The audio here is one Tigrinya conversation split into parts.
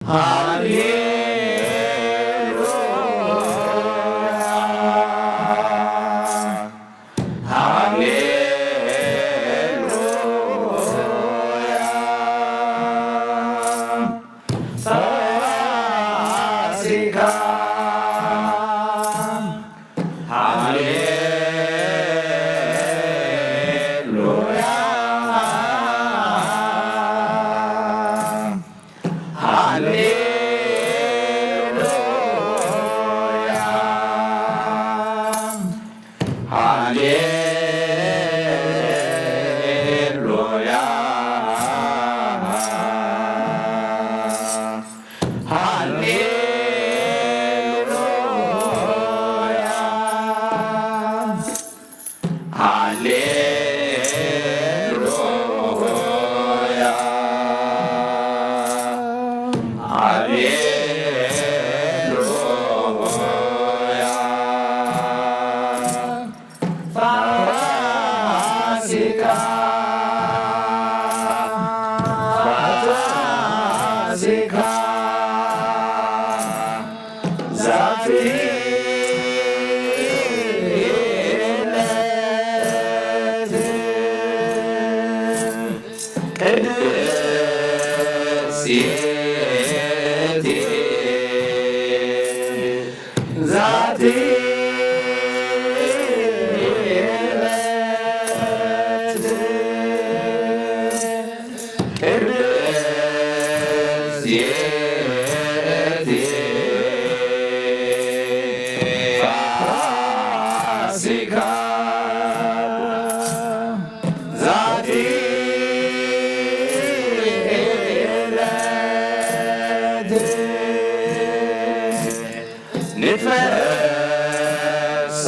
ሃሌሉያ፣ ሃሌሉያ፣ ፋሲካ፣ ሃሌሉያ፣ ሃሌሉያ፣ ሃሌሉያ፣ ሃሌሉያ፣ ሃሌሉያ፣ ሃሌሉያ፣ ፋሲካ፣ ፋሲካ፣ ዛቲ ዕለት ቅድስቲ፣ ዛቲ ዕለት ቅድስት ይእቲ ፋሲካ። ዛቲ ዕለት ንትፈሳ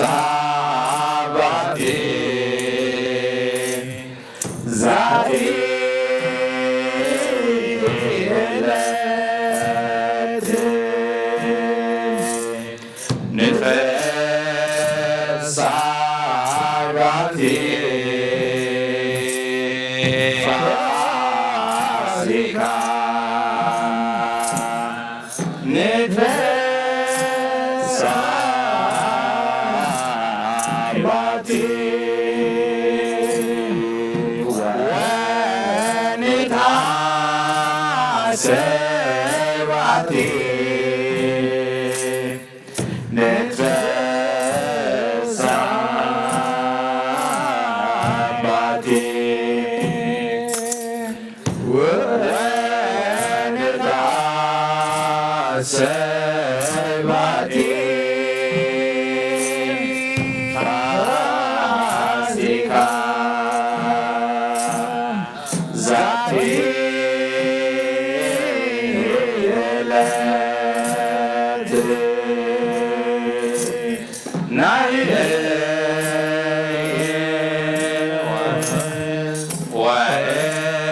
ባቲ ዛቲ ዕለት ንትፈሳ ባቲ ፋሲካ። ንትፈሳ ባቲ ወንትሐሰ ባቲ። ንትፈሳ ባቲ ወንትሐሰ ባቲ ፋሲካ። ዛቲ ዕለት ናይ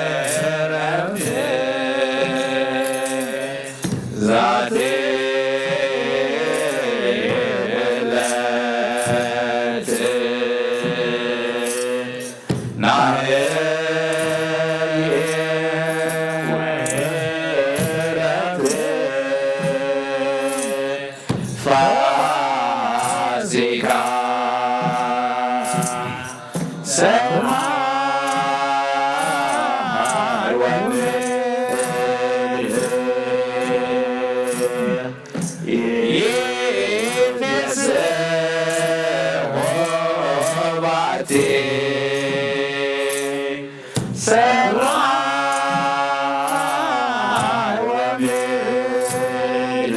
ወዕረፍት ዛቲ ዕለት ናይ ወዕረፍት ፋሲካ ሰምሃር ወምድር ይትንስእ ሆባቲ ሰማይ ወምድር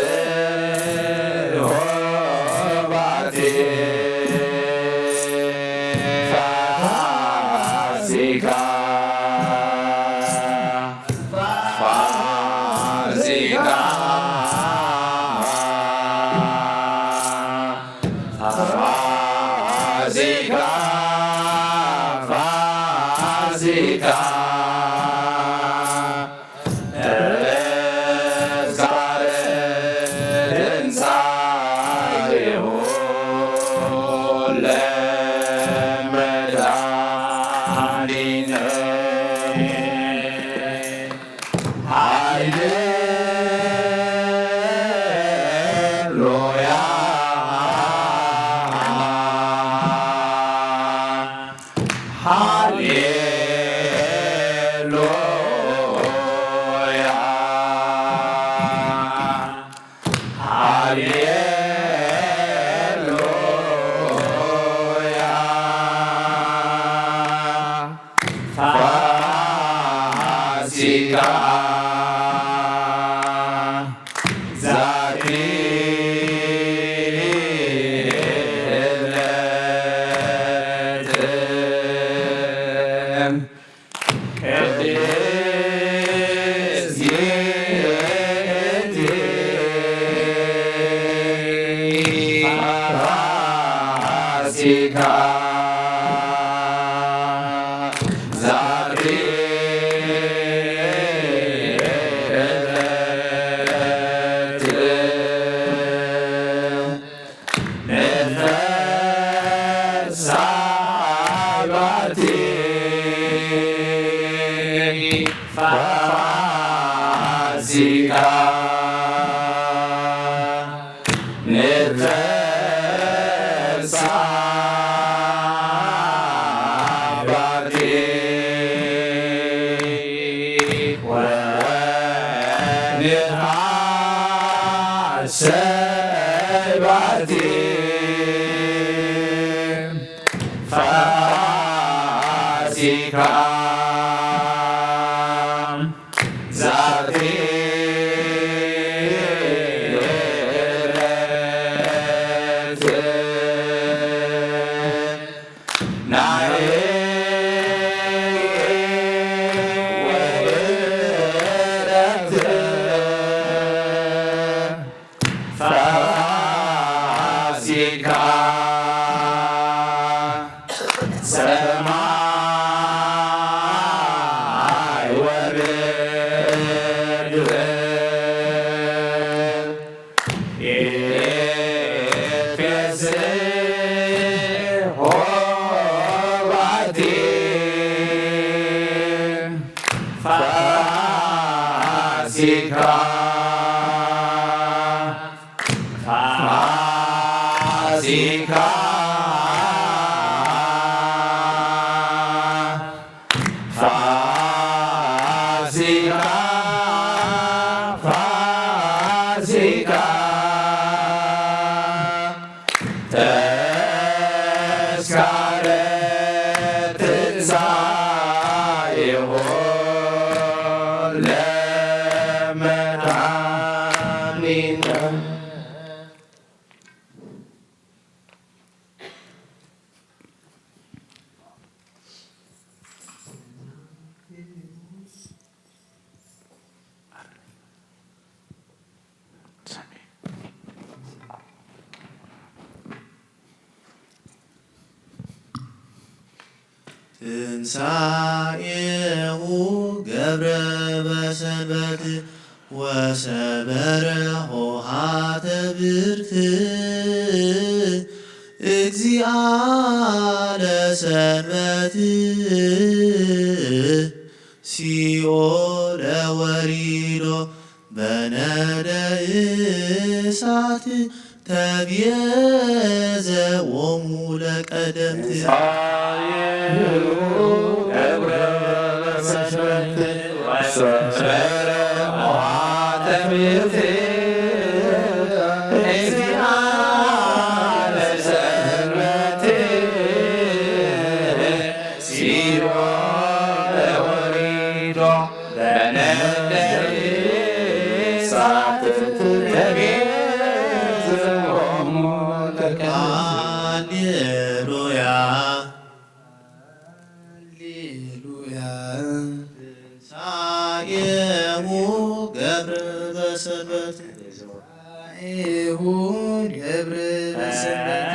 ይትንስእ ሆባቲ ፋሲካ። ፋሲካ፣ ፋሲካ፣ ፋሲካ፣ ተዝካረ ትንሳኤሁ ለመድኃኒነ። ሃሌሉያ፣ ሃሌሉያ፣ ፋሲካ ዛቲ ዕለት ቅድስት ይእቲ ፋሲካ ዛቲ ዕለት ንትንሳኤ ባቲ ፋሲካ ንትንሳኤ ባቲ ወንትዓሰይ ባቲ ፋሲካ ዛቲ ዕለት ናይ ወእረፍት ፋሲካ ሰማይ ወርድ ኤፌስሖ ባቲ ፋሲካ ፋሲካ ፋሲካ ፋሲካ ተስካረ ትንሳኤሁ ለመድኃኒነ። ትንሳኤሁ ገብረ በሰንበት ወሰበረ ኆኃተ ብርት እግዚአ ለሰንበት ሲኦል ወሪዶ በነደ እሳት ተቤዘ ሎሙ ለቀደምት። ገብረ በሰንበት ወሰበረ ኆኃተ ብርት እግዚአ ለሰንበት ሲኦል ወሪዶ በነደ እሳት ተቤዘ ሎሙ ለቀደምት። ሃሌሉያ ሃሌሉያ። ትንሳኤሁ ገብረ በሰንበት። ትንሳኤሁ ገብረ በሰንበት።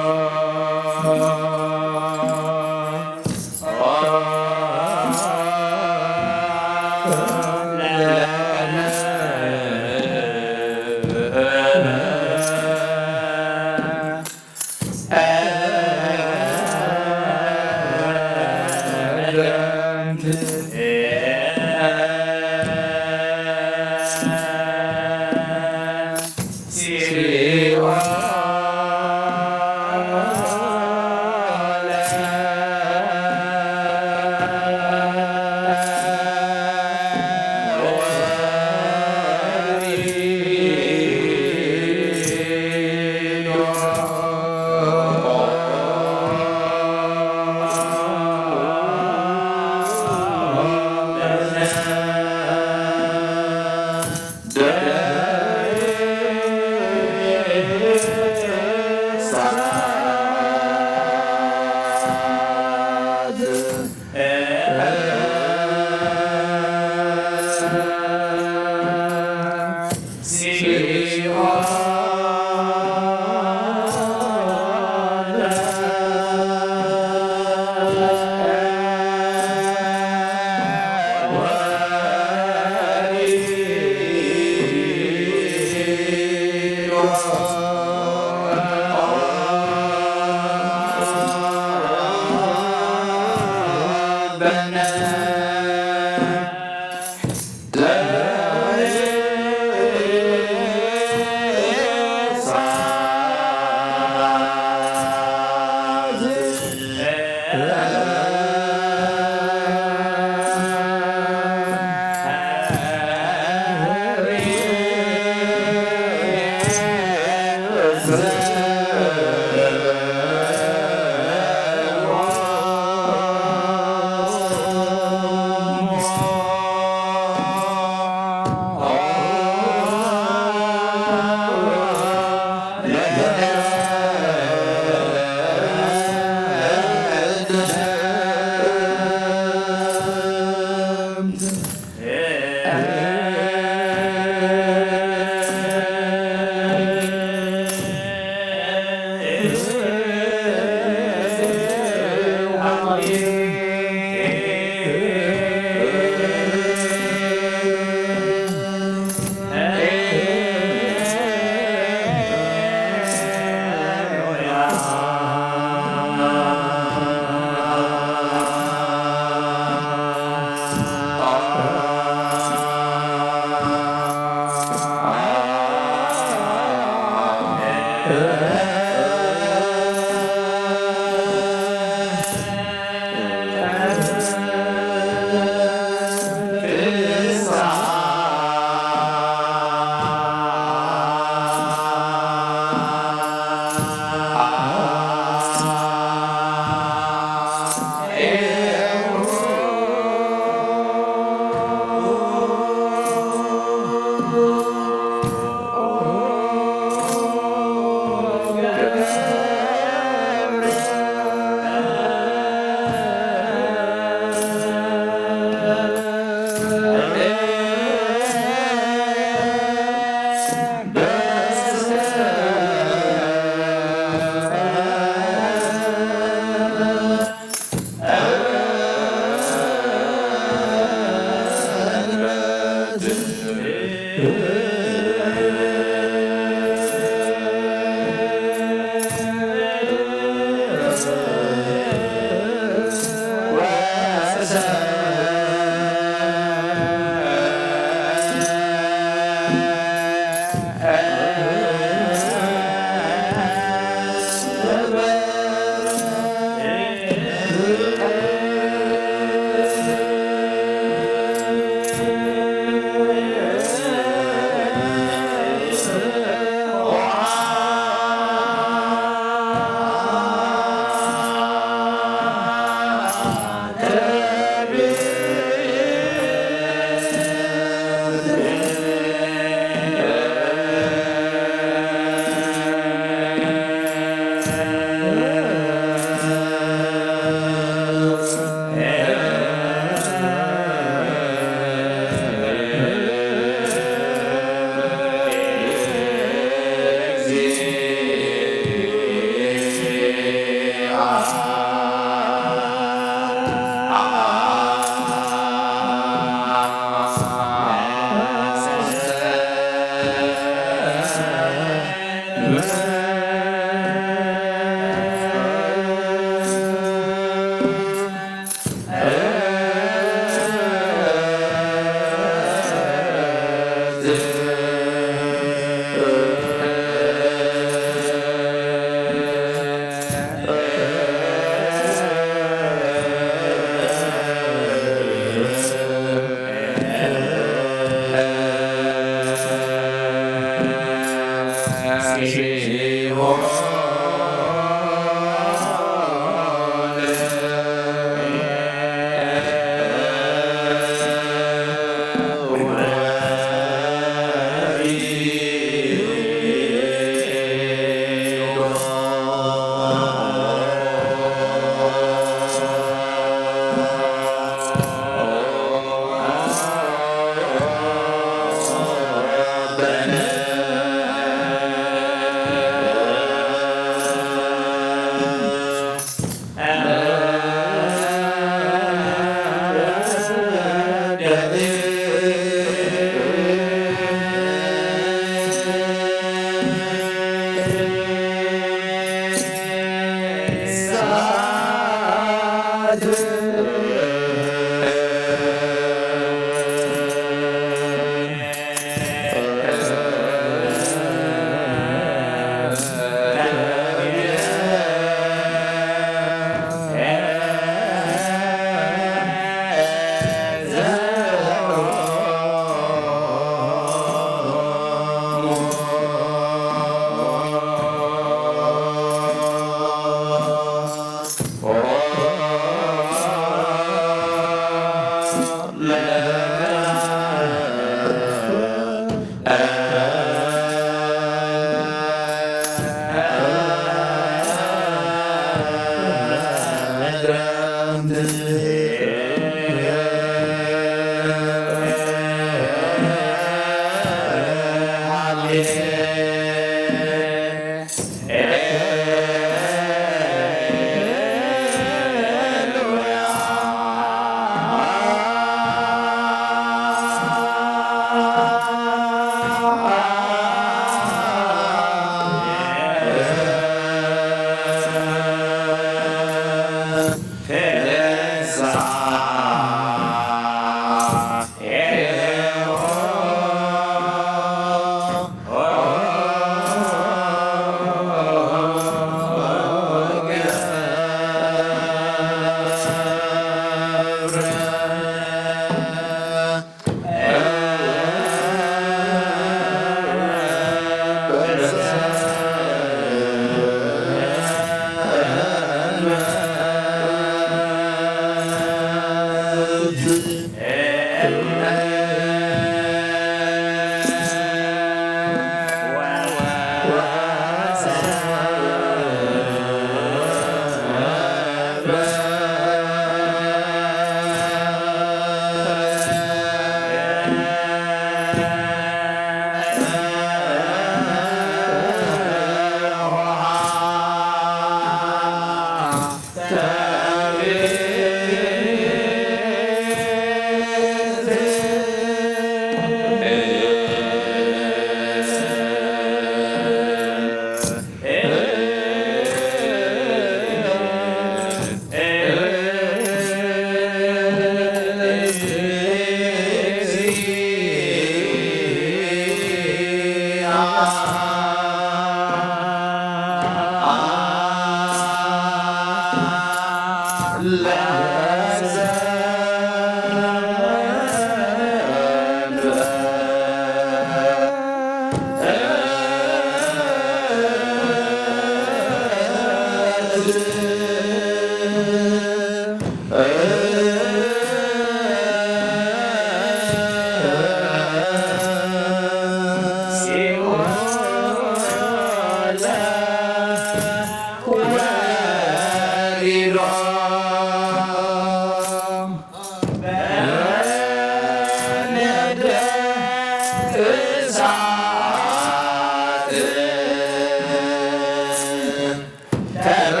ከመ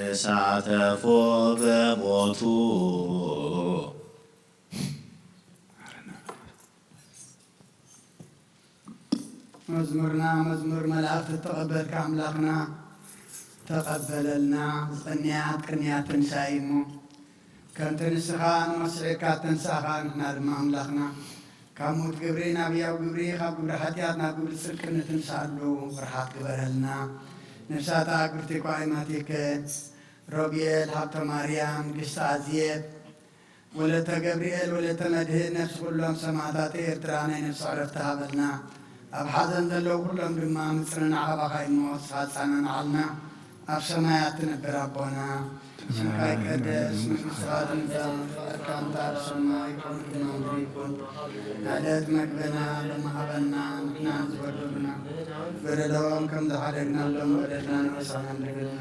ተሳተፎ በሞቱ። መዝሙርና መዝሙር መላእክቲ እተቐበልካ ኣምላኽና ተቐበለልና። ዝቕንያት ቅንያት ትንሳኤ እሞ ከምቲ ንስኻ ንመሲሕካ እተንሳእኻ፣ ንሕና ድማ ኣምላኽና ካብ ሞት ግብሪ ናብ ህያው ግብሪ፣ ካብ ግብሪ ሓጢኣት ናብ ግብሪ ጽድቂ ንትንሳኣሉ ብርሃት ግበረልና። ነፍሳት ኣግብርቲ ኳይማቲከ ሮብኤል፣ ሃብተ ማርያም፣ ንግስቲ ኣዝየት፣ ወለተ ገብርኤል፣ ወለተ መድህን፣ ነፍሲ ኩሎም ሰማእታት ኤርትራ ናይ ነፍሲ ዕረፍቲ ሃበልና። ኣብ ሓዘን ዘለዉ ኩሎም ድማ ምጽንናዕ ካባኻ እሞ ንስኻ ኣጸናንዓልና። ኣብ ሰማያት ትነብር ኣቦና፣ ስምካ ይቀደስ፣ መንግስትኻ ትምጻእ፣ ፍቓድካ እንተ ኣብ ሰማይ ከምኡ ድማ ኣብ ምድሪ ይኩን። ዕለት መግብና ሎሚ ሃበና፣ ንሕና ንዝበደሉና በደሎም ከም ዝሓደግናሎም በደልና ንረሳና ንደግምና።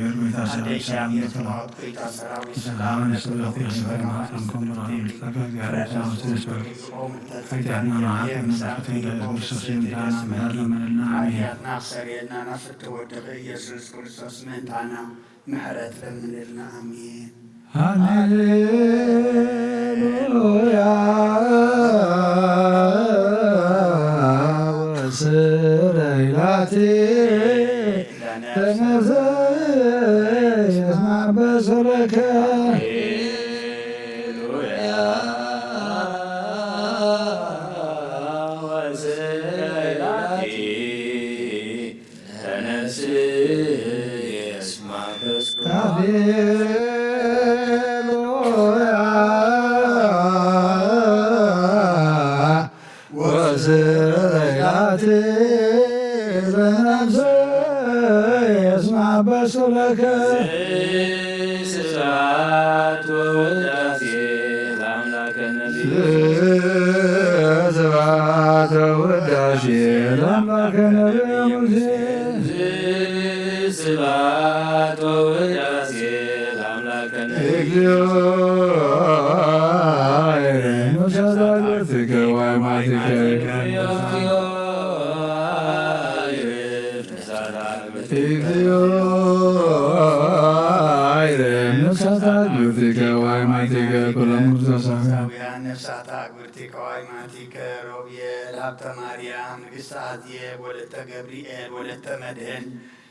እግዚኣብሔር ጐይታ ሰራዊት ሰላም ለኪ። ሰላም ንስብሐት የስብሐ ማርያም ከም ብርሃን ምልክታ ከእግዚኣብሔር ሰላም ስለ ስበኪ። ኃጢአትና መዓት ምሕረት ኢየሱስ ምሕረት ለምንልና። አሜን። ኃጢአትና ክሰርየልና ናብ ፍትወድኺ ኢየሱስ ክርስቶስ ምእንታና ምሕረት ለምንልና። ኣሜን። ሃሌሉያ ወስረይላቲ ለነፍሰ የስማዕ በሰረከ። ሃሌሉያ ወስረይላቲ ተነስእ እስመ መንፈስ ቅዱስ። ሃሌሉያ ወስረይላቲ ለነፍሰ የስማዕ በሰረከ። ስብሐት ወውዳሴ ለአምላከ ነቢይ። ስብሐት ወውዳሴ ለአምላከ ነቢይ ሙሴ። ስብሐት ወውዳሴ ለአምላከ ነቢይ። እግዚኦ አይሬኑ ሰዳግብትከ ዋይማቲከ። እግዚኦ አይሬኑ ሰዳግብትከ። እግዚኦ አይሬኑ ሰዳግብትከ ዋይማቲከ ኩሎም ቅዱሳን። ነፍሳት አግብርቲከ ዋይማቲከ ሮብየል ሀብተ ማርያም ንግሥተ አዜብ ወለተ ገብርኤል ወለተ መድህን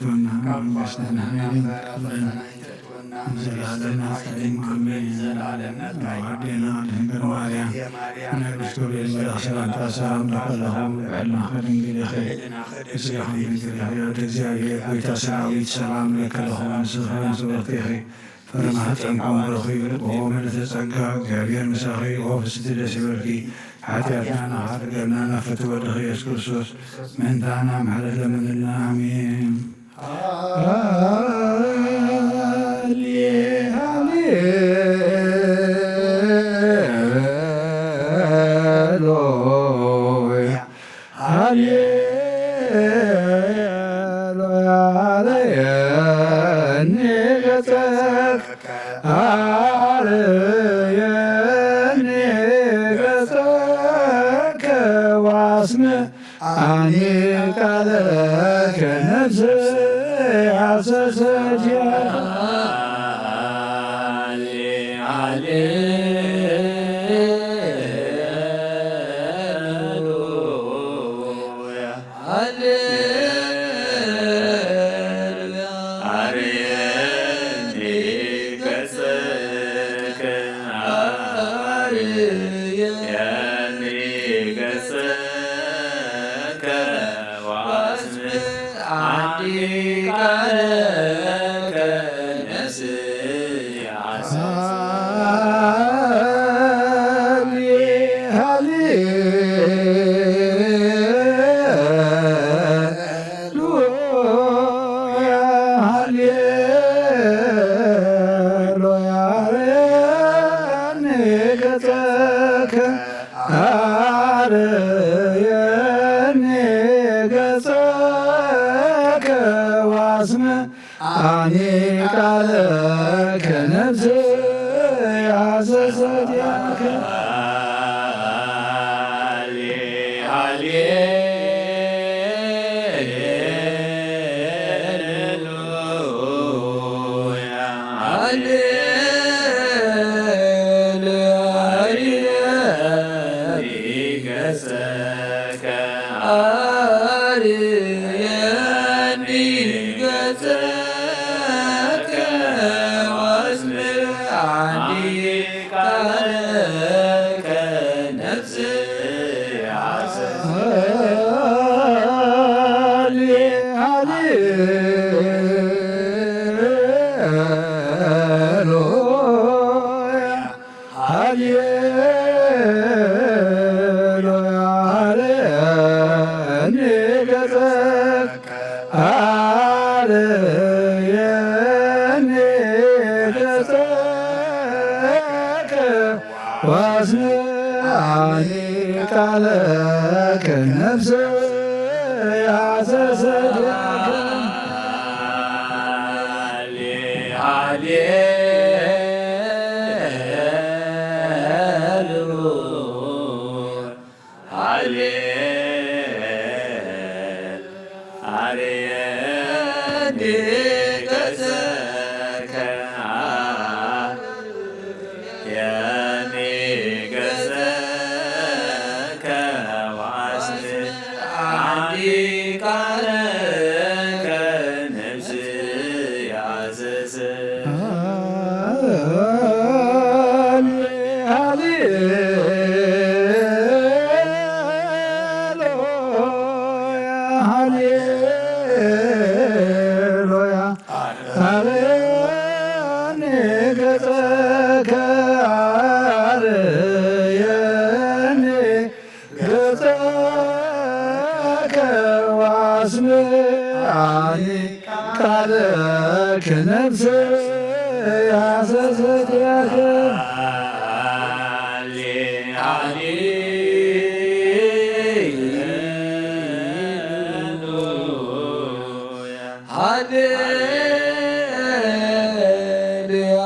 ኣይትእትወና፣ መንግስትን ሓይልን ክብርን ንዘለኣለምን ኣሜን። ኣዴና ድንግል ማርያም፣ ናይ ቅዱስ ገብርኤል መልኣኽ ሰላምታ ሰላም ለኪ ኣለኹ፣ ብዕልናኺ ድንግል ኢኺ፣ ብስጋኺ ድንግል ኢኺ፣ ወደ እግዚኣብሔር ጎይታ ሰራዊት ሰላም ለኪ ኣለኹ፣ ንስኺ ንጽብቕቲ ኢኺ፣ ፍረ ማህፀንኩም ብሩኽ እዩ፣ ኦ ምልዕተ ጸጋ፣ እግዚኣብሔር ምሳኺ፣ ኦ ፍስቲ ደስ ይበልኪ፣ ሓጢኣትና ንኻሕድገልና፣ ናብ ፍትወ ወድኺ ኢየሱስ ክርስቶስ፣ ምእንታና ምሕረት ለምንልና፣ ኣሜን። ሃሌ፣ ሃሌሉያ፣ ሃሌሉያ፣ አርየኒ ገጸከ፣ አርየኒ ገጸከ፣ ወአስምዕ አኒ ቃለከ፣ ነፍስ ሐሰሰት። ሃሌሉያ፣ አርየኒ ገጸከ፣ አርየኒ ገጸከ፣ ወአስምዓኒ ቃለከ፣ ነፍስየ ሐሰሰት። ሃሌ፣ ሃሌሉያ፣ ሃሌሉያ፣ አርየኒ ገጸከ፣ አርየኒ ገጸከ፣ ወአስምዓኒ ቃለከ፣ ነፍስየ ሐሰሰት። ሃሌ፣ ሃሌ፣ ሃሌሉያ፣ ሃሌሉያ፣ አርየኒ ገጸከ፣ አርየኒ ገጸከ፣ ወአስምዓኒ ቃለከ፣ ነፍስየ ሐሰሰት። ሃሌ፣ ሃሌሉያ፣ ሃሌሉያ፣ አርየኒ ገጸከ፣ አርየኒ ገጸከ፣ ወአስምዓኒ ቃለከ፣ ነፍስየ ሐሰሰት። ሃሌ፣ ሃሌሉያ፣ ሃሌ፣ አርየኒ ገጸከ፣ አርየኒ ገጸከ፣ ወአስምዓኒ ቃለከ፣ ነፍስየ ሐሰሰት። ሃሌ፣ ሃሌ፣ ሃሌሉያ፣ ሃሌሉያ፣ አርየኒ ገጸከ፣ አርየኒ ገጸከ፣ ወአስምዓኒ ቃለከ፣ ነፍስየ ሐሰሰት። ሃሌ፣ ሃሌ፣ ሃሌሉያ፣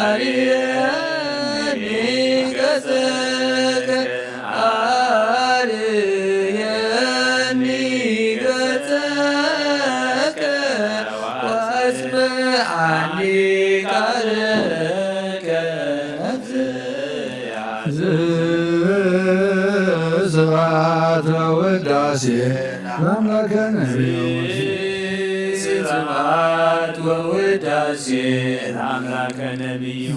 አርየኒ ገጸከ፣ አርየ ውዳሴ ለአምላከ ነቢዩ። ስብሐት ወውዳሴ ለአምላከ ነቢዩ።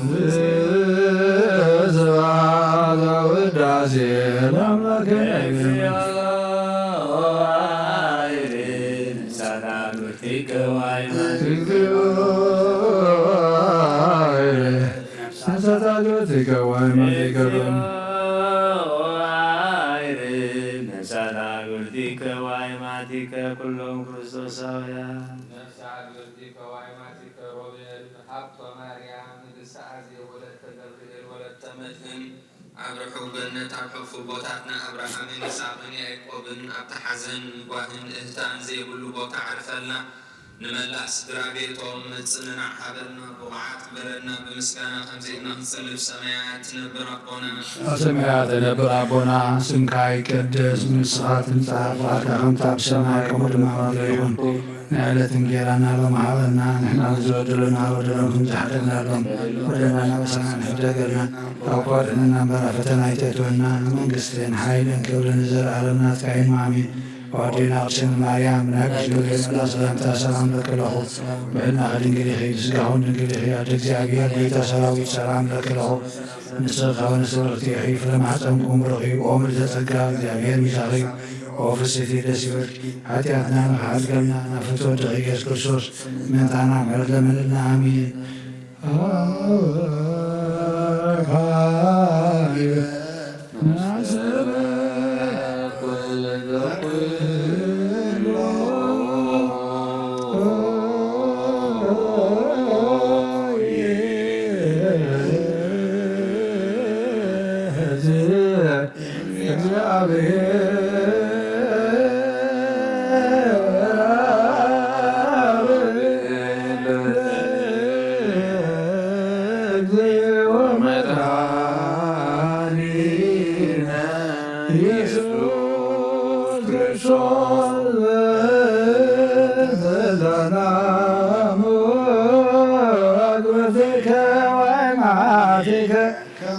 ስብሐት ወውዳሴ ለአምላከ ነቢዩ። እግዚኦ አይሬ ነሳታ ጉርቲከ ዋይማቲከ። እግዚኦ አይሬ ነሳታ ጉርቲከ ዋይማቲከ። ነፍሳት አግብርቲከ ዋይማቲከ ኩሎም ክርስቶሳውያን። ነፍሳት አግብርቲከ ዋይማቲከ ሮቤል ሀብቶ ማርያም ንግሥተ አዜብ ወለተ ገብርኤል ወለተ መድህን ኣብ ርሑው ገነት ኣብ ሕፉ ቦታትና ኣብርሃምን ይስሐቅን ያዕቆብን ኣብቲ ሓዘን ጓህን እህታን ዘይብሉ ቦታ ዕርፈልና። ንመላእ ስድራ ቤቶም ምጽንናዕ ሃበልና፣ ብቑዓት ግበረና፣ ብምስጋና ከምዚ ኢልና ክንጽሊ፣ ብሰማያት ትነብር ኣቦና። ኣብ ሰማያት ትነብር ኣቦና፣ ስምካ ይቀደስ፣ መንግስትኻ ትምጻእ፣ ፍቓድካ ከምቲ ኣብ ሰማይ ከምኡ ድማ ኣብ ምድሪ ይኹን። ናይ ዕለት እንጌራና ሎሚ ሃበና፣ ንሕና ንዝበደሉና በደሎም ከም ዝሓለፍናሎም፣ በደልና እናበሰና ንሕደገልና፣ ካብ ክፉ ኣድሕነና እምበር፣ ኣብ ፈተና ኣይተእትወና፣ መንግስትን ሓይልን ክብርን ንዘለኣለም ናትካ እዩ፣ ኣሜን። ኣዴና ቅድስት ማርያም ናይ ቅዱስ ገብርኤል መልኣክ ሰላምታ ሰላም ለኪ ለኹ፣ ብሕልናኺ ድንግል ኢኺ፣ ብስጋኺ እውን ድንግል ኢኺ፣ ኣደ እግዚኣብሔር፣ ጎይታ ሰራዊት፣ ሰላም ለኪ ለኹ። ንስኺ ካብ ኣንስቲ ብርኽቲ ኢኺ፣ ፍረ ማሕፀንኪ እውን ብሩኽ እዩ። ኦ ምልዕተ ጸጋ፣ እግዚኣብሔር ምሳኺ እዩ። ኦ ፍስሕቲ ደስ ይበልኪ፣ ሓጢኣትና ንኽሓልገልና ናብ ፍትወ ወድኺ ኢየሱስ ክርስቶስ ምእንታና ምሕረት ለምንልና። ኣሜን።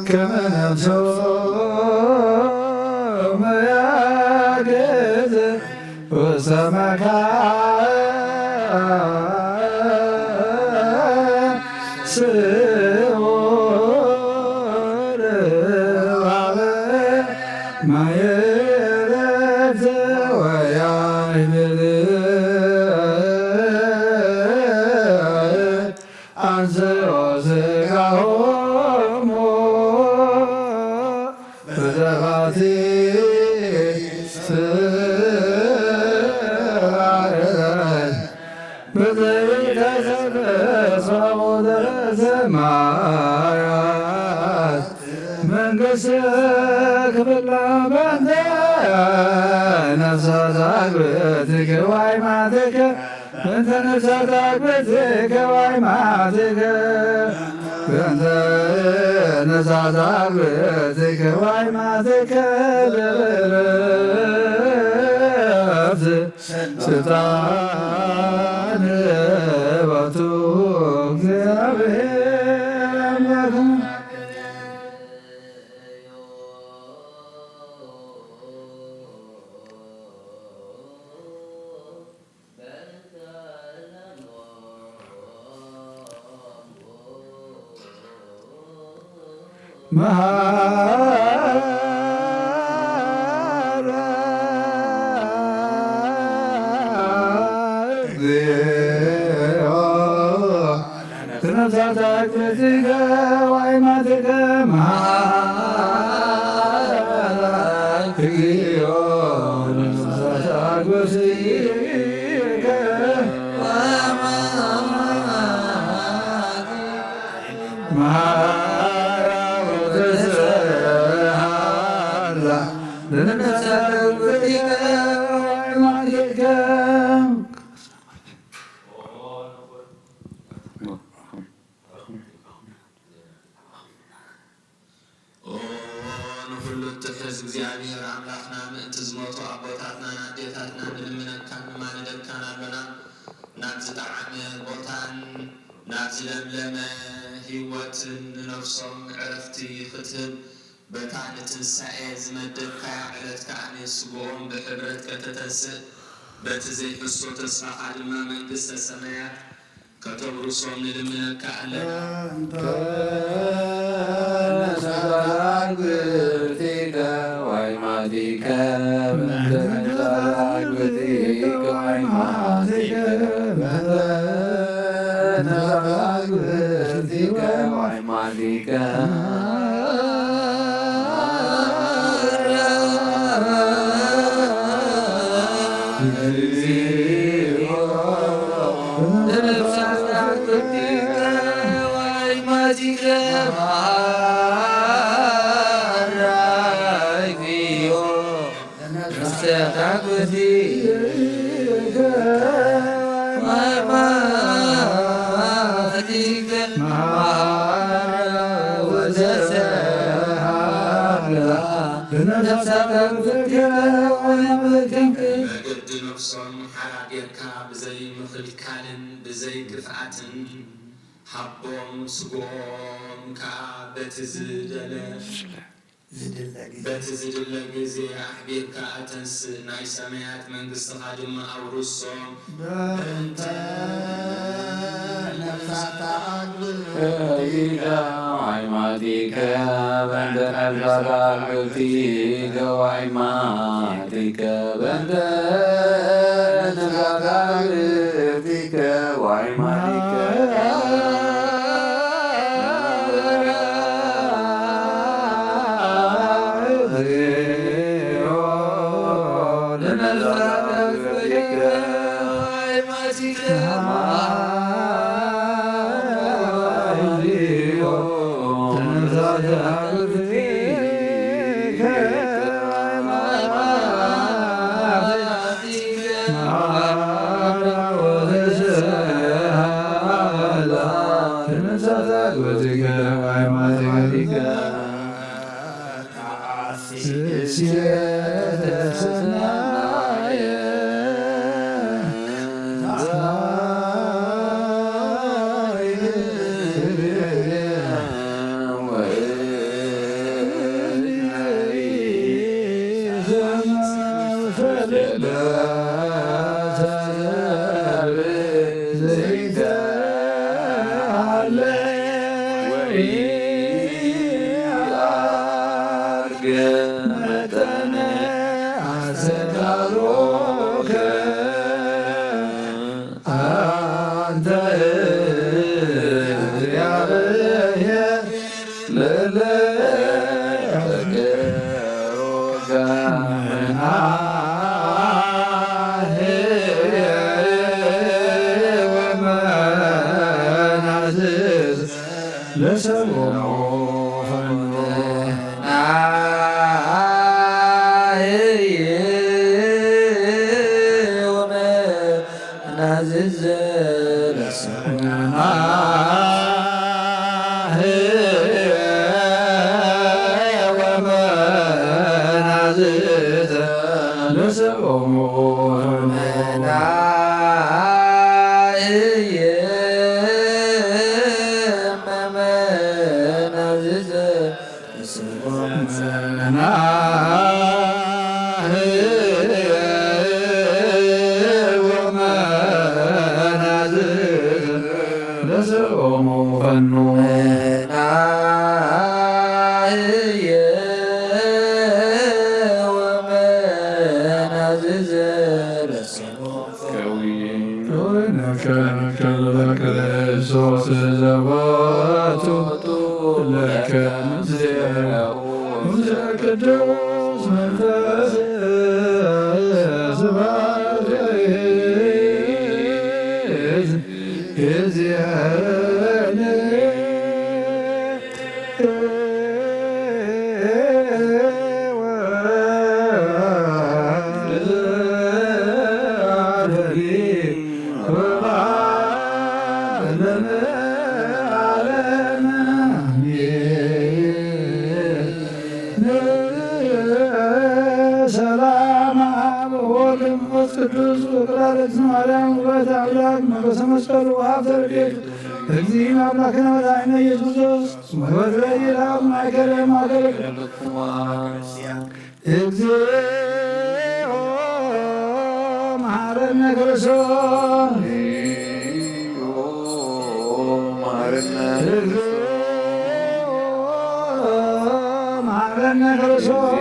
ከመ ነፍሶ መያግዝ ውስተ መካን ስዑር ባበ ማየ ዕረፍት ወያይብል አንሥኦ ሥጋሆሙ በዘባቲ ስዕለት በዘይተሰፈ ሰሙነ ሰማያት መንግሥት ክፍላ በንተ ነፍሳት አግብእትከ ወአይማትከ በእንተ ነፍሳት አግብእትከ ወአይማትከ በእንተ ነፍሳት አግብእትከ ወአይማትከ ለእረፍት ስልጣን በቱ እግዚአብሔር አምላክነ። መሐረ እግዚኦ። ተነሳት አግብእትከ ወአይማትከ መሐረ እግዚኦ። ተነሳት አግብእትከ መሐረ ወተስሃላ። ተነሳት አግብእትከ ወአይማትከ ኦ ንኹሉ እትሕዝ እግዚኣብሔር ኣምላኽና፣ ምእንቲ ዝሞቱ ኣቦታትናን ኣዴታትናን ንልምነካን ንማልደካን ኣሎና። ናብ ዝጠዓመ ቦታን ናብ ዝለምለመ ህይወትን ንነፍሶም ዕረፍቲ ክትህብ፣ በታ ንትንሳኤ ዝመደብካያ ዕለት ከኣ ስግኦም ብሕብረት ከተተንስእ፣ በቲ ዘይሕሶ ተስፋኻ ድማ መንግስተ ሰማያት ከተውርሶም ንልምነካ ኣለና። ተነሳግብቲከ ዋይማቲከ በተነሳግብቲከ ዋይማቲከ በተነሳግብቲከ ዋይማቲከ መገዲ ነፍሶም ሓራ ጌርካ ብዘይ ምኽልካልን ብዘይ ክፍኣትን ሃቦም፣ ስግኦም ከኣ በቲ ዝደለ ዝድለ ግዜ በቲ ዝድለ ግዜ ኣሕቢርካ ኣተንስእ፣ ናይ ሰማያት መንግስትኻ ድማ ኣውርሶም። በእንተ ነፍሳታ ኣግብር ዲከ ዋይማቲከ በእንተ ነፍሳታ ግብቲከ ዋይማቲከ በእንተ ነፍሳታ ግብቲከ ዋይማቲከ ዳግመ በሰመስቀሉ ወሀብተ ረድኤት እግዚእነ አምላክነ መድኃኒነ ኢየሱስ ክርስቶስ ወትረይድ ሀብ ማእከለ ማእከለ እግዚኦ መሐረነ ክርስቶስ። እግዚኦ መሐረነ ክርስቶስ። እግዚኦ መሐረነ ክርስቶስ።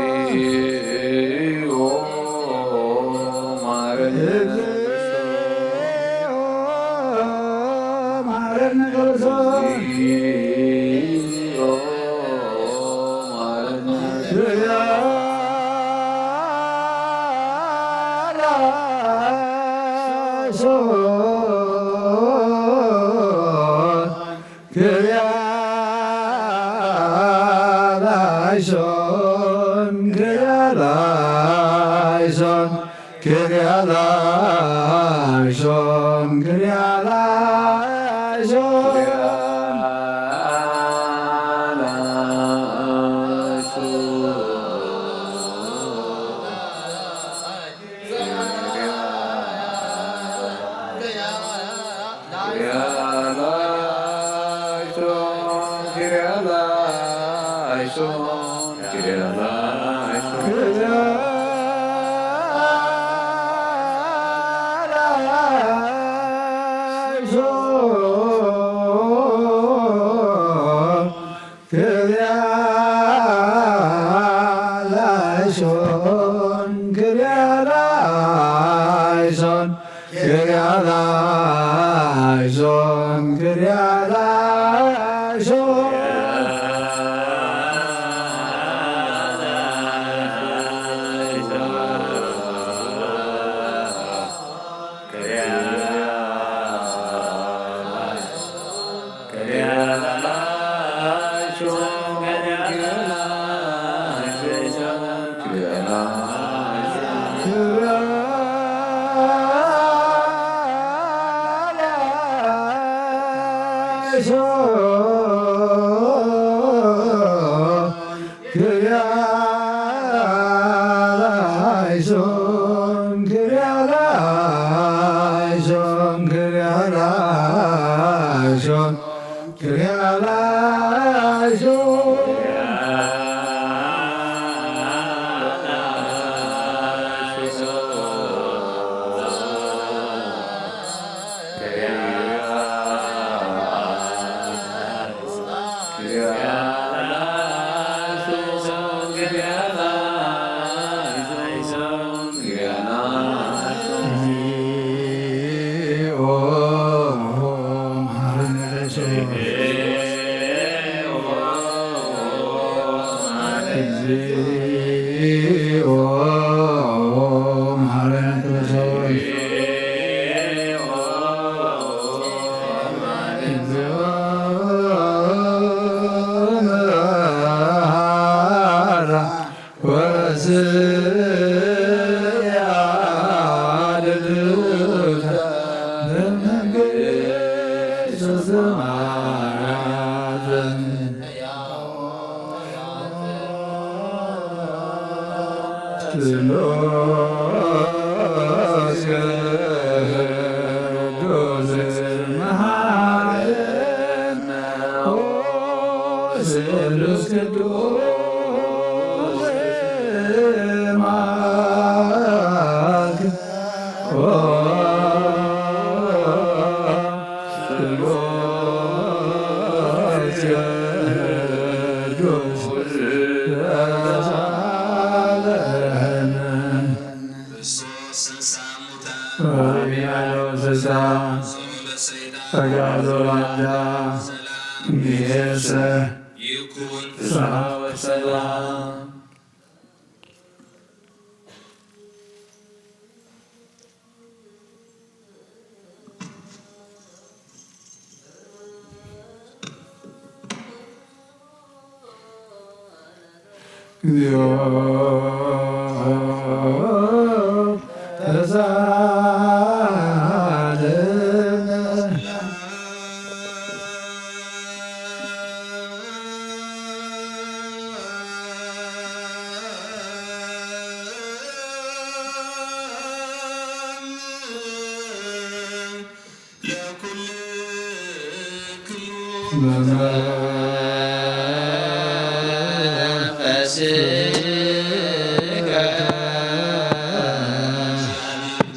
መንፈስከ።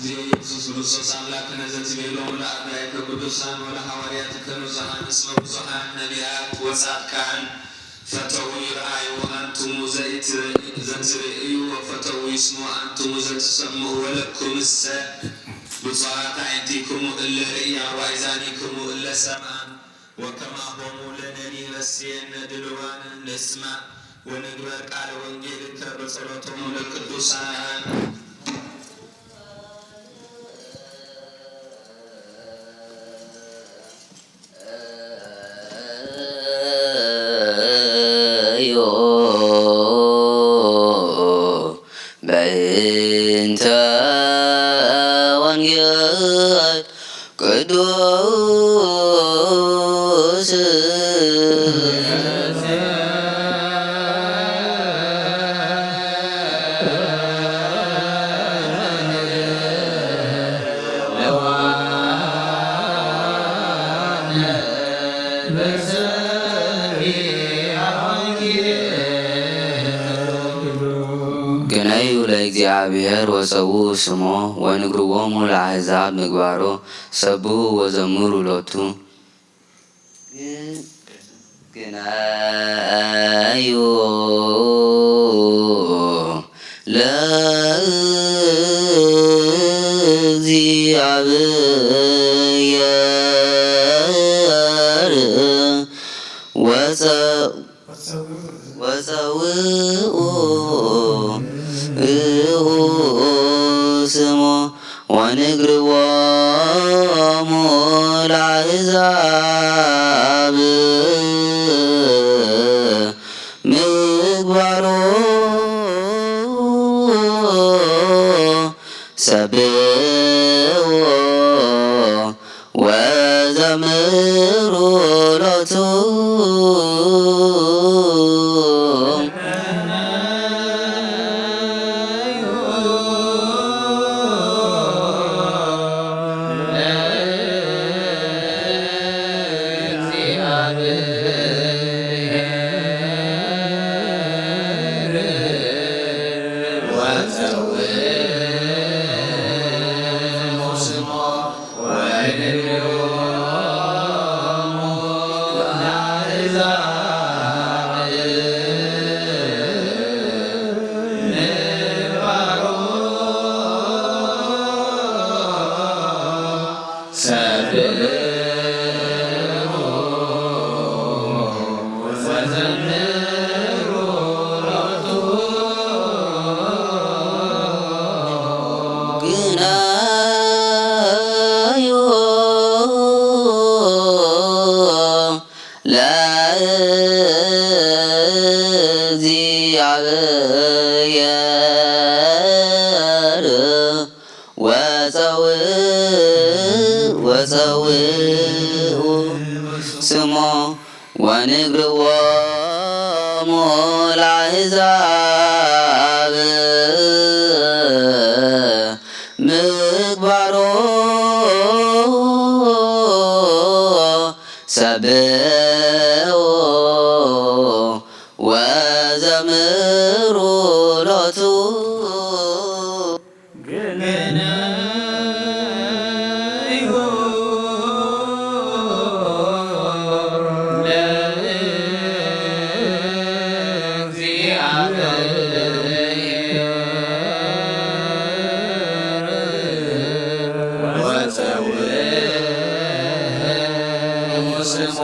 ኢየሱስ ክርስቶስ ኣምላክነ ዘትቤሎሙ ለኣርዳኢከ ቅዱሳን ወለሐዋርያትከ ብዙኃን እስመ ብዙኃን ነቢያት ወጻድቃን ፈተዉ ይርአዩ ኣንትሙ ዘይትርእዩ ዘትርእዩ ወፈተዉ ይስምዑ ኣንትሙ ዘትሰምዑ ወለኩምሰ ብፁዓት ኣዕይንቲክሙ እለ ርእያ ወኣእዛኒክሙ እለ ሰምዓን ወከማሆሙ ለነኒ ረስየነ ድልዋን ንስማዕ ወንግበር ቃለ ወንጌልከ በጸሎቶሙ ለቅዱሳን። በእንተ ወንጌል ቅዱስ ግነዩ ለእግዚኣብሔር ወጸውኡ ስሞ ወንግርዎሙ ለአሕዛብ ምግባሮ ሰብሑ ወዘምሩ ሎቱ። ግነዩ ለእግዚኣብሔር ወጸ ወጸውኡ ስሞ ወንግርዎሙ ለአሕዛብ ምግባሮ ሰብዎ ወዘምሩ ሎቱ። ግናዮ ለእግዚኣብሔር ወጸው-፣ ወጸውኡ ስሞ ወንግርዎሙ ለአሕዛብ ምግባሮ ሰብዎ ወዘምሩ ሎቱ። ግነዩ ለእግዚኣብሔር ወጸውኡ ስሞ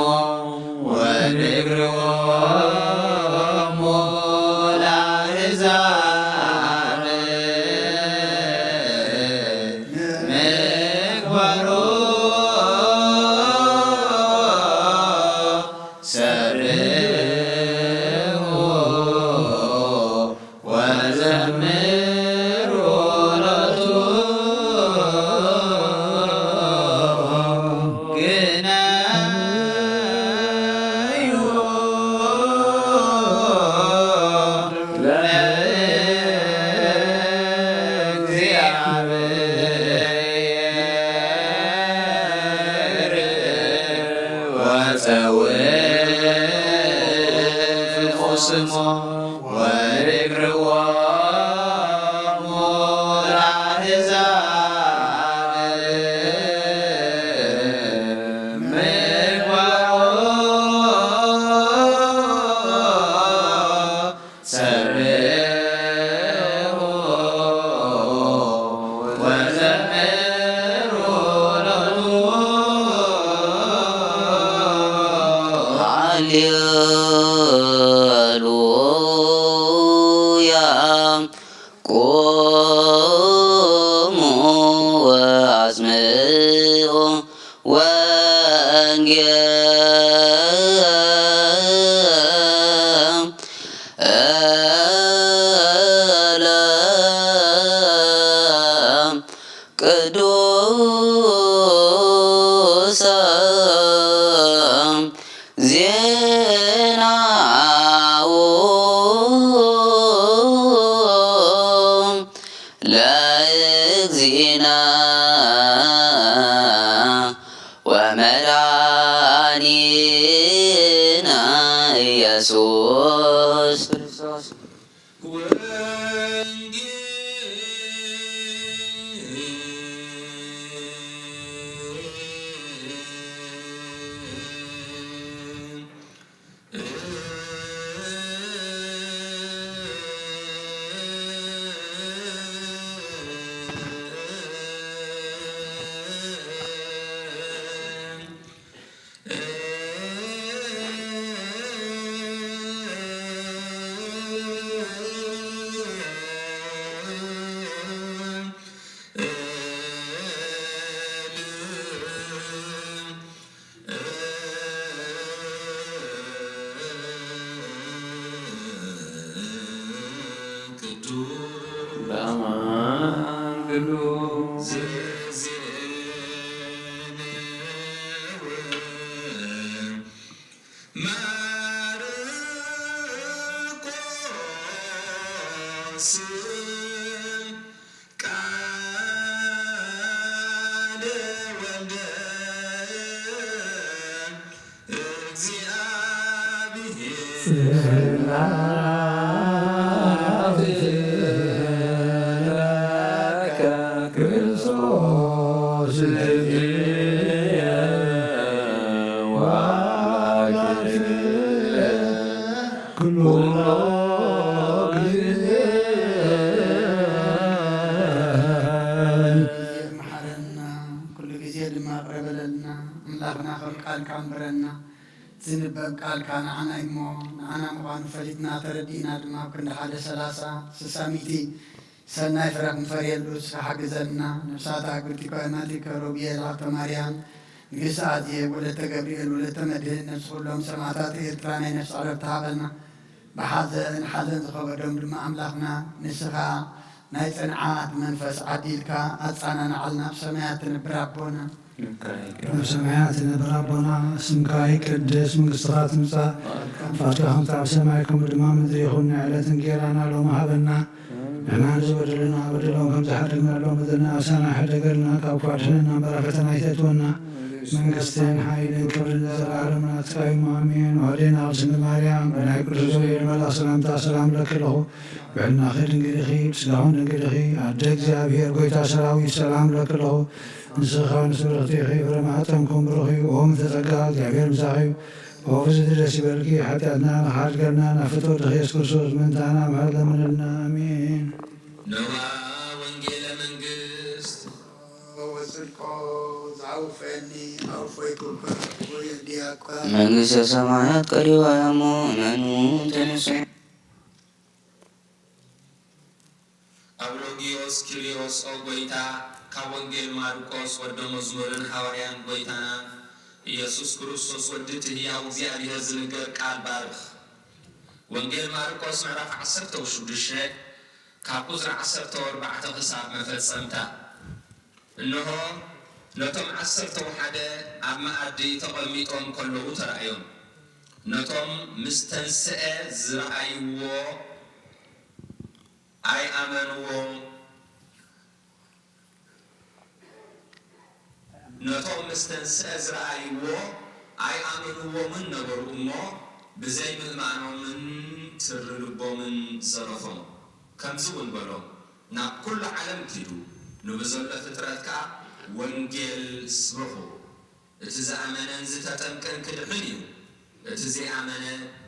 ወጸውዑ ስሞ ወርግርዎሙ ለአሕዛብ ምግባሩ ሰርዑ ወዘምሩ ሎቱ ሃሌሉያ። ቁሙ ወአስምዑ ወንጌል እለ ቅዱሰ ዜናሁ ለእግዚእነ ወመድኃኒነ ኢየሱስ ክርስቶስ። በአማን ቅዱስ። ማርቆስ ቃለ ወልደ እግዚአብሔር። ጽላትከ ክርስቶስ እግዚእየ ወአምላክየ ኩሎ ግዜ። መሓረና፣ ኩሉ ግዜ ድማ ይቕረ በለልና። ኣምላኽና ከም ቃልካ ኣንብረና። ዝንበብ ቃልካ ንዓና እዩ እሞ፣ ንዓና ምዃኑ ፈሊጥና ተረዲእና ድማ፣ ኣብ ክንዲ ሓደ ሰላሳ፣ ስሳ፣ ሚእቲ ሰናይ ፍረ ክንፈርየሉ እስኻ ሓግዘና። ነፍሳት ኣግብርቲኮ ናቲከ ሮብኤል ሃብተ ማርያም፣ ንግስቲ ኣዜብ፣ ወለተ ገብርኤል፣ ወለተ መድህን፣ ነፍሲ ኩሎም ሰማዕታት ኤርትራ ናይ ነፍሲ ዕረፍቲ ሃበልና። ብሓዘን ሓዘን ዝኸበዶም ድማ ኣምላኽና ንስኻ ናይ ጽንዓት መንፈስ ዓዲልካ ኣጻናንዓልና። ኣብ ሰማያት ትነብር ኣቦና፣ ኣብ ሰማያት ትነብር ኣቦና፣ ስምካ ይቀደስ፣ መንግስትኻ ትምጻእ፣ ፍቓድካ ከምቲ ኣብ ሰማይ ከምኡ ድማ ምድሪ ይኹን። ናይ ዕለት እንጌራና ሎሚ ሃበና። ንሕና ንዝበደሉና በደሎም ከም ዝሓደግናሎም በደልና ኣሳና ሕደገልና፣ ካብ ክፉእ ኣድሕነና እምበር ኣብ ፈተና ኣይተእትወና። መንግስትን ሓይልን ክብርን ንዘለኣለም ናትካ እዩ፣ ኣሜን። ወዴና ቅድስት ማርያም፣ ብናይ ቅዱስ ገብርኤል መልኣኽ ሰላምታ ሰላም እለኪ ኣለኹ። ብዕልናኺ ድንግል ኢኺ፣ ብስጋኹን ድንግል ኢኺ። ኣደ እግዚኣብሔር፣ ጎይታ ሰራዊት፣ ሰላም እለኪ ኣለኹ። ንስኻ ምስ ብርኽቲ ኢኺ፣ ፍረ ማህፀንኩም ብሩኽ እዩ። ኦም ተጸጋ፣ እግዚኣብሔር ምሳኺ እዩ። ኦ ፍስሕቲ ደስ ይበልኪ፣ ሓጢኣትና ንኻሓድገልና ናብ ፍትወ ወድኺ ኢየሱስ ክርስቶስ ምእንታና ምሕረት ለምንልና። ኣሜን። ነዋ ወንጌለ መንግስት ወጽድቆ ዘአውፈኒ አውፎይኩከ ወየህድያከ። መንግስተ ሰማያት ቀሪባ እያ እሞ እመኑ ተነሱ። ኣውሎጊዮስ ኪሪዮስ ኦ ጎይታ፣ ካብ ወንጌል ማርቆስ ወደ መዝሙርን ሃዋርያን ጎይታና ኢየሱስ ክርስቶስ ወዲ እቲ ህያው እግዚኣብሔር ዝንገር ቃል ባርኽ። ወንጌል ማርቆስ ምዕራፍ ዓሰርተ ሽዱሽተ ካብ ቁጽሪ ዓሰርተ ኣርባዕተ ክሳብ መፈጸምታ። እንሆ ነቶም ዓሰርተ ሓደ ኣብ መኣዲ ተቐሚጦም ከለዉ ተራእዮም። ነቶም ምስ ተንስአ ዝረኣይዎ ኣይኣመንዎ። ነቶም ምስ ተንስአ ዝረኣይዎ ኣይኣመንዎምን ነበሩ እሞ፣ ብዘይምእማኖምን ትሪ ልቦምን ዘለፎም። ከምዚ እውን በሎም፣ ናብ ኩሉ ዓለም ኪዱ፣ ንብዘሎ ፍጥረት ከኣ ወንጌል ስበኹ። እቲ ዝኣመነን ዝተጠምቀን ክድሕን እዩ፣ እቲ ዘይኣመነ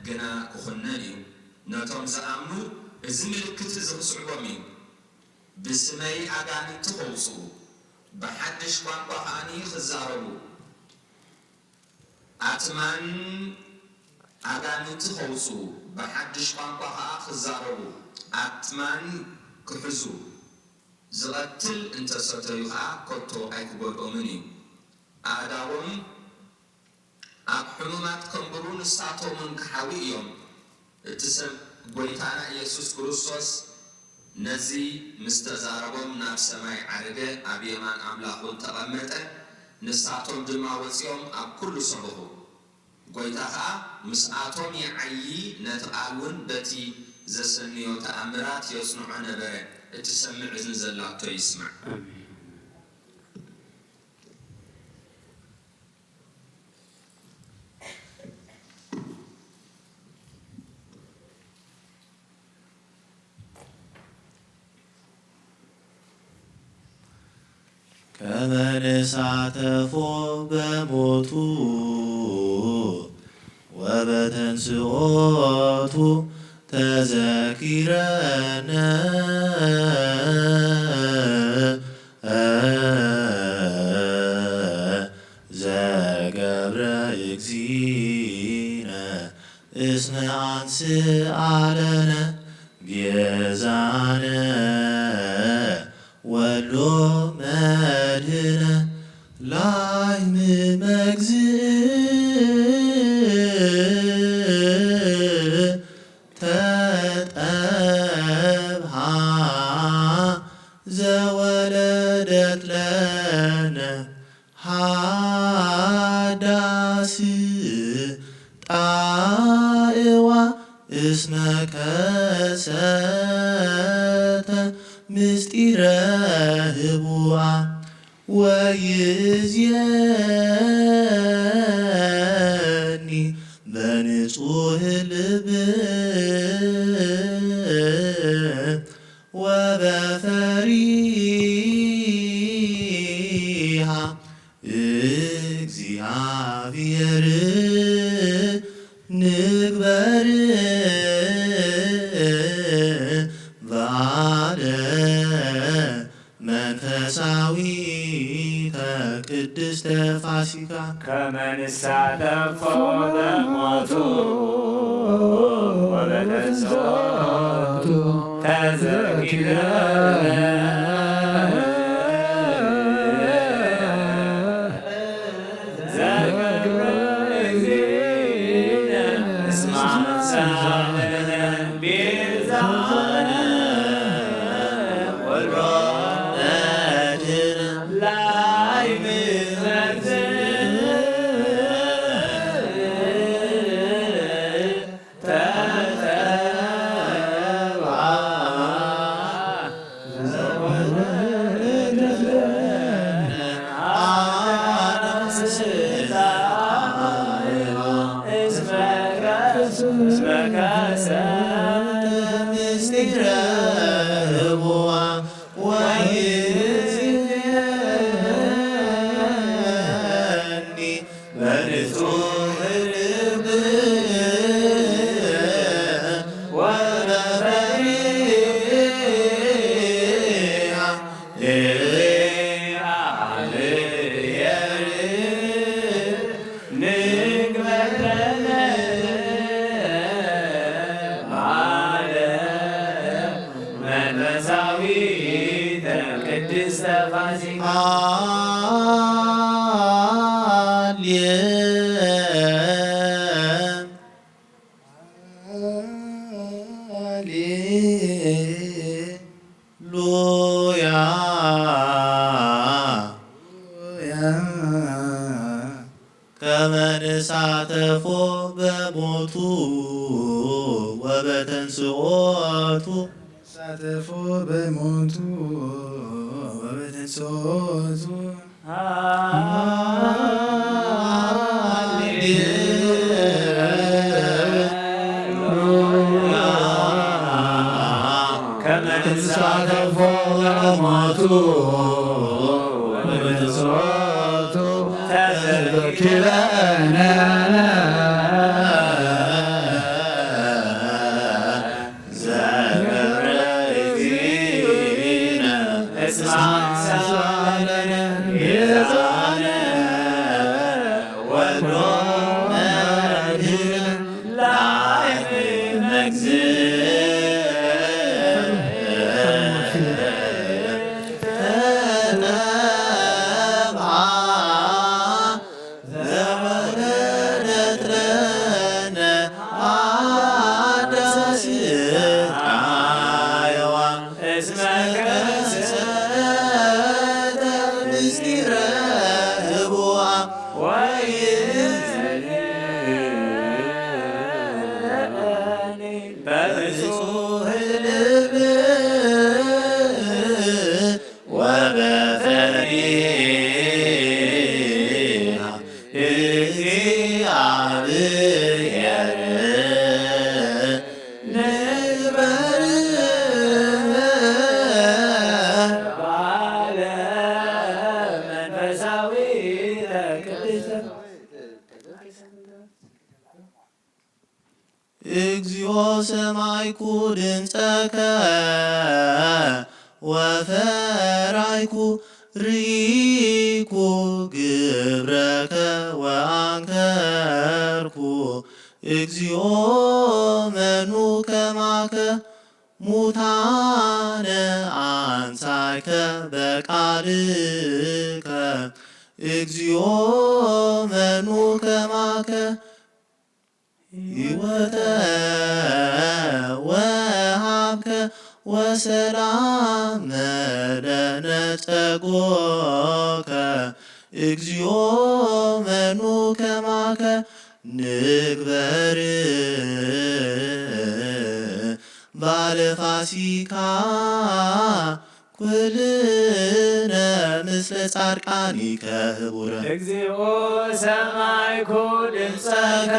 ግና ክኹነን እዩ። ነቶም ዝኣምኑ እዚ ምልክት እዚ ክስዕቦም እዩ። ብስመይ ኣጋንንቲ ከውጽኡ፣ ብሓድሽ ቋንቋ ከኣ ክዛረቡ፣ ኣትማን ኣጋንንቲ ከውጽኡ፣ ብሓድሽ ቋንቋ ከኣ ክዛረቡ፣ ኣትማን ክሕዙ፣ ዝቐትል እንተ ሰተዩ ከኣ ከቶ ኣይክጎድኦምን እዩ። ኣእዳዎም ኣብ ሕሙማት ከንብሩ፣ ንሳቶም እውን ክሓዊ እዮም። እቲ ሰብ ጐይታና ኢየሱስ ክርስቶስ ነዚ ምስ ተዛረቦም ናብ ሰማይ ዓረገ፣ ኣብ የማን ኣምላኽ እውን ተቐመጠ። ንሳቶም ድማ ወጺኦም ኣብ ኩሉ ሰበኹ። ጐይታ ኸኣ ምስኣቶም ይዓዪ፣ ነቲ ቃል እውን በቲ ዘሰንዮ ተኣምራት የጽንዖ ነበረ። እትሰምዕ እዝኒ ዘላቶ ይስማዕ። ኣሜን። ከመ ንሳተፎ በሞቱ ወበተንስኦቱ ተዘኪረነ ዘገብረ እግዚእነ እስመ አንስአለነ ቤዛነ ወሎ መድህነ ላይም መግዝእ ተጠብሃ ዘወለደት ለነ ሃዳስ ጣዕዋ እስመ ከሰተ ምስጢረ ህቡኣ ወይእዝየኒ በንጹህ ልብ ወበፈሪሃ እግዚአብሔር ንግበር በዓለ መንፈሳዊተ ቅድስተ ፋሲካ። ከመ ንሳተፎ በሞቱ ወበተንሥኦቱ ተዘኪረነ ዘገብረ እግዚእነ እስመ አንስአለነ ቤዛነ ወሮ መድህነ ላይም መግዝእ ተጠብሃ ዘወለደት ለነ ሃዳስ ጣዕዋ እስመ ከሰተ ምስጢረ ህቡኣ ወይእዝየኒ በንጹህ ልብ ወበፈሪሃ እግዚአብሔር ንግበረነ በዓለ መንፈሳዊተ ቅድስተ ፋሲካ። ሃሌ ሃሌ ሉያ ከመ ንሳተፎ በሞቱ ወበተንስኦቱ። ንሳተፎ በሞቱ ወበተንስኦቱ። ሃሌ ክበነ ዘገብረ እግዚእነ እስማ ሳለነ ቤዛነ ወልዶ መድህነ ለዓለም መግዝእ ተጠብዓ ዘወለደት ለነ ሓዳስ ቃየዋ እስመ ከሰተ ምስጢረ ህቡዋ ወይእዜኒ በንጹህ ልብ ወበፈሪሃ እግዚአብሔር ንግበር በዓለ መንፈሳዊተ ቅድስተ እግዚኦ ሰማይኩ ድምፀከ ወፈራይኩ ርኢኩ ግብረከ ወአንከርኩ። እግዚኦ መኑ ከማከ ሙታነ አንሳይከ በቃልከ። እግዚኦ መኑ ከማከ ሕይወተ ወሃብከ ወሰላመ ለነጸጎከ። እግዚኦ መኑ ከማከ ንግበር ባለ ፋሲካ ኩልነ ምስለ ጻድቃኒከ ህቡረ። እግዚኦ ሰማይኩ ድምፀከ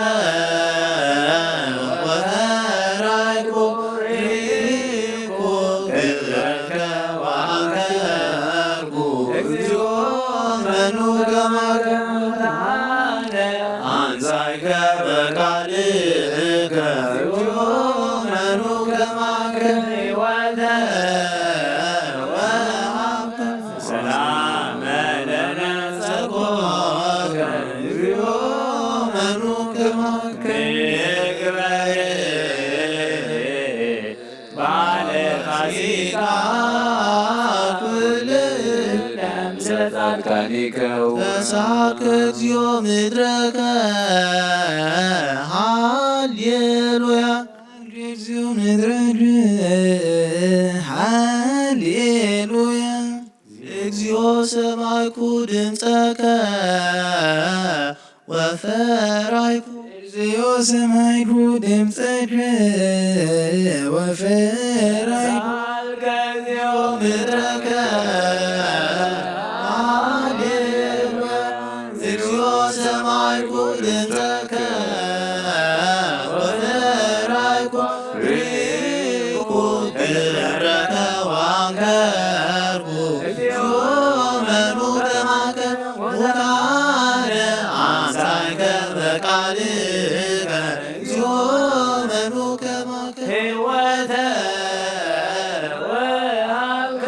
ወፈራይኩ ርኢኩ ግብረከ ወአንከርኩ። እግዚኦ መኑ ከማከ ሙታነ አንሳይከ በቃልከ። እግዚኦ መኑ ከማከ ሕይወተ ወሃብከ ሰላመ ለነጸጎከ። እግዚኦ መኑ ከማከ ይግበር ባለ ፋሲካ ኩልነ ምስለ ጻድቃኒከ። ተሳከ እግዚኦ ምድረከ ሃሌሉያ። ተሳከ እግዚኦ ምድረከ ሃሌሉያ። እግዚኦ ሰማይኩ ድምፀከ ወፈራይኩ። እግዚኦ ሰማይኩ ድምፀከ ወፈራይኩ። ሳልከ እግዚኦ ምድረከ ሃሌሉያ። እግዚኦ ሰማይኩ ድምፀከ ወፈራይኩ ርኢኩ ግብረከ ወአንከርኩ። እግዚኦ መኑ ከማከ ሙታነ አንሳይከ በቃልከ። እግዚኦ መኑ ከማከ ሕይወተ ወሃብከ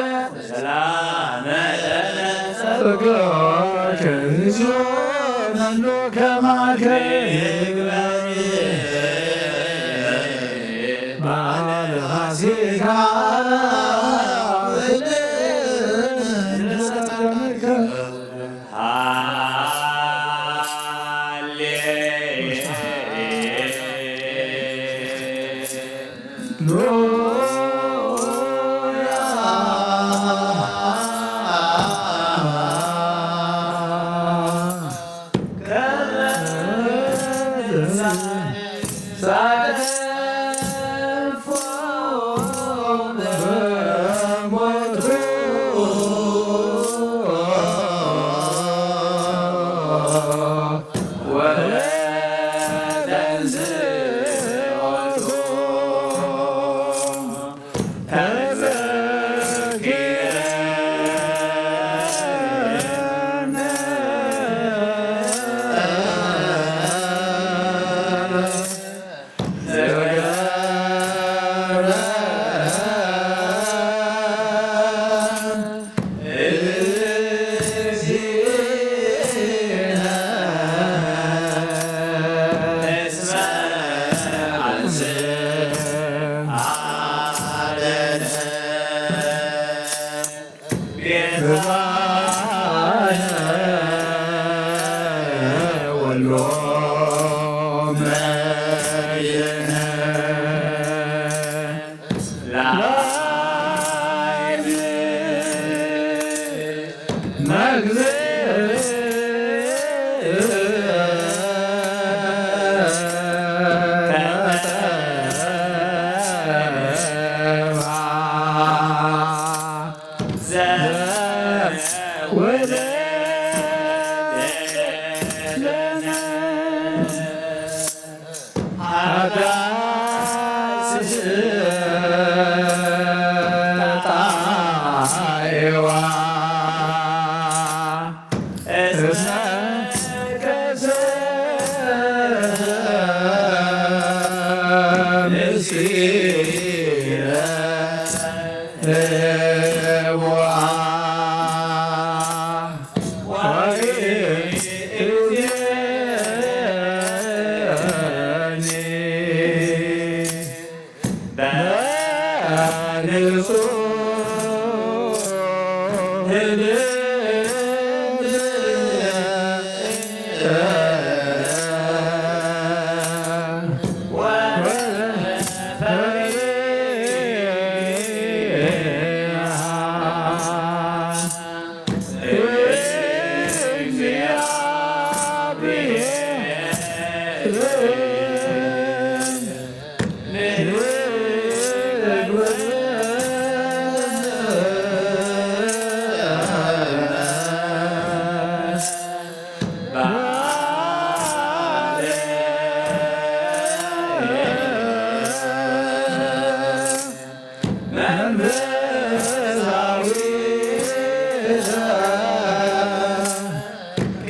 ሰላመ ለነጸጎከ። እግዚኦ መኑ ከማከ ይግበር ባለ ፋሲካ ኩልነ ምስለ ጻድቃኒከ። ሃሌ ሎመይነ ላይነ መግዝእ ተጠባ ዘወለደ ለነ ሓዳስ ጣዕዋ እስመ ከሰ ምስጢረ ህቡኣ ወይእዜኒ በንጹህ ልብ ወፈሪሃ እግዚአብሔር መንፈሳዊት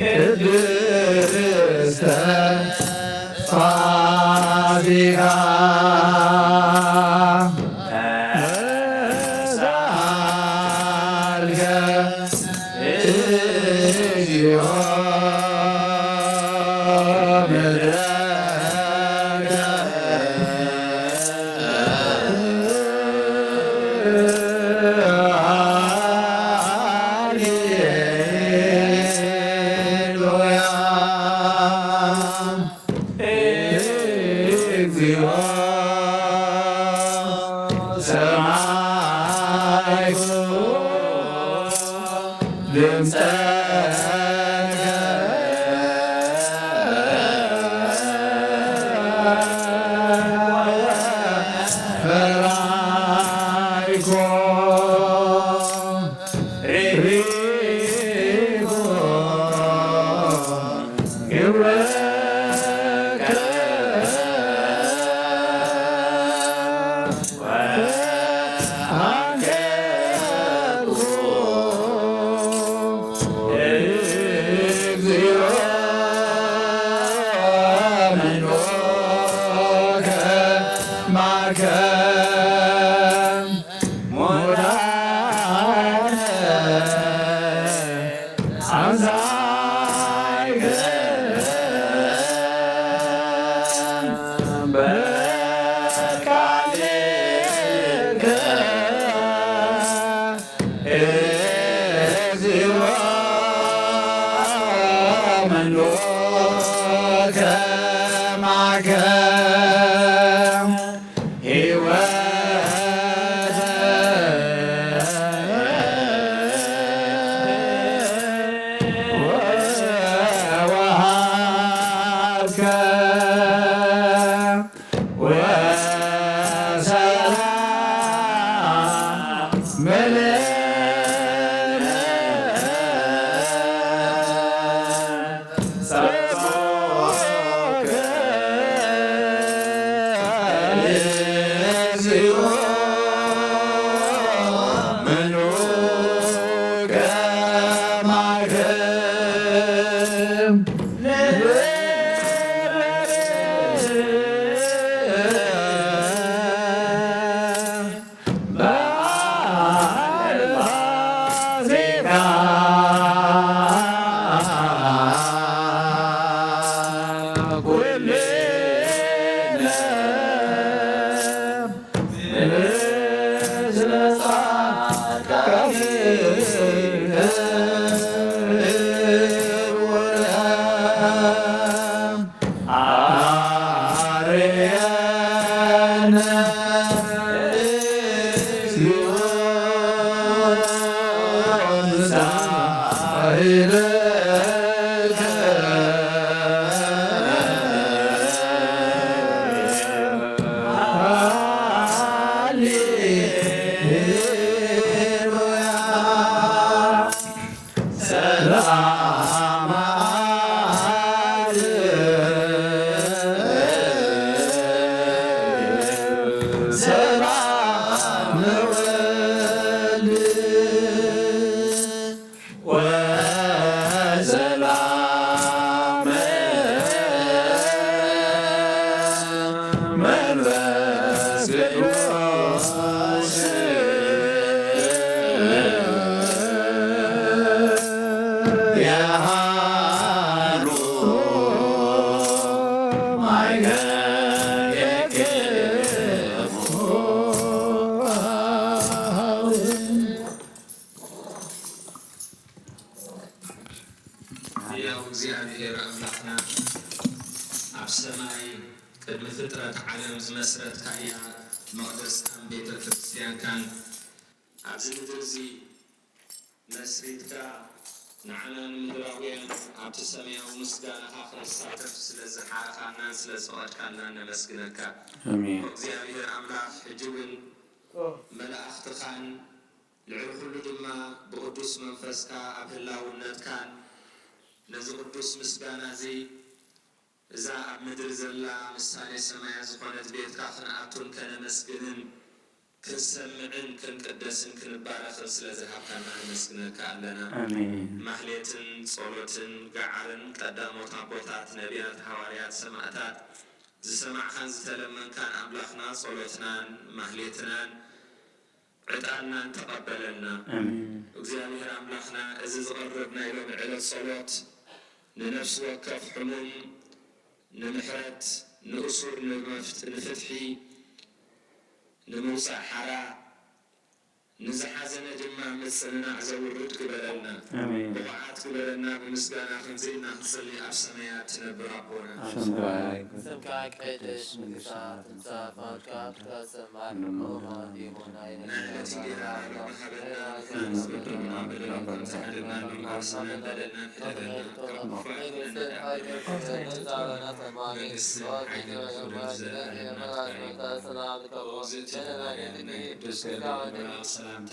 ቅድስተ ፋሲካ መሰአልከ እግዚኦ ምሕረከ ሃሌሉያ። እግዚኦ ሰማይኩ ድምፀከ ፈራይኮ ሪኮ ግብረከ ወአንገርኩ እግዚኦ ምንዑ ከማከ ሙታነ አንሳእከ በቃልከ እግዚኦ ምንዑ ከማከ ሕይወተ ወሃብከ ወሰላም ምልእተ ጸሎከ እግዚኦ ምንዑ ከማከ በዓለ ፋሲካ ኩልነ ምስለ ጻድቃንከ ኣብ ሰማይ ቅድሚ ፍጥረት ዓለም ዝመስረትካያ መቕደስካን ቤተ ክርስቲያንካን ኣብዚ ምድሪ እዚ መስሪትካ ንዓና ንምድራውያን ኣብቲ ሰማያዊ ምስጋናኻ ክንሳተፍ ስለ ዝሓረኻናን ስለ ዝፈቐድካልናን ነመስግነካ። ኣሜን። እግዚኣብሔር ኣምላኽ ሕጂ እውን መላእኽትኻን ልዕሊ ኩሉ ድማ ብቕዱስ መንፈስካ ኣብ ህላውነትካን ነዚ ቅዱስ ምስጋና እዚ እዛ ኣብ ምድሪ ዘላ ምሳሌ ሰማያ ዝኾነት ቤትካ ክንኣቱን ከነመስግንን ክንሰምዕን ክንቅደስን ክንባረኽን ስለ ዝሃብካና ነመስግነካ ኣለና። ኣሜን። ማህሌትን ጸሎትን ገዓርን ቀዳሞት ኣቦታት ነቢያት፣ ሃዋርያት፣ ሰማዕታት ዝሰማዕካን ዝተለመንካን ኣምላኽና ጸሎትናን ማህሌትናን ዕጣንናን ተቐበለልና። ኣሜን። እግዚኣብሔር ኣምላኽና እዚ ዝቐርብ ናይ ሎሚ ዕለት ጸሎት ንነፍሲ ወከፍ ሕሙም ንምሕረት፣ ንእሱር ንምፍት-፣ ንፍትሒ፣ ንምውፃእ ሓራ፣ ንዝሓዘነ ድማ ምጽንናዕ ዘውርድ ግበረልና። ኣሜን። ብቑዓት ግበረልና። ብምስጋና ከምዚ ኢልና ክንጽሊ ኣብ ሰማያት ትነብር ኣቦና። ስምካ ይቀደስ፣ መንግስትካ ትምጻእ፣ ፍቃድካ ትፈጸም፣ ኣብ ከምኡ ይኹን። ናይ ዕለት እንጀራ ሎሚ ሃበና፣ ንሕና ንበድለና በደላትና፣ ከምቲ ንሕና ንበድል ንበደልና፣ ንሕደገና ካብ ክፉእ ኣይትግበረና፣ መንግስቲ፣ ሓይሊ፣ ክብሪ ንዘለኣለም ናትካ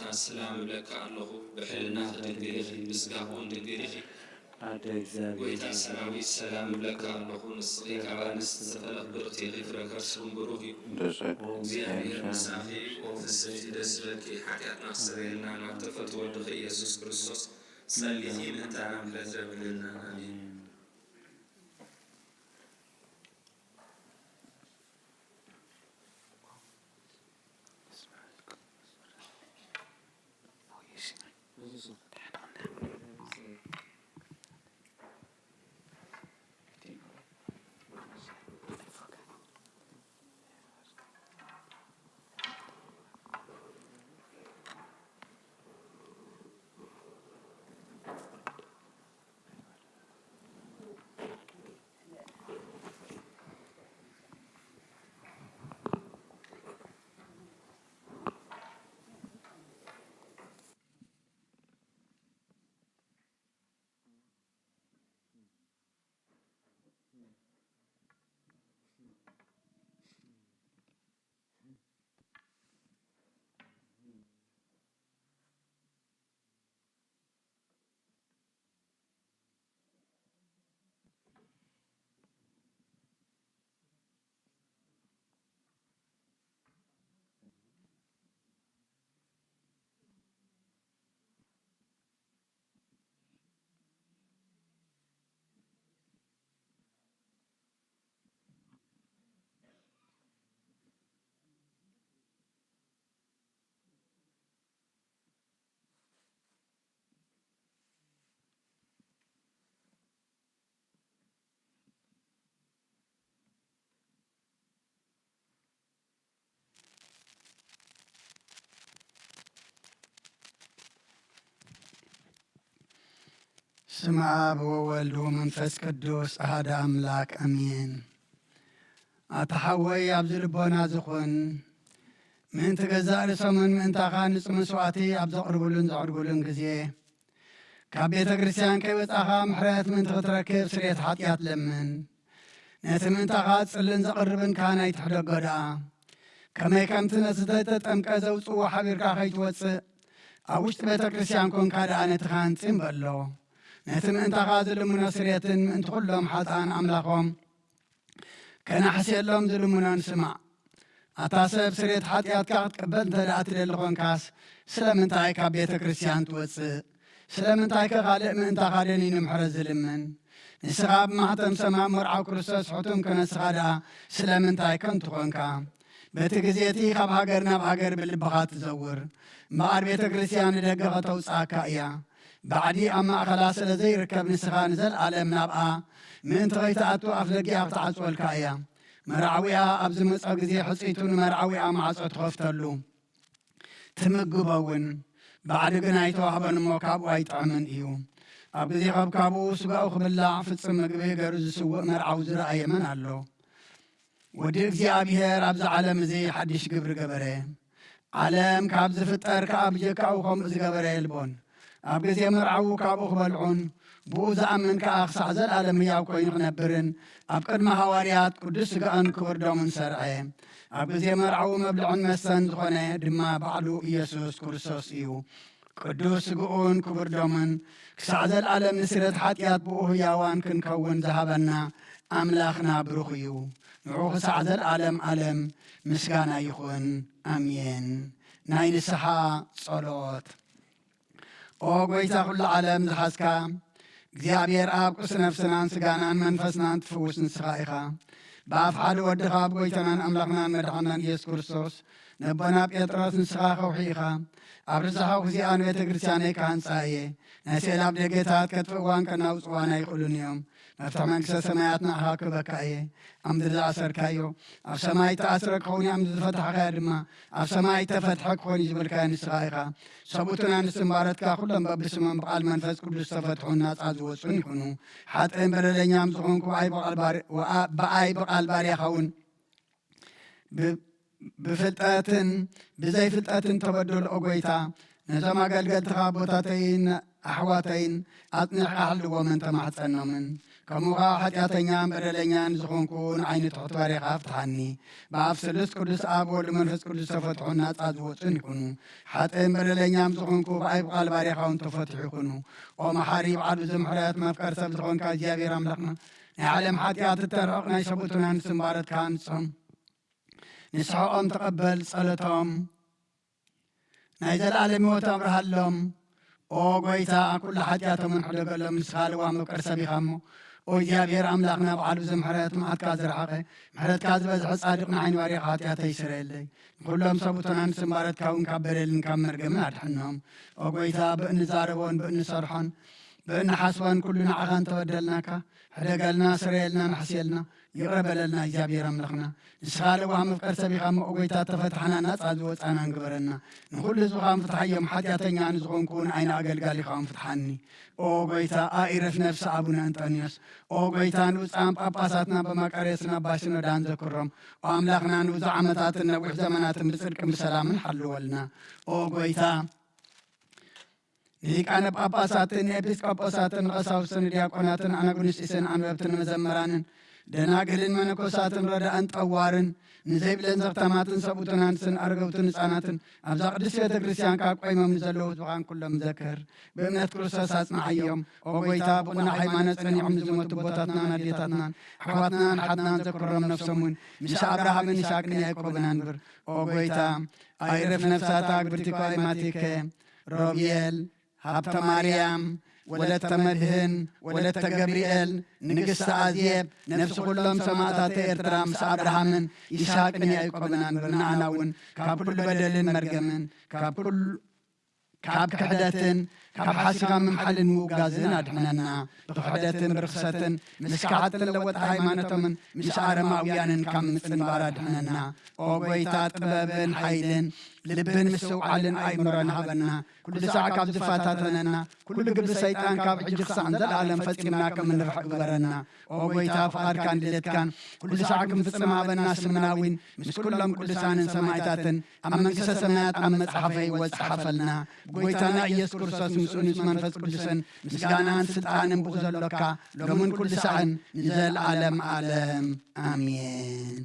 እዩ። ሰላም እብለካ ኣለኹ፣ ብሕልና ድንግል ኢኺ፣ ብስጋኺ እውን ድንግል ኢኺ። ኣደ እግዚኣብሔር ጎይታ ሰራዊት ሰላም እብለካ ኣለኹ፣ ንስኺ ካብ ኣንስቲ ዝተፈለኽ ብርኽቲ ኢኺ፣ ፍረ ከርስኺ እውን ብሩኽ እዩ። ብፁዕ እግዚኣብሔር ምሳኺ፣ ኦ ፍስሕቲ ደስ ይበልኪ፣ ሓጢኣትና ኣስተሰርየልና፣ ናብ ተፈቱ ወድኺ ኢየሱስ ክርስቶስ ጸሊኺ ምእንታና ምሕረት ለምንልና። ኣሜን። ስም ኣብ ወወልድ ወመንፈስ ቅዱስ ኣሃደ ኣምላክ ኣሜን። ኣታ ሓወይ ኣብዚ ልቦና ዝኹን ምእንቲ ገዛእ ርእሶምን ምእንታኻ ንጹህ መስዋዕቲ ኣብ ዘቕርቡሉን ዘዕርጉሉን ግዜ ካብ ቤተ ክርስቲያን ከይወጻኻ ምሕረት ምእንቲ ክትረክብ ስርየት ሓጢኣት ለምን። ነቲ ምእንታኻ ጽልን ዘቕርብን ካህን ኣይትሕደጎ ደኣ። ከመይ ከምቲ ነቲ ዘይተጠምቀ ዘውጽእዎ ሓቢርካ ከይትወጽእ ኣብ ውሽጢ ቤተ ክርስቲያን ኮንካ ደኣ ነቲ ካህን ጽን በሎ። ነቲ ምእንታኻ ዝልምኖ ስርየትን ምእንቲ ኩሎም ሓጥኣን ኣምላኾም ከናሕስየሎም ዝልምኖን ስማዕ። ኣታ ሰብ ስርየት ሓጢኣትካ ክትቅበል እንተ ደኣ ትደሊ ኾንካስ ስለምንታይ ካብ ቤተ ክርስቲያን ትወጽእ? ስለምንታይ ከ ካልእ ምእንታኻ ደኒኑ ምሕረት ዝልምን? ንስኻ ኣብ ማሕተም ሰማም መርዓዊ ክርስቶስ ሕቱም ከነስኻ ደኣ ስለምንታይ ከንቱ ኾንካ? በቲ ግዜ እቲ ካብ ሃገር ናብ ሃገር ብልብኻ ትዘውር እምበኣር ቤተ ክርስቲያን ንደገ ከተውጽኣካ እያ። ባዕዲ ኣብ ማእኸላ ስለ ዘይርከብ ንስኻ ንዘለኣለም ናብኣ ምእንቲ ኸይትኣቱ ኣፍ ደጊኣ ክትዓጽወልካ እያ። መርዓዊኣ ኣብ ዝመጾ ግዜ ሕጽይቱ ንመርዓዊኣ ማዕጾ ትኸፍተሉ። ትምግቦ እውን ባዕዲ ግን ኣይተዋህቦን እሞ ካብኡ ኣይጥዕምን እዩ። ኣብ ግዜ ከብካቡ ስጋኡ ክብላዕ ፍጽም ምግቢ ገሩ ዝስውእ መርዓዊ ዝረኣየ መን ኣሎ? ወዲ እግዚኣብሔር ኣብዚ ዓለም እዚ ሓድሽ ግብሪ ገበረ። ዓለም ካብ ዝፍጠር ከኣ ብጀካኡ ከምኡ ዝገበረ የልቦን። ኣብ ግዜ መርዓዊ ካብኡ ክበልዑን ብኡ ዝኣምን ከኣ ክሳዕ ዘለኣለም ህያው ኮይኑ ክነብርን ኣብ ቅድሚ ሃዋርያት ቅዱስ ስጋኡን ክቡር ደሙን ሰርዐ። ኣብ ግዜ መርዓዊ መብልዕን መስተን ዝኾነ ድማ ባዕሉ ኢየሱስ ክርስቶስ እዩ። ቅዱስ ስግኡን ክቡር ደሙን ክሳዕ ዘለኣለም ንስረት ሓጢኣት ብኡ ህያዋን ክንከውን ዝሃበና ኣምላኽና ብሩኽ እዩ። ንዑ ክሳዕ ዘለኣለም ኣለም ምስጋና ይኹን። ኣሜን። ናይ ንስሓ ጸሎት። ኦ ጎይታ ኩሉ ዓለም ዝሓዝካ እግዚኣብሔር ኣብ ቅዱስ ነፍስናን ስጋናን መንፈስናን ትፍውስ ንስኻ ኢኻ። ብኣፍ ሓደ ወድኻ ብጎይታናን ኣምላኽናን መድሓናን ኢየሱስ ክርስቶስ ነቦና ጴጥሮስ ንስኻ ከውሒ ኢኻ። ኣብ ርዝሓ ኹዚኣን ቤተ ክርስቲያነይ ክሃንጻ እየ። ናይ ስዕል ኣብ ደገታት ከጥፍእዋን ከናውጽዋን ኣይኽእሉን እዮም። መፍትሒ መንግስተ ሰማያት ንኣኻ ክበካ እየ። ኣብ ምድሪ ዝኣሰርካዮ ኣብ ሰማይ ተኣስረ ክኸውን እዩ፣ ኣብ ምድሪ ዝፈታሕካዮ ድማ ኣብ ሰማይ ተፈትሐ ክኾን እዩ ዝበልካዮ ንስኻ ኢኻ። ሰብኡትን ኣንስትን ባረትካ ኩሎም በብስሞም ብቓል መንፈስ ቅዱስ ተፈትሑን ናጻ ዝወጹን ይኹኑ። ሓጥእን በደለኛም ዝኾንኩ ብኣይ ብቓል ባሪ-፣ ወኣ-፣ ብኣይ ብቓል ባርያኻ እውን ብ-፣ ብፍልጠትን ብዘይፍልጠትን ተበደሉ። ኦ ጎይታ፣ ነዞም ኣገልገልትኻ ኣቦታተይን ኣሕዋተይን ኣጽኒዕካ ሓልዎምን ተማሕጸኖምን። ከምኡ ኸኣ ሓጢኣተኛን በደለኛን ዝኾንኩ ንዓይኒ ትሑት ባርያኻ ፍትሓኒ። ብኣፍ ስሉስ ቅዱስ ኣብ ወልድ መንፈስ ቅዱስ ተፈትሑን ናጻ ዝወጹን ይኹኑ። ሓጥእን በደለኛም ዝኾንኩ ብኣይ ብቓል ባርያኻ እውን ተፈትሑ ይኹኑ። ኦ መሓሪ ብዓዱ ዘምሕረት መፍቀር ሰብ ዝኾንካ እግዚኣብሔር ኣምላኽና፣ ናይ ዓለም ሓጢኣት እተርሕቕ ናይ ሰብኡትን ኣንስትን ባረትካ ንሶም ንስሐኦም ተቐበል ጸሎቶም ናይ ዘለኣለም ህይወት ኣብርሃሎም። ኦ ጎይታ፣ ኩሉ ሓጢኣቶምን ሕደገሎም፣ ንስኻ ልዋ መፍቀር ሰብ ኢኻ እሞ። ኦ እግዚኣብሔር ኣምላኽና፣ ብዓሉ ዘምሕረት መዓትካ ዝረሓቐ፣ ምሕረትካ ዝበዝሐ ጻድቕ ንዓይኒ ባርያኻ ሓጢኣተይ ይስረየለይ። ንኹሎም ሰብኡትን ኣንስትን ባረትካ እውን ካብ በደልን ካብ መርገምን ኣድሕኖም። ኦ ጎይታ፣ ብእንዛረቦን ብእንሰርሖን ብእንሓስቦን ኩሉ ንዓኻ እንተበደልናካ፣ ሕደገልና፣ ስረየልና፣ ምሕስየልና፣ ይቕረ በለልና እግዚኣብሔር ኣምላኽና። ንስኻ ለዋህ መፍቀር ሰብ ኢኻ እሞ፣ ኦ ጎይታ፣ ተፈታሕና፣ ናጻ ዝወጻናን ግበረና። ንኹሉ ህዝብኻ እውን ፍትሓዮም፣ ሓጢኣተኛ ኣነ ዝኾንኩ እውን ዓይኒ ኣገልጋሊኻ እውን ፍትሓኒ። ኦ ጎይታ፣ ኣይረፍ ነፍሲ ኣቡነ እንጠንዮስ። ኦ ጎይታ፣ ንብፁዓን ጳጳሳትና በማቃርዮስን ኣባ ሲኖዳን ዘክሮም። ኦ ኣምላኽና፣ ንብዙሕ ዓመታትን ነዊሕ ዘመናትን ብጽድቅን ብሰላምን ሓልወልና። ኦ ጎይታ፣ ንሊቃነ ጳጳሳትን ኤጲስቆጶሳትን ንቐሳውስትን ንዲያቆናትን ኣናጉንስጢስን ኣንበብትን መዘመራንን ደናግልን መነኮሳትን ረዳእን ጠዋርን ንዘይብለን ዘኽተማትን ሰብኡትን ኣንስትን ኣረገውትን ህፃናትን ኣብዛ ቅድስት ቤተ ክርስቲያን ካብ ቆይሞም ንዘለዉ ህዝብኻን ኩሎም ዘክር። ብእምነት ክርስቶስ ኣጽንዓዮም። ኦ ጎይታ፣ ብቕኑዕ ሃይማኖት ጸኒዖም ንዝሞቱ ኣቦታትናን ኣዴታትናን ኣሕዋትናን ሓትናን ዘክሮም። ነፍሶም እውን ምስ ኣብርሃምን ይስሐቅን ያዕቆብን ኣንብር። ኦ ጎይታ፣ ኣይረፍ ነፍሳት ኣግብርቲኮ ኣይማቲከ ሮብየል፣ ሃብተ ማርያም፣ ወለተ መድህን፣ ወለተ ገብርኤል፣ ንግስቲ ኣዜብ፣ ነፍሲ ኩሎም ሰማእታት ኤርትራ ምስ ኣብርሃምን ይስሐቅን ያዕቆብን ኣንብር። ንዓና እውን ካብ ኩሉ በደልን መርገምን፣ ካብ ኩሉ፣ ካብ ክሕደትን ካብ ሓሲኻ ምምሓልን ምውጋዝን ኣድሕነና። ብክሕደትን ብርኽሰትን ምስ ከሓድትን ለወጥቲ ሃይማኖቶምን ምስ ኣረማውያንን ካብ ምጽንባር ኣድሕነና። ኦ ጎይታ፣ ጥበብን ሓይልን ልብን ምስትውዓልን ኣእምሮን ሃበና። ኩሉ ሳዕ ካብ ዝፈታተነና ኩሉ ግብሪ ሰይጣን ካብ ሕጂ ክሳዕ ንዘለኣለም ፈጺምና ከም እንርሕቕ ግበረና። ኦ ጎይታ፣ ፍቓድካን ድሌትካን ኩሉ ሳዕ ክንፍጽም ሃበና። ስምና እውን ምስ ኩሎም ቅዱሳንን ሰማዕታትን ኣብ መንግስተ ሰማያት ኣብ መጽሓፈ ህይወት ጸሓፈልና። ጎይታና ኢየሱስ ክርስቶስ ምስኡን ምስ መንፈስ ቅዱስን ምስጋናን ስልጣንን ብኡ ዘሎካ ሎምን ኩሉ ሳዕን ንዘለኣለም ኣለም ኣሜን።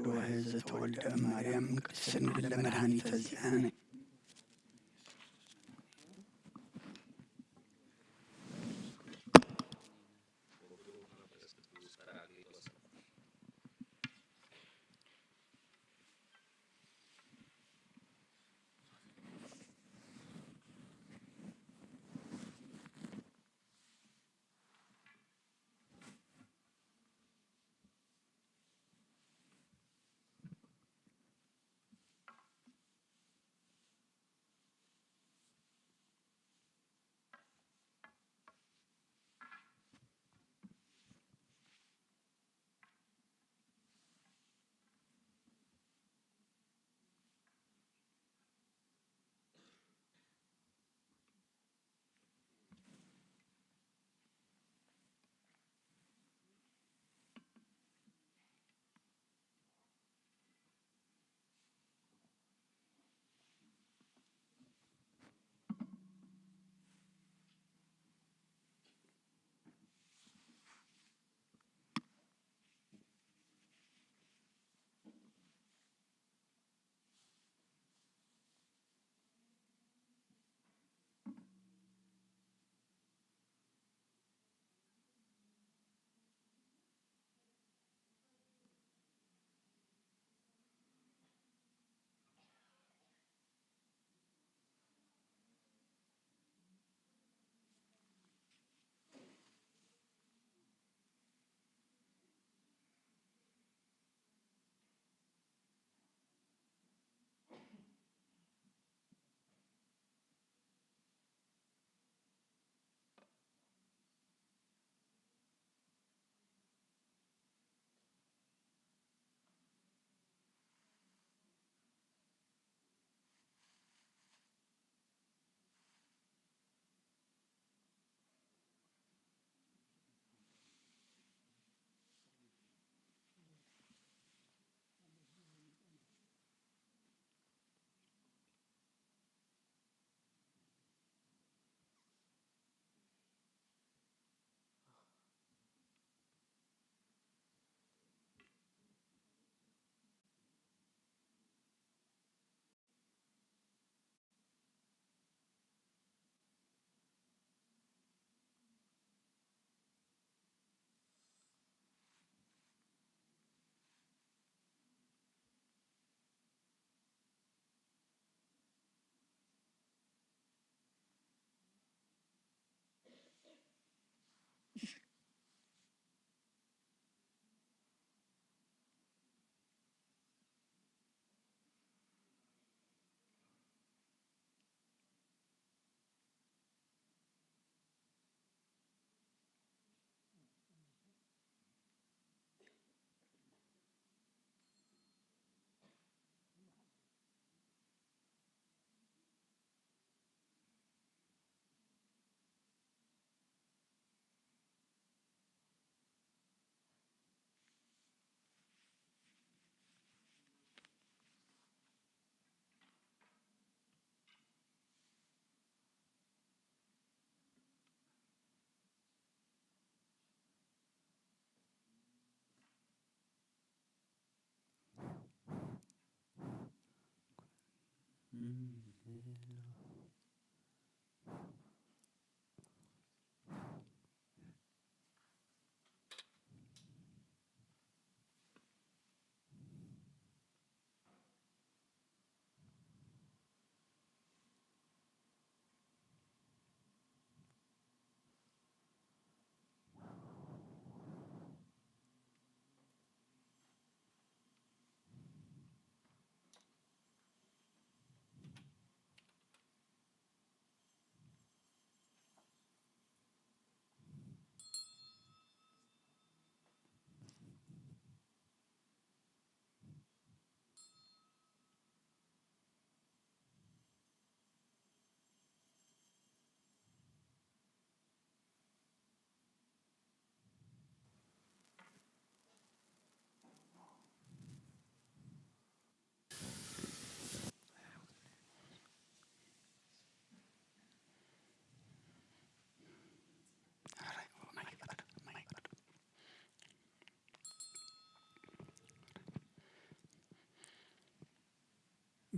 ወወላዲቱ ዘተወልደ እም ማርያም ቅድስት ድንግል ለመድኃኒተ ዚአነ።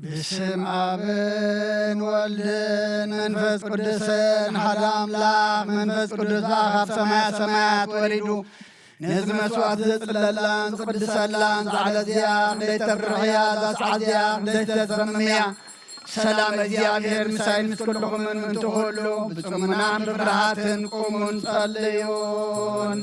ብስም ኣብን ወልድን መንፈስ ቅዱስን ሓደ ኣምላኽ። መንፈስ ቅዱስ ኣብ ሰማያት ሰማያት ወሪዱ ነዚ መስዋዕት ዘጽለላን ዝቕድሰላን ዛዕለ እዚኣ ክንደይ ተፍርሕያ፣ እዛ ሰዓት እዚኣ ክንደይ ተሰምምያ። ሰላም እግዚኣብሔር ምሳይ ምስ ኩልኹምን ምእንቲ ኩሉ ብጽሙናን ብፍርሃትን ቁሙን ጸልዩን።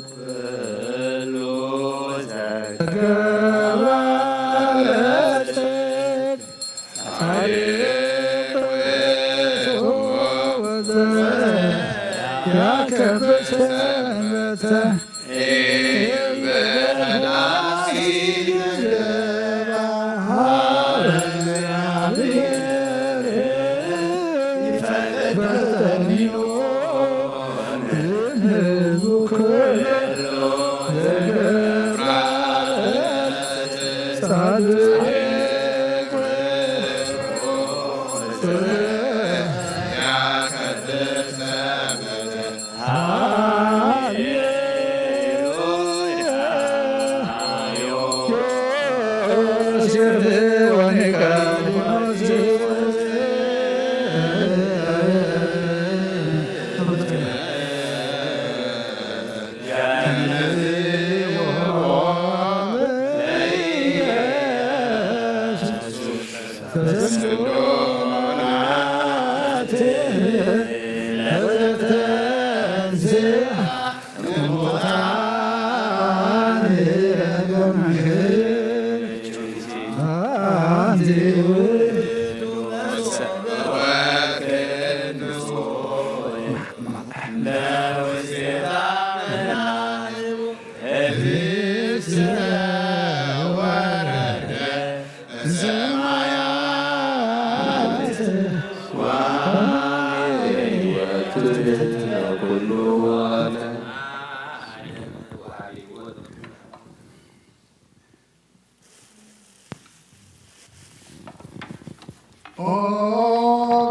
ኦ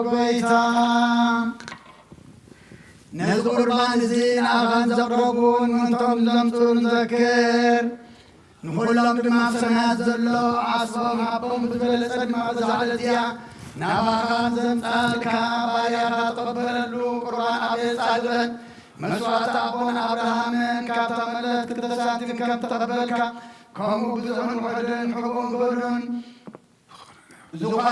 ጎይታ፣ ነዚ ቁርባን እዚ ንኣኻን ዘቕረቡን ምእንቶም ዘምፁን ዘክር። ንኹሎም ድማ ኣብ ሰማያት ዘሎ ዓስቦም ሃቦም ብዝበለጸ ድማ በዛ ዕለት እዚኣ ናባኻ ዘምጻልካ ባርያኻ ተቐበለሉ። ቁርባን ኣቤል ጻድቕን መስዋዕቲ ኣቦና ኣብርሃምን ካብታ መለት ክልተ ሳንቲም ከም ተቐበልካ፣ ከምኡ ብዙሕን ውሑድን ሕቡእን ብሉን ዝኾነ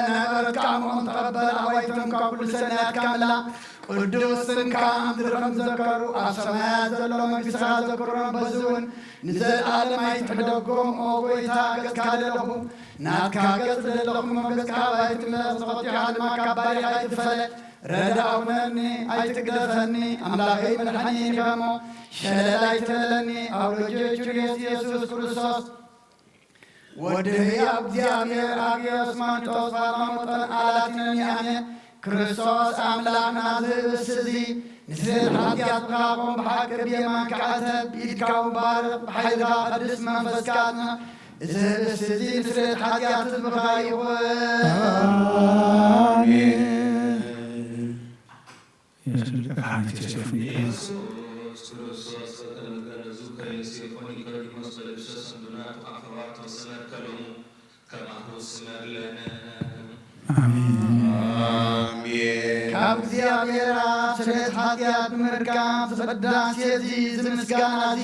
ናይ በረትካ ኣምኦም ተቐበል። ኣባይቶም ካብ ኩሉ ሰናያት ካምላ ቅዱስ ስምካ ምድሪ ከም ዘከሩ ኣብ ሰማያት ዘሎ መንግስትኻ ዘክሮም። በዚ እውን ንዘለኣለም ኣይትሕደጎም። ኦ ጎይታ፣ ገጽካ ደለኹ ናትካ ገጽ ደለኹ እሞ ገጽካ ኣባይ ትምለስ። ተቐጢዓ ድማ ካብ ባሪኻ ኣይትፈለ። ረዳ ኣውነኒ ኣይትግደፈኒ፣ ኣምላኸይ መድሓኒ ኢኻ እሞ ሸለል ኣይትበለኒ። ኣብ ሎጆ ኢየሱስ ክርስቶስ ወዲ ህያው እግዚኣብሔር ኣግዮስ ማንጦስ ፋርማሞጠን ኣላቲነኒ ኣነ። ክርስቶስ ኣምላኽና ዝህብስ እዚ ንስርየት ሓጢኣትካ ኹን ብሓቂ ብየማንካ ዕተብ፣ ብኢድካ እውን ባርኽ፣ ብሓይልኻ ቅድስ መንፈስካ ኣጽንዕ። እዚ ህብስ እዚ ንስርየት ሓጢኣት ህዝብኻ ይኹን። ኣሜን። ኢየሱስ ሊቀ ካህናት ዮሴፍ ኒቄዎስ። ክርስቶስ በከመ ገነዙ ከዮሴፎ ኒቆዲሞስ በልብሰ ሰንዱናት ወአፈዋት ወሰመር ከሎሙ ከማሁ ስመር ለነ። ኣሜን። ካብ እግዚኣብሔር ኣብ ስርየት ሓጢኣት ብምርካብ እዚ ቅዳሴ እዚ፣ እዚ ምስጋና እዚ፣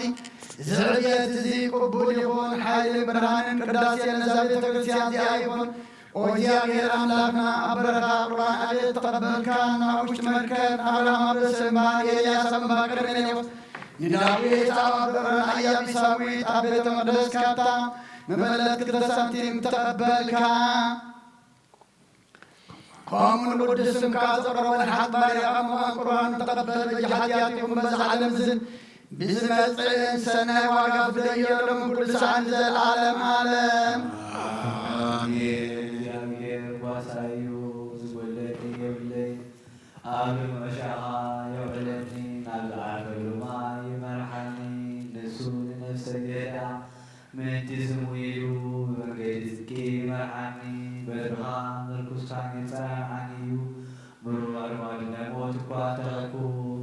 እዚ ዕብየት እዚ ቅቡል ይኹን። ሓይልን ብርሃንን ቅዳሴ ነዛ ቤተ ክርስቲያን እዚኣ ይኹን። ኦ እግዚኣብሔር ኣምላኽና፣ ኣብ በረኻ ቁርባን ኣቤል ተቐበልካና፣ ውሽጢ መርከብ ኣብርሃም ኣብ ርእሰ እምባ፣ ኤልያስ ኣብ እምባ ቀርሜሌዎስ፣ ንዳዊት ኣብ ኣዶርን ኣያቢ ሳዊት ኣብ ቤተ መቕደስ ካብታ መበለት ክልተ ሳንቲም ተቐበልካ። ከምኡ ንቅዱስ ስምካ ዘቕረቦ ንሓጥ ባርያኻ ምዃን ቁርባን ተቐበል። በጃ ሓጢኣት ይኹን በዛ ዓለም ዝን ብዝመጽእን ሰናይ ዋጋ ፍደዮ ሎም ኩሉ ሰዓን ንዘለዓለም ዓለም። ኣሜን። እግዚኣብሔር ጓሳይ እዩ፣ ዝጎድለኒ የብለይ። ኣብ ልሙዕ ሻኻ የውዕለኒ፣ ናብ ዝዓርፈሉ ማይ ይመርሓኒ። ንሱ ንነፍሰ ገዳ ምእንቲ ስሙ ኢሉ ብመንገዲ ጽድቂ ይመርሓኒ። በትርኻ ምርኩስካን የጸናንዓኒ እዩ። ምሩር ኣድማዲ ናይ ሞት እኳ እንተረኽኩ፣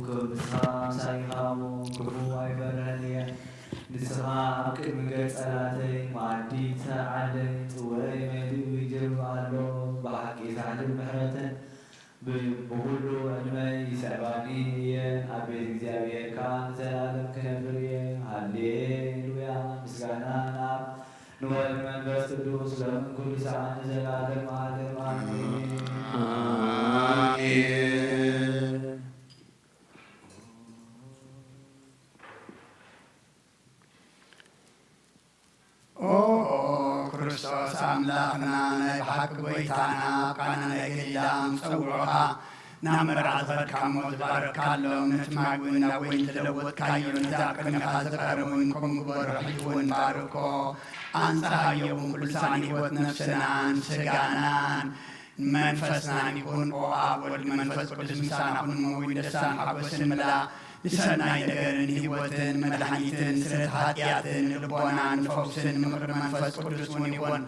ክብሪ ንስኻ ምሳይ ይሃቡ፣ ክፉእ ኣይፈርህን እየ። ንስኻ ኣብ ቅድሚ ገጽ ጸላእተይ መኣዲ ትሰርዓለይ፣ ጽዋኤይ መሊኡ ይጅርብ ኣሎ። ምሕረትን ብ-፣ ብኹሉ ዕድመ ይስዕባኒ እየ፣ ኣብ ቤት እግዚኣብሔር ከኣ ንዘለዓለም ክነብር እየ። ሃሌሉያ! ምስጋና ንኣብ ንወልድ መንፈስ ቅዱስ ሎምን ኩሉ ሰዓት ንዘለዓለም ዓለም ኣሜን። ኣሜን። ኦ ክርስቶስ ኣምላኽና፣ ናይ ብሓቂ ጐይታና፣ ኣብ ቃና ናይ ገሊላ ምስ ጸውዑኻ፣ ናብ መርዓ ዝኸድካ እሞ ዝባረኽካሎም፣ ነቲ ማይ እውን ናብ ወይኒ ዝለወጥካዮ፣ ነዚ ኣብ ቅድሜኻ ዝቐርብ እውን ከምኡ ግበሮ፣ ሕጂ እውን ባርኮ። ኣንጽሃዮ እውን ኩሉ ሳኒ ህይወት ነፍስናን ስጋናን መንፈስናን ይኹን። ኦ ኣብ ወልድ መንፈስ ቅዱስ ምሳና ኩን፣ እሞ ወይን ደስታን ሓጎስን ምላእ። ንሰናይ ነገርን ህይወትን መድሓኒትን ስርየት ሓጢኣትን ልቦናን ፈውስን ምኽሪ መንፈስ ቅዱስ እውን ይኹን።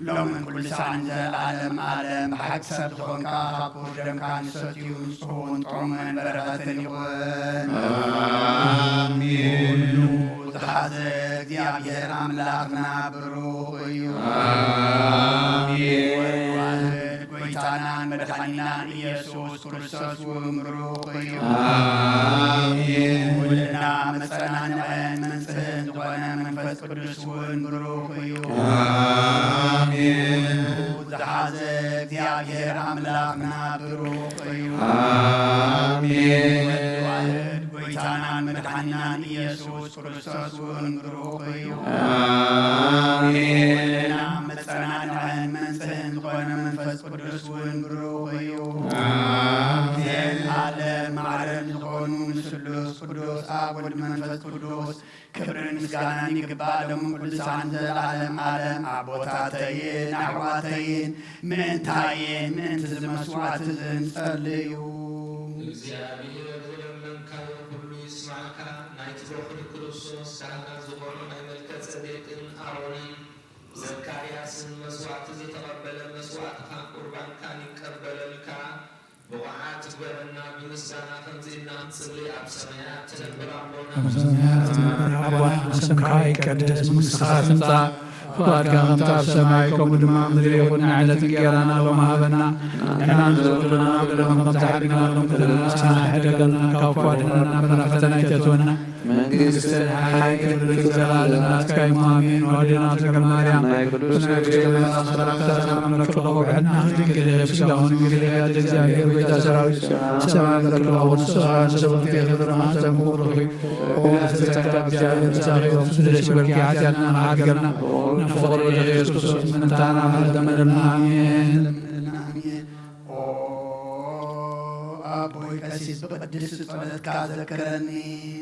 ሎምን ኩሉ ሳዕን ዘለዓለም ዓለም ብሓቂ ሰብ ዝኾንካ፣ ካብ ክቡር ደምካ ንሰትዩ ንጹህ እውን ጥዑምን በረኸትን ይኹን። ኣሜን። ኩሉ ዝሓዘ እግዚኣብሔር ኣምላኽና ብሩኽ እዩ። ኣሜን። ወልድ ዋሕድ ጐይታናን መድሓኒናን ኢየሱስ ክርስቶስ እውን ብሩኽ እዩ። ኣሜን። ወልድና መጸናንዕን መንጽህን ዝኾነ መንፈስ ቅዱስ እውን ብሩኽ እዩ። ኣሜን። ዝሓዘ እግዚኣብሔር ኣምላኽና ብሩኽ እዩ። ኣሜን። ወልድ ዋሕድ ጐይታናን መድሓኒናን ኢየሱስ ክርስቶስ እውን ብሩኽ እዩ። ኣሜን። ወልድና መጸናንዕን መንጽህን ዝኾነ መንፈስ ቅዱስ እውን ብሩኽ እዩ። ኣሜን። ዘለዓለም ማዕረን ዝኾኑ ንስሉስ ቅዱስ ኣብ ወልድ መንፈስ ቅዱስ ክብርን ምስጋናን ይግባእ ሎምን ኩሉ ሰዓትን ዘለዓለም ዓለም። ኣቦታተይን ኣሕዋተይን፣ ምእንታየን ምእንቲ እዚ መስዋዕቲ እዚ ንጸልዩ። እግዚኣብሔር ዝለመንካዮ ኩሉ ይስማዕካ። ናይቲ በኹሪ ክርስቶስ ካህናት ዝኾኑ ናይ መልከ ጼዴቅን ኣሮንን ዘካርያስን መስዋዕቲ ዝተቐበለ መስዋዕትኻን ቁርባንካን ይቀበለልካ። ብቑዓት ግበረና። ብምስጋና ከምዚ ኢልና ክንጽሊ ኣብ ሰማያት ትነብር ኣቦና። ኣብ ሰማያት ትነብር ኣቦና፣ ስምካ ይቀደስ፣ መንግስትኻ ትምጻእ፣ ፍቓድካ ከምቲ ኣብ ሰማይ ከምኡ ድማ ኣብ ምድሪ ይኹን። ናይ ዕለት እንጌራና ሎሚ ሃበና። ንሕና ንዘብሉና በደልና ከምቲ ሓቢእና ንበድለካ፣ ንስኻ ኣይትሕደገልና፣ ካብ ክፉእ ኣድሕነና፣ እምበር ናብ ፈተና ኣይተእትወና። መንግስትን ሓይልን ክብርን ዘለዓለም ናትካ እዩ። ኣሜን። ወዲና ተክለ ማርያም ናይ ቅዱስ ገብርኤል መልኣክ ሰላምታ ሰላም ለኪ፣ ብሕልና ድንግል ኢኺ፣ ብስጋሁን ድንግል ኢኺ፣ ኣደ እግዚኣብሔር ጐይታ ሰራዊት ሰላም ለኪ፣ ንስኻ ንሰብእቲ ክብር ማህፀን ክቡር እዩ። ኦ ፍስሕቲ ጸጋ እግዚኣብሔር ምሳኺ፣ ኦ ፍስሕቲ ደስ ይበልኪ፣ ሓጢኣትና መሓር ገብርና፣ ንፍቕሪ ወልድኺ ኢየሱስ ክርስቶስ ምእንታና ምሕረት ለምንልና። ኣሜን። ኦ ኣቦይ ቀሲስ፣ ብቅድስቲ ጸሎትካ ዘክረኒ።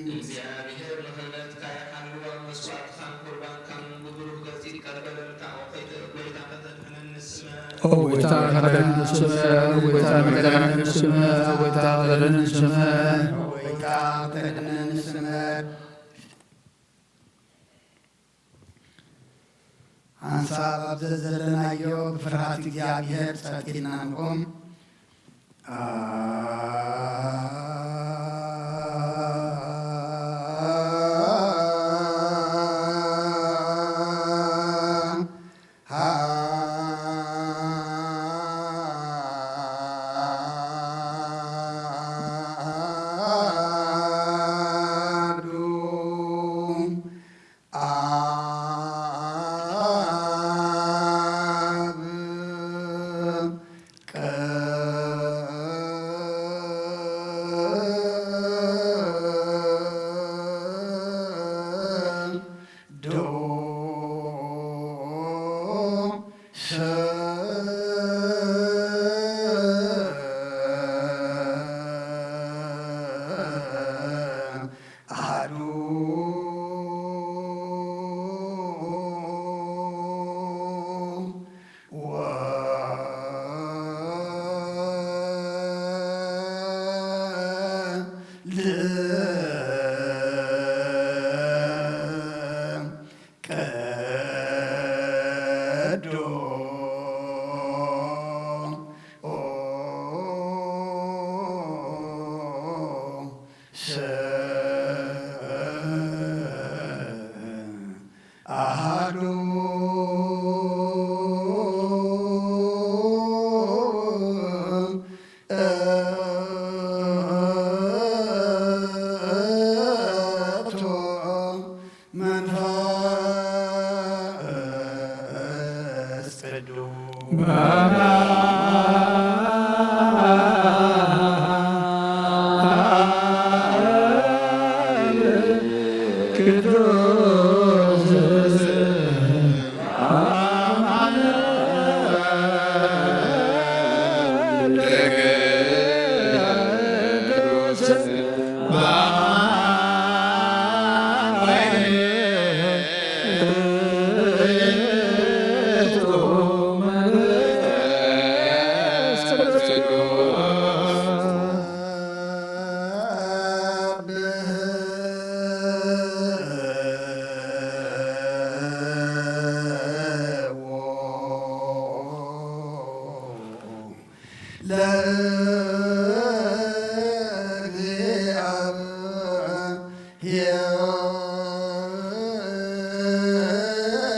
እግዚኣብሔር ንኽህነትካ ይሓልዋ፣ መስዋዕትኻን ቁርባንካን ብብሩህ ገጽ ይቀበለልካ። ኦ ኾይተ-፣ ጐይታ ከተድሕነኒ ስመ። ኦ ጐይታ ከተድሕነኒ ስመ፣ ኦ ጐይታ ከተድሕነኒ ስመ፣ ኦ ጐይታ ከተድሕነኒ ስመ። ኦ ጐይታ ከተድሕነኒ ስመ። ሓንሳብ ኣብ ዘዘለናዮ ብፍርሃት እግዚኣብሔር ጸጥ ኢልና ንቑም።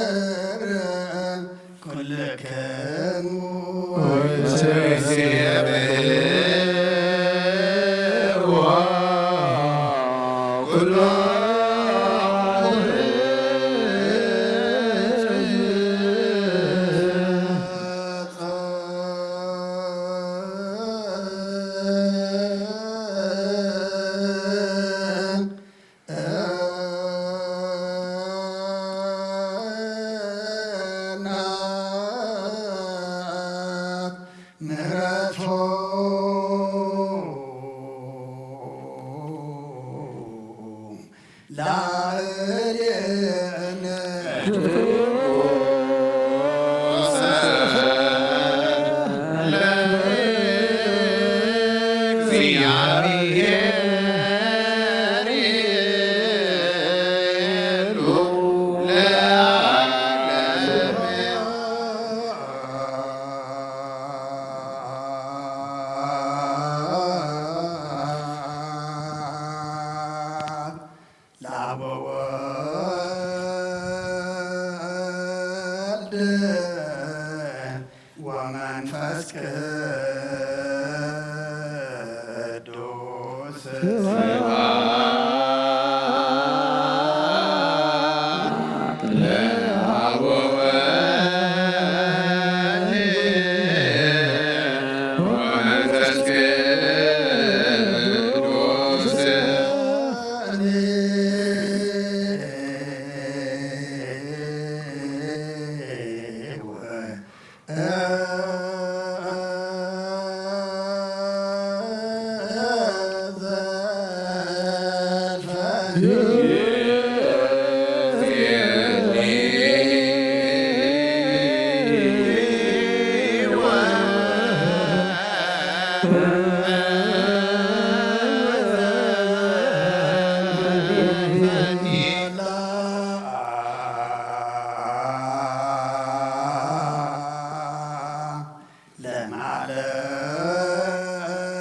ለእግዚአብሔር ኩልክሙ ወይትሴብሕዎ ኩሉ ምሕረቱ ላዕሌነ ለአብ ወወልድ ወመንፈስ ቅዱስ ስብሐት ለአብ ወወልድ ወመንፈስ ቅዱስ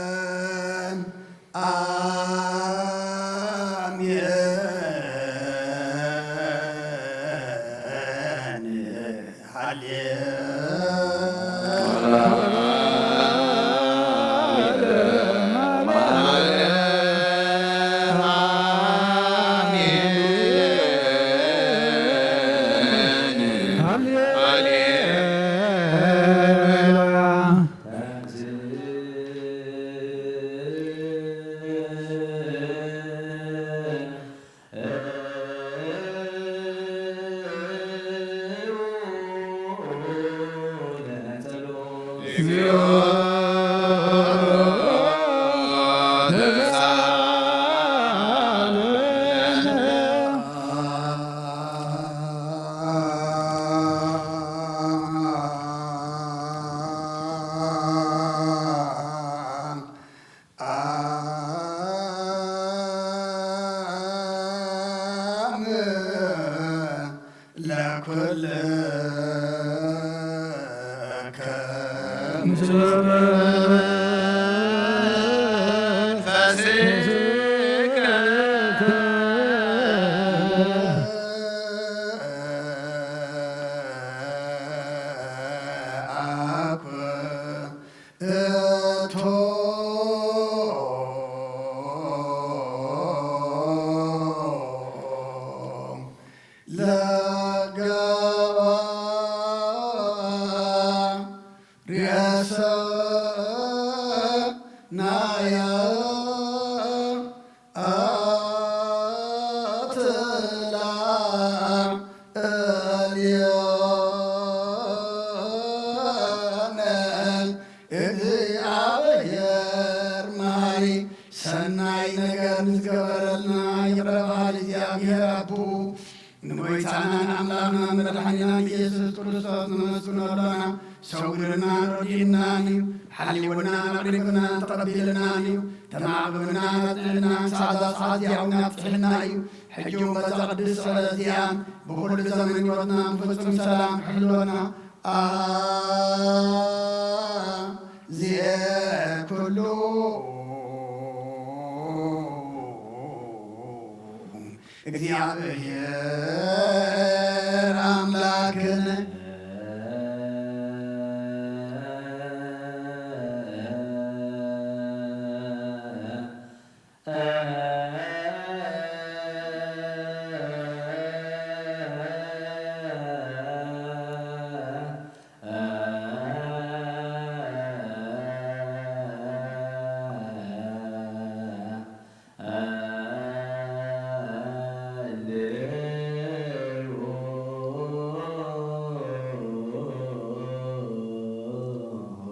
ለማለም አሜን። ሃሌ አም ለኩልከ ምስለ መንፈስከ አኩ እቶ ለገባ ርእሰ ናያ አትላ እልዮነ እግዚአብሔር መሐሪ ሰናይ ነገር ንዝገበረልና ይቕረ በሃሊ እግዚኣብሔር ኣቦ ንጎይታናን ኣምላኽናን መድሓኒናን ኢየሱስ ክርስቶስ ነመስግኖ ኣሎና። ሰውርናን ረዲእናን እዩ። ዓሊውናን ኣቕሪብናን ተቐቢልናን እዩ። ተማዕቢብናን ኣጽኒዕናን ክሳዕ እዛ ሰዓት እዚኣ እውን ኣብጺሕና እዩ። ሕጂ እውን በዛ ቅድስቲ ዕለት እዚኣን ብኹሉ ዘመን ህይወትና ብፍጹም ሰላም ክሕልወና ኣዜ ኩሉ እግዚኣብሔር ኣምላክን።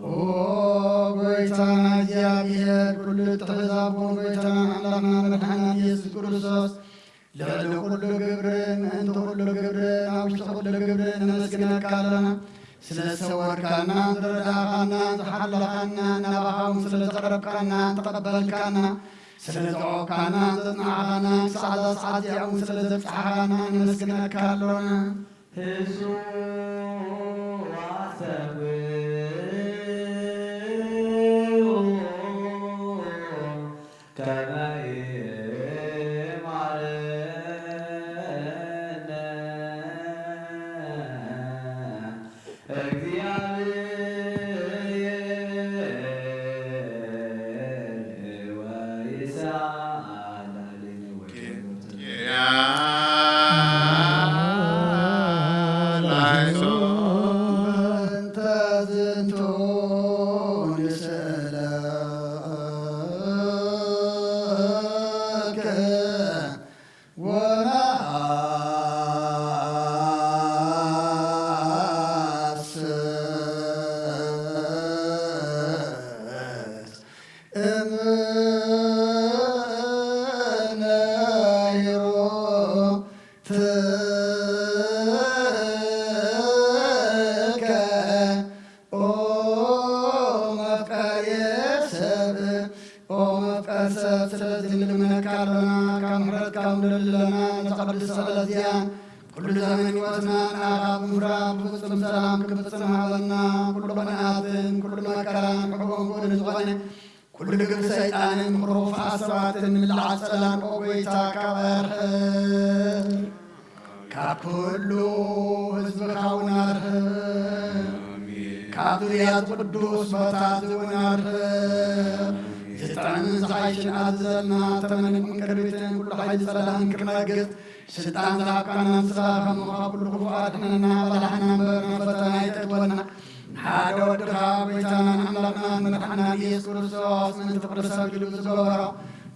ኦ ጎይታና እግዚኣብሔር፣ ኩሉ እትሕዝ ኣቦን ጎይታና ኣምላኽና መድሓና ኢየሱስ ክርስቶስ፣ ልዕሊ ኩሉ ግብርን ምእንቲ ኩሉ ግብርን ኣብ ውሽጢ ኩሉ ግብርን ነመስግነካ ኣለና። ስለ ዝሰወርካና፣ ዝረዳእካና፣ ዝሓለኻና፣ ናባኻ እውን ስለ ዘቕረብካና፣ ተቐበልካና፣ ስለ ዘቖምካና፣ ዘጽናዕካና፣ ክሳዕ እዛ ሰዓት እዚኣ እውን ስለ ዘብጽሓኻና ነመስግነካ ኣሎና። ህዝቡ ኣሰብኡ ከመ ይማረነ እግዚአብሔር። በእንተ ዝንቱ ንስእለከ ወነሐስስ እምነ ሂሩትከ ኦ መፍቀሬ ሰብ፣ ኦ መፍቀር ሰብ፣ ስለዚ ንልምነካ ኣለና፣ ካብ ምሕረትካ እውን ንደሊ ኣለና። ነዛ ቅድስቲ ዕለት እዚኣ ኩሉ ዘመን ህይወትና ንኣኻ ብምፍራህ ብፍጹም ሰላም ክፍጽም ሃበና። ኩሉ ቅንኣትን ኩሉ መከራን ሕቦን ጎድን ዝኾነ ኩሉ ግብሪ ሰይጣንን ምኽሪ ክፉኣት ሰባትን ምልዓል ጸላም ኦ ጎይታ ካብ ኣርሕቕ። ካብ ኩሉ ህዝብኻ እውን ኣርሕቕ። ካብ ዙርያ ቅዱስ ቦታ እዚ እውን ኣርሕቕ። ዝጥዕምን ዝሓይሽን ኣዝዘልና፣ ተመንን ዕንቅርቢትን ኩሉ ሓይሊ ጸላእን ክነግስ ስልጣን ዝሃብካና ንስኻ ከማኻ ኩሉ ክፉእ ኣድሕነና፣ በላሕና እምበር ናብ ፈተና ኣይተእትወና። ሓደ ወድኻ ጎይታናን ኣምላኽናን መድሓናን ኢየሱስ ክርስቶስ ምእንቲ ፍቕሪ ሰብ ኢሉ ዝገበሮ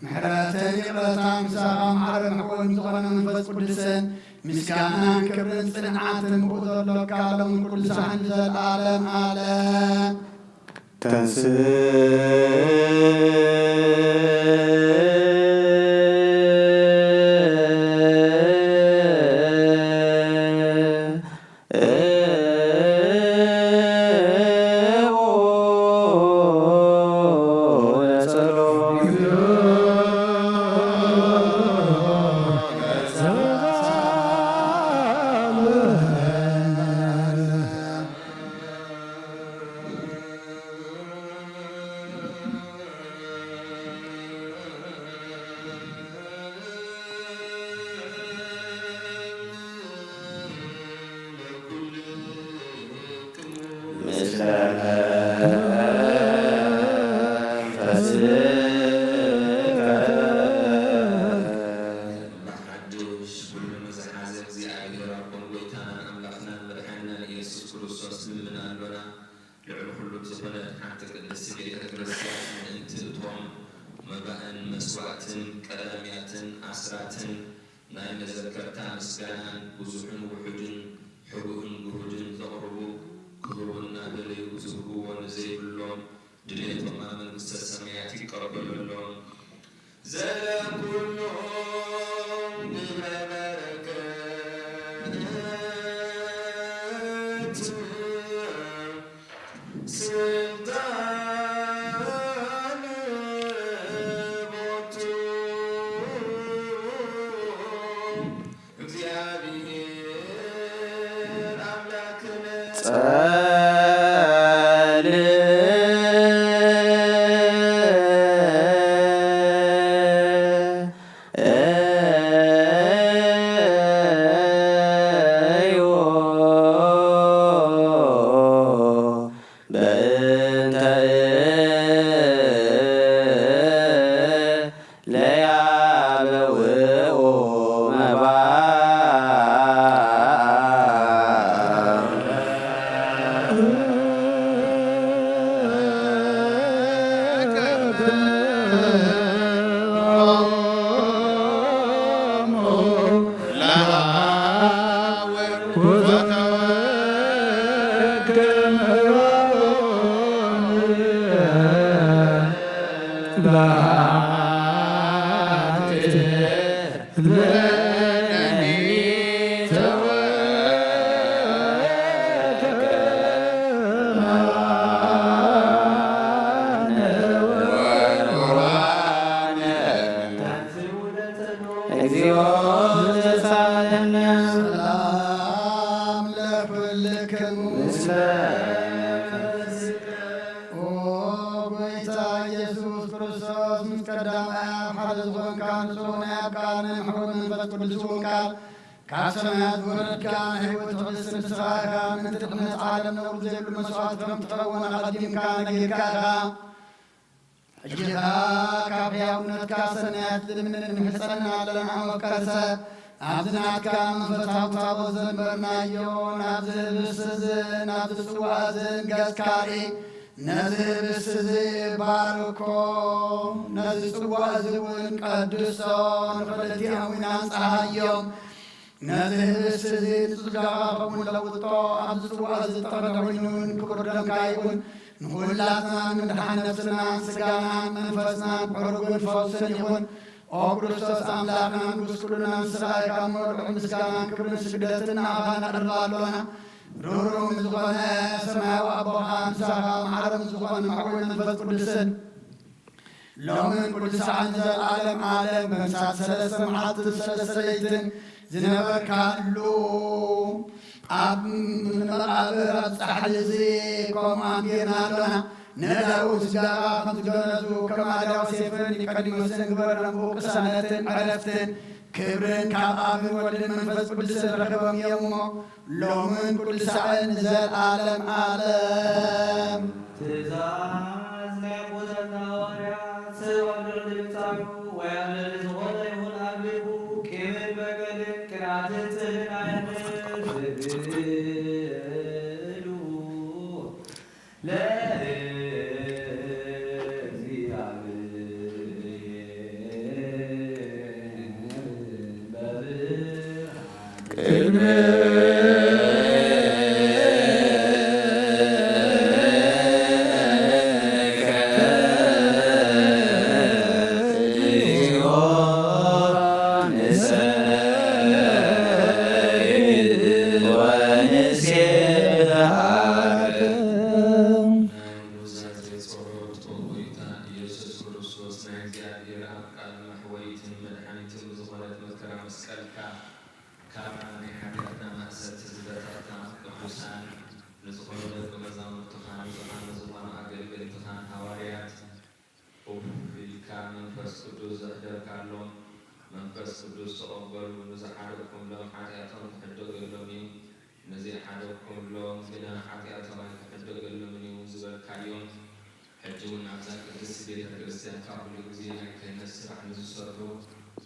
ምሕረትን ይቕረታን ምሳኻ መሓርን ሕቡን ዝኾነ መንፈስ ቅዱስን ምስጋናን ክብርን ጽንዓትን ብኡ ዘሎካ ሎም ኩሉ ሳሕን ዘለዓለም ዓለም። ተንስ ምስለ መንፈስከ። ሓድሽ ኩሉ ንዝሓዘ እግዚኣብሔር ኣቦን ጎይታናን ኣምላኽናን መድሓኒናን ኢየሱስ ክርስቶስ ንልምን ኣሎና። ልዕሊ ኩሉ ዝኾነት ሓንቲ ቅድስቲ ቤተ ክርስቲያን ምእንቲ እቶም መባእን መስዋዕትን ቀዳሚያትን ኣስራትን ናይ መዘከርታ ምስጋናን ብዙሕን ውሑድን ሕቡእን ግሁድን ዘቕርቡ ክህቡ እናደለዩ ዝህብዎ ንዘይብሎም ድሌቶም ኣብ መንግስተ ሰማያት ይቀበለሎም። ዘለኩሎም ግብረ በረከት ስልጣን በእንተ ለያበውኡ መባ እግዚኦ ተሳለነ። ሰላም ለኩልክሙ። ኦ ጎይታ ኢየሱስ ክርስቶስ፣ ምስ ቀዳማይ ኣብ ሓደ ዝኾንካ፣ ንጹህ ናይ ኣብ ቃል ናይ መሕውር መንፈስ ቅዱስ እውን ቃል ካብ ሰማያት ዝወረድካ ናይ ህይወት ትዕግስቲ ንስኻ ኢኻ። ምእንቲ ድሕነት ዓለም ነውሪ ዘይብሉ መስዋእቲ ከም ትኸውን ኣቐዲምካ ነጊርካ ኢኻ። ሕጂ ኸኣ ካብ ሕያውነትካ ሰናያት ልምንን ምሕጸና ኣለና። መፍቀሪ ሰብ፣ ኣብዚ ናትካ መንፈሳዊ ታቦት ዘንበርናዮ፣ ናብዚ ህብስቲ እዚ ናብዚ ጽዋእ እዚ ገጽካ ርኢ። ነዚ ህብስቲ እዚ ባርኮ፣ ነዚ ጽዋእ እዚ እውን ቀድሶ፣ ንኽልቲኦም እውን ኣንጽሃዮም። ነዚ ህብስቲ እዚ ንስጋኻ ኸውን ለውጦ፣ ኣብዚ ጽዋእ እዚ ጠቕለል ኮይኑ እውን ክቡር ደምካ ይኹን። ንኹላትና ንምድሓን ነፍስናን ስጋናን መንፈስናን ዕሩግን ፈውስን ይኹን። ኦ ክርስቶስ ኣምላኽና ንጉስ ኩልና፣ ንስኻ ኢኻ እሞ ልዑል ምስጋናን ክብርን ስግደትን ንኣኻ ነቕርብ ኣሎና። ርህሩህ ዝኾነ ሰማያዊ ኣቦኻ፣ ምሳኻ መሓሪ ዝኾነ መሕውይ መንፈስ ቅዱስን ሎምን ኩሉ ሰዓትን ንዘለዓለም ዓለም፣ በምሳል ሰለስተ መዓልትን ሰለስተ ለይትን ዝነበርካሉ፣ ኣብ መቓብር ኣብ ጻሕሊ እዚ ከምኡ ኣንቢርና ኣሎና። ነዳውት ስጋኻ ከም ዝገነዙ፣ ከም ኣድያው ሴፍን ኒቆዲሞስን ግበረሎም። ብኡ ቅሳነትን ዕረፍትን ክብርን ካብ ኣብን ወልድን መንፈስ ቅዱስን ረኺቦም እዮም እሞ፣ ሎምን ኩሉ ሳዕን ንዘለዓለም ዓለም። ትእዛዝ ናይ ኣቦታትና ሃዋርያት፣ ሰብ ኣብ ልዕሊ ብጻዩ ወይ ኣብ ልዕሊ ዝኾነ ይኹን ኣብ ልቡ ቂምን በቀልን ቅንኣትን ጽልእን ኣየንብር ዝብሉ ለእግዚኣብሔር በብርሃን ናይ ኑዛዜ ጸሎት። ኦ ጎይታ ኢየሱስ ክርስቶስ፣ ናይ እግዚኣብሔር ኣብ ቃል መሕወይትን መድሓኒትን ብዝኾነት መከራ መስቀልካ፣ ካብና ናይ ሓጢኣትና ማእሰርቲ ዝበተኽካ፣ ቅዱሳን ንዝኾኑ ደቂ መዛሙርትኻ፣ ንጹሃን ንዝኾኑ ኣገልገልትኻን ሃዋርያት፣ ኡፍ ኢልካ መንፈስ ቅዱስ ዘሕደርካሎም፣ መንፈስ ቅዱስ ተቐበሉ። ንዝሓደግኩምሎም ሓጢኣቶም ክሕደገሎም እዩ፣ ንዘይሓደግኩምሎም ግና ሓጢኣቶም ኣይክሕደገሎምን እዩ ዝበልካዮም፣ ሕጂ እውን ኣብዛ ቅድስቲ ቤተ ክርስቲያንካ ኩሉ ግዜ ናይ ክህነት ስራሕ ንዝሰርሑ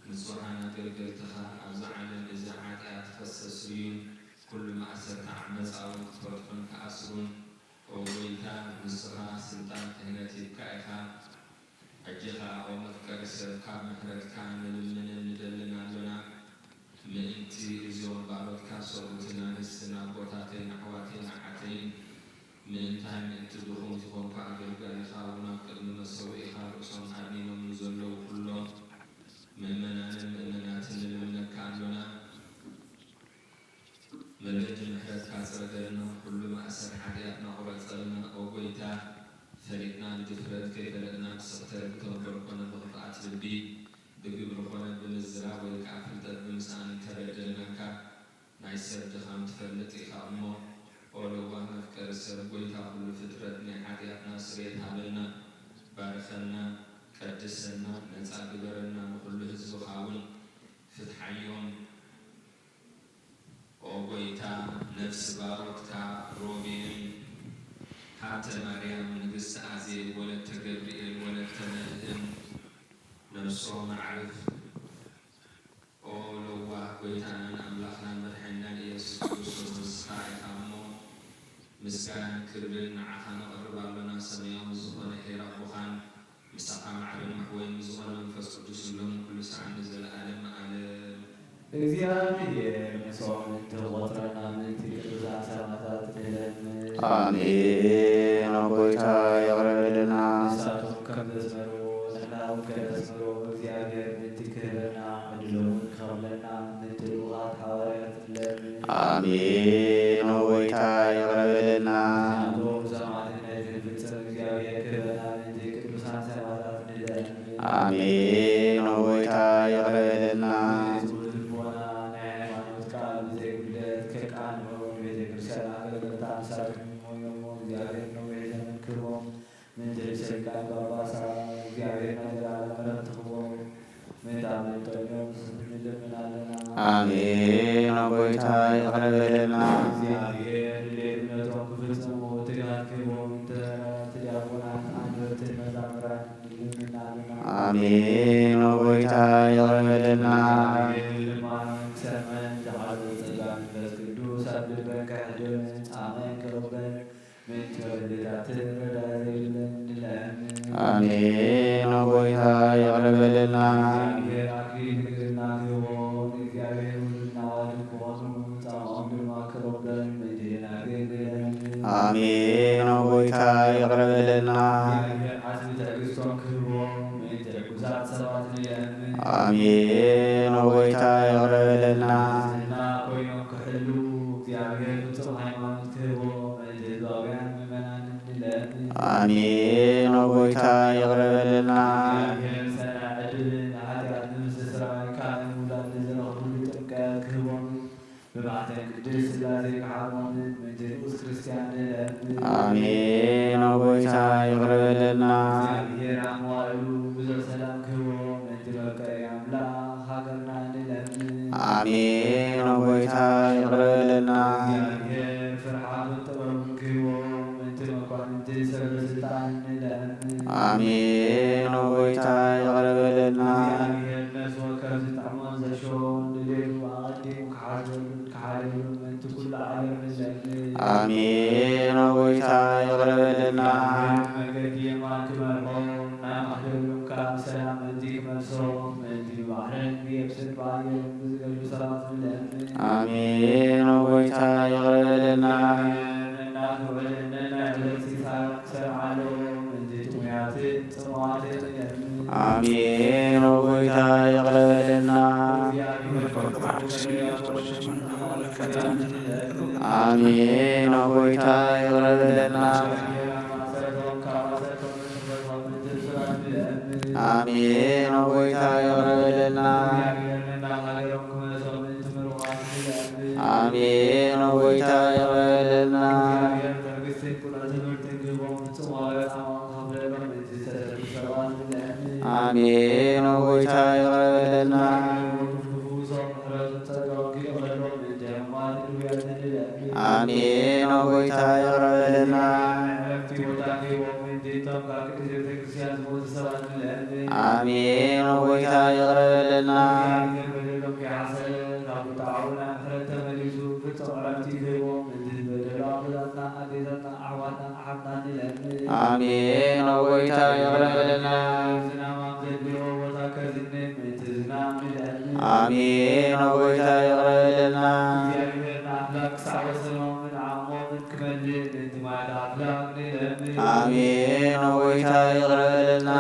ንጹሃን ኣገልገልትኻ፣ ኣብዚ ዓለም እዚ ሓጢኣት ከሰስንዩን ኩሉ ማእሰርቲ ዓመጻ እውን ክፈትሑን ክኣስሩን፣ ኦ ጎይታ፣ ንስኻ ስልጣን ክህነት ሂብካ ኢኻ። ሕጂ ኸኣ፣ ኦ መፍቀሪ ሰብ፣ ካብ ምሕረትካ ንልምንን ንደልን ኣሎና። ምእንቲ እዚኦም ባሮትካ ሰብኡትን ኣንስትን ኣቦታተይን ኣሕዋተይን ኣሓተይን፣ ምእንታይ ምእንቲ ድኹም ዝኾንኩ ኣገልጋሊኻ እውን ኣብ ቅድሚ መሰውኢኻ ርእሶም ኣድኒኖም ንዘለዉ ኩሎም ምእመናንን ምእመናትን ንልምነካ ኣሎና። መገዲ ምሕረትካ ጽረገልና፣ ኩሉ ማእሰር ሓጢኣትና ቁረጸልና። ኦ ጎይታ፣ ፈሊጥና ንድፍረት፣ ከይፈለጥና ብስሕተት፣ ብተንኮል ኮነ ብኽፍኣት ልቢ፣ ብግብሪ ኮነ ብምዝራብ ወይ ከኣ ፍልጠት ብምስኣን እንተበደልናካ፣ ናይ ሰብ ድኻም ትፈልጥ ኢኻ እሞ፣ ኦ ለዋህ መፍቀሪ ሰብ፣ ጎይታ ኩሉ ፍጥረት፣ ናይ ሓጢኣትና ስርየት ሃበና፣ ባርኸና፣ ቀድሰና፣ ነጻ ግበረና፣ ንኹሉ ህዝብኻ እውን ፍትሓዮም። ኦ ጎይታ፣ ነፍሲ ባሮትካ ሮቤል፣ ሃብተ ማርያም፣ ንግስቲ ኣዜብ፣ ወለተ ገብርኤል፣ ወለተ መድህን፣ ነፍሶም ኣዕርፍ። ኦ ለዋህ ጎይታናን ኣምላኽናን መድሓኒናን ኢየሱስ ክርስቶስ፣ ንስኻ ኢኻ እሞ ምስጋናን ክብርን ንዓኻ ነቕርብ ኣሎና። ሰማያዊ ዝኾነ ኄር ኣቦኻን ምሳኻ ማዕረ መሕወይን ዝኾነ መንፈስ ቅዱስን ሎምን ኩሉ ሰዓት ንዘለኣለም ዓለም። እግዚኣብሔር ምሶም እንትቆጽረና ምእንቲ ቅዱሳን ሰማዕታት ንለምን። ኣሜን። ኦ ጎይታ ይቕረ በለልና። ንሳቶም ከም ዘስመሩ ንሕና እውን ከነስምሮ እግዚኣብሔር ምእንቲ ክህበና ዕድል እውን ክኸፍለና ምእንቲ ልኡኻት ሓዋርያት ንለምን። ኣሜን። ኦ ጎይታ ይቕረ በለልና። ንሳቶም ሰማዕትነት ክንፍጽም እግዚኣብሔር ክህበና ምእንቲ ቅዱሳን ሰማዕታት ንለምን። ኣሜን። ኦ ጎይታ ይቕረ በለልና። ንጹህ ልቦና ናይ ሃይማኖት ቃል ብዘይጉድለት ከቃንዑ ንቤተ ክርስቲያን ኣገልገልታ ንሳቶም ይሞዮሞ እግዚኣብሔር ነዊሕ ዘመን ክህቦም ምእንቲ ርእሰ ሊቃነ ጳጳሳት እግዚኣብሔር ናይ ዘላለም ምሕረት ትኽቦም ምእንቲ ኣመንጠኞም ንልምን ኣለና። ኣሜን። ኦ ጎይታ ይቕረ በለልና። እግዚኣብሔር ድሌት እምነቶም ክፍጽሙ ትግሃት ክህቦም እንተ እቲ ዲያቆናት ኣንበብትን መዛምራን ንልምን ኣለና። ኣሜን። ኦ ጎይታ ይቕረ በለልና። እግዚኣብሔር ልማን ክሰምዐን ዝሓዘ ጸጋ መንፈስ ቅዱስ ኣብ ልበን ከሕድርን ጻመን ክቕበል ምእንቲ መበለታትን ረዳኢ ዘይብለን ንለምን። ኣሜን። ኦ ጎይታ ይቕረ በለልና። እግዚኣብሔር ኣክሊል ምንግርና ክህቦም እግዚኣብሔር ውሉድና ኣዋልድ ክኾኑ ጻማኦም ድማ ክቕበል ምእንቲ ደናግል ንለምን። ኣሜን። ኦ ጎይታ ይቕረ በለልና። እግዚኣብሔር ዓስቢ ትዕግስቶም ክህቦም ምእንቲ ዕጉሳት ሰባት ንለምን። ኣሜን። ኦ ጎይታ ይቕረ በለልና። ንጽህና ኮይኖም ክሕልዉ እግዚኣብሔር ፍጹም ሃይማኖት ክህቦም ምእንቲ ህዝባውያን ምእመናን ንለምን። ኣሜን። ኦ ጎይታ ይቕረ በለልና። እግዚኣብሔር ሰናይ ዕድልን ንሓጢኣት ንምስትስራይ ካህን ውላድ ንዝረኽብሉ ጥምቀት ክህቦምን ብማሕተም ቅድስት ሥላሴ ክሓርሞምን ምእንቲ ንኡስ ክርስቲያን ንለምን። ኣሜን። ኦ ጎይታ ይቕረ በለልና። እግዚኣብሔር ኣብ መዋዕሉ ብዙሕ ሰላም ክህቦም ምእንቲ መፍቀሪ ኣምላኽ ሃገርና ንለምን። ኣሜን። ኦ ጎይታ ይቕረ በለልና። እግዚኣብሔር ፍርሓቱን ጥበቡን ክህቦም ምእንቲ መኳንንትን ሰበ ስልጣን ንለምን። ኣሜን። ኦ ጎይታ ይቕረ በለልና። እግዚኣብሔር ነፍሲ ወከፍ ዝጥዕሞን ዘሸዎን ድሌቱ ኣቐዲሙ ክሓድረሉን ክሓልየሉን ምእንቲ ኩሉ ዓለም ንለምን። ኣሜን። ኦ ጎይታ ይቕረ በለልና። መገዲ የማን ክመርሖም ናብ ማሕደሮም ከኣ ብሰላም ምእንቲ ክመልሶም ምእንቲ ብባሕርን ብየብስን ብኣየርን ብዝገሹ ሰባት ንለምን። ኣሜን። ኦ ጎይታ ይቕረ በለልና። ነናቱ ዕለት ነናይ ዕለት ሲሳይ ክሰርዓሎም ምእንቲ ጥሙያትን ጽሙዋትን ንለምን። ኣሜን። ኦ ጎይታ ይቕረ በለልና። ኣሜን። ኦ ጎይታ ይቕረ በለልና። ኣሜን። ኦ ጎይታ ይቕረ በለልና። ኣሜን። ኦ ጎይታ ይቕረ በለልና። ኣሜን። ኦ ጎይታ ይቕረ በለልና። ኣሜን። ኦ ጎይታ ይቕረ በለልና። ኣሜን። ኦ ጎይታ ይቕረ በለልና። ኣሜን። ኦ ጎይታ ይቕረ በለልና። ኣሜን። ኦ ጎይታ ይቕረ በለልና። ኣሜን። ኦ ጎይታ ይቕረ በለልና።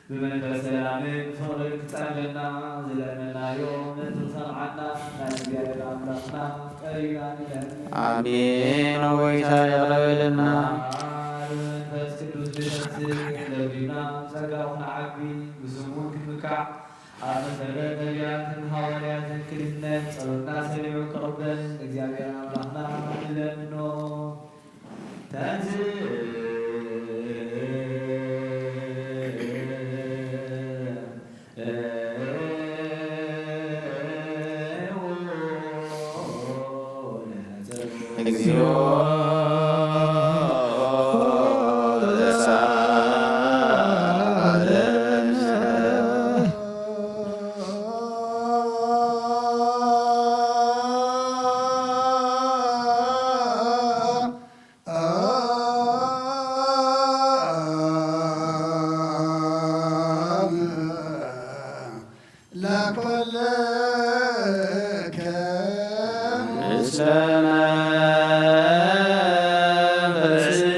ብመንፈስ ሰላምን ፍቕርን ክጸልለና ዝለመናዮ ምእንቲ ክሰምዓና ናይ እግዚኣብሔር ኣምላኽና ቀሪብና ንለምን። ኣሜን። ኦ ጎይታ ይቕረ በለልና። ኣብ መንፈስ ቅዱስ ንተስእ ለቢብና ጸጋ ኹንዓቢ ብስሙ እውን ክንምካ ኣብ መሰረት ነቢያትን ሃዋርያትን ክድነት ጸሎትና ሰሚዑ ክቕበል እግዚኣብሔር ኣምላኽና ንለምኖ። ተንሥእ እግዚኦ ለኩልከ ምስለ መንፈስከ።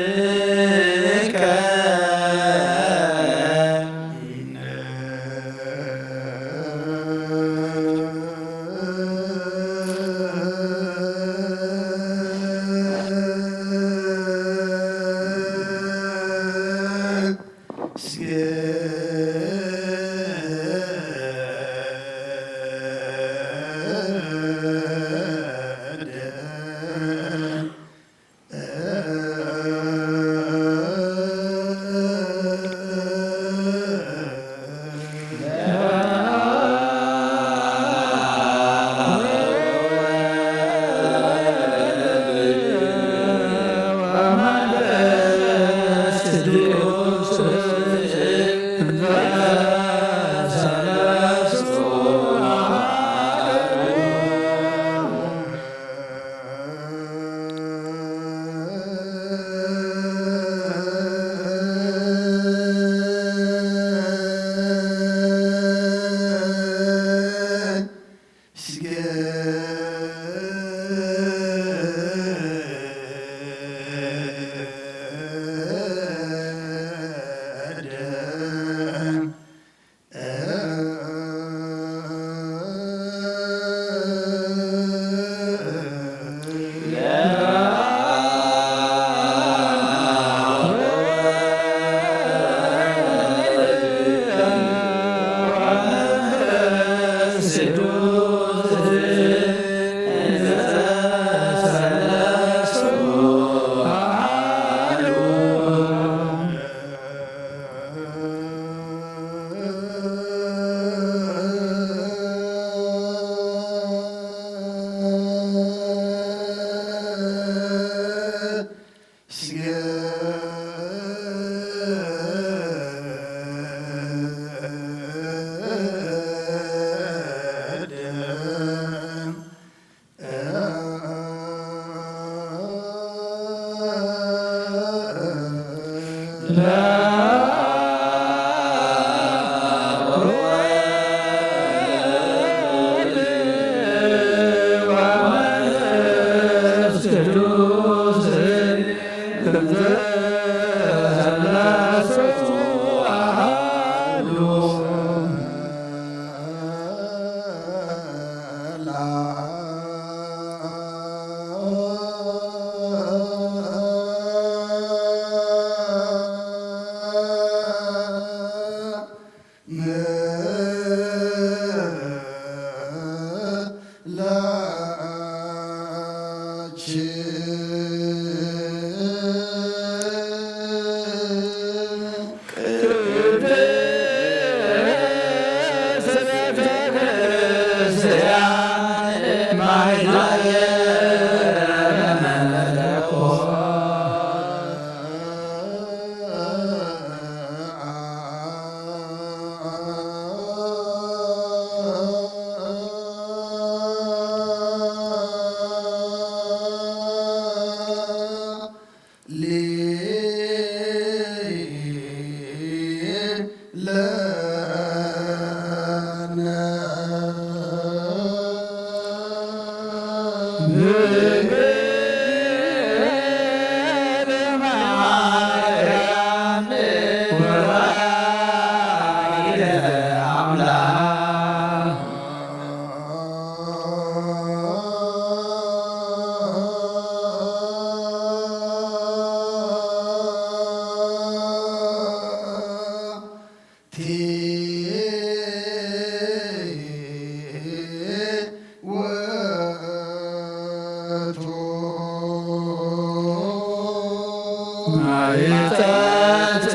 ማይጠት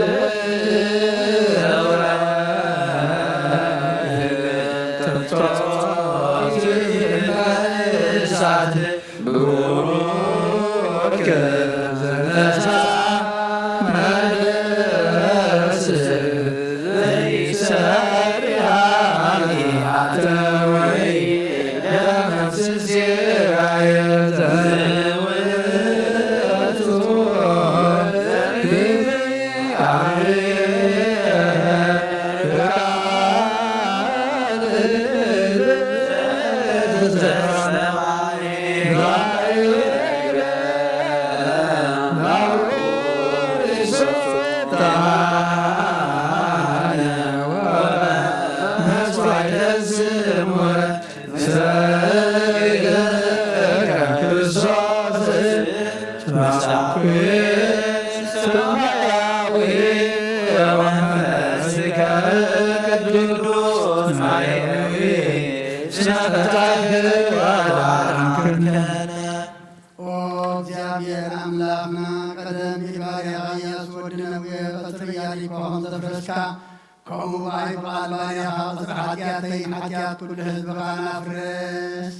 ተንጦት እሳት ብሩክ ዘነሳ መለስ ዘይሰሪ ኃጢአት ወይ ደምስስ የዘውቱ ኦ እግዚኣብሔር ኣምላኽና፣ ቀደም ኢልካ ኢኻ ኢያሱ ወዲ ነዌ፣ ቀጽሪ ኢያሪኮ ከም ዘፍረስካ፣ ከምኡ ብኣይ ብቓል ባርያኻ ቅጽሪ ሓጢኣተይን ሓጢኣት ኩሉ ህዝብኻን ኣፍርስ።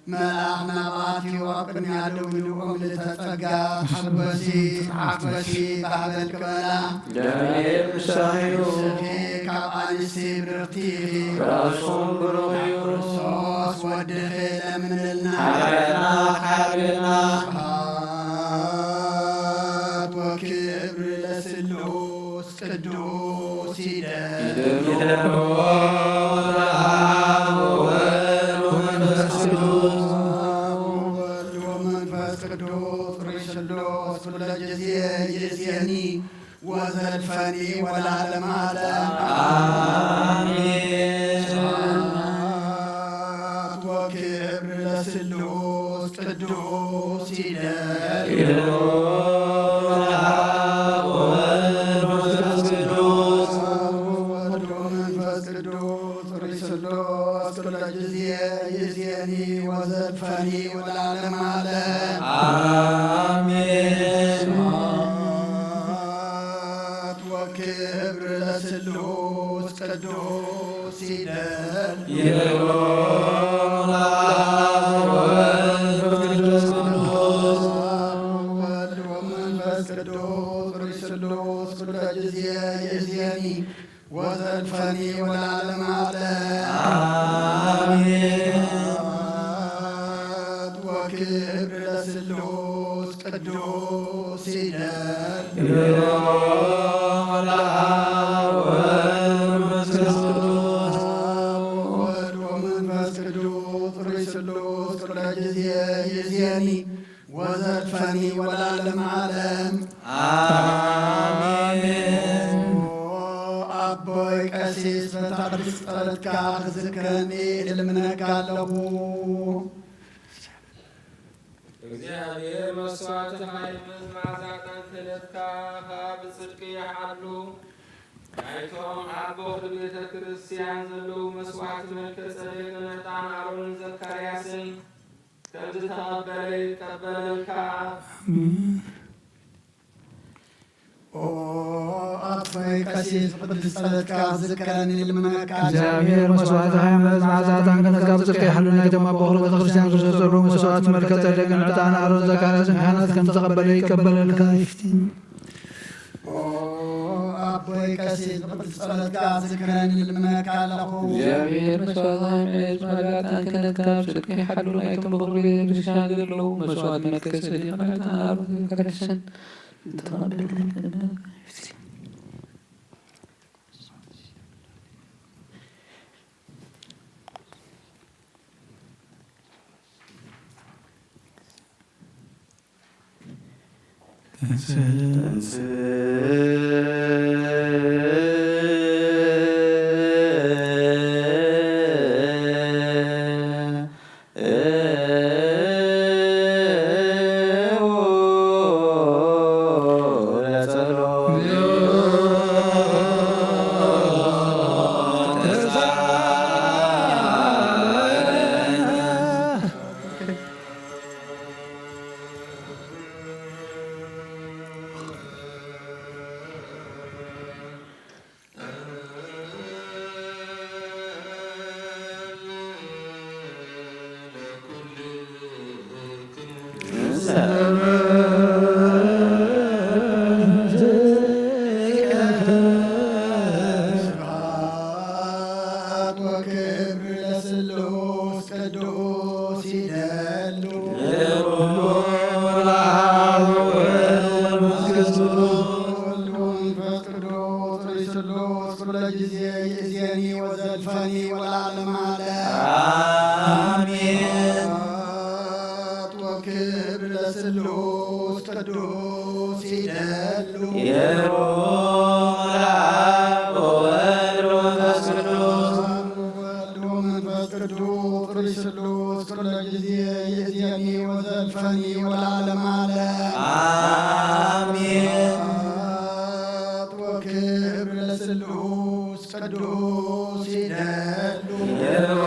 መልኣኽ ናብ ኣትዩ ኣብ ቅድሚኣ ደው ኢሉ፣ ኦ ምልእተ ጸጋ፣ ተሓጎሲ፣ ተሓጎሲ፣ ባህበል ክበላ። እግዚኣብሔር ምሳኺ እዩ። ንስኺ ካብ ኣንስቲ ብርኽቲ ኢኺ። ፍረ ከርስኹም ብሩኽ እዩ። ክርስቶስ ወድኺ ለምንልና። ሓጢኣትና ክሓርየና። ስብሐት ወክብር ለስሉስ ቅዱስ ይደል። ይደል። ወወልድ ወመንፈስ ቅዱስ። ወወልድ ወመንፈስ ቅዱስ ርሱሉስ ኩለ ጊዜ ይእዜኒ ወዘልፈኒ ወለዓለመ ዓለም። አሜን። ስብሐት ወክብር ለስሉስ ቅዱስ ይደል። ይደል። ወወልድ ወመንፈስ ቅዱስ። ወወልድ ወመንፈስ ቅዱስ ርሱሉስ ኩለ ጊዜ ይእዜኒ ወዘልፈኒ ወለዓለመ ዓለም። አሜን። ስብሐት ወክብር ለስሉስ ቅዱስ ይደል። ይደል። ወወልድ ወመንፈስ ቅዱስ። ወወልድ ወመንፈስ ቅዱስ ርሱሉስ ኩለ ጊዜ ይእዜኒ ወዘልፈኒ ወለዓለመ ዓለም። አሜን። ስብሐት ወክብር ለስሉስ ቅዱስ ይደል። ይደል። ወወልድ ወመንፈስ ቅዱስ። ወወልድ ወመንፈስ ቅዱስ ርሱሉስ ኩለ ጊዜ ይእዜኒ ወዘልፈኒ ወለዓለመ ዓለም። አሜን። ኦ ኣቦይ ቀሲስ፣ በታ ቅድስት ጸሎትካ ክዝክረኒ እልምነካ ኣለኹ። እግዚኣብሔር መስዋዕቲ ኃይልን መዓዛ ዕጣን ክህነትካ ብጽድቂ ይሓሉ። ናይቶም ኣብ በኹሪ ቤተ ክርስቲያን ዘለዉ መስዋዕቲ መልከ ጸዴቅን ዕጣን ኣሮንን ዘካርያስን ከም ዝተቐበለ ይቀበለልካ። ኣሜን። ኦ ኣቦይ ቀሲስ፣ ብቅዱስ ጸሎትካ ዝከረኒ ልምነካ። እግዚኣብሔር መስዋዕቲ ሃይማኖት መዓዛታን ከነትካ ብጽድቂ ይሓሉ። ናይቶም ኣብ በኹሪ ቤተ ክርስቲያን ክርስቶስ ዘለዉ መስዋዕቲ መልከ ጸደቅን ዕጣን ኣሮን ዘካርያስን ካህናት ከም ዝተቐበለ ይቀበለልካ ይፍትን። ኦ ኣቦይ ቀሲስ፣ ብቅዱስ ጸሎትካ ዝከረኒ ልምነካ ኣለኹ። እግዚኣብሔር መስዋዕቲ ሃይማኖት መዓዛታን ከነትካ ብጽድቂ ይሓሉ። ናይቶም በኹሪ ቤተ ክርስቲያን ዘለዉ መስዋዕቲ መልከ ጸደቅን ዕጣን ኣሮን ዘካርያስን ወክብር ለስሉስ ቅዱስ ይደሉ። ክብር ለአብ ወወልድ ወመንፈስ ቅዱስ። ወወልድ ወመንፈስ ቅዱስ ርእይ ስሉስ ኩለ ጊዜ ይእዜኒ ወዘልፈኒ ወለዓለመ ዓለም። አሜን። ስብሐት ወክብር ለስሉስ ቅዱስ ይደሉ። ይሁን ለአብ ወወልድ ወመንፈስ ቅዱስ። ወወልድ ወመንፈስ ቅዱስ ርእይ ስሉስ ኩለ ጊዜ ይእዜኒ ወዘልፈኒ ወለዓለመ ዓለም። አሜን። ስብሐት ወክብር ለስሉስ ቅዱስ ይደሉ። ይሁን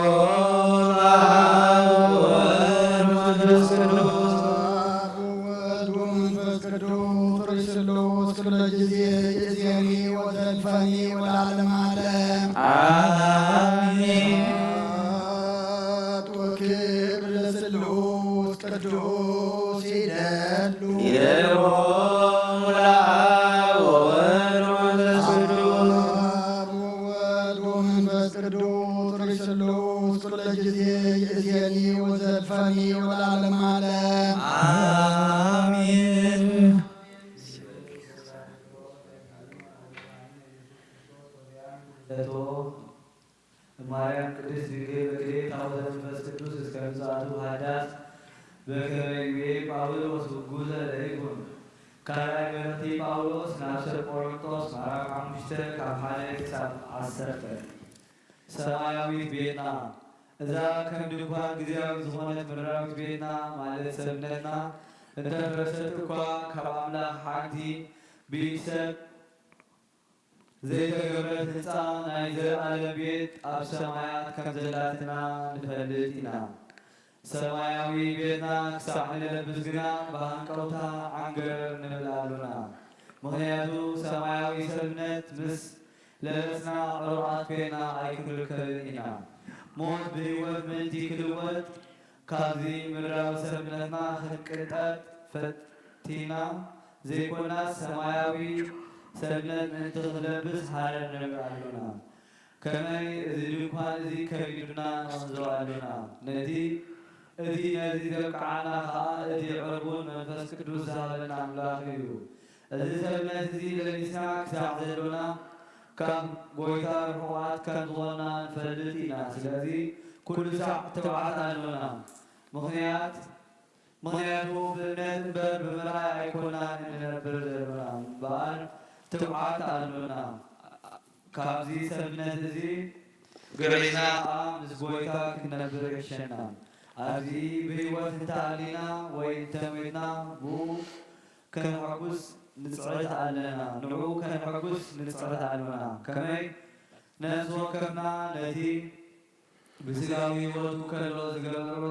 ለአብ ወወልድ ወመንፈስ ቅዱስ። አብ ወወልድ ወመንፈስ ቅዱስ ርእይ ስሉስ ኩለ ጊዜ ይእዜኒ ወዘልፈኒ ወለዓለመ ዓለም። አሜን። ስብሐት ወክብር ለስሉስ ቅዱስ ይደሉ። ይሁን ለአብ ወወልድ ወመንፈስ ቅዱስ። አብ ወወልድ ወመንፈስ ቅዱስ ርእይ ስሉስ ኩለ ጊዜ ይእዜኒ ወዘልፈኒ ወለዓለመ ዓለም። አሜን። ማርያም ቅድስት ድንግል በክልኤ ታቦተ መንፈስ ቅዱስ እስከ ምጽአቱ ሃዳስ በከመ ይቤ ጳውሎስ ውጉዘ ለይኩን። ካልኣይ መልእኽቲ ጳውሎስ ናብ ሰብ ቆሮንቶስ ምዕራፍ ሓሙሽተ ካብ ሓደ ክሳብ ዓሰርተ። ሰማያዊት ቤትና፣ እዛ ከም ድንኳን ግዝያዊት ዝኾነት ምድራዊት ቤትና ማለት ሰብነትና እንተፈረሰት እኳ ካብ ኣምላኽ ሓንቲ ብኢድ ሰብ ዘይተገብረት ህንጻ ናይ ዘለኣለም ቤት ኣብ ሰማያት ከም ዘላትና ንፈልጥ ኢና። ሰማያዊ ቤትና ክሳዕ ንለብስ ግና ብሃንቀውታ ዓንገር ንብል ኣሎና። ምኽንያቱ ሰማያዊ ሰብነት ምስ ለበስና ዕሩቓት ኮይና ኣይክንርከብን ኢና። ሞት ብህይወት ምእንቲ ክልወጥ ካብዚ ምድራዊ ሰብነትና ክንቅንጠጥ ፈቲና ዘይኮናስ ሰማያዊ ሰብነት ምእንቲ ክንለብስ ሃረር ንብል ኣሎና። ከመይ እዚ ድንኳን እዚ ከቢዱና ንቕንዞ ኣሎና። ነቲ እቲ ነዚ ዘብቅዓና ኸኣ እቲ ዕርቡን መንፈስ ቅዱስ ዝሃበና ኣምላኽ እዩ። እዚ ሰብነት እዚ ለቢስና ክሳዕ ዘሎና ካብ ጐይታ ርሑቓት ከም ዝኾንና ንፈልጥ ኢና። ስለዚ ኩሉ ሳዕ ትብዓት ኣሎና። ምኽንያት ምኽንያቱ ብእምነት እምበር ብምርኣይ ኣይኮናን እንነብር ዘሎና እምበኣር ትብዓት ኣሎና። ካብዚ ሰብነት እዚ ግዕዝና ከኣ ምስ ጐይታ ክንነብር ይሕሸና። ኣብዚ ብህይወት እንተኣሊና ወይ እንተሞትና ብኡ ከነሐጉስ ንጽዕት ኣለና፣ ንዕኡ ከነሐጉስ ንጽዕት ኣሎና። ከመይ? ነፍሲ ወከፍና ነቲ ብስጋዊ ህይወቱ ከሎ ዝገበሮ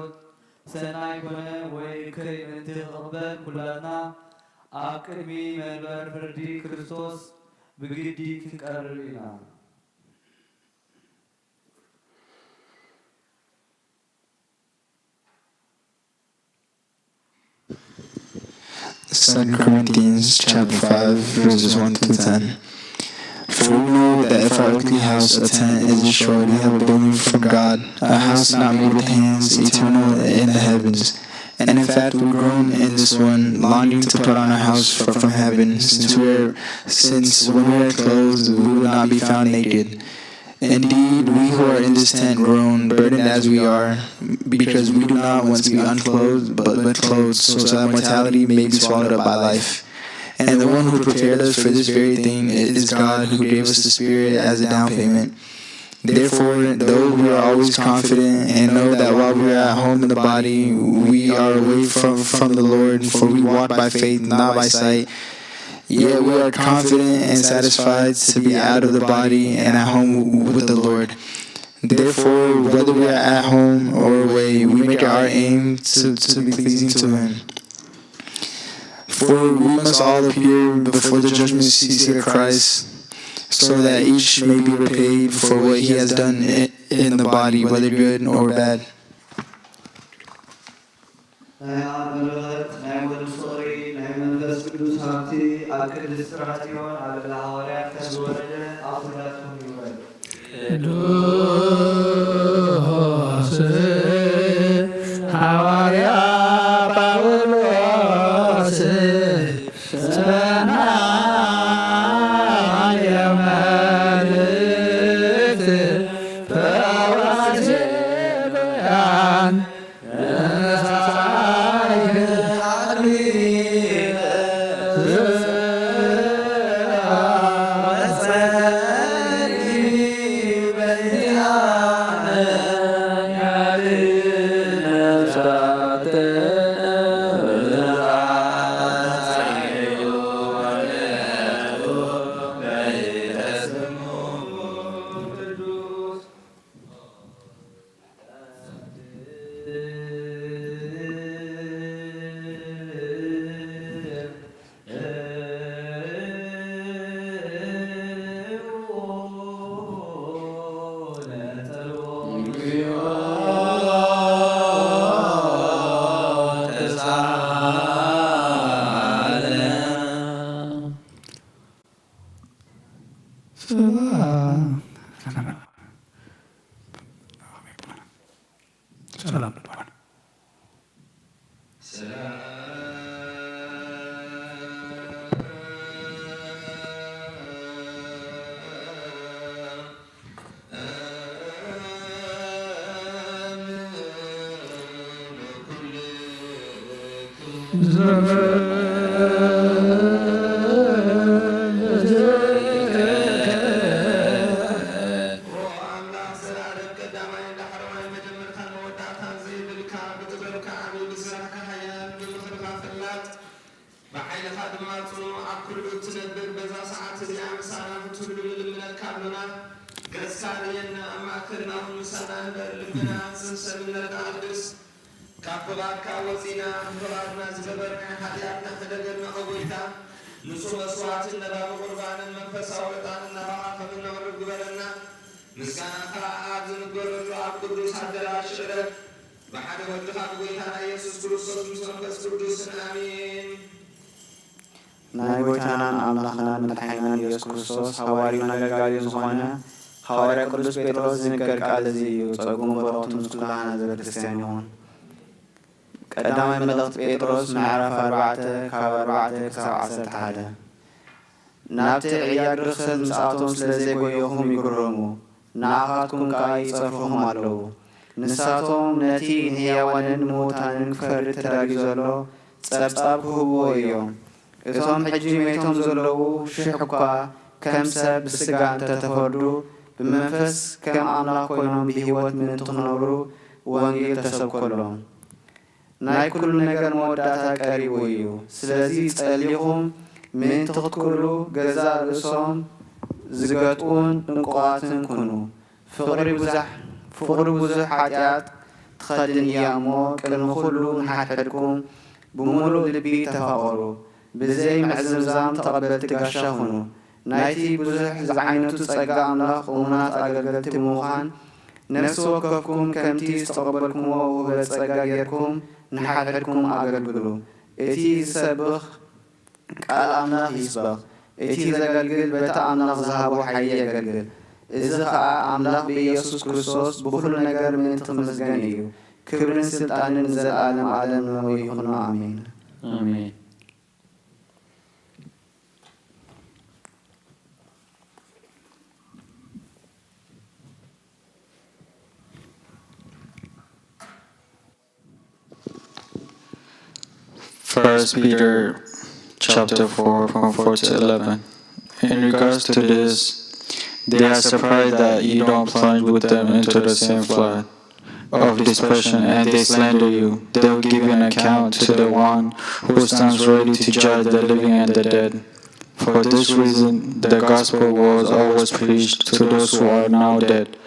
ሰናይ ኮነ ወይ እከይ ምእንቲ ክቕበል ኩላትና ኣብ ቅድሚ መንበር ፍርዲ ክርስቶስ ብግዲ ክንቀርብ ኢና። Second Corinthians chapter five, verses one to ten. For we know that if our earthly house, a tent, is destroyed, we have a building from God, a house not made with hands, eternal in the heavens. And in fact, we groan in this one, longing to put on a house fr- from heaven, since we are, since when we are clothed, we will not be found naked. Indeed, we who are in this tent groan, burdened as we are, because we do not want to be unclothed, but, but clothed, so that mortality may be swallowed up by life. And the one who prepared us for this very thing is God, who gave us the Spirit as a down payment. Therefore, though we are always confident and know that while we are at home in the body, we are away from, from the Lord, for we walk by faith, not by sight. Yet we are confident and satisfied to be out of the body and at home with the Lord. Therefore, whether we are at home or away, we make it our aim to, to be pleasing to Him. For we must all appear before the judgment seat of Christ, so that each may be repaid for what he has done i- in the body, whether good or bad. ቅዱስ ሃብቲ ኣብ ቅድስት ጽርሐ ጽዮን ኣብ ልዕሊ ሃዋርያት ከም ዝወረደ ኣብ ኩላትኩም ይውረድ። ቅዱስ ሃዋርያ ጳውሎስ ሰናየ መልእክት ፈዋሴ ብርሃን ሰላም ልቦና። ኦ ኣምላኽ ዘላለም ቀዳማይን ዳሕረዋይ መጀመርታን መወዳእታን ዘይብልካ ብጥበብካ ዓብይ ብስራሕካ ሓያል ብምኽርኻ ፈላጥ ብሓይልኻ ድማ ጽኑዕ ኣብ ኩሉ እትነብር በዛ ሰዓት እዚኣ ምሳና ክትህሉ ንልምነካ ኣሎና። ገጽካ ርእየና ኣብ ማእከልና እውን ምሳና ንበር ልብና ጽን ሰብነትና ኣልግስ ካብ ፍቓድካ ወጺና ንፍቓድና ዝገበርናዮ ሓጢኣትና ሕደገልና ኦ ጐይታ። ንጹህ መስዋዕትን ለባሚ ቁርባንን መንፈሳዊ ዕጣንን ናባኻ ከም እነቕርብ ግበረና። ምስጋናኻ ኣብ ዝንገረሉ ኣብ ቅዱስ ኣደራሽ ዕረፍ። ብሓደ ወድኻ ብጎይታና ኢየሱስ ክርስቶስ ምስ መንፈስ ቅዱስን ኣሜን። ናይ ጐይታናን ኣምላኽናን መድሓኒናን ኢየሱስ ክርስቶስ ሃዋርዩን ኣገልጋሊኡን ዝኾነ ሃዋርያ ቅዱስ ጴጥሮስ ዝንገር ቃል እዚ እዩ። ጸጉን በረኸቱን ምስ ኩላህና ህዝበ ክርስትያን ይኹን። ቀዳማይ መልእኽቲ ጴጥሮስ ምዕራፍ ኣርባዕተ ካብ ኣርባዕተ ክሳብ ዓሰርተ ሓደ። ናብቲ ዕያግ ርኽሰት ምስኣቶም ስለ ዘይጎየኹም ይግረሙ፣ ንኣኻትኩም ከኣ ይጸርፍኹም ኣለዉ። ንሳቶም ነቲ ንህያዋንን ንምዉታንን ክፈርድ ተዳልዩ ዘሎ ጸብጻብ ክህብዎ እዮም። እቶም ሕጂ ሜቶም ዘለዉ ሽሕ እኳ ከም ሰብ ብስጋ እንተ ተፈርዱ፣ ብመንፈስ ከም ኣምላኽ ኮይኖም ብህይወት ምእንቲ ክነብሩ ወንጌል ተሰብከሎም። ናይ ኩሉ ነገር መወዳእታ ቀሪቡ እዩ። ስለዚ ጸሊኹም ምእንቲ ክትክእሉ ገዛእ ርእሶም ዝገጥኡን ዕንቁቓትን ኩኑ። ፍቕሪ ብዙሕ ሓጢኣት ትኸድን እያ እሞ ቅድሚ ኩሉ ንሓድሕድኩም ብምሉእ ልቢ ተፋቐሩ። ብዘይ ምዕዝምዛም ተቐበልቲ ጋሻ ኩኑ። ናይቲ ብዙሕ ዝዓይነቱ ጸጋ ኣምላኽ እሙናት ኣገልገልቲ ብምዃን ነፍሲ ወከፍኩም ከምቲ ዝተቐበልኩምዎ ውህበት ጸጋ ጌርኩም ንሓድሕድኩም ኣገልግሉ። እቲ ዝሰብኽ ቃል ኣምላኽ ይስበኽ፣ እቲ ዘገልግል በቲ ኣምላኽ ዝሃቦ ሓይሊ የገልግል። እዚ ኸኣ ኣምላኽ ብኢየሱስ ክርስቶስ ብኹሉ ነገር ምእንቲ ክምስገን እዩ። ክብርን ስልጣንን ንዘለኣለም ኣለም ንዕኡ ይኹኖ። ኣሜን። ኣሜን። First Peter chapter four from four to eleven. In regards to this, they are surprised that you don't plunge with them into the same flood of deception, and they slander you. They will give you an account to the one who stands ready to judge the living and the dead. For this reason, the gospel was always preached to those who are now dead,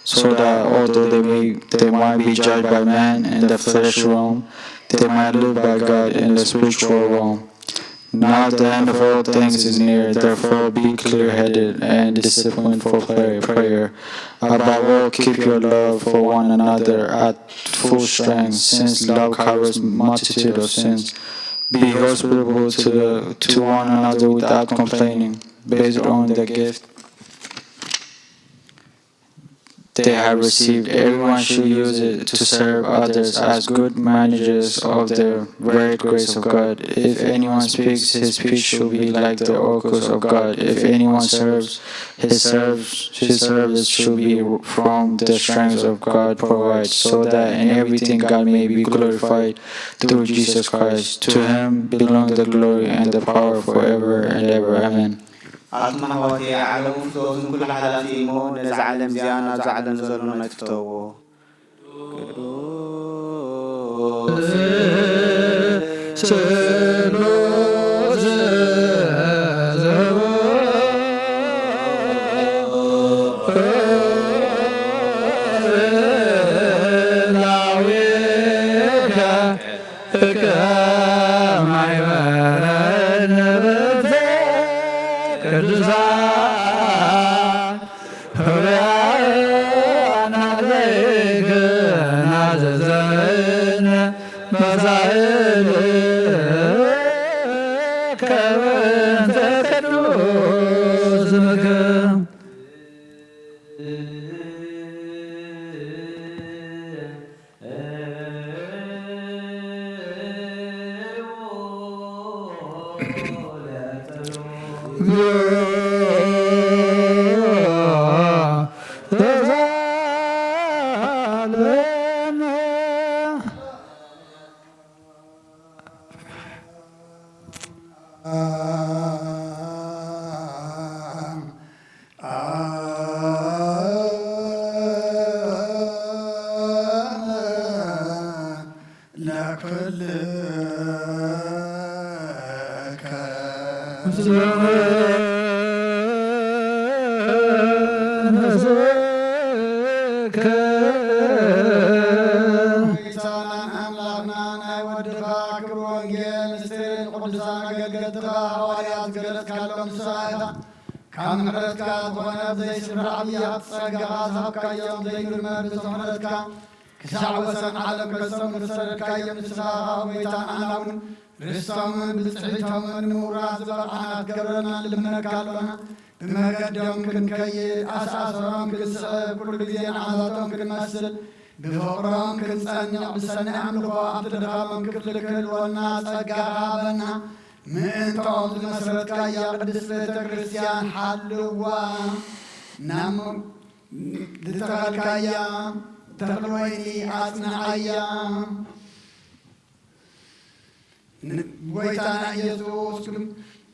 so that although they may they might be judged by man in the flesh realm, they might live by God in the spiritual realm. Now the end of all things is near, therefore be clear-headed and disciplined for prayer. Above all, keep your love for one another at full strength, since love covers multitude of sins. Be hospitable to, the, to one another without complaining, based on the gift they have received. Everyone should use it to serve others as good managers of the varied grace of God. If anyone speaks, his speech should be like the oracles of God. If anyone serves, his serves, his service should be from the strength of God provides, so that in everything God may be glorified through Jesus Christ. To him belong the glory and the power forever and ever. Amen. ኣቱም ኣሕዋተይ፣ ዓለሙ ፍተዉ፣ ኩሉ ሓላፊ እዩ እሞ፣ ነዛ ዓለም እዚኣ ናብዛ ዓለም ዘሎ ናይ ትፍተውዎ። ቅዱስ ስሉስ ዘቦ ላዊከ ከማይ በረድ ንብርተ ቅዱሳን ፍርያና ዘይክናዘዘን መሳእል ከበንተ ቅዱስ ስምከ። ለኩልከ ምስለ መንፈስከ። ጎይታናን ኣምላኽና ናይ ወድኻ ክብሪ ወንጌል ምስጢር ንቅዱሳን ኣገልገልትኻ ሃዋርያት ዝገለጽካሎም ንስኻ ኢኻ። ካብ ምሕረትካ ዝኾነ ብዘይስፍራ ዓብያት ጸጋኻ ዝሃብካዮም ዘይምርመር ርዝቕ ምሕረትካ ክሳዕ ወሰን ዓለም ከሰሙ ዝሰደድካዮም ንስኻ ኸኣ ጎይታን ኣምላኽን ርስቶምን ብጽሒቶምን ንምውራስ ዝበቕዓና ክትገብረና ንልምነካ ኣሎና። ብመገዶም ክንከይድ፣ ኣሰኣሰሮም ክንስዕብ፣ ኩሉ ግዜ ንዓታቶም ክንመስል፣ ብፍቕሮም ክንጸንዕ፣ ብሰናይ ኣምልኾ ኣብቲ ድኻሞም ክፍሊ ክህልወና ጸጋ ሃበና። ምእንታኦም ዝመስረትካያ ቅድስት ቤተ ክርስቲያን ሓልዋ። ናብ ዝተኸልካያ ተኽሊ ወይኒ ኣጽንዓያ። ን-፣ ጎይታና ኢየሱስ፣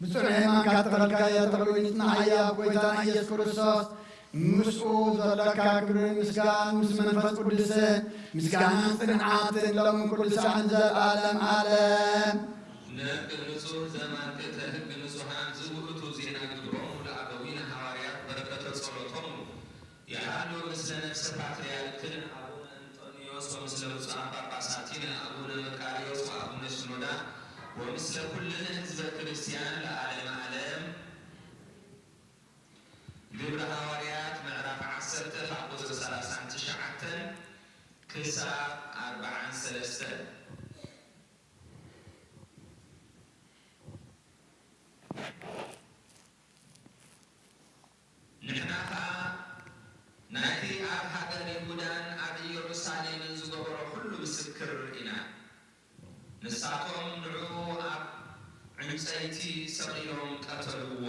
ብጽኑዕ የማንካ ተኸልካያ ተኽሊ ወይኒ ጽንዓያ። ጎይታና ኢየሱስ ክርስቶስ፣ ምስኡ ዘለካ ክብሪ ምስጋን ምስ መንፈስ ቅዱስ ምስጋናን ጽንዓትን ሎምን ኩሉ ሳዕን ዘለዓለም ዓለም። ነፍቅ ንጹህ ዘማን ክእተ ህግ ንጹሃን ዝውእቱ ዜና ግብሮሙ ለአበዊነ ሃዋርያት በረከተ ጸሎቶሙ ይሃሉ ምስለ ነፍሰ ፓትርያርክነ አቡነ እንጦንዮስ ወምስለ ብፁዓን ጳጳሳቲነ አቡነ መቃርዮስ ወአቡነ ሽኖዳ ወምስለ ኩልነ ህዝበ ክርስቲያን ለዓለመ ዓለም። ግብረ ሃዋርያት ምዕራፍ ዓሰርተ ካብ ቁጽሪ ሰላሳን ትሽዓተን ክሳብ ኣርብዓን ሰለስተን። ንሕና ኸኣ ናይቲ ኣብ ሃገር ይሁዳን ኣብ ኢየሩሳሌምን ዝገበሮ ኹሉ ምስክር ኢና። ንሳቶም ንዕኡ ኣብ ዕንጸይቲ ሰቒሎም ቀተልዎ።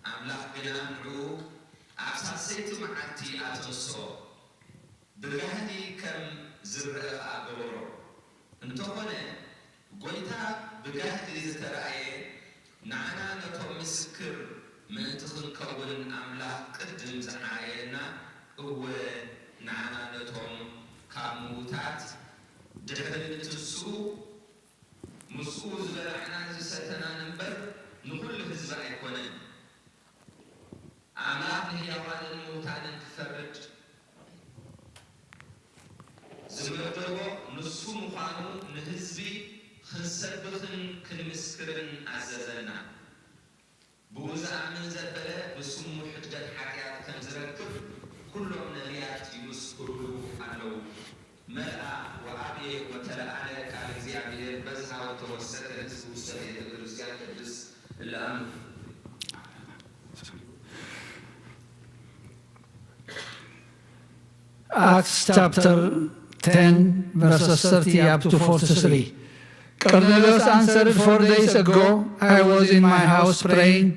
ኣምላኽ ግና ንዕኡ ኣብ ሳልሰይቲ መዓልቲ ኣተንስኦ። ብጋህዲ ከም ዝረአ ኸኣ ገበሮ። እንተኾነ፣ ጐይታ ብጋህዲ ዝተራእየ፣ ንዓና ነቶም ምስክር ምእንቲ ክንከውን ኣምላኽ ቅድም ዝዓረየና፣ እወ፣ ንዓና ነቶም ካብ ምዉታት ድሕሪ ምትንስኡ፣ ምስኡ ዝበላዕናን ዝሰተናን እምበር፣ ንኹሉ ህዝቢ ኣይኮነን። ኣምላኽ ንህያዋንን ምዉታንን ክፈርድ ዝመደቦ ንሱ ምዃኑ ንህዝቢ ክንሰብኽን ክንምስክርን ኣዘዘና። ብኡ ዝኣምን ዘበለ ብስሙ ሕድገት ሓጢኣት ከም ዝረክብ ኩሎም ነቢያት ይምስክሩሉ ኣለዉ። መልኣ ወዓብየ ወተለዓለ ቃል እግዚኣብሔር በዝሃ ወተወሰከ ንዝትውሰከ ቤተ ክርስቲያን ቅድስት እለ ኣምር። Acts chapter ten, verses thirty up to forty-three. Cornelius answered, "Four days ago I was in my house praying.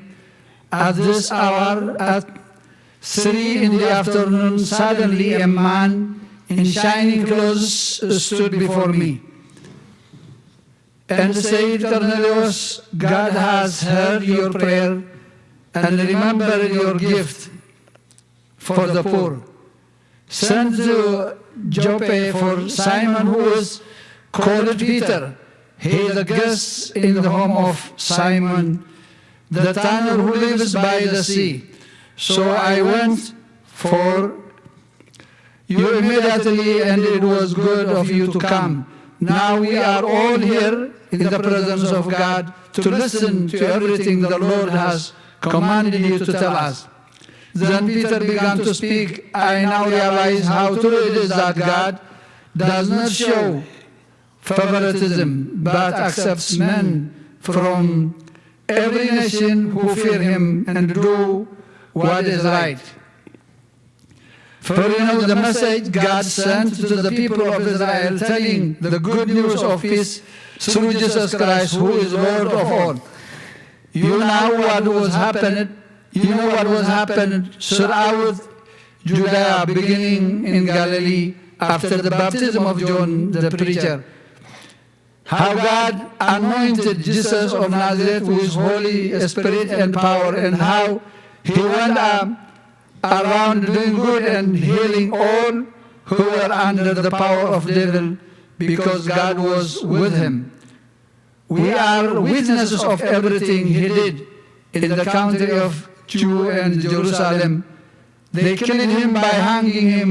At this hour, at three in the afternoon, suddenly a man in shining clothes stood before me and said, 'Cornelius, God has heard your prayer and remembered your gift for the poor. Send to Joppa for Simon, who is called Peter. He is a guest in the home of Simon the tanner who lives by the sea.' So I went for you immediately, and it was good of you to come. Now we are all here in the presence of God to listen to everything the Lord has commanded you to tell us." Then Peter began to speak. "I now realize how true it is that God does not show favoritism, but accepts men from every nation who fear him and do what is right. For you know the message God sent to the people of Israel, telling the good news of peace through Jesus Christ, who is Lord of all. You know what was happened. You know what was happened throughout Judea, beginning in Galilee, after the baptism of John the preacher. How God anointed Jesus of Nazareth with Holy Spirit and power, and how he went up around doing good and healing all who were under the power of devil, because God was with him. We are witnesses of everything he did in the country of Jew and Jerusalem. They killed him by hanging him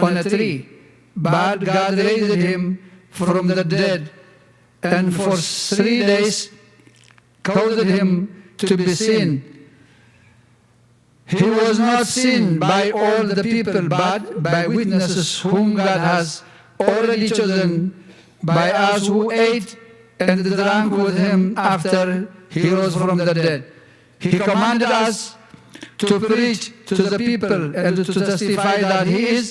on a tree, but God raised him from the dead, and for three days caused him to be seen. He was not seen by all the people, but by witnesses whom God has already chosen, by us who ate and drank with him after he rose from the dead. He commanded us to preach to the people and to testify that he is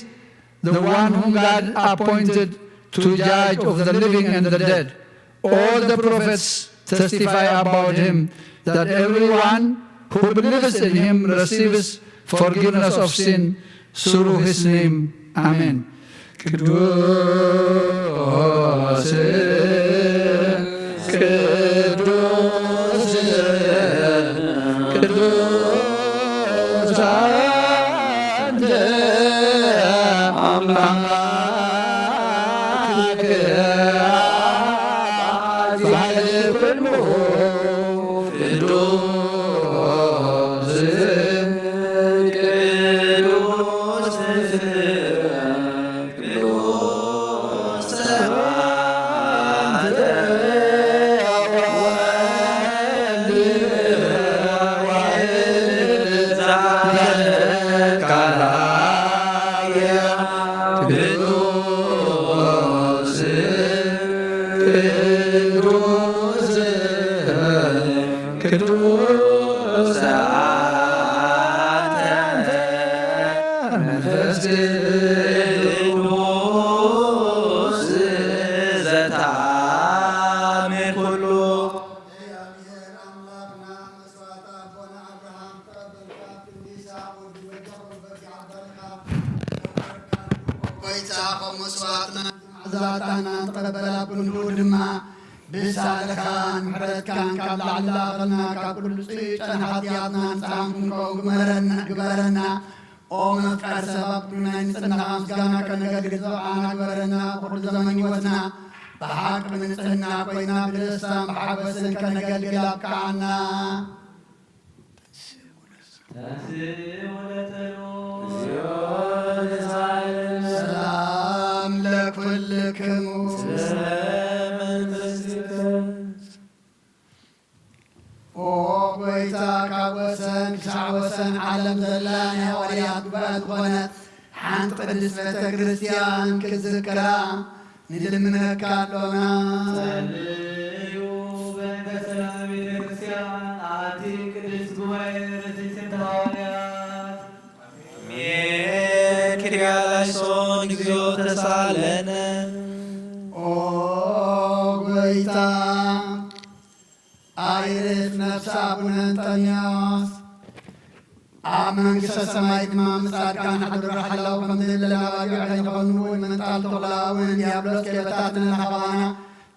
the one whom God appointed to judge of the living and the dead. All the prophets testify about him, that everyone who believes in him receives forgiveness of sin through his name. Amen. ቅዱስ ቅዱስ ቅዱስ አንተ አምላክ አብ ኩሉ ቅዱስ ቅዱስ ቅዱስ አንተ መንፈስ ቅዱስ ዘተአምር ኩሉ። እግዚአብሔር አምላክና መስዋዕተ አቦነ አብርሃም ተቀበልካ፣ ክንዲ ይስሐቅ ወዲ ወጃኹም በጊዕ ኣበልካ፣ ጎይታ፣ ከም መስዋዕትና መዓዛ ዕጣንና ንተቐበላ ክንዱ ድማ ብሳልኻን ምሕረትካን ካብ ላዕሊ ላእኸልና፣ ካብ ኩሉ ጽዩቅ ጨና ሓጢኣትና ንጽሃን ክንከውን ግበረና፣ ግበረና። ኦ መፍቀር ሰብ፣ ኣብ ኩሉ ናይ ንጽህናኻ ምስጋና ከነገልግል ዘብዓና ግበረና። ብኹሉ ዘመን ህይወትና ብሓቂ ብንጽህና ኮይና ብደስታን ብሓጎስን ከነገልግል ኣብቅዓና። ሰላም ለኩልክሙ። ኦ ጎይታ፣ ካብ ወሰን ክሳዕ ወሰን ዓለም ዘላ ናይ ሃዋርያት ጉባኤ ዝኾነት ሓንቲ ቅድስት ቤተ ክርስቲያን ክዝክራ ንልምነካ ኣሎና። ጸልዩ በእንተ ሰላም ቤተ ክርስቲያን ኣቲ ቅድስት ጉባኤ ርትዕት እንተ ሃዋርያት ሜን ክሪያላይሶን እግዚኦ ተሳለነ። ኦ ጎይታ፣ ኣይርፍ ነፍሲ ኣቡነ እንጠንዮስ ኣብ መንግስተ ሰማይ ድማ ምጻድካን ሓድሮ ሓላው ከም ዘይብለና ባጊዕ ከይንኸውን እውን ምንጣል ተኹላ እውን ዲያብሎስ ከይበታትነና ካባና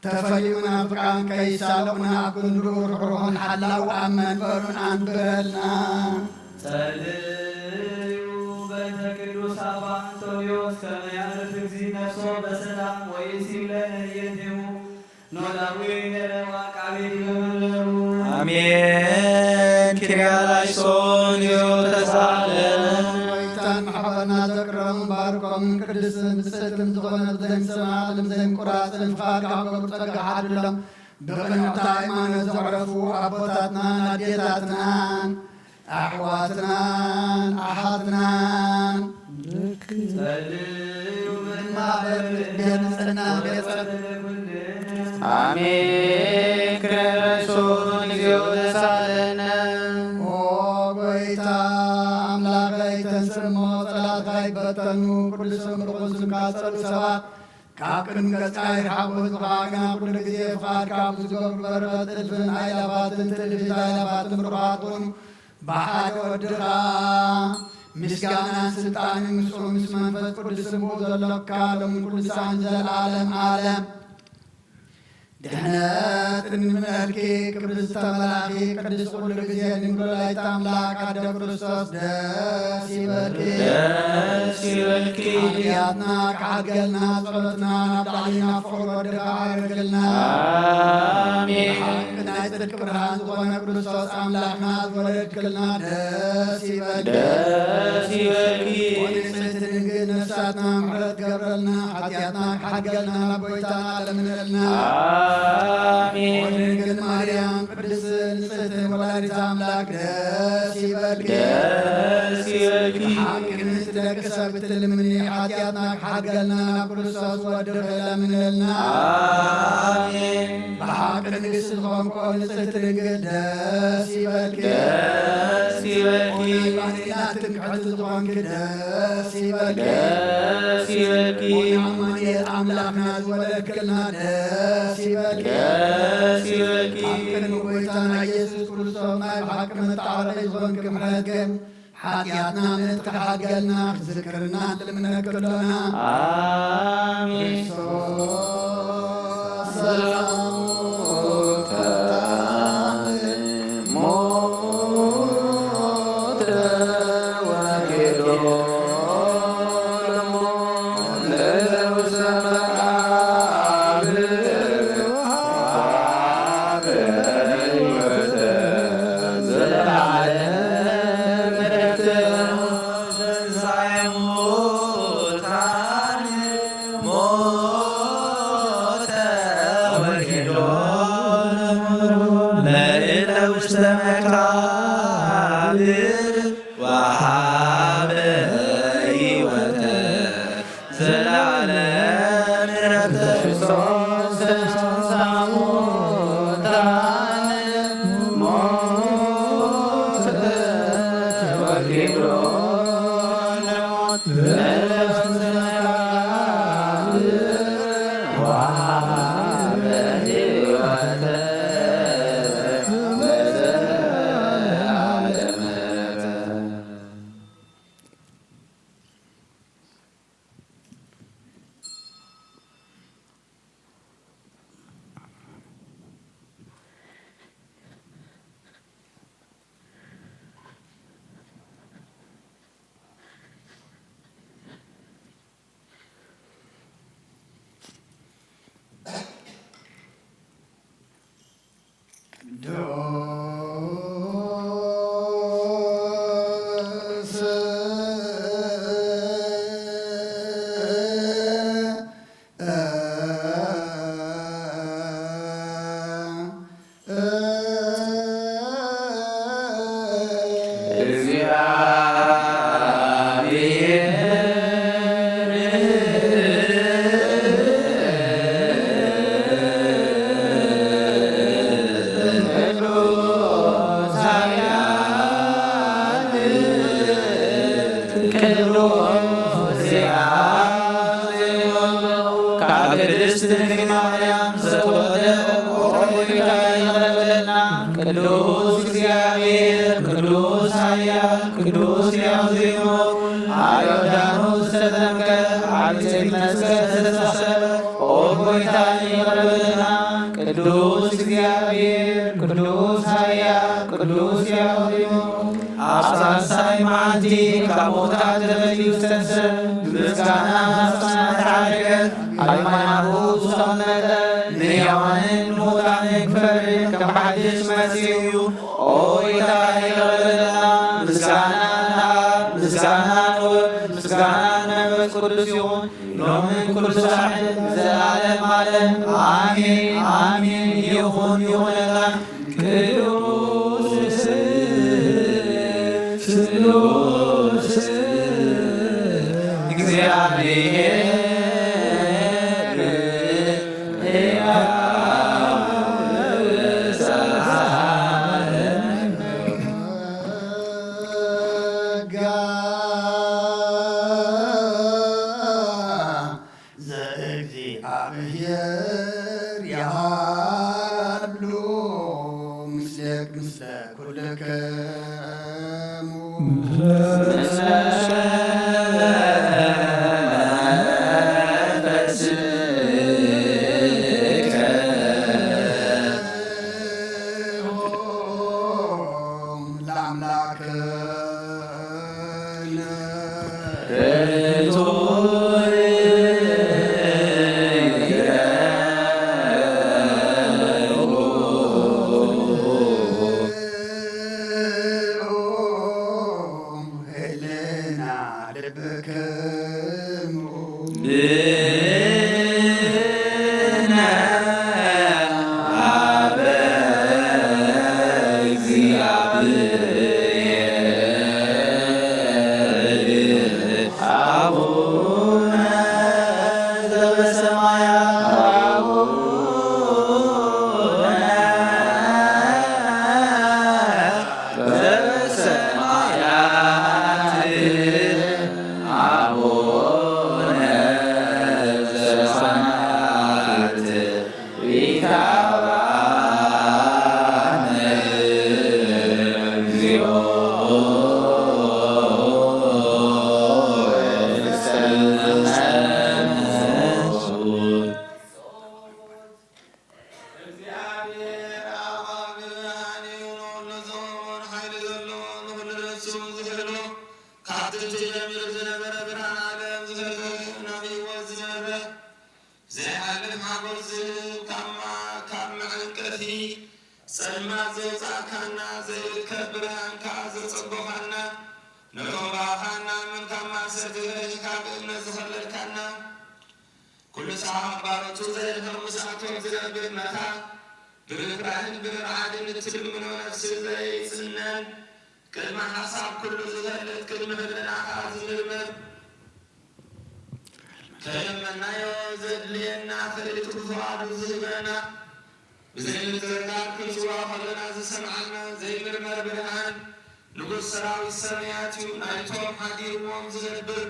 ተፈልዩ መናፍቃን ከይሳለቑና ኣብ ክንድኡ ርሕሩሕን ሓላው ኣብ መንበሩን ኣንብረልና። ጸልዩ በእንተ ቅዱስ ኣባ እንጦንዮስ ከመ ያዕርፍ እግዚእ ነፍሶ በሰላም ወይእቲ ለነ ኢየቴሁ ኖላዊ ነረዋ ቃቤ ዲበ መንበሩ አሜን። ኪርያላይሶን ዮተሳለን ጎይታን ማሕበርና ዘቅረቡን ባርኮምን ቅድስትን ብፅዕትን ዝኾነ ብዘይምስማዕን ብዘይምቁራፅን ፍቃድካ ክገብሩ ጸጋ ሓድሎም። ብቕንዕቲ ሃይማኖት ዘዕረፉ ኣቦታትናን ኣዴታትናን ኣሕዋትናን ኣሓትናን ጸልዩ ድማ በብእዴን ንጽህና ገጸት አሜን። ክርሱን እግዚኦ ተሳለነ ኦ ጎይታ ኣምላኸይ ተንስእ እሞ ጸላትካ ይበተኑ። ቅዱስን ብሩኽን ስምካ ዝጸልኡ ሰባት ካብ ቅድሚ ገጽካ ይርሓቑ። ህዝብኻ ግና ኩሉ ግዜ ፍቓድካ ብዝገብሩ በረኸት እልፍን ኣእላፋትን ትእልፊት ኣእላፋትን ብሩኻት ኩኑ። ብሓደ ወድኻ ምስጋናን ስልጣንን ምስኡ ምስ መንፈስ ቅዱስን ብኡ ዘሎካ ሎምን ኩሉ ሰዓን ንዘለዓለም ዓለም። ድሕነት እንምነልኪ ክብሪ ዝተመላእኪ ቅድስቲ ኩሉ ግዜ ድንግል ወላዲተ ኣምላክ ኣደ ክርስቶስ ደስ ይበልኪ። ደስ ይበልኪ። ሓጢኣትና ክሓድገልና ጸሎትና ናብ ላዕሊ ናብ ፍቑር ወድኻ ዓርግልና። አሜን። ብሓቂ ናይ ጽድቂ ብርሃን ዝኾነ ክርስቶስ ኣምላኽና ዝወለድክልና ደስ ይበልኪ። ደስ ይበልኪ። ወንጽሕቲ ድንግል ነፍሳትና ምሕረት ገብረልና፣ ሓጢኣትና ክሓድገልና ናብ ጎይታና ለምነልና። አሜን። ወድንግል ማርያም ቅድስት ንጽሕቲ ወላዲተ ኣምላክ ደስ ይበልኪ። ደስ ይበልኪ። ብሓቂ ንሕንቲ ደቂ ሰብ እትልምኒ ሓጢኣትና ክሓድገልና ናብ ክርስቶስ ወድኺ ለምነልና። አሜን። ብሓቂ ንግስቲ ዝኾንኮ ንጽሕቲ ድንግል ደስ ይበልኪ። ደስ ይበልኪ። ናይ ባሕርና ትምክሕቲ ዝኾንኪ ደስ ይበልኪ። ደስ ይበልኪ። ኣማኑኤል ኣምላኽና ዝወለድክልና ደስ ይበልኪ። ደስ ይበልኪ። ኣብ ቅድሚ ጎይታና ኢየሱስ ክርስቶስ ናይ ብሓቂ መጣበቂ ዝኾንኪ ምሕረት ግን ሓጢኣትና ምእንቲ ክሓድገልና ክዝክርና ንልምነኪ ኣሎና። አሜን። ሰላም ለእለ ውስተ መቃብር ወሃበ ሕይወተ ዘለዓለም ዕረፍተ። ይቕረ በለልና። ቅዱስ እግዚኣብሔር፣ ቅዱስ ኃያል፣ ቅዱስ ሕያው ዘይሞት፣ ኣብ ዮርዳኖስ ዝተጠምቀ፣ ኣብ ጸሊም መስቀል ዝተሰቕለ፣ ኦ ጐይታ ይቕረ በለልና። ቅዱስ እግዚኣብሔር፣ ቅዱስ ኃያል፣ ቅዱስ ሕያው ዘይሞት፣ ኣብ ሳልሳይ መዓልቲ ካብ ሙታን ተፈልዩ ዝተንስአ፣ ምስጋና ናብ ሰማይ ዝዓረገ፣ ኣብ የማነ ኣቦኡ ዝተቐመጠ፣ ንሕያዋንን ንሙታንን ክፈርድ ከም ብሓድሽ መጺኡ እዩ። ኦ ጐይታ ይቕረ በለልና። ምስጋና ንኣብ፣ ምስጋና ንወልድ፣ ምስጋና ንመንፈስ ቅዱስ ይኹን፣ ሎምን ኩሉ ሳዕን ዘለዓለም ዓለም። ኣሜን፣ ኣሜን። ይኹን፣ ይኹነልና። ቅዱስ ስሉስ እግዚኣብሔር ሕያው ዘእግዚኣብሔር ይሃሉ ምስለ፣ ምስለ ኩልክሙ። ለአምላክ እግዚኣብሔር ኣብ ብርሃን እዩ፣ ንኹሉ ዝኸውን ሓይሊ ዘለዎ፣ ንኹሉ ርእሱ ዝኽእሉ፣ ካብ ጥንቲ ጀሚሩ ዝነበረ፣ ብርሃን ዓለም ዝፈጠረ፣ ናብ ህይወት ዝመርሕ፣ ዘይሓልፍ ሓጎስ ዝህብ፣ ካብ ማ-፣ ካብ መዐንቀፊ ጸልማት ዘውጻእካና፣ ዘይርከብ ብርሃን ከኣ ዘጸጎኻና፣ ነቶም ብኣኻ እናኣመንካ ማእሰርቲ ገዲፍካ ብእምነት ዝኸለልካና፣ ኩሉ ሰዓት ባሮቱ ዘድህር ምስኣቶም ዝነብር መታ፣ ብርህራህን ብምርዓድን እትልምኖ ነፍሲ ዘይጽነን፣ ቅድሚ ሓሳብ ኩሉ ዝፈልጥ፣ ቅድሚ ህልናኻ ዝምርምር፣ ከየመናዮ ዘድልየና ፈሊጡ ብፍቓዱ ዝህበና፣ ብዘይ ምጥርጣር ክንጽውዖ ከለና ዝሰምዓና ዘይምርመር ብርሃን፣ ንጉስ ሰራዊት ሰማያት እዩ፣ ናይቶም ሓዲርዎም ዝነብር።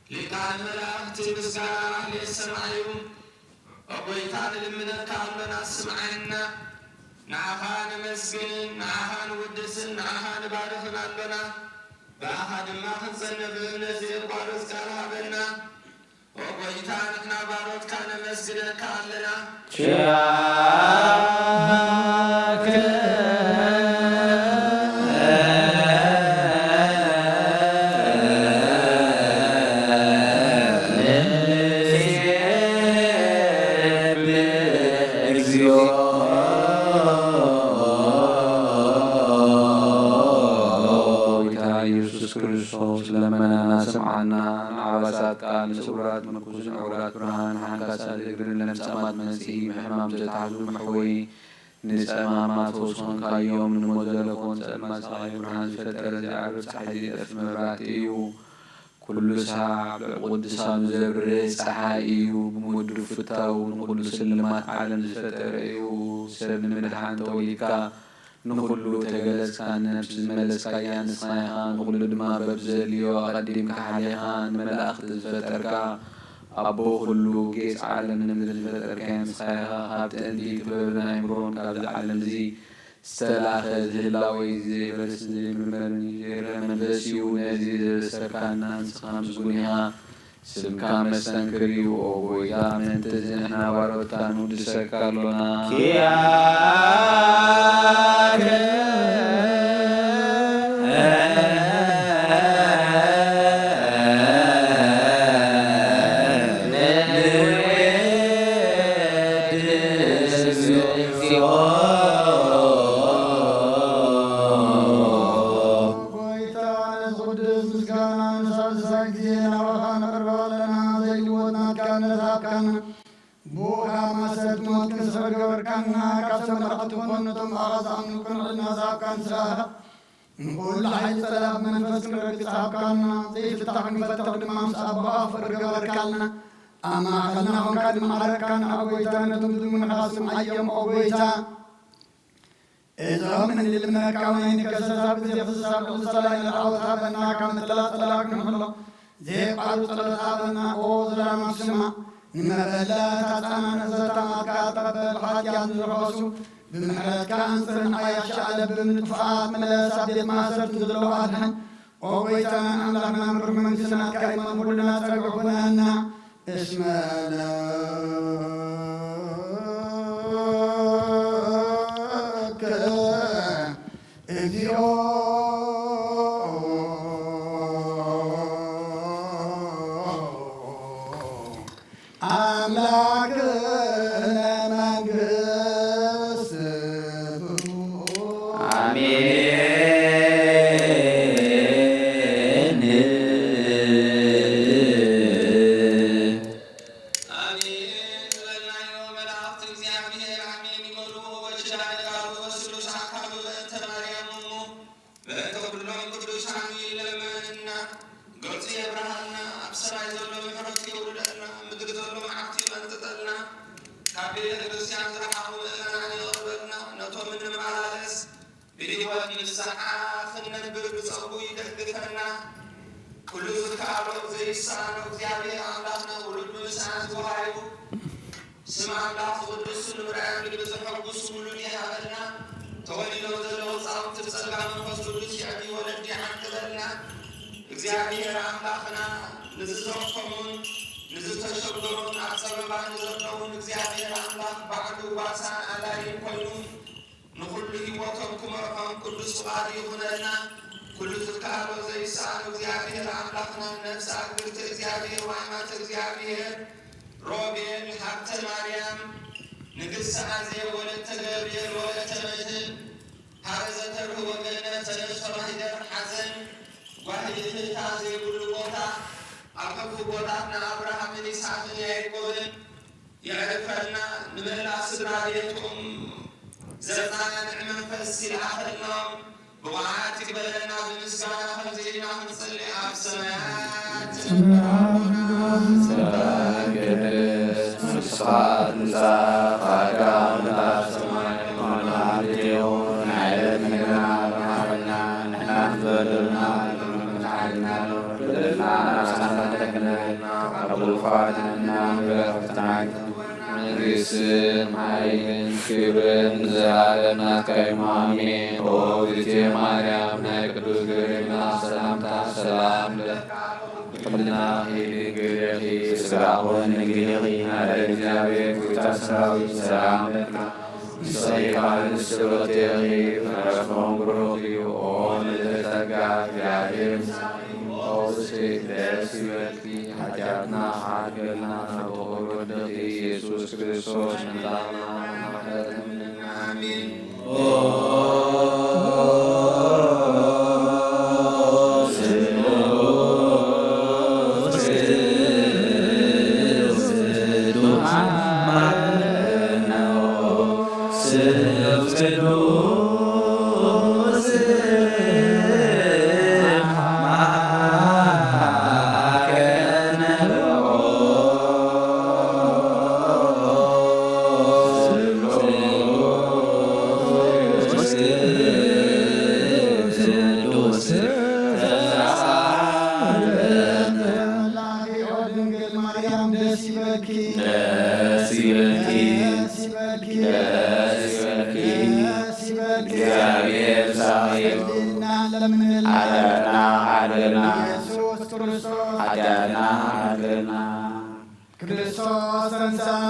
ሊቃነ መላእኽቲ ምስጋና ማህሌት ሰማዩ፣ ኦ ጐይታ ንልምነካ ኣሎና ስምዓና። ንዓኻ ነመስግንን ንዓኻ ንውድስን ንዓኻ ንባርኽን ኣሎና። ብኣኻ ድማ ክንጸንዕ ብእምነት ዘየቋርጽ ቃል ሃበና። ኦ ጐይታ፣ ንሕና ባሮትካ ነመስግነካ ኣለና። ኪርያከ ንሴብህ እግዚኦ። ጌታ ኢየሱስ ክርስቶስ ለመናና ስምዓና። ንዓባሳት ቃል፣ ንስውራት ምርኩስ፣ ንዕውራት ብርሃን፣ ንሓንካሳት እግርን ለምጻማት መንጽሂ፣ ብሕማም ዝተታሕዙ መሕወዪ፣ ንጸማማት ፈውሲ ኾንካዮም። ንሞት ዘለፎን ጸልማት ሰቓዮ ብርሃን ዝፈጠረ፣ ዘይዓርብ ጸሓይ ዘይጠፍእ መብራህቲ እዩ። ኩሉ ሳዕ ብዕቁድ ድሳኑ ዘብርህ ጸሓይ እዩ። ብምውዱድ ፍታው ንኹሉ ስልማት ዓለም ዝፈጠረ እዩ። ሰብ ንምድሓን ተወሊድካ፣ ንኹሉ ተገለጽካ፣ ንነፍሲ ዝመለስካያ ንስኻ ኢኻ። ንኹሉ ድማ በብዘድልዮ ኣቐዲምካ ሓሊኻ፣ ንመላእኽቲ ዝፈጠርካ፣ ኣቦ ኩሉ ጌጽ ዓለም ንምድሪ ዝፈጠርካዮ ንስኻ ኢኻ። ካብ ጥንቲ ጥበብን ኣእምሮን ካብዚ ዓለም እዚ ዝተላእኸ፣ እዚ ህላወይ እዚ ዘይበርስን ዘይምርመርን እዩ፣ ዘይርእ መንፈስ እዩ ነዚ ዘበሰርካና፣ ንስኻ ምስጉን ኢኻ። ስምካ መስተንክር እዩ፣ ኦ ጎይታ፣ ምእንቲ እዚ ንሕና ባሮትካ ንውድሰካ ኣሎና። ኪያከ ንዌድስ እግዚኦ። ጎይታ፣ ነዚ ቅዱስ ምስጋና ንሳልሳይ ግዜ ናባኻ ነቕርቦ ኣለና። ዘይልወጥ ናትካ ነዝሃብካና፣ ብኡ ካብ ማሰርቲ ሞት ክንስሕብ ገበርካና። ካብ ሰብ መራሕቲ ትኾን ነቶም ብኣኻ ዝኣምኑ ቅኑዕና ዝሃብካ ንስኻ ኢኻ። ንኹሉ ሓይሊ ጸላእቲ መንፈስ ክንረግጽ ሃብካና። ዘይፍታሕ ክንፈትሕ ድማ ምስ ኣቦኻ ፍቕሪ ገበርካልና። ኣብ ማእከልና ኾንካ ድማ ዓረቅካና፣ ኦ ጎይታ፣ ነቶም ዝልምኑኻ ስምዓዮም፣ ኦ ጎይታ። እዞም እንልምነካ ወይ ንከሰሳ ብዘይ ክስሳ ኩሉ ጸላኢ ንርዓወት ሃበና፣ ካብ ምጥላጥ ጸላኢ ክንሕሎ። ዘይቋርጽ ጸሎት ሃበና፣ ኦ ዘላለማዊ ስማ። ንመበለት ኣጻና ንዘተማትካ ተቐበል፣ ብሓጢኣት ንዝረኸሱ ብምሕረትካ ኣንጽርን፣ ዓያሽ ኣለብም ንጥፉኣት ምለስ፣ ኣብ ቤት ማእሰርቲ ዘለዉ ኣድሕን። ኦ ጎይታናን ኣምላኽናን ርሑቕ መንግስቲ ናትካ እዩ፣ እሞ ንኹልና ጸግዒ ኩነና። እስመ ለከ እግዚኦ ኣምላክነ መንግስቱ። ኣሜን። ኣሜን ዝበልናዮ መላእኽቲ እግዚኣብሔር ኣሜን ይበሉ። ወኪዳነ ቃሉ ወስሉስ ኣካሉ በእንተ ማርያም እሙ በእንተ ኩሎም ቅዱሳኑ ይለመንና። ገጹ የብርሃልና፣ ኣብ ሰማይ ዘሎ ምሕረቱ የውርደልና፣ ምድሪ ዘሎ መዓልቲ ይቐንጥጠልና። ካብ ቤተ ክርስቲያን ዝረሓቑ ምእመናን ይቐርበልና። ነቶም እንመላለስ ብህይወት ንስሓ ክንነብር ብጸጉ ይደግፈና። ኩሉ ዝከኣሎ ዘይሳኖ እግዚኣብሔር ኣምላኽና ውሉድ ብምስኣን ተዋሂቡ። ስም ኣምላኽ ዝቕድስ ንብርኣን ልቢ ዘሐጉስ ውሉድ ይሃበልና። ተወሊዶም ዘለዉ ህፃውንቲ ብጸጋ መንፈስ ቅዱስ የዕቢ ወለዲ ዓቅበልና። እግዚኣብሔር ኣምላኽና ንዝዘከሙን ንዝተሸገሩን ኣብ ጸበባ ንዘለዉን እግዚኣብሔር ኣምላኽ ባዕሉ ዋሳን ኣዳይን ኮይኑ ንኹሉ ህይወቶም ክመርሖም ቅዱስ ፍቓዱ ይኹነልና። ኩሉ ዝከኣሎ ዘይሰኣኖ እግዚኣብሔር ኣምላኽና ነፍሲ ኣግብርቲ እግዚኣብሔር ዋይማት እግዚኣብሔር ሮቤል ሃብተ ማርያም ንግስቲ ኣዜብ ወለተ ገብርኤል ወለተ መድህን ሃበ ዘተርህ ወገነት ተነሽ ተባሂደር ሓዘን ጓሂ እህታ ዘይብሉ ቦታ ኣብ ከፉ ቦታት ንኣብርሃምን ይስሐቅን ያዕቆብን የዕርፈልና። ንመላእ ስድራ ቤቶም ዘጽናንዕ መንፈስ ይልኣኸልናም። ብቑዓት ይግበረና። ብምስጋና ከምዚ ኢልና ክንጽሊ ኣብ ሰማያት ትንበር ኣቦና ስምካ ይትቀደስ፣ መንግስትኻ ትምጻእ፣ ፍቓድካ ከምታ ኣብ ሰማይ ከምኡ ኣብ ምድሪ ትኹን። ናይ ዕለት እንጀራና ሃበና፣ ንሕና ዝበደሉና ንሓልና፣ በደልና ንስኻ ተሕልለና፣ ካብ ክፉኣት ኣድሕነና፣ እምበር ፈተና መንግስትን ሓይልን ክብርን ንዘለኣለም ናትካ እዩ። ኣሜን። ኦ እግዝእትየ ማርያም፣ ናይ ቅዱስ ገብርኤል መልኣክ ሰላምታ ሰላም እብለኪ፣ ሕልናኺ ድንግል ኢኺ፣ ስጋኺ እውን ድንግል ኢኺ። ኣደ እግዚኣብሔር፣ ጎይታ ሰራዊት፣ ሰላም ለኪ፣ ንስኺ ካብ ኣንስቲ ተፈጢርኪ፣ ፍረ ከርሥኺ ብሩኽ እዩ። ኦ ምልዕተ ጸጋ፣ እግዚኣብሔር ምሳኺ፣ ኦ ብፅዕቲ ደስ ይበልኪ፣ ሓጢኣትና ክሓድገልና፣ ናብ ፍቑር ወድኺ ኢየሱስ ክርስቶስ ምሕረትና። ኣሜን።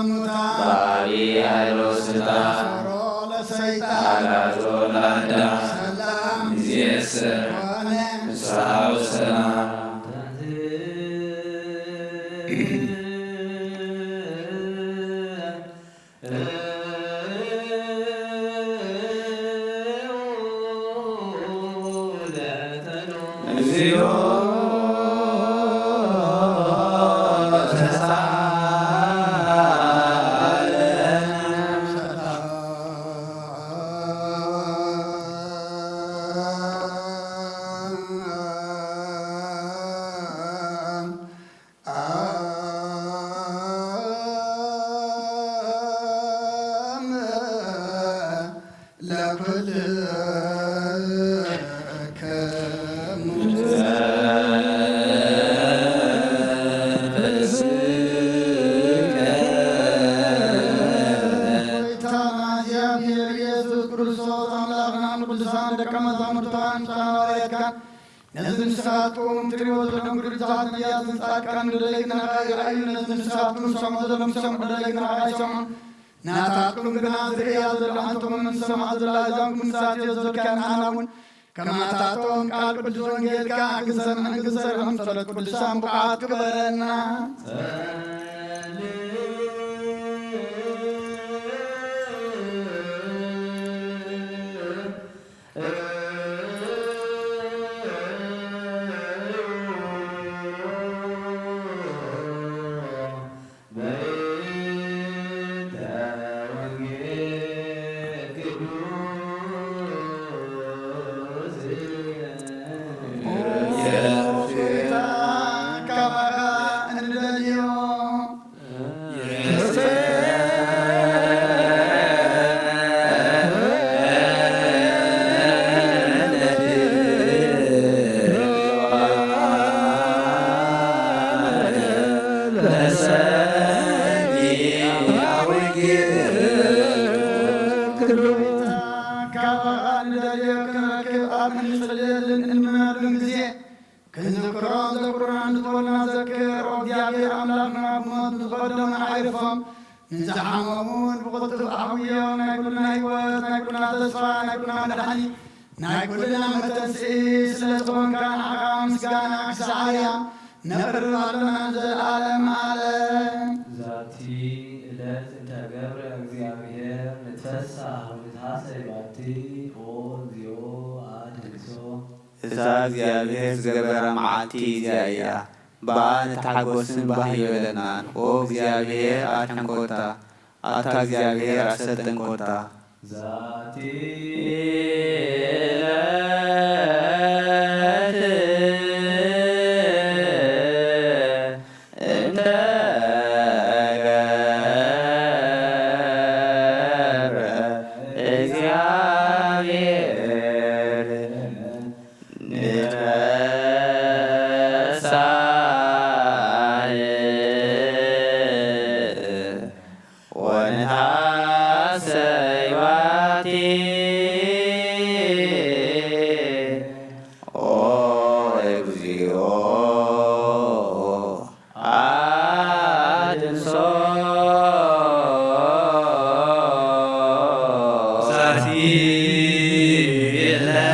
ሙታን በዓቢ ኃይሎ ስልጣን ሰሮ ለሰይጣን አጋዞ ለአዳም ሰላም እምይእዜሰ ኮነ። ፍስሐ ወሰላም። እግዚኦ ተሳለነ። አም ለኩልክሙ። ጌታና እግዚአብሔር ኢየሱስ ክርስቶስ አምላክናን ቅዱሳን ደቀ መዛሙርትካን ቅዱሳን ሐዋርያትካን ነዚ ንስኻትኩም ትሪእዎ ዘለኹም ግርዛት ነቢያትን ጻድቃን ደለይትና ከይረኣዩ፣ ነዚ ንስኻትኩም ትሰምዑ ዘለኹም ክሰምዑ ደለይትና ከይሰምዑ፣ ናታትኩም ግና ዝርእያ ዘለኹም ዝሰምዓ ዘለኹም ኣዛንኩም ንሳት ዘዝካን ኣና እውን ከማታቶም ቃል ቅዱስ ወንጌልካ ክንሰምዕን ክንሰርሕን ጸሎት ቅዱሳን ብቕዓት ግበረና። ካባኻ ንደልዮ ክንረክብ ኣብ እንጽልየሉን እንምነሉን ግዜ ክንዝክሮ ዘኩርና እንድትበሉና ዘክር። ኦ እግዚኣብሔር ኣምላኽና፣ ብሞት ንዝቐደሙ ኣዕርፎም፣ ንዝሓመሙ እውን ብቕልጡፍ ኣሕውዮም። ናይ ኩልና ህይወት፣ ናይ ኩልና ተስፋ፣ ናይ ኩልና መድሓኒ፣ ናይ ኩልና መተንስኢ ስለ ዝኾንካ ንዓኻ ምስጋና ክሳዓርያ ነቕርብ ኣሎና ንዘለኣለም ዓለም። ዛቲ ዕለት እንተ ገብረ እግዚኣብሔር ንትፈሳህ ወንትሐሰይ ባቲ። ኦ እግዚኦ አድህንሶ። እታ እግዚኣብሔር ዝገበራ መዓልቲ እዚኣ እያ፣ ብኣ ንተሓጎስን ባህ ይበለናን። ኦ እግዚኣብሔር ኣድሐንኮታ፣ ኣታ እግዚኣብሔር ኣሰልጠንኮታ። ዛቲ ዕለት እንተ ገብረ እግዚኣብሔር ንትፈሳህ ወንትሐሰይ ባቲ። ኦ እግዚኦ አድህንሶ። ዛቲ ዕለት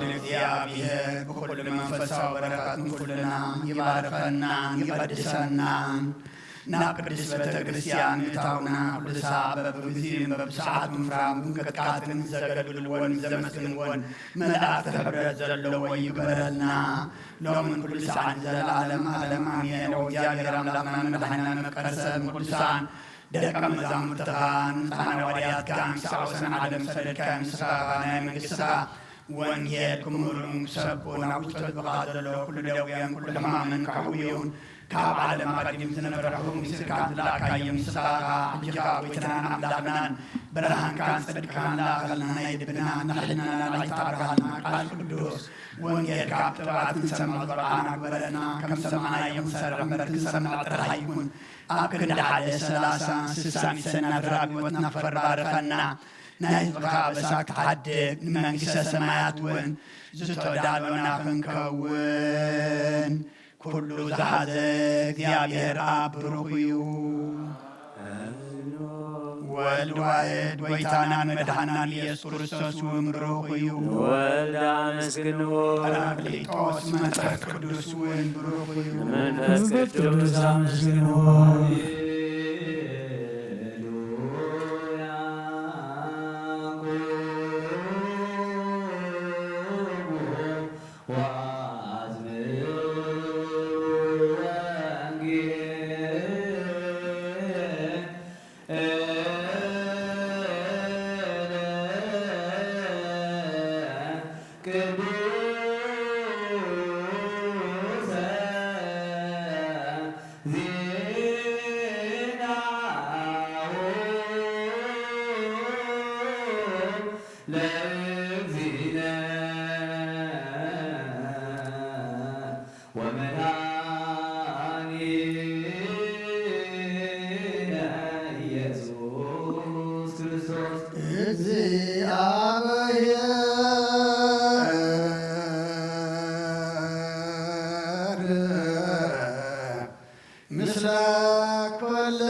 እግዚኣብሔር ብኹሉ መንፈሳዊ በረኸት ንኹልና ይባርከና ይቐድሰና። ናብ ቅድስት ቤተ ክርስቲያን ምእታውና ቅዱሳ በብግዜን በብሰዓቱን ፍራም ብምቅጥቃጥን ዘገድልዎን ዘመስግንዎን መላእክቲ ሕብረት ዘለዎ ይግበረልና። ሎምን ኩሉ ሰዓት ንዘለዓለም ዓለም ኣሜን። ኦ እግዚኣብሔር ኣምላኽና መድሓኒና መፍቀር ሰብ ንቅዱሳን ደቀ መዛሙርትኻ ንጻን ሃዋርያትካ ምሳዕ ወሰን ዓለም ሰደድካዮም ንስኻ ናይ መንግስትኻ ወንጌል ክምህሩን ክሰብኩን ኣብ ውሽጢ ህዝብኻ ዘሎ ኩሉ ደዌን ኩሉ ሕማምን ከሕውዩን ካብ ዓለም ኣቐዲም ዝነበረ ሕቡእ ምስልካ ዝለኣካዮም ንስኻ ኢኻ። ሕጂ ኸኣ ጎይትናን ኣምላኽናን ብርሃንካን ጽድቅኻን ለኣኸልና ናይ ልብና ንሕና ናባይታ ኣብርሃልና ቃል ቅዱስ ወንጌልካ ብጥብዓት ክንሰምዕ ዝበቕዓና ግበረና። ከም ሰማዕናዮ ክንሰርሕ እምበር ክንሰምዕ ጥራሕ ኣይኩን። ኣብ ክንዲ ሓደ ሰላሳ ስሳን ሚእትን እናተራእዩ ህይወትና ፈር ባርኸና። ናይ ህዝብኻ ኣበሳ ክትሓድግ ንመንግስተ ሰማያት እውን ዝተዳሎና ክንከውን። ኩሉ ዝሓዘ እግዚኣብሔር ኣብ ብሩኽ እዩ። ወልድ ዋሕድ ጎይታናን መድሓናን ኢየሱስ ክርስቶስ እውን ብሩኽ እዩ። ንወልድ ኣመስግንዎ። ጳራቅሊጦስ መንፈስ ቅዱስ እውን ብሩኽ እዩ። ንመንፈስ ቅዱስ ኣመስግንዎ። ለእግዚእነ ወመድኃኒነ ኢየሱስ ክርስቶስ። እግዚአብሔር ምስለ ኩልክሙ።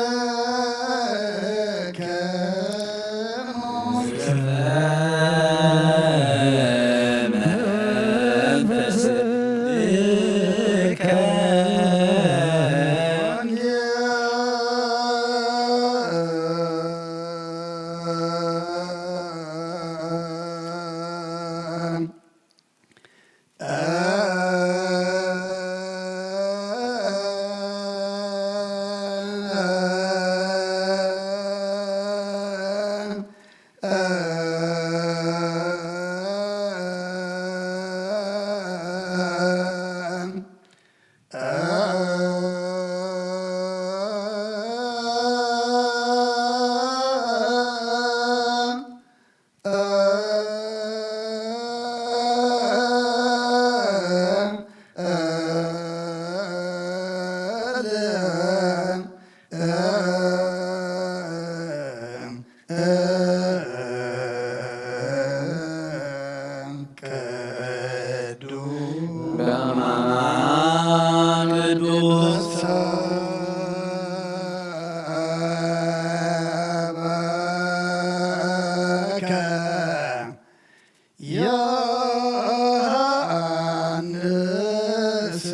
ዮሐንስ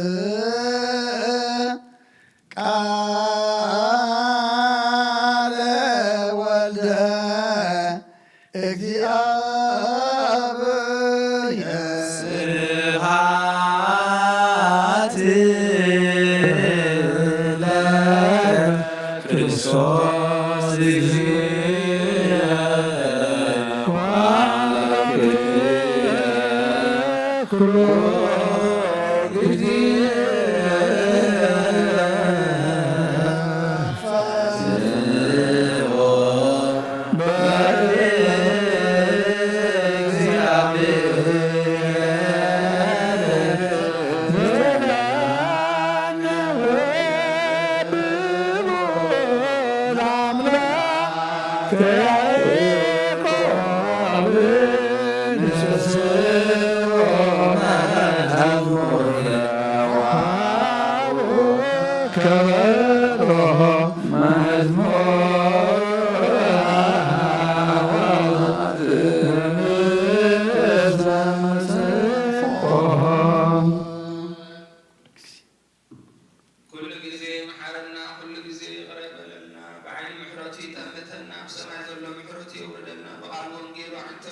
ቃለ ወልደ እግዚአብሔር። ስብሐት ለክርስቶስ እግዚእነ ወአምላክነ ኩሎ ጊዜ።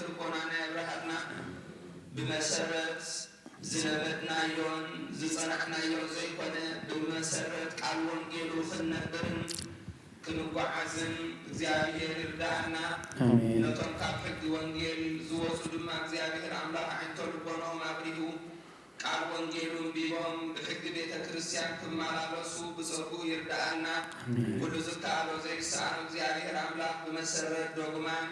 ልቦናና የብርሃልና። ብመሰረት ዝነበርናዮን ዝጸናሕናዮን ዘይኮነ፣ ብመሰረት ቃል ወንጌሉ ክንነብርን ክንጓዓዝን እግዚኣብሔር ይርዳእና። ኣሜን። ነቶም ካብ ሕጊ ወንጌል ዝወጹ ድማ እግዚኣብሔር ኣምላኽ ኣዒንቶ ልቦናኦም ኣብሪሁ ቃል ወንጌሉ ኣንቢቦም ብሕጊ ቤተ ክርስቲያን ክመላለሱ ብጸጉኡ ይርዳእና። ኣሜን። ኩሉ ዝከኣሎ ዘይሰኣኖ እግዚኣብሔር ኣምላኽ ብመሰረት ዶግማን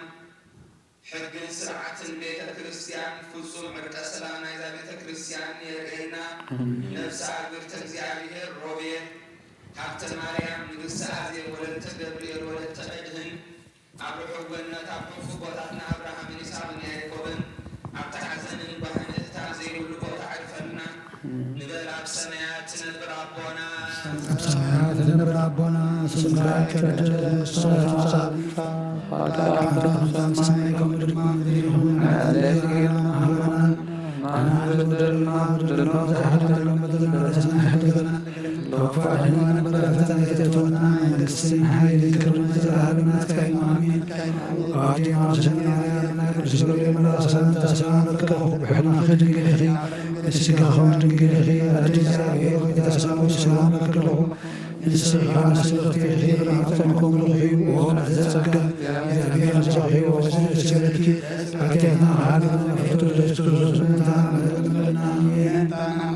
ሕግን ስርዓትን ቤተ ክርስቲያን ፍጹም ዕርቀ ሰላም ናይዛ ቤተ ክርስቲያን የርእየና። ኣሜን። ነፍሰ ኣግብርተ እግዚኣብሔር ሮቤል፣ ሃብተ ማርያም፣ ንግስቲ ኣዜብ፣ ወለተ ገብርኤል፣ ወለተ መድህን፣ ኣብ ርሑቕ ገነት ኣብ ሕፉ ቦታትና ኣብርሃምን ይስሐቅን ያዕቆብን ኣብቲ ሓዘንን ጓህን እህታ ዘይብሉ ቦታ ዕርፈልና። ንበል ኣብ ሰማያት ትነብር ኣቦና። ኣብ ሰማያት ትነብር ኣቦና፣ ስምካ ይትቀደስ፣ መንግስትኻ ትምጻእ፣ ፈቃድካ ትኹን ከም ሰማይ ከምኡ ድማ ምድሪ ይኹን። ዕለታዊ እንጀራና ሃበና፣ ንሕና ንበድለና በደልና ዝሓለና በደልና ንሕድገና፣ ካብ ክፉእ ኣድሕነና፣ ንበረኸት ኣይተእትወና፣ መንግስትን ሓይልን ክብርን ዘለዓለምን ናትካ እዩ። ኣሜን። ኣዴና ሰማያዊ ኣምላክ ቅዱስ ገብርኤል መልኣክ ሰላምታ ሰላም ለኪ፣ ብሕልናኺ ድንግል ኢኺ፣ ስጋኺ እውን ድንግል ኢኺ። ኣዴና ሰላም ለኪ፣ ንስኺ ከኣ ንስብእቲ ኢኺ፣ ብርኽቲ ኮንኩ፣ ጸጋ እግዚኣብሔር ምስሌኪ፣ ወጸድኪ ሓጢኣትና፣ ሓጢኣትና ፍቱ ዘስተውሰስና። ኣሜን።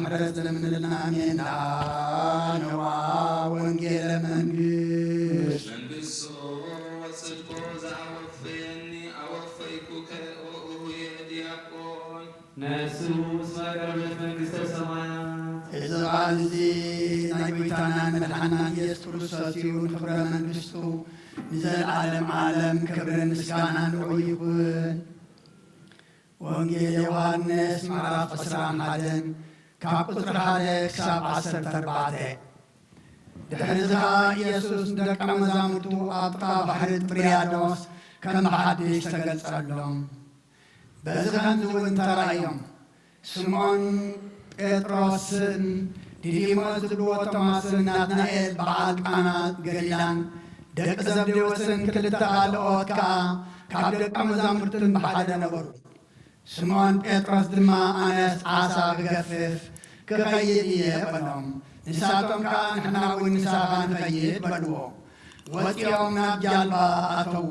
ምሕረት ለምንልና። ኣሜን። ዳንዋ ወንጌለ መንግስት። መንግስቱ ወጽድቁ ዘአወፈየኒ አወፈይኩከ ኦኡየ ዲያቆን። ነፍሱ እስመ ቀርበት መንግስተ ሰማያት። እዚ ቃል እዚ ናይ ጎይታናን መድሓናን ኢየሱስ ክርስቶስ እዩ። ንክብረ መንግስቱ ንዘለዓለም ዓለም ክብርን ምስጋናን ንዑ ይኹን። ወንጌል ዮሃንስ ምዕራፍ ዕስራን ሓደን ካብ ቁጽሪ ሓደ ክሳብ ዓሰርተ ኣርባዕተ። ድሕሪ እዚ ኸኣ ኢየሱስ ንደቀ መዛሙርቱ ኣብ ጥቓ ባሕሪ ጥብርያዶስ ከም ብሓድሽ ተገልጸሎም። በዚ ኸምዚ እውን ተራእዮም። ስምዖን ጴጥሮስን ዲዲሞስ ዝብልዎ ቶማስን ናትናኤል በዓል ቃና ገሊላን ደቂ ዘብዴዎስን ክልተ ካልኦት ከኣ ካብ ደቀ መዛሙርትን ብሓደ ነበሩ። ስምዖን ጴጥሮስ ድማ፣ ኣነስ ዓሳ ክገፍፍ ክኸይድ እየ በሎም። ንሳቶም ከኣ፣ ንሕና እውን ምሳኻ ንኸይድ በልዎ። ወጺኦም ናብ ጃልባ ኣተዉ።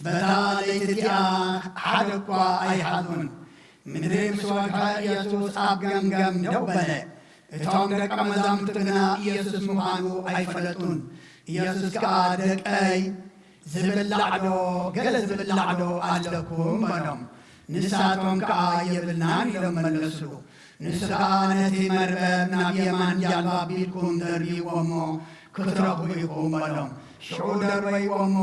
በታ ለይቲ እቲኣ ሓደ እኳ ኣይሓዙን። ምድሪ ምስ ወግሐ፣ ኢየሱስ ኣብ ገምገም ደው በለ። እቶም ደቀ መዛሙርቱ ግና ኢየሱስ ምዃኑ ኣይፈለጡን። ኢየሱስ ከኣ፣ ደቀይ፣ ዝብላዕ ዶ፣ ገለ ዝብላዕ ዶ ኣለኩም? በሎም። ንሳቶም ከኣ፣ የብልናን ኢሎም መለስሉ። ንሱ ከኣ፣ ነቲ መርበብ ናብ የማን ጃልባ ኣቢልኩም ደርብይዎ እሞ ክትረኽቡ ኢኹም በሎም። ሽዑ ደርበይዎ እሞ፣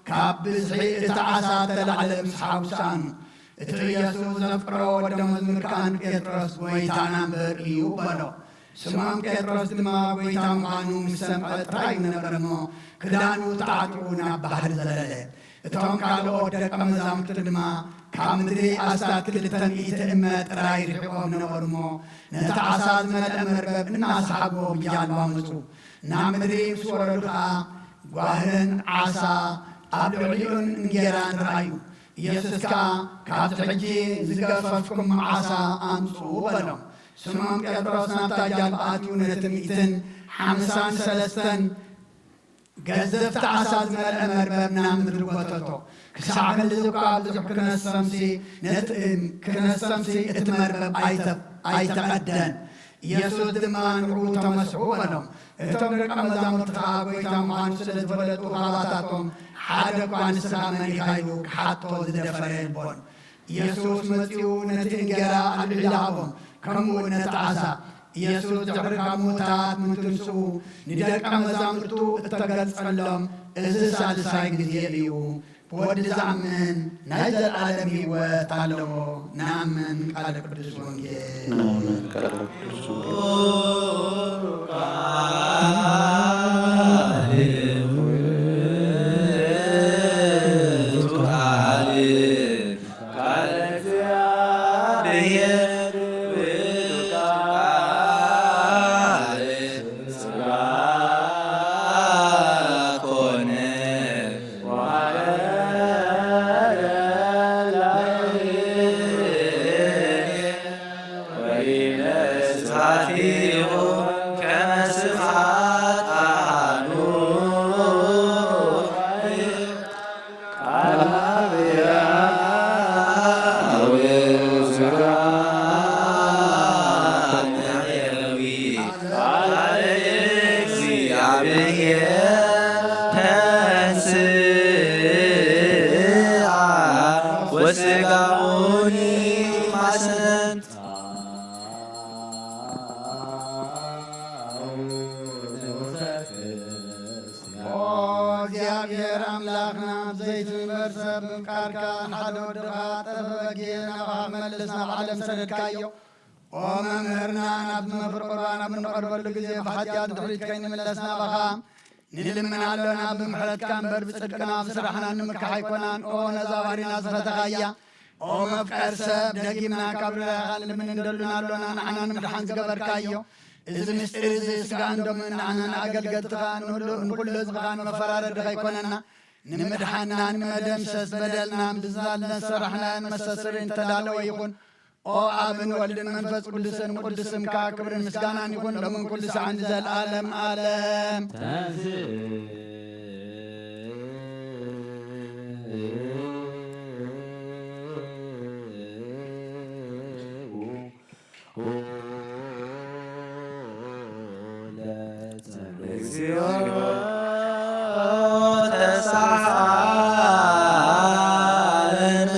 ካብ ብዝሒ እቲ ዓሳ እተላዕለ ምስሓብ ሰኣኑ። እቲ ኢየሱስ ዘፍቅሮ ወደ መዝሙር ከኣ ንጴጥሮስ፣ ጐይታና እምበር እዩ በሎ። ስምዖን ጴጥሮስ ድማ ጐይታ ምዃኑ ምስ ሰምዐ ጥራይ እዩ ነበረ እሞ፣ ክዳኑ ተዓጢቑ ናብ ባሕሪ ዘለለ። እቶም ካልኦት ደቀ መዛሙርቲ ድማ ካብ ምድሪ ኣስታት ክልተ ሚእቲ እመ ጥራይ ርሒቖም ነበሩ እሞ፣ ነቲ ዓሳ ዝመልአ መርበብ እናሰሓብዎ ብጃልባ መጹ። ናብ ምድሪ ምስ ወረዱ ኸኣ፣ ጓህርን ዓሳ ኣብ ልዕሊኡን እንጌራን ረኣዩ። ኢየሱስ ከኣ፣ ካብቲ ሕጂ ዝገፈፍኩም ዓሳ ኣምጽኡ በሎም። ስምዖን ጴጥሮስ ናብታ ጃልባ ኣትዩ ነቲ ሚእትን ሓምሳን ሰለስተን ገዘፍቲ ዓሳ ዝመልአ መርበብ ናብ ምድሪ ጐተቶ። ክሳዕ ክንድዚ እኳ ብዙሕ ክነሰምሲ፣ ነቲ፣ ክነሰምሲ እቲ መርበብ ኣይተ-፣ ኣይተቐደን። ኢየሱስ ድማ ንዕኡ ተመስሑ በሎም። እቶም ደቀ መዛሙርቲ ኸኣ ጐይታ ምዃኑ ስለ ዝፈለጡ ካባታቶም ሓደ እኳ ንስኻ መን ኢኻ ኢሉ ክሓቶ ዝደፈረ የልቦን። ኢየሱስ መጺኡ ነቲ እንጌራ ኣልዒሉ ሃቦም፣ ከምኡ እውን ነቲ ዓሳ። ኢየሱስ ድሕሪ ካብ ምዉታት ምትንስኡ ንደቀ መዛሙርቱ እተገልጸሎም እዚ ሳልሳይ ግዜ እዩ። ብወዲ ዝኣምን ናይ ዘለዓለም ህይወት ኣለዎ። ንኣምን ቃለ ቅዱስ ወንጌል። ንኣምን ቃለ ቅዱስ ወንጌል። ወስጋኡኒ ማሰነት ኦ እግዚኣብሔር ኣምላኽና፣ ብዘይትንበር ሰብ ምፍቃርካ፣ ንሓደ ወድኻ ጠፈ በጊዕ ናባኻ ክመልስ ናብ ዓለም ሰደድካዮ። ኦ መምህርና፣ ናብቲ መፍር ቁርባን ኣብ እንቐርበሉ ግዜ ብሓጢኣት ድሕሪት ከይንምለስ ናባኻ ንልምን ኣሎና። ብምሕረትካ እምበር ብጽድቅና ብስራሕና ንምካሕ ኣይኮናን። ኦ ነዛ ባህሪና ዝፈተኻያ፣ ኦ መፍቀር ሰብ፣ ደጊምና ካብ ርራኻ ንልምን እንደሉና ኣሎና። ንዓና ንምድሓን ዝገበርካዮ እዚ ምስጢር እዚ፣ ስጋን ደምን ንዓና ንኣገልገልትኻ ንሉ-፣ ንኹሉ ህዝብኻ ንመፈራረዲ ከይኮነና፣ ንምድሓንና፣ ንመደምሰስ በደልና፣ ብዝዛል ዝሰራሕናዮን መስተስርይ እንተዳለወ ይኹን። ኦ ኣብን ወልድን መንፈስ ቅዱስን ቅዱስ ስምካ ክብርን ምስጋናን ይኹን፣ ሎምን ኩሉ ሰዓን ንዘለዓለም ዓለም። እግዚኦ ተሳሃለነ።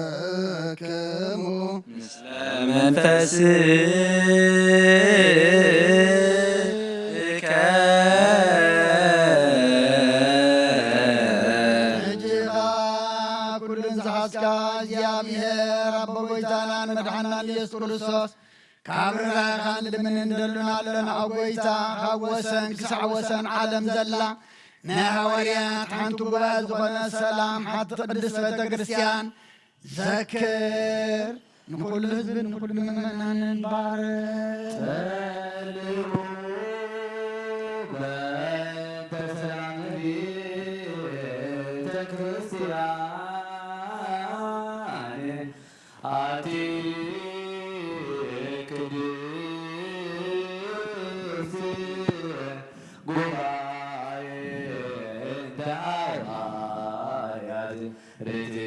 ኩልክሙ መንፈስከ። ሕጂ ኸኣ ኩሉን ዝሓዝካ እግዚኣብሔር ኣቦ ጐይታናን መድሓናን ኢየሱስ ክርስቶስ፣ ካብ ርራይኻን ልምን እንደሉና ኣለና። ኦ ጐይታ፣ ካብ ወሰን ክሳዕ ወሰን ዓለም ዘላ ናይ ሃዋርያት ሓንቲ ጉባኤ ዝኾነ ሰላም ሓንቲ ቅድስት ቤተ ክርስቲያን ዘክር። ንኹሉ ህዝብን ንኹሉ ምእመናንን ባርክ። ጸልዩ በእንተ ሰላም ቤተ ክርስቲያን ኣቲ ቅድስት ጉባኤ እንተ ሃዋርያት ርትዕት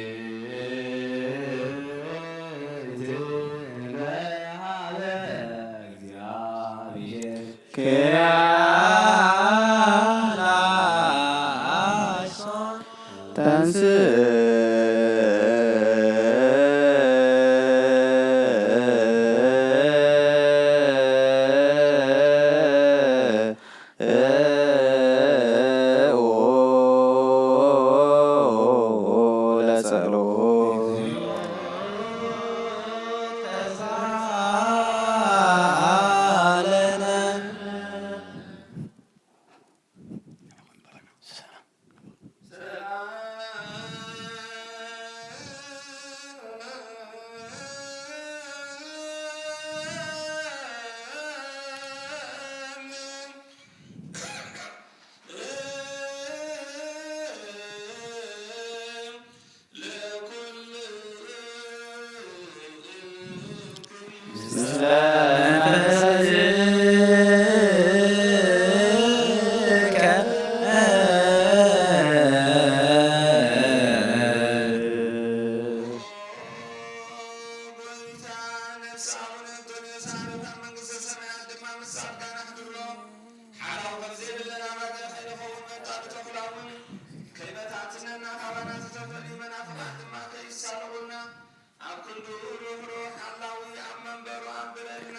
በሃበ እግዚአብሔር። ክያና ተንስ ሓላው ከም ዘይብለና ባገር ከይንኸውን፣ መጣ ብተኹላውን ከይበታትነና፣ ካባና ዝተፈልዩ መናፍቓት ድማ ከይሳለቑልና፣ ኣብ ክንዱ ርህሩህ ሓላዊ ኣብ መንበሩ ኣንብረና።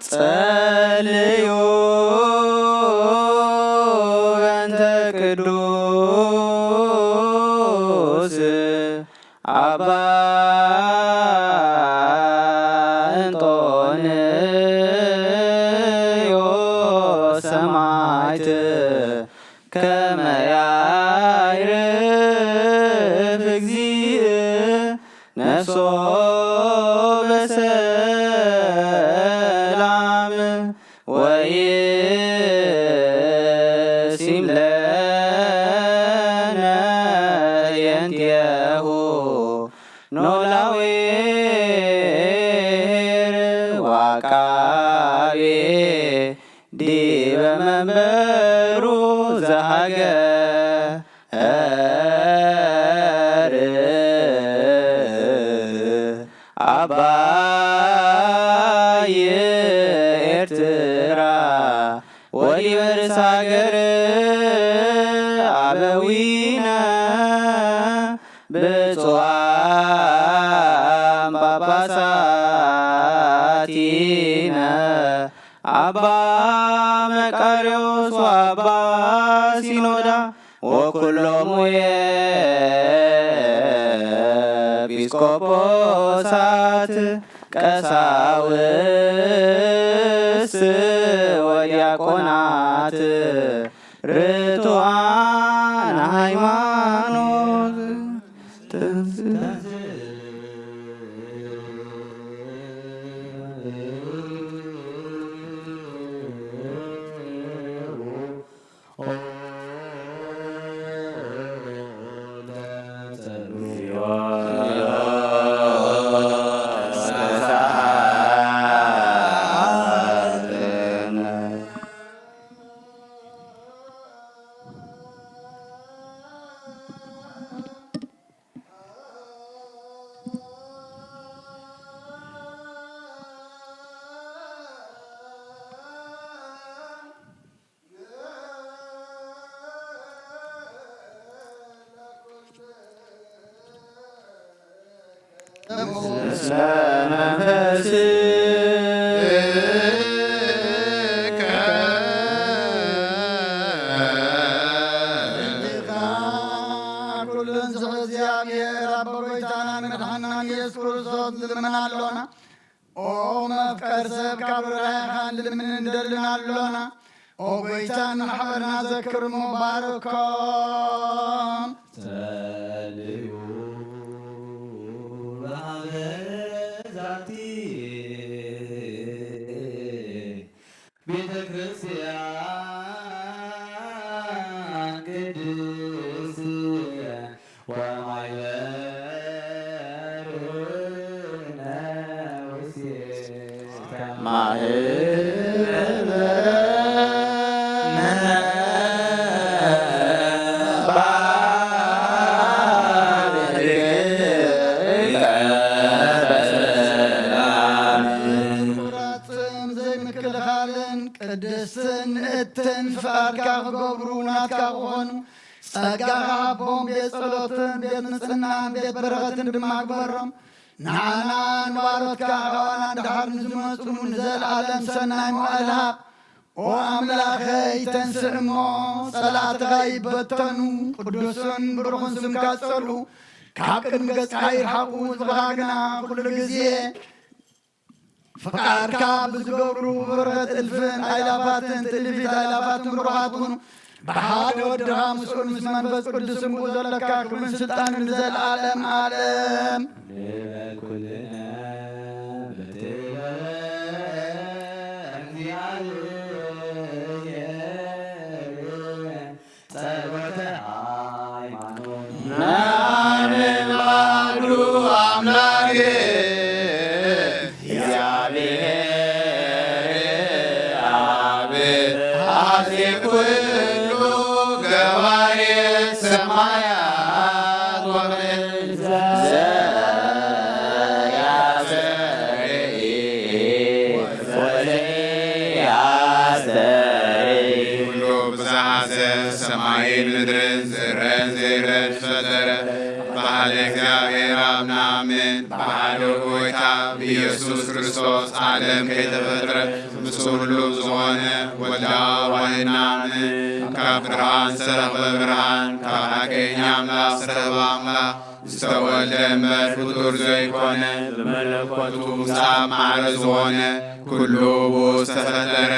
ጸልዩ በእንተ ቅዱስ ኣባ እንጦንዮስ ሰማዕት፣ ከመ ያዕርፍ እግዚእ ነፍሶ በሰላም ወይሲም ለነ የንቴሁ ኖላዊ ወዐቃቤ ዲበ በመንበሩ ዘሃገር ኣባይ ኤርትራ ወዲበ ርእሰ ሃገር ኣበዊነ ብፁዓን ጳጳሳቲነ ኣባ መቃርዮስ ወኣባ ሲኖዳ ወኩሎሙ ኤጲስቆጶሳት ቀሳውስት ወዲያቆናት ርቱዓን ሃይማኖት ኩሉን ዝኽእል እግዚኣብሔር ኣቦ ጎይታናን መድሓናን ኢየሱስ ክርስቶስ ንልምን ኣሎና። ኦ መፍቀር ሰብ ካብ ርራይኻ ንልምን እንደልን ኣሎና። ኦ ጎይታ ንማሕበርና ዘክር እሞ ባርኮም። ጸልዩ ዛቲ ቤተ ክርስቲያን ቅድስት ወማሕበርነ ውስቴታ ማህበርነ ዘይምክልኻልን ቅድስትን ንእትን ፍቓድካ ክገብሩ ናትካ ክኾኑ ጸጋኻ ኣቦም ቤት ጸሎትን ቤት ንጽህናን ቤት በረኸትን ድማ ግበሮም። ንዓና ንባሮትካ ካባና ድሓር ንዝመጹ ንዘለኣለም ሰናይ መዋእል ሃብ። ኦ ኣምላኸይ ተንስእ እሞ ጸላእትኻ ይበተኑ፣ ቅዱስን ብሩኽን ስምካ ጸልኡ፣ ካብ ቅድሚ ገጽካ ይርሓቑ። ህዝብኻ ግና ኩሉ ግዜ ፍቓድካ ብዝገብሩ ብበረኸት እልፍን ኣይላፋትን ትእልፊት ኣይላፋትን ብሩኻት ኩኑ። ብሓደ ወድኻ ምስኡን ምስ መንፈስ ቅዱስን ብኡ ዘለካ ክብርን ስልጣንን ንዘለኣለም ኣለም። ንበል ኩልና ብትእዛዝ እግዚኣብሔር ጸሎተ ሃይማኖት። ንኣምን ባዕሉ ኣምላክ እግዚኣብሔር ኣብ ሐዜ ኩሉ ገባሬ ሰማያት ወምድር ዘያስተርኢ ወዘያስተርኢ ኩሉ ብዝሓዘ ሰማይን ምድርን ዝረን ዘይረን ዝፈጠረ ብሓደ እግዚኣብሔር ኣብ ንኣምን ብሓደ ጎይታ ብኢየሱስ ክርስቶስ ዓለም ከይተፈጥረ ምስ ኩሉ ዝኾነ ወልዳ ዋህና ምን ካብ ብርሃን ዝተረኽበ ብርሃን ካብ ሓቀኛ ኣምላኽ ዝተረኽበ ኣምላኽ ዝተወልደ እምበር ፍጡር ዘይኮነ ብመለኮቱ ምስ ኣብ ማዕረ ዝኾነ ኩሉ ብኡ ዝተፈጠረ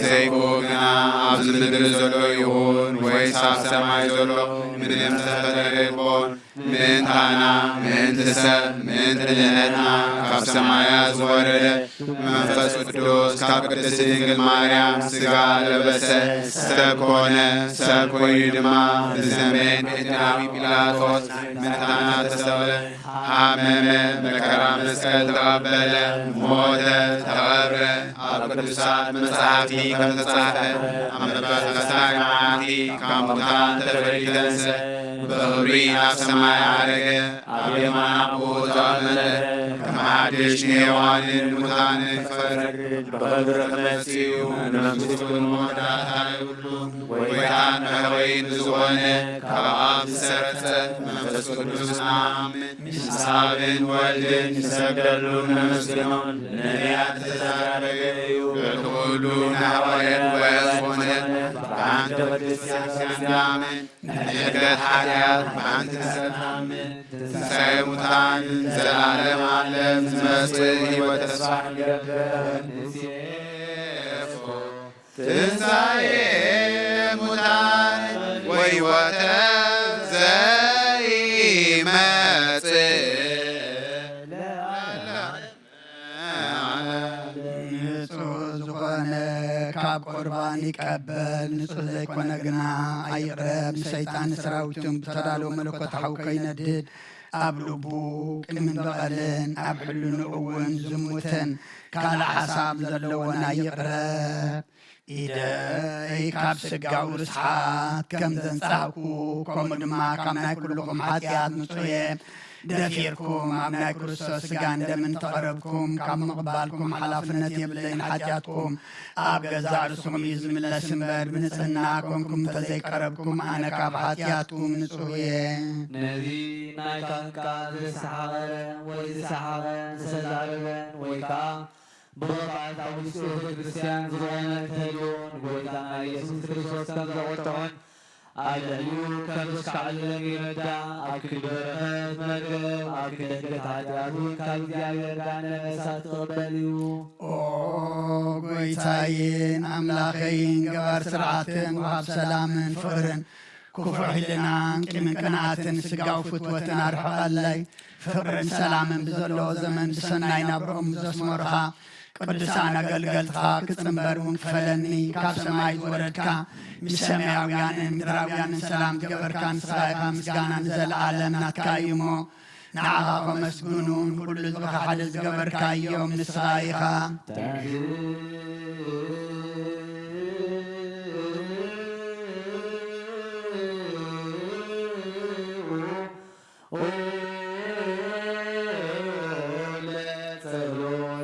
ዘይብኡ ግና ኣብዚ ምድሪ ዘሎ ይኹን ወይስ ኣብ ሰማይ ዘሎ ምንም ዝተፈጠረ የልቦን። ምእንታና፣ ምእንቲ ሰብ፣ ምእንቲ ድሕነትና ካብ ሰማያት ዝወረደ መንፈስ ቅዱስ ካብ ቅድስቲ ድንግል ማርያም ስጋ ለበሰ፣ ሰብ ኮነ። ሰብ ኮይኑ ድማ ብዘመን ጴንጤናዊ ጲላጦስ ምእንታና ተሰቕለ፣ ሓመመ፣ መከራ መስቀል ተቐበለ፣ ሞተ፣ ተቐብረ። ኣብ ቅዱሳት መጻሕፍቲ ከም ዝተጻሕፈ፣ ኣብ መበል ሳልሳይ መዓልቲ ካብ ሙታን ተፈልዩ ተንስአ፣ ብኽብሪ ናብ ሰማይ ዓረገ፣ ኣብ የማን ኣቦኡ ተቐመጠ። ከም ሓድሽ ንሔዋንን ንሙታንን ክፈርድ ብኽብሪ ክመጽእ እዩ። ንመንግስቱ መወዳእታ የብሉን። ጎይታን መሕረይን ብዝኾነ ካብ ኣብ ዝሰረጸ መንፈስ ቅዱስ ንኣምን። ምስ ኣብን ወልድን ንሰግደሉ ነመስግኖ። ንነቢያት ዝተዛረበ እዩ። በቲ ኩሉ ንሃዋርያት ጉባኤ ዝኾነ ብሓንቲ ቅድስቲ ክርስቲያን ንኣምን። ንሕድገት ሓጢኣት ብሓንቲ ሰብ ንኣምን። ትንሳኤ ሙታን ዘለዓለም ዓለም ዝመጽእ ህይወት ተስፋ ንገብር። ንሴፎ ትንሳኤ ሙታን ወሕይወተ ዘይመጽእ ንጹህ ዝኾነ ካብ ቁርባን ይቀበል፣ ንጹህ ዘይኮነ ግና ኣይቕረብ። ንሰይጣን ንሰራዊቱን ብተዳለወ መለኮታዊ ከይነድድ ኣብ ልቡ ቅምን በቐልን ኣብ ሕልንኡ እውን ዝሙትን ካልእ ሓሳብ ዘለዎን ኣይቕረብ። ኢደይ ካብ ስጋዊ ርስሓት ከም ዘንጻህኩ፣ ከምኡ ድማ ካብ ናይ ኩልኹም ሓጢኣት ንጹህ እየ። ደፊርኩም ኣብ ናይ ክርስቶስ ስጋን ደምን ተቐረብኩም፣ ካብ ምቕባልኩም ሓላፍነት የብለይን። ሓጢኣትኩም ኣብ ገዛእ ርእስኹም እዩ ዝምለስ እምበር፣ ብንጽህና ኮንኩም እንተዘይቀረብኩም፣ ኣነ ካብ ሓጢኣትኩም ንጹህ እየ። ነዚ ናይ ካህን ቃል ዘሰሓቐረ ወይ ዝሰሓቐን ዝተዛረበን ወይ ከኣ ብቕብኣት ኣብ ውሽጢ ቤተ ክርስቲያን ዝኾነ እንተልዩ ንጎይታና ኢየሱስ ክርስቶስ ከም ዘቑጥዖን ኣብ ልዕሊኡ ከም ዘሽካዕልልን ይርዳእ። ኣብ ክንዲ በረኸት መርገም፣ ኣብ ክንዲ ሕድገት ሓጢኣት እውን ካብ እግዚኣብሔር ጋነ እሳት ትቕበል እዩ። ኦ ጎይታዬን ኣምላኸይን፣ ገባር ስርዓትን ወሃብ ሰላምን ፍቕርን ክፉእ ሕልናን ቂምን ቅንኣትን ስጋዊ ፍትወትን ኣርሕቐለይ። ፍቕርን ሰላምን ብዘለዎ ዘመን ብሰናይ ናብርኦም ዘስመሩኻ ቅዱሳን ኣገልገልትኻ ክጽንበር እውን ክፈለኒ። ካብ ሰማይ ዝወረድካ፣ ምስ ሰማያውያንን ምድራውያንን ሰላም ዝገበርካ ንስኻ ኢኻ። ምስጋና ንዘለዓለም ናትካ እዩ እሞ፣ ንዓኻ ከመስግኑን ኩሉ ዝኸሓደ ዝገበርካ እዮም። ንስኻ ኢኻ።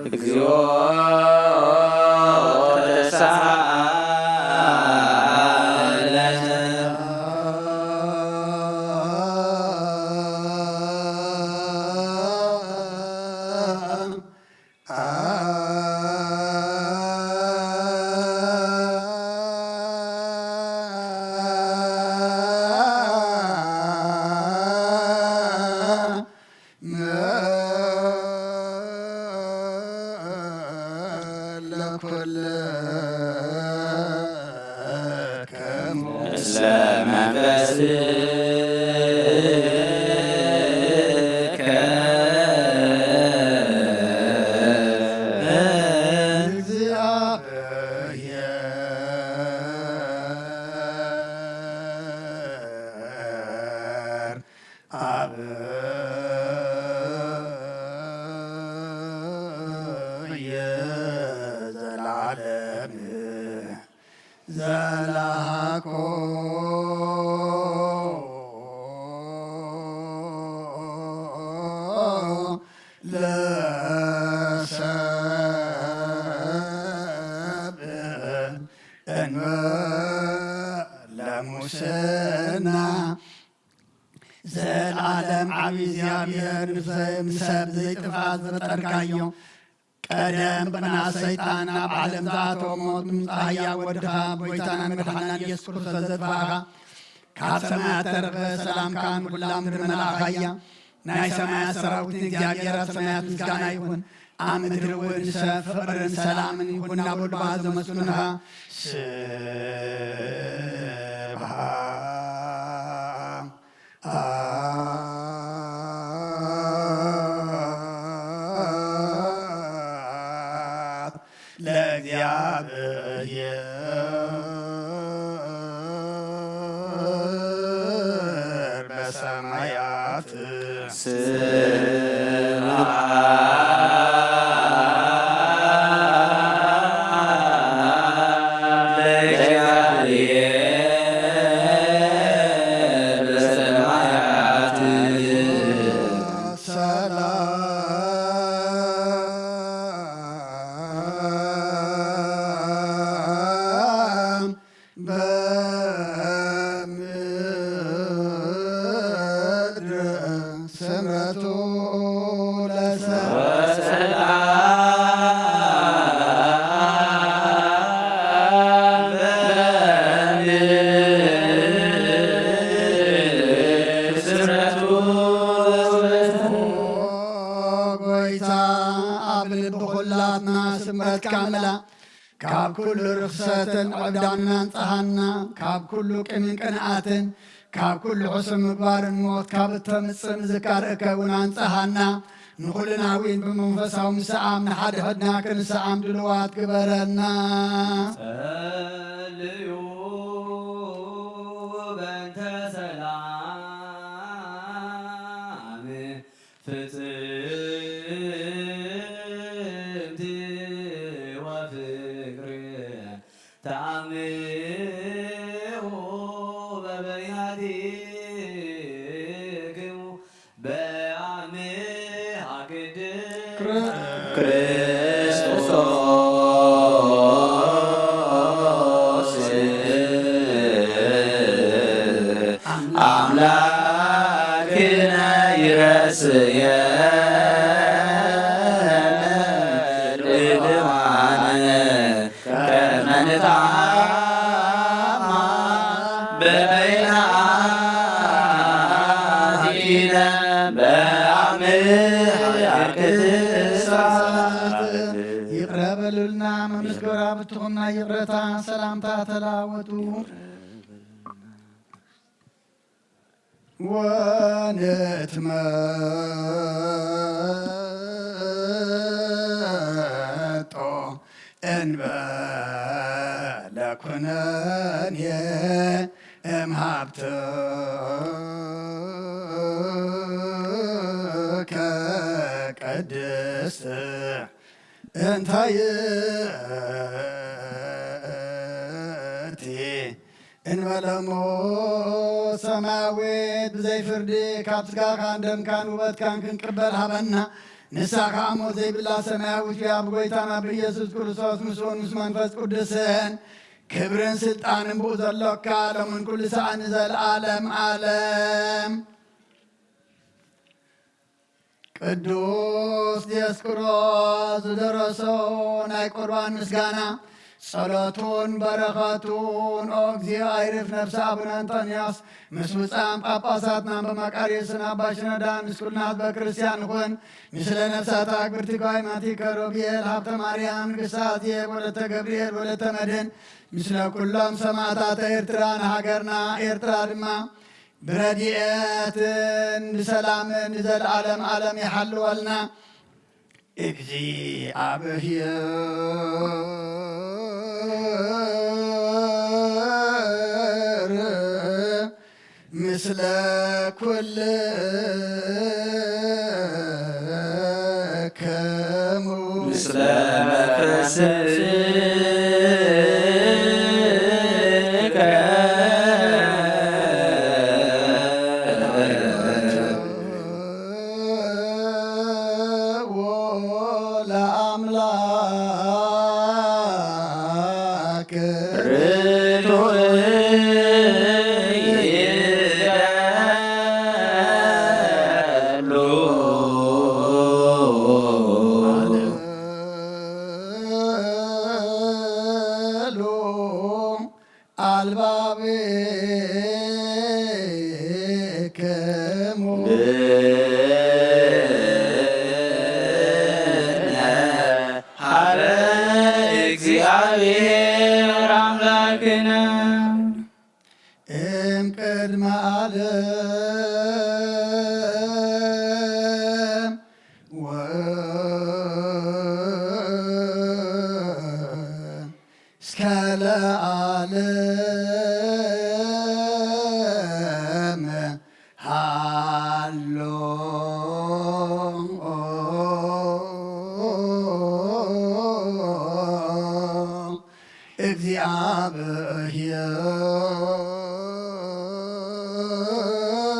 እግዚኦ ተሳሃለነ። ለኩልክሙ ምስለ መንፈስከ እግዚአብሔር። አብየ ዘላለም ዘላኮ ለሰብ እንበ ለሙስና ዘላለም ዓቢ እግዚኣብሔር ንሰብ ዘይጥፍኣ ዝፈጠርካዮ ቀደም ብቕንኣት ሰይጣን ናብ ዓለም ዝኣተወ ሞት ብምጻእ ህያው ወድኻ ጎይታናን መድሓናን ኢየሱስ ክርስቶስ ዘጥፋእኻ ካብ ሰማያት ተረፈ ሰላምካ ንኩላ ምድሪ መላእኻያ። ናይ ሰማያት ሰራዊት ንእግዚኣብሔር ኣብ ሰማያት ምስጋና ይኹን፣ ኣብ ምድሪ እውን ንሰብ ፍቕርን ሰላምን ይኹን እናበሉ ብሃዘ መስግኑኻ። ስብሃ ምሕረትካ ምላ። ካብ ኩሉ ርኽሰትን ዕብዳንን ኣንጽሃና፣ ካብ ኩሉ ቂምን ቅንኣትን፣ ካብ ኩሉ ሕሱም ምግባርን ሞት ካብ እተምጽእ ምዝካር እከይ እውን ኣንጽሃና። ንኹልና እውን ብመንፈሳዊ ምስዓም ንሓድሕድና ክንስዓም ድልዋት ግበረና። ጸልዩ በእንተ ሰላም ፍጽምቲ ወፍቅር ተአምሁ በበይናቲክሙ በአምሃ ቅድስት ክርስቶስ አምላክነ ይረስየነ ድልዋነ ከመ ንትአማ በበይናቲነ በአምሃ ቅድስት። ይቕረ በሉልና፣ መምስገራ ብትኹም ናይ ይቕረታ ሰላምታ ተላወጡ። ወንትመጦ እንበለ ኩነኔ እምሃብትከ ቅድስት እንተ ይእቲ እንበለሞ ሰማያዊት ብዘይ ፍርዲ ካብ ስጋኻን ደምካን ውበትካን ክንቅበል ሃበና። ንሳ ኸኣ ሞት ዘይብላ ሰማያዊት እያ። ብጎይታና ብኢየሱስ ክርስቶስ ምስኡን ምስ መንፈስ ቅዱስን ክብርን ስልጣንን ብኡ ዘሎካ ሎምን ኩሉ ሰዓት ንዘለዓለም ዓለም። ቅዱስ ዲዮስቆሮስ ዝደረሶ ናይ ቁርባን ምስጋና ጸሎቱን በረኸቱን። ኦ እግዚኦ ኣይርፍ ነፍሲ ኣቡነ እንጦንዮስ ምስ ብፁዓን ጳጳሳትናን በመቃርዮስን ኣባ ሽኖዳን ምስ ኩልና ህዝበ ክርስቲያን ይኹን። ምስለ ነፍሳት ኣክብርቲ ጓይማቲከ ሮቤል ሃብተ ማርያም ንግስቲ ኣዜብ ወለተ ገብርኤል ወለተ መድህን ምስለ ኩሎም ሰማዕታተ ኤርትራ ንሃገርና ኤርትራ ድማ ብረድኤትን ብሰላምን ንዘለዓለም ዓለም ይሓልወልና። እግዚኣብሔር ምስለ ኩልክሙ። ምስለ መንፈስከ። ለአምላክ ርቱዕ ይደሉ። አልባብክሙ። ሀበ እግዚአብሔር አምላክነ። እም ቅድመ ዓለም ወ እስከ ለዓለም ሃሎ።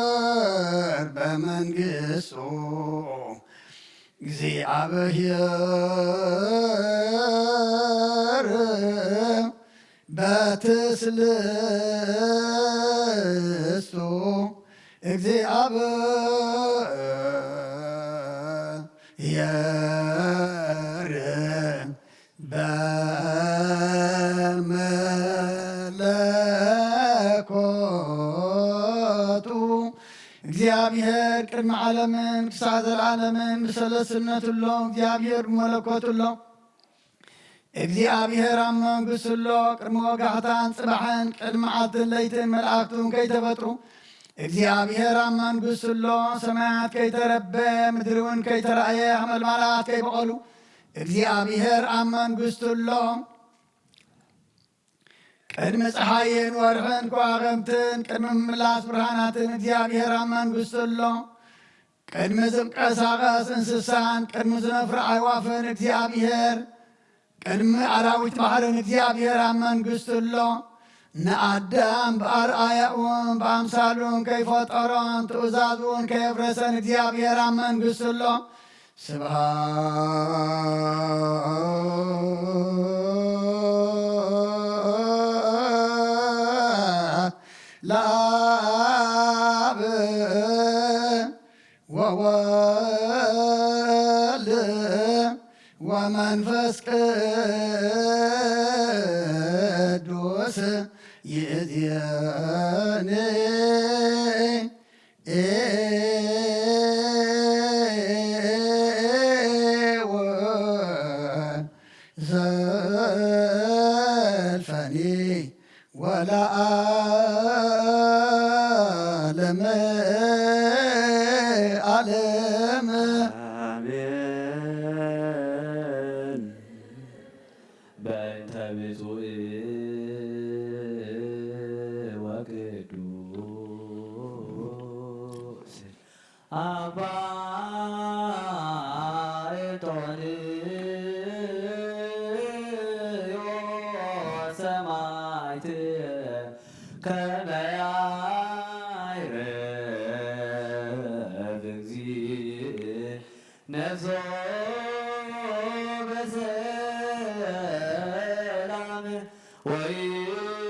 እግዚአብሔር በመንግስቱ። እግዚአብሔር በትስልስቱ። እግዚአብሔር በመለኮቱ። እግዚኣብሔር ቅድሚ ዓለምን ክሳዕ ዘለዓለምን ብሰለስነቱ ኣሎ። እግዚኣብሔር ብመለኮቱ ኣሎ። እግዚኣብሔር ኣብ መንግስቱ ኣሎ። ቅድሚ ወጋሕታን ጽባሕን፣ ቅድሚ መዓልትን ለይትን መላእክቱን ከይተፈጥሩ፣ እግዚኣብሔር ኣብ መንግስቱ ኣሎ። ሰማያት ከይተረበ፣ ምድሪ እውን ከይተራእየ፣ ሓመልማላት ከይበቐሉ፣ እግዚኣብሔር ኣብ መንግስቱ ኣሎ። ቅድሚ ጸሓይን ወርሕን ከዋኽብትን፣ ቅድሚ ምምላስ ብርሃናትን እግዚኣብሔር ኣብ መንግስቱ ኣሎ። ቅድሚ ዝንቀሳቐስ እንስሳን፣ ቅድሚ ዝነፍሩ ኣዕዋፍን እግዚኣብሔር፣ ቅድሚ ኣራዊት ባሕርን እግዚኣብሔር ኣብ መንግስቱ ኣሎ። ንኣዳም ብኣርኣያኡን ብኣምሳሉን ከይፈጠሮን፣ ትእዛዙን ከየፍረሰን እግዚኣብሔር ኣብ መንግስቱ ኣሎ። ስብሐት ለአብ ወወልድ ወመንፈስ ቅዱስ ይእዜኒ ወዘልፈኒ ወለዓለመ ዓለም። አሜን። በእንተ ብፁዕ ወቅዱስ አባ እንጦንዮስ ሰማዕት ከመ ያዕርፍ እግዚእ ነፍሶ በሰላም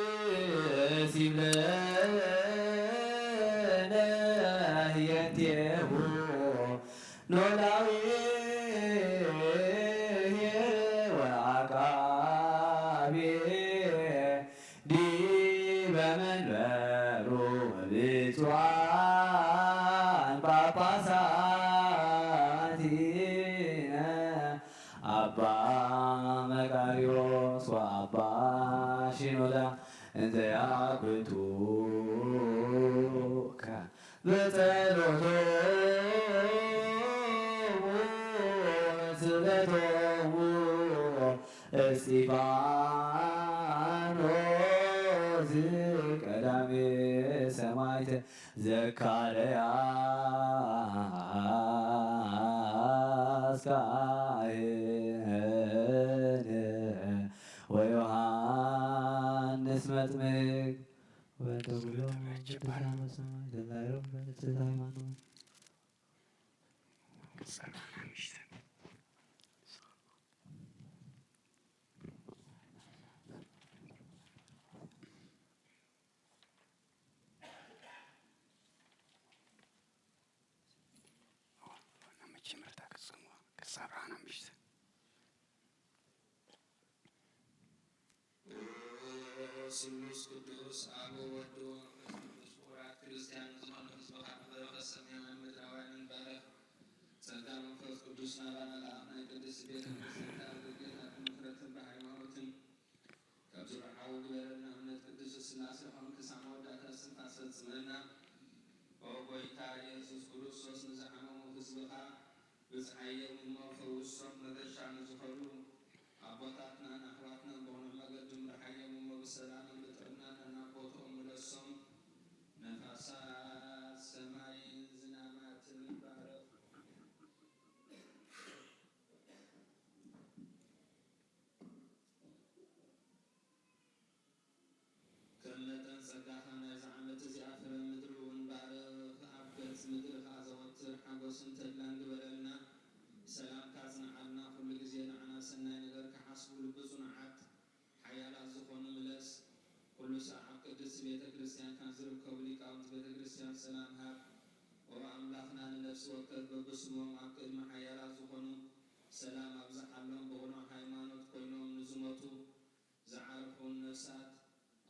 ወይሲብ ለነ ህየንቴሁ ኖላዊ ወዐቃቢ ዲበ መንበሩ ብፁዓን ጳጳሳቲነ አባ መቃርዮስ ወአባ ሺኖዳ እንዘ ያኩቱከ በጸሎቶሙ ወስእለቶሙ እስጢፋኖስ ቀዳሜ ሰማዕት ዘካርያስ ካህን ወዮሐንስ መጥምቅ ወተጉሎም ቅዱሳን በሰማይ ዘላለም በንጽሕት ሃይማኖት። ስሉስ ቅዱስ አብ ወወልድ ወመንፈስ ቅዱስ። ክቡራት ክርስቲያን ዝኾኑ ህዝብኻ ብበረኸት ሰማያውያን ምድራውያንን ባርኽ። ጸጋ መንፈስ ቅዱስ ናባና ለኣኽ ናይ ቅድስት ቤተ ክርስቲያን ካብ ጌታ ብምሕረትን ብሃይማኖትን ካብ ዝረሓው ግበረና። እምነት ቅድስት ስላሴ ኾን ክሳብ መወዳእታ እስትንፋስ ፈጽመና። ኦ ጎይታ ኢየሱስ ክርስቶስ ንዝሓመሙ ህዝብኻ ብጽሓዮም እሞ ፈውሶም። መገሻ ንዝኸዱ ኣቦታትናን ኣሕዋትናን ብቕኑዕ መገዲ ምርሓዮም እሞ ብሰላምን ብጥዕናን ናብ ቦትኦም ምለሶም። ነፋሳት ሰማይን ዝናማትን ባርኽ። ከም መጠን ጸጋኻ ናይዛ ዓመት እዚኣ ፍረ ምድሪ እውን ባርኽ። ኣብ ገጽ ምድሪ ኸኣ ዘወትር ሓጎስን ተድላን ግበረልና። ሰላምካ ኣጽንዓልና። ኩሉ ግዜ ንዓና ሰናይ ነገር ክሓስቡ ልቢ ጽኑዓት ሓያላት ዝኾኑ ምለስ። ኩሉ ሳዕ ኣብ ቅድስቲ ቤተ ክርስቲያንካ ንዝርከቡ ሊቃውንቲ ቤተ ክርስቲያን ሰላም ሃብ። ኦ ኣምላኽና፣ ንነፍሲ ወከፍ በብስሞም ኣብ ቅድሚ ሓያላት ዝኾኑ ሰላም ኣብዝሓሎም። ብቕኑዕ ሃይማኖት ኮይኖም ንዝሞቱ ዝዓረፉን ነፍሳት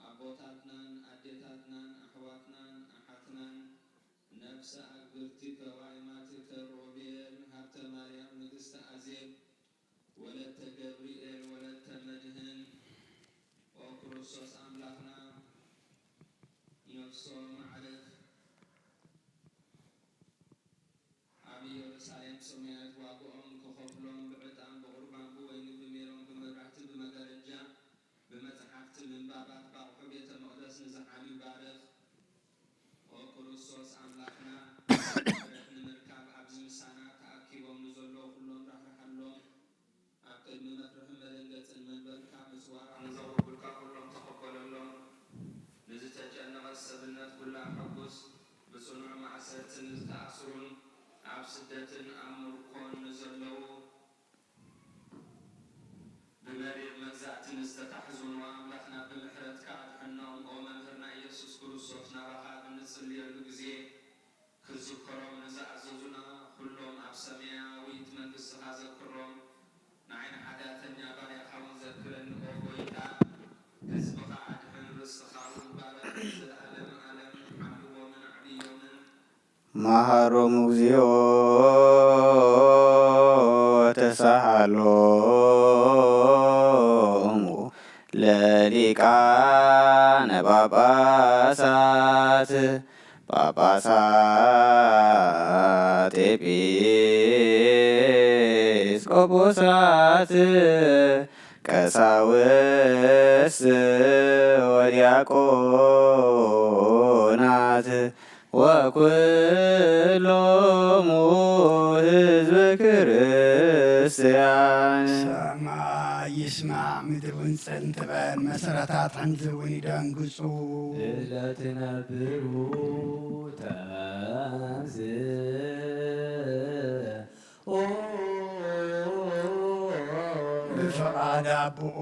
ኣቦታትናን ኣዴታትናን ኣሕዋትናን ኣሓትናን፣ ነፍሰ ኣግብርቲከ ወኣይማቲከ ሮቤል ሃብተ ማርያም ንግስቲ ኣዜብ ወለተ ገብርኤል ወለተ መድህን፣ ኦ ክርስቶስ ኣምላኽና፣ ነፍሶም ዓርፍ ኣብ ኢየሩሳሌም ሰማያዊት ዋግኦም ክኸፍሎም፣ ብዕጣን ብቑርባን ብወይኒ ብሜሮን ብመብራህቲ ብመጋረጃ ብመጽሓፍቲ ምንባባት ብኣቑሑ ቤተ መቕደስ ንዝዓብዩ ባርኽ። ኦ ክርስቶስ ኣምላኽና፣ ምሕረት ንምርካብ ኣብዚ ምሳና ተኣኪቦም ንዘለዉ ኩሎም ራሕርሓሎም። ኣብ ቅድሚ መፍርሕን መደንገጽን መንበርካ ምጽዋር ንዘቕርቡልካ ኩሎም ተቐበለሎም። ንዝተጨነቐት ሰብነት ኩላ ኣሐጉስ። ብጽኑዕ ማእሰርቲ ንዝተኣስሩን ኣብ ስደትን ኣብ ምርኮን ንዘለዉ ብመሪር መግዛእቲ ንዝተታሕዙ ንኣምላኽና ብምሕረትካ ኣድሕኖም። ኦ መምህርና ኢየሱስ ክርስቶስ፣ ናባኻ ብንጽልየሉ ግዜ ክዝከሮም ንዝኣዘዙና ኩሎም ኣብ ሰማያዊት መንግስትኻ ዘክሮም። ንዓይ ንሓጢኣተኛ ባርያኻ እውን ዘክረኒ ኦ ጎይታ። ህዝብኻ ኣድሕን፣ ርስኻ እውን ባርኽ። ንዘለኣለም ኣለም ሓልዎምን ኣዕብዮምን። መሃሮሙ እግዚኦ ወተሳሃሎሙ ለሊቃነ ጳጳሳት፣ ጳጳሳት ኤጲስቆጶሳት ቀሳውስት ወዲያቆናት ወኩሎሙ ህዝበ ክርስቲያን። ሰማይ ይስማዕ፣ ምድሪ እውን ጽን ትበል፣ መሰረታት ሕንዚ እውን ይደንግጹ። እለ ትነብሩ ተንስ ብፍቓድ ኣቦኡ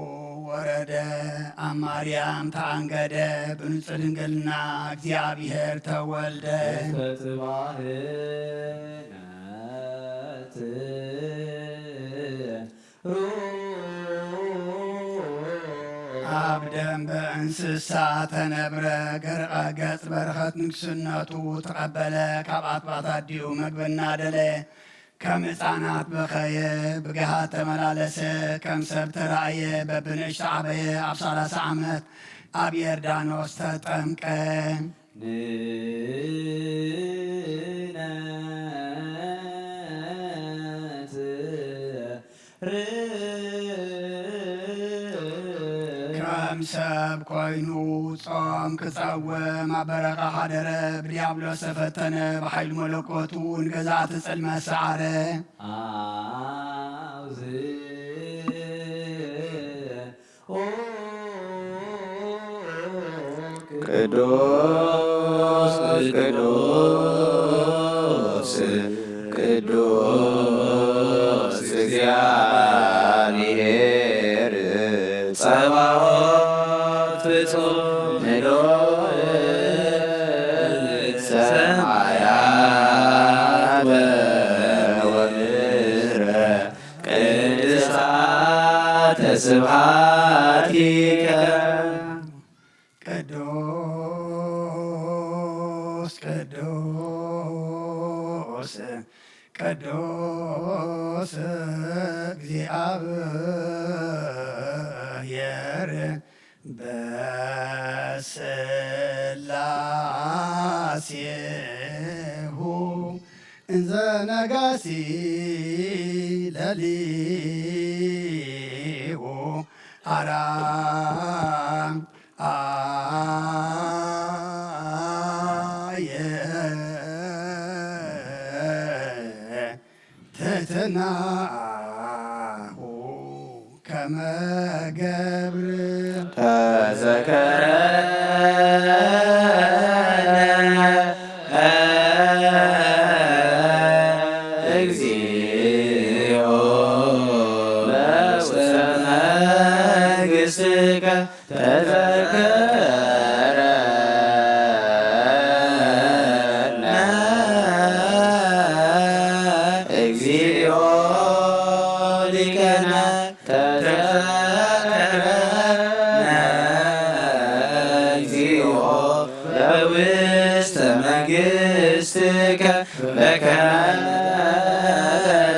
ወረደ፣ ኣብ ማርያም ተኣንገደ፣ ብንጹህ ድንግልና እግዚኣብሔር ተወልደ። እስከ ጽባሕ ነትሩ ኣብ ደንበ እንስሳ ተነብረ፣ ገርቐ ገጽ በረኸት ንግስነቱ ተቐበለ። ካብ ኣጥባት ኣዲኡ መግቢ እናደለየ ከም ህፃናት በኸየ፣ ብግሃድ ተመላለሰ፣ ከም ሰብ ተራእየ፣ በብንእሽቶ ዓበየ፣ ኣብ ሠላሳ ዓመት ኣብ ዮርዳኖስ ተጠምቀ። ንነትር ከም ሰብ ኮይኑ ጾም ክጸውም ኣብ በረኻ ሓደረ። ብዲያብሎስ ተፈተነ፣ ብሓይሊ መለኮቱ ንገዛእቲ ጽልመት ሰዓረ። ኣውዚ ቅዱስ ቅዱስ ቅዱስ እግዚኣብሔር ጸባኦት ፍጹም ምሉእ ሰማያት ወምድረ ቅድስተ ስብሐቲከ። ቅዱስ ቅዱስ ቅዱስ እግዚኣብሔር በስላሴሁ እንዘ ነጋሲ ለሊሁ አራም አየ ትሕትናሁ ከመ ገብር ተዘከረነ እግዚኦ በውስተ መንግሥትከ ተዘከረነ እግዚኦ ሊቀነ ተዘከረነ እግዚኦ በውስተ መንግሥትከ በከመ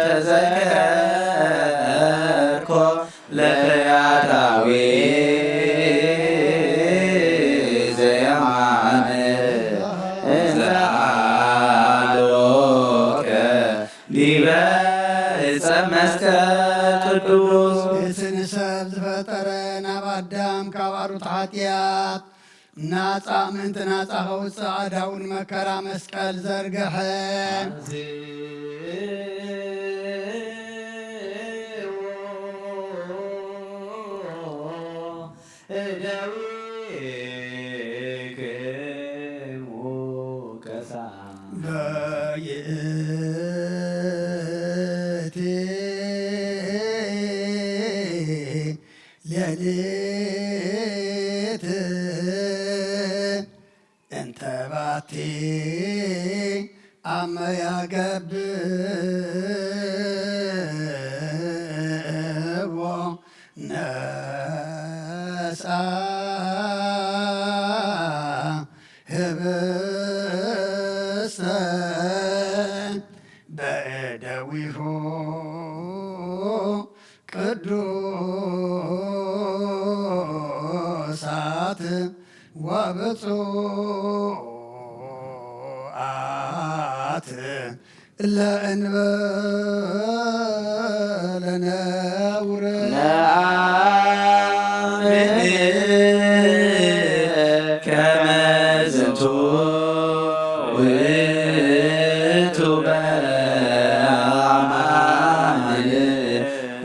ተዘከረነ ሓጢኣት ናጻ ምእንቲ ናጻ ከውጽእ ኣዳውን መከራ መስቀል ዘርግሐ። በይእቲ ሌሊት እንተ ባቲ ኣመ ያገብዎ ነስኣ ህብስተ በእደዊሁ ቅዱሳት ወብፁዓት እለ እንበለ ነውር። ነአምን ከመ ዝንቱ ውእቱ በአማን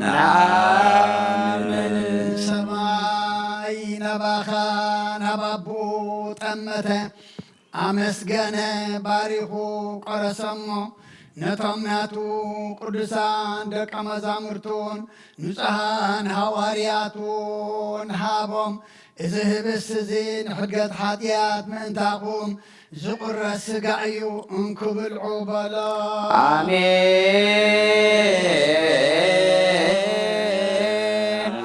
ነአምን። ሰማይ ናባኻ ናብ ኣቦኡ ጠመተ፣ ኣመስገነ፣ ባሪኹ ቆረሰሞ፣ ነቶም ናቱ ቅዱሳን ደቀ መዛሙርቱን ንጹሓን ሃዋርያቱን ሃቦም። እዚ ህብስት እዚ ንሕድገት ሓጢኣት ምእንታኹም ዝቑረስ ሥጋ እዩ፣ እንኩ ብልዑ በሎ። ኣሜን፣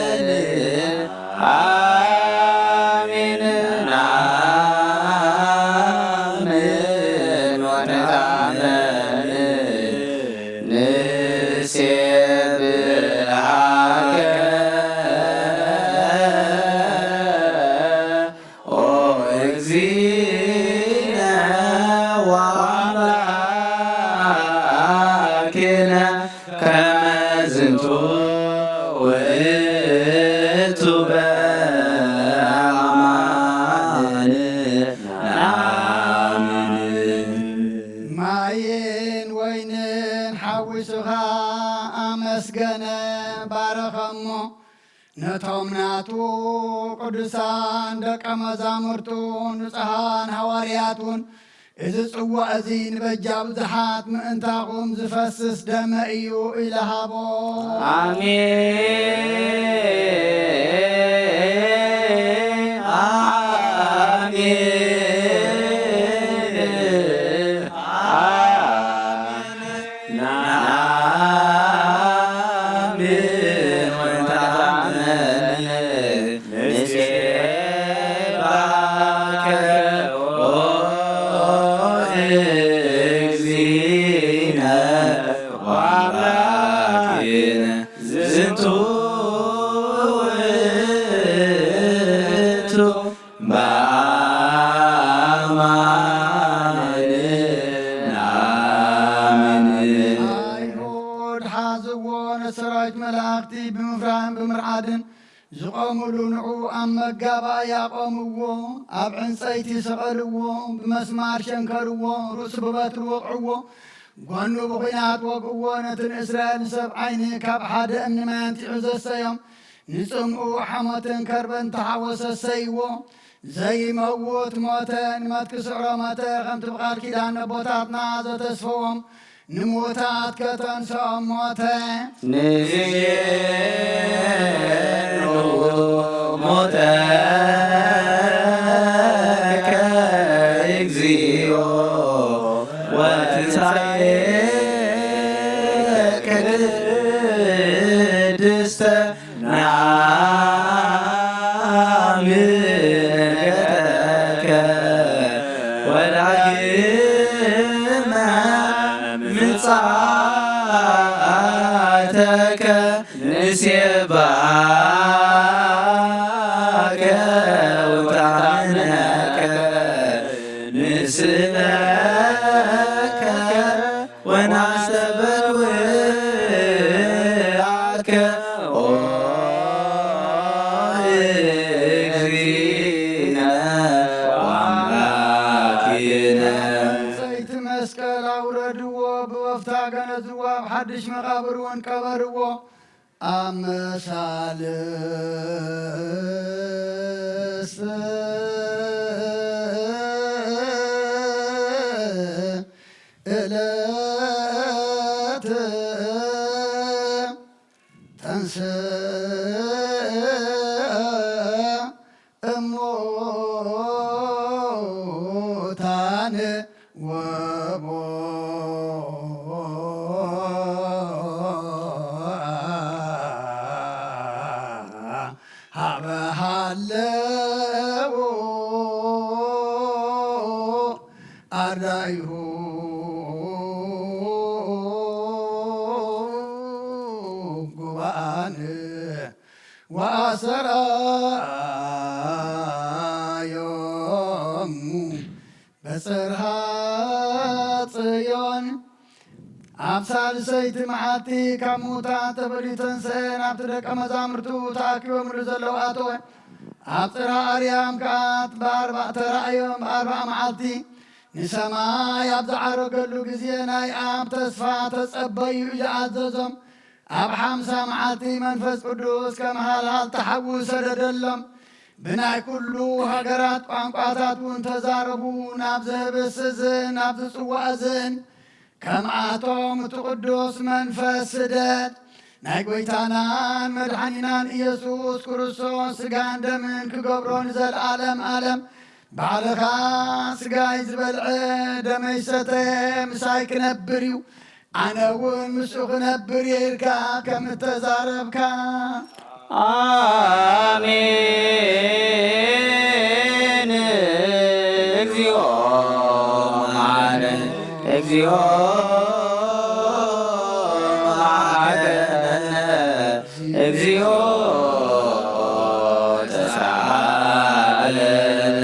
ኣሜን፣ ኣሜን። ነአምን ወንትአመን ንሴብሐከ ኦ እግዚእነ ወአምላክነ ከመ ዝንቱ ውእቱ በአማን ነአምን። ማይን ወይንን ሓዊሱኻ ኣመስገነ፣ ባረኸሞ። ነቶም ናቱ ቅዱሳን ደቀ መዛሙርቱ ንጹሓን ሃዋርያት እውን፣ እዚ ጽዋእ እዚ ንበጃ ብዙሓት ምእንታኹም ዝፈስስ ደመ እዩ ኢለ ሃቦ። ኣሜን፣ ኣሜን፣ ኣሜን። ነአምን ወንተአመን ንሴባከ ኦ እግዚእነ ወአምላክነ ዝንቱ ውእቱ በአማን ነአምን። ኣይሁድ ሓዝዎ፣ ንሰራዊት መላእኽቲ ብምፍራህን ብምርዓድን ዝቖሙሉ ንዑ ኣብ መጋባእያ ኣቆምዎ። ኣብ ዕንጸይቲ ሰቐልዎ፣ ብመስማር ሸንከርዎ፣ ርእሱ ብበትሪ ወቕዕዎ፣ ጓኑ ብኹናት ወግእዎ። ነቲ ንእስራኤል ንሰብ ዓይኒ ካብ ሓደ እምኒ ማይ ኣንቲዑ ዘሰዮም፣ ንጽምኡ ሓሞትን ከርበን ተሓወሰ ሰይዎ። ዘይመውት ሞተ፣ ንመትኪ ስዕሮ ሞተ፣ ከምቲ ብቓል ኪዳን ነቦታትና ዘተስፈዎም ንምዉታት ከተንስኦም ሞተ። ንዜኑ ሞተከ እግዚኦ ወትንሳኤ ቅድስተ ነአምን እርገተከ ወዳግመ ምጽኣተከ ንሴባከ ወንታምነከ ንስእለከ ወናስተበክወከ ቃልስ እለት ተንሥእ እሙታን ወቦአ ሀበ ሀለዉ አርዳኢሁ ጉባን ወአስተርአዮም በጽርሐ ጽዮን። ኣብ ሳልሰይቲ መዓልቲ ካብ ምዉታት ተፈልዩ ተንሥአ፣ ናብቲ ደቀ መዛሙርቱ ተኣኪቦምሉ ዘለዉ ኣተወ። ኣብ ጽርሐ ኣርያም ከኣ ብኣርባዕ ተራእዮም። ብኣርባዕ መዓልቲ ንሰማይ ኣብ ዝዓረገሉ ግዜ ናይ ኣብ ተስፋ ተጸበዩ ኢሉ ኣዘዞም። ኣብ ሓምሳ መዓልቲ መንፈስ ቅዱስ ከም ሃልሃልታ ሓዊ ሰደደሎም። ብናይ ኩሉ ሃገራት ቋንቋታት እውን ተዛረቡ። ናብ ዝህብስ እዝን ናብ ዝጽዋእ እዝን ከምኣቶም እቲ ቅዱስ መንፈስ ስደድ። ናይ ጐይታናን መድሓኒናን ኢየሱስ ክርስቶስ ስጋን ደምን ክገብሮ ንዘለኣለም ኣለም ባዕልኻ ስጋይ ዝበልዐ ደመይ ዝሰተየ ምሳይ ክነብር እዩ፣ ኣነ እውን ምስኡ ክነብር እየ ኢልካ ከም እተዛረብካ። ኣሜን። እግዚኦ መሐረነ፣ እግዚኦ መሐረነ፣ እግዚኦ ተሳሃለነ።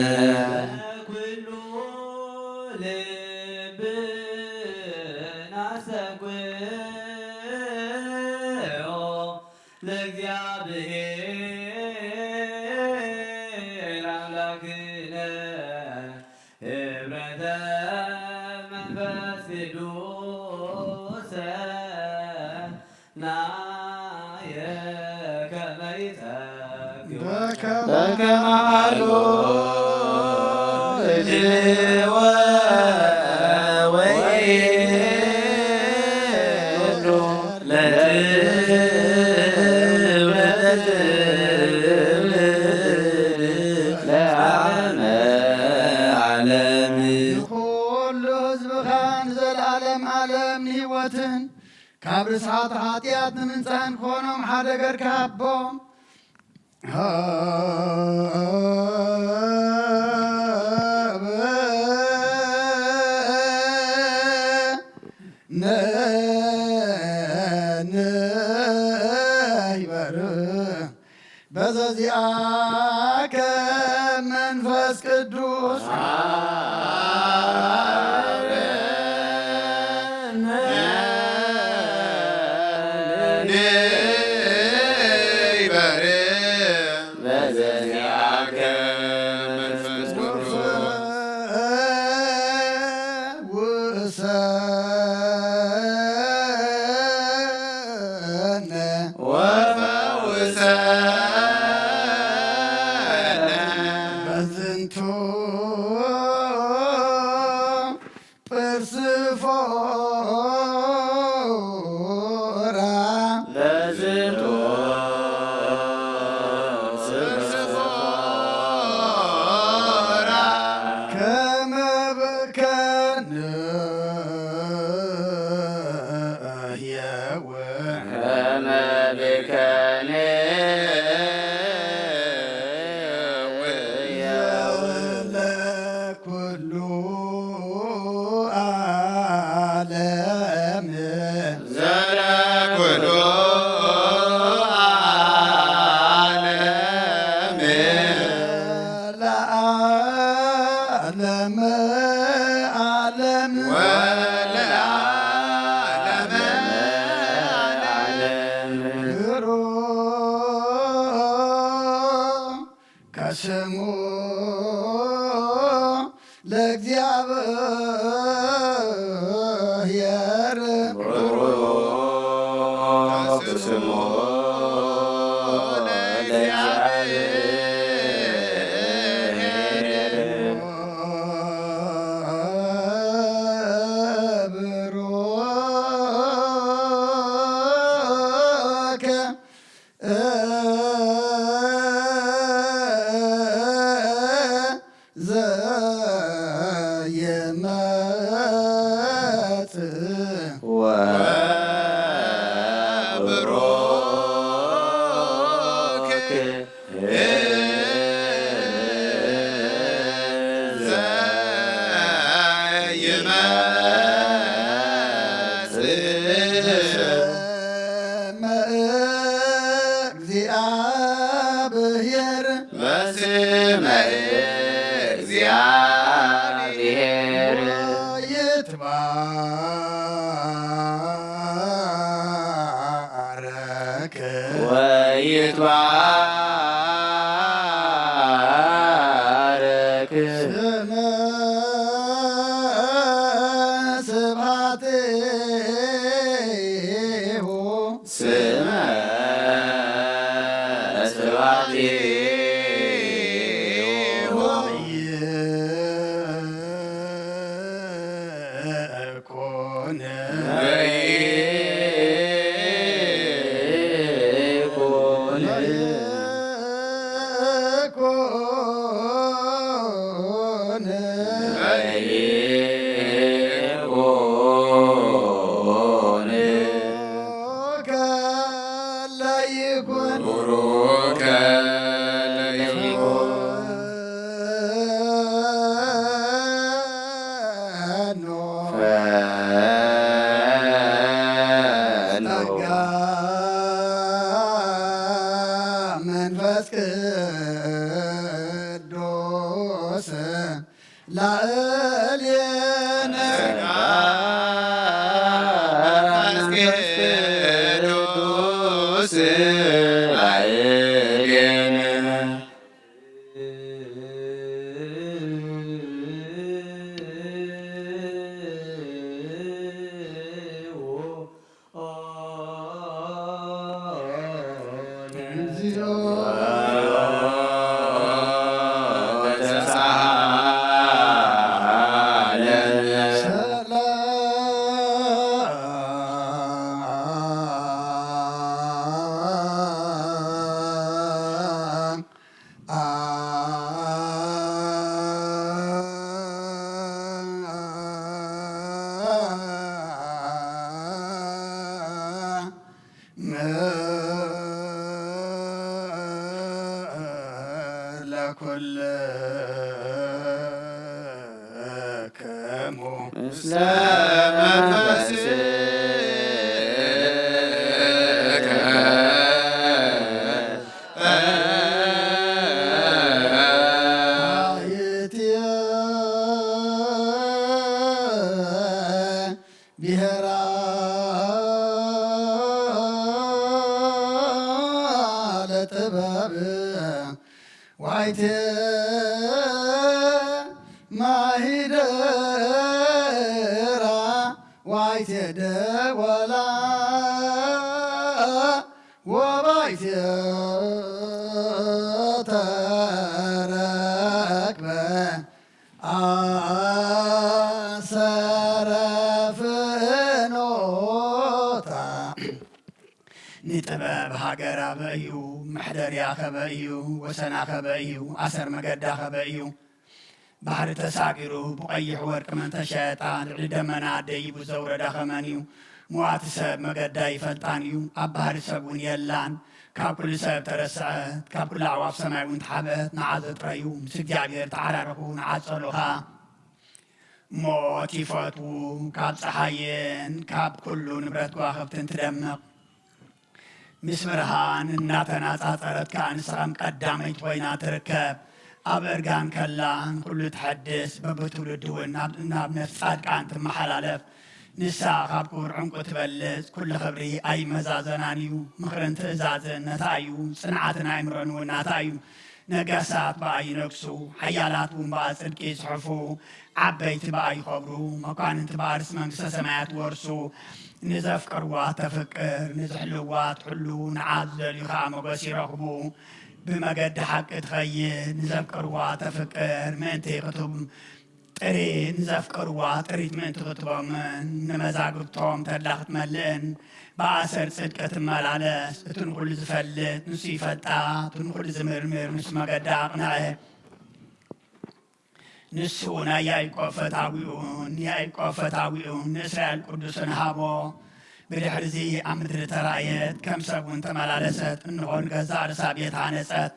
ኩሉ ልብና ሰጉ ለእግዚአብሔር አምላክነ ህብረተ መንፈስ ቅዱስ ናየ ከመ ይጠግብ በከመ ሀሎ እጅወ ወይን ለትብለትብል ለዓለመ ዓለም። ንኹሉ ህዝብኻ ንዘለዓለም ዓለም ንህይወትን ካብ ርስሓት ሓጢኣት ንምንጻህን ክኾኖም ሓደ ገርካ ሃቦም። በዘዚአከ መንፈስ ቅዱስ ይበርእ በዘዚአከ መንፈስ ቅዱስ ፈውሰነ ወፈውሰነ በዝንቱ ጵርስፎራ በዝንቱ ጵርስፎራ ከመ ብከነ ህያው ከመ ብከነ ለኩሉ ዓለም ዘለኩሉ ዓለም ለዓለመ ዓለም ወለዓለመ ዓለም ብሩክ ከስሙ ለእግዚአብሔር ብሩክ ስሙ እግዚአብሔር ብሩክ ወብሩክ ስመ እግዚአብሔር በስመ እግዚአብሔር ይትባረክ ወይትባረክ ስመ ስብሐቲሁ ስመ ስብሐቲሁ ይኩን ይኩን ይኩን ይኩን ቡሩከ ለይኩን ፈኖ ጸጋ መንፈስ ቅዱስ ላዕሌነ መንፈስ ቅዱስ ላዕሌነ ለኩልክሙ ምስለ መንፈስከ ብሔራ ለጥበብ ዋይቴ ማሂደራ ዋይቴ ደወላ ወባይቴ ተረክበ ኣሰረ ፍኖታ። ንጥበብ ሃገር ኣበይ እዩ? መሕደርያ ከበይ እዩ? ወሰና ከበይ እዩ? ኣሰር መገዳ ከበይ እዩ? ባሕሪ ተሳጊሩ ብቐይሕ ወርቂ መን ተሸጣ? ልዕሊ ደመና ደይቡ ዘውረዳ ኸመን እዩ? ምዋቲ ሰብ መገዳ ይፈልጣን እዩ፣ ኣብ ባህሪ ሰብ እውን የላን። ካብ ኩሉ ሰብ ተረስዐት፣ ካብ ኩሉ ኣዕዋፍ ሰማይ እውን ተሓበት። ንዓ ዘጥረዩ ምስ እግዚኣብሔር ተዓራረኹ፣ ንዓ ጸሉኻ። ሞት ይፈትዉ ካብ ጸሓይን ካብ ኩሉ ንብረት ከዋኽብትን ትደምቕ። ምስ ብርሃን እናተናጻጸረት ከኣ ንሳ ከም ቀዳመይቲ ኮይና ትርከብ። ኣብ እርጋን ከላ ንኹሉ ትሐድስ፣ በብትውልዲ እውን ናብ፣ ናብ ነፍሲ ጻድቃን ትመሓላለፍ። ንሳ ካብ ክቡር ዕንቁ ትበልጽ፣ ኩሉ ክብሪ ኣይመዛዘናን እዩ። ምኽርን ትእዛዝን ነታ እዩ፣ ጽንዓትን ኣእምሮን እውን ናታ እዩ። ነገሳት ብኣ ይነግሱ፣ ሓያላት እውን ብኣ ጽድቂ ይጽሕፉ፣ ዓበይቲ ብኣ ይኸብሩ፣ መኳንንቲ ብኣ ርእሲ መንግስተ ሰማያት ይወርሱ። ንዘፍቀርዋ ተፍቅር፣ ንዝሕልዋ ትሕሉ፣ ንዓ ዝደልዩ ኸኣ ሞገስ ይረኽቡ። ብመገዲ ሓቂ ትኸይድ፣ ንዘፍቀርዋ ተፍቅር፣ ምእንቲ ክትብ ጥሪ ንዘፍቀርዋ ጥሪት ምእንቲ ክትቦምን ንመዛግብቶም ተድላ ክትመልእን ብኣሰር ጽድቂ ትመላለስ። እቲ ንኹሉ ዝፈልጥ ንሱ ይፈልጣ፣ እቲ ንኹሉ ዝምርምር ንሱ መገዳ ኣቕንዐ። ንሱ ናይ ያዕቆብ ፈታዊኡን ንያዕቆብ ፈታዊኡን ንእስራኤል ቅዱስን ሃቦ። ብድሕርዚ ኣብ ምድሪ ተራእየት፣ ከም ሰብ እውን ተመላለሰት። እንሆ ንገዛእ ርእሳ ቤት ሃነጸት፣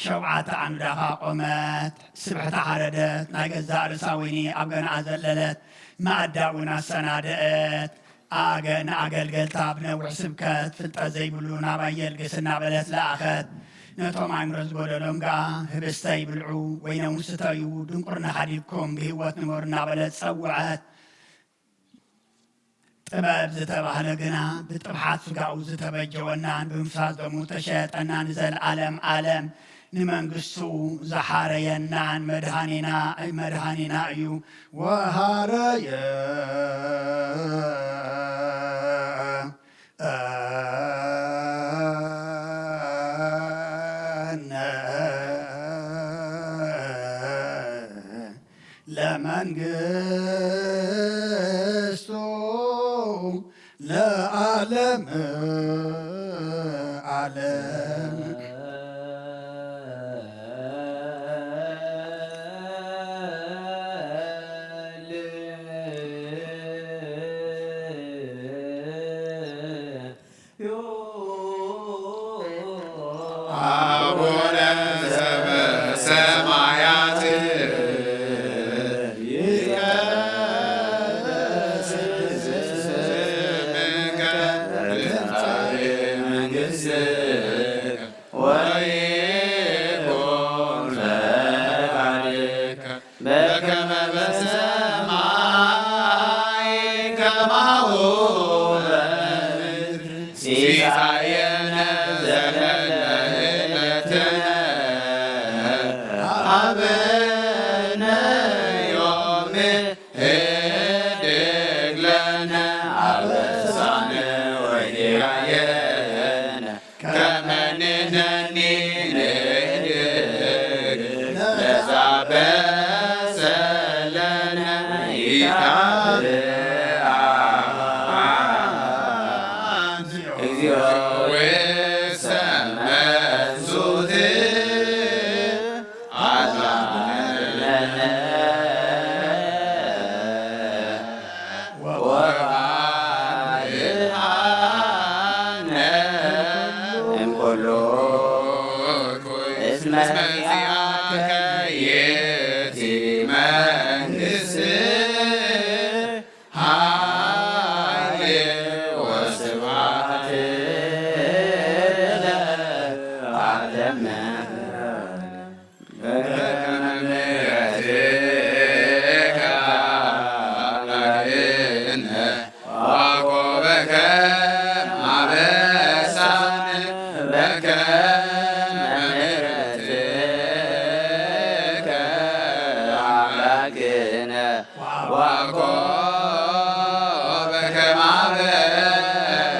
ሸውዓተ ዓንዳ ኸኣ ቖመት፣ ስብሕቲ ሓረደት፣ ናይ ገዛእ ርእሳ ወይኒ ኣብ ገንኣ ዘለለት፣ መኣዳ እውን ኣሰናደአት። ኣገ-፣ ንኣገልገልታ ብነዊሕ ስብከት ፍልጠት ዘይብሉ ናባይ የልግስ እናበለት ለኣኸት። ነቶም ኣእምሮ ዝጎደሎም ከኣ ህብስተይ ብልዑ፣ ወይነ እውን ስተዩ፣ ድንቁርና ሓዲግኩም ብህይወት ንበሩ እናበለት ጸውዐት። ጥበብ ዝተባህለ ግና ብጥብሓት ስጋኡ ዝተበጀወናን ብምፍሳስ ደሙ ዝተሸየጠናን ንዘለዓለም ዓለም ንመንግስቱ ዝሓረየናን መድሃኒና፣ መድሃኒና እዩ። ወሃረየ ለመንግስቱ ለዓለም ዓለም። አቡነ ዘበሰማያት ይትቀደስ ስምከ ትምጻእ መንግሥትከ ወይኩን ፈቃድከ በከመ በሰማይ ከማሁ በምድር። ሲሳየነ ዘለለ ዕለትነ ሀበነ ዮም። ህድግ ለነ አበሳነ ወጌጋየነ ከመ ንሕነኒ ንህድግ ለዘአበሰ ለነ ኢታብአነ እግዚኦ ውስተ መንሱት አድኃነነ ወአድኃነነ እምኩሉ እስመ ዚአከ ይእቲ መንግሥት ኃይል ወስብሐት ለዓለመ። በከመ ምሕረትከ አምላክነ ወኮበከ አበሳነ በከመ ምሕረትከ አምላክነ ወኮበከ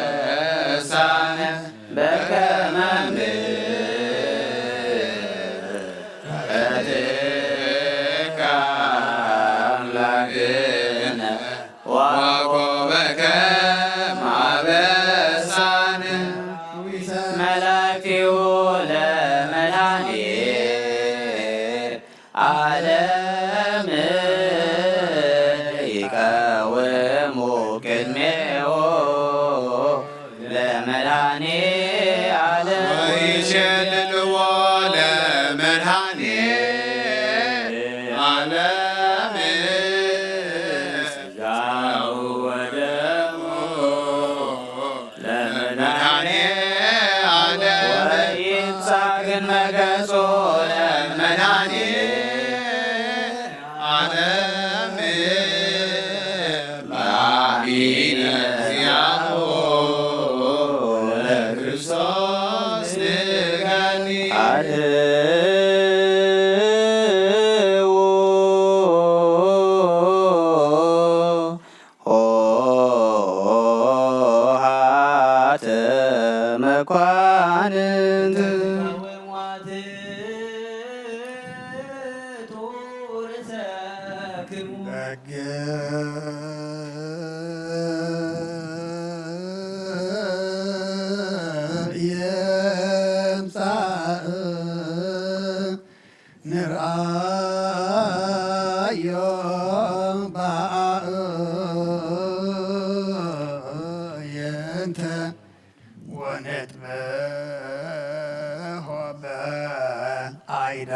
አበሳነ በከመ ምሕረትከ አምላክነ ወኮበከ አበሳነ መላእክቲሁ ለመድኃኔ ዓለም ይቀውሙ ቅድሜሁ ለመድኃኔ ዓለም ወይሸልልዎ ለመድኃኔ ዓለም ሥጋሁ ወደሙ ለመድኃኔ ዓለም ወይንሳግን መገጾ ለመድኃኔ ዓለም መድኃኒነ ዚአሁ ለክርስቶስ ንገኒ። ይምጻእ ንርኣዮ በአዕይንተ ወነጥበሆ በአይዳው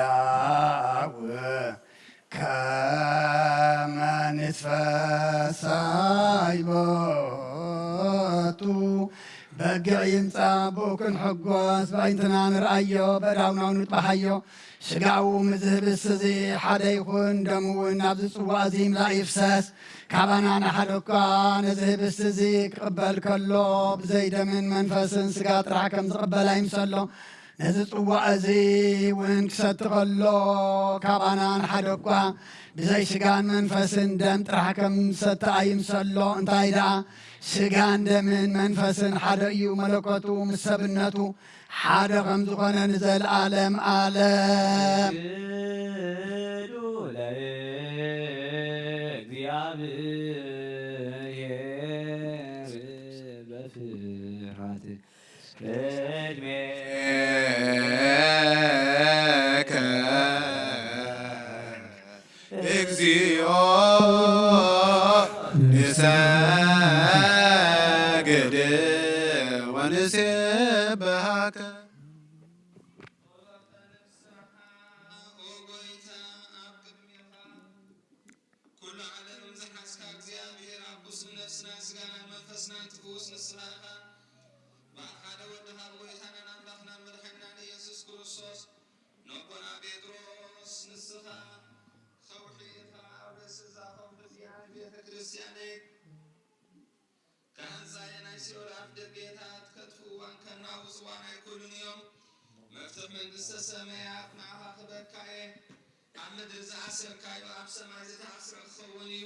ከመ ንትፈሳይ ቦቱ። በጊዕ ይምጻእ ብኡ ክንሕጎስ በአዕይንትና ንርኣዮ በእዳውና እውን ንጥባሓዮ። ስጋኡ ምስ ዝህብስ እዚ ሓደ ይኹን፣ ደሙ እውን ናብዚ ጽዋእ እዚ ይምላእ ይፍሰስ። ካባና ንሓደ እኳ ነዚ ህብስቲ እዚ ክቕበል ከሎ ብዘይ ደምን መንፈስን ስጋ ጥራሕ ከም ዝቕበል ኣይምሰሎ። ነዚ ጽዋእ እዚ እውን ክሰቲ ከሎ ካባና ንሓደ እኳ ብዘይ ስጋን መንፈስን ደም ጥራሕ ከም ዝሰቲ ኣይምሰሎ። እንታይ ደኣ ስጋን ደምን መንፈስን ሓደ እዩ። መለኮቱ ምስ ሰብነቱ ሓደ ከም ዝኾነ ንዘለዓለም ዓለም። ስግዱ ለእግዚኣብሔር በፍርሃት ቅድሜከ እግዚኦ ንሰግድ ወንሴብሐከ። ኩሉ ዓለም ዝሓዝካ እግዚኣብሔር ኣቦ ስም ነፍስናን ስጋናን መንፈስናን ትፍውስ ንስኻ ኢኻ። በዓል ሓደ ወድኻ ብጎይታናን ኣምላኽናን መድሓኒናን ኢየሱስ ክርስቶስ ነቦና ጴጥሮስ ንስኻ ከውሒ ኢኻ፣ ኣብ ርእሲ እዛ ከውሒ እዚኣ ንቤተ ክርስቲያነይ ከህንጻየ ናይ ሲኦል ኣፍ ደገታት ከጥፍእዋ እንከለዉ ጽዋን ኣይክእሉን እዮም። መፍትሕ መንግስተ ሰማያት ንዓኻ ክበካ እየ። ኣብ ምድሪ ዝኣሰርካዮ ኣብ ሰማይ ዝተኣስረ ክኸውን እዩ፣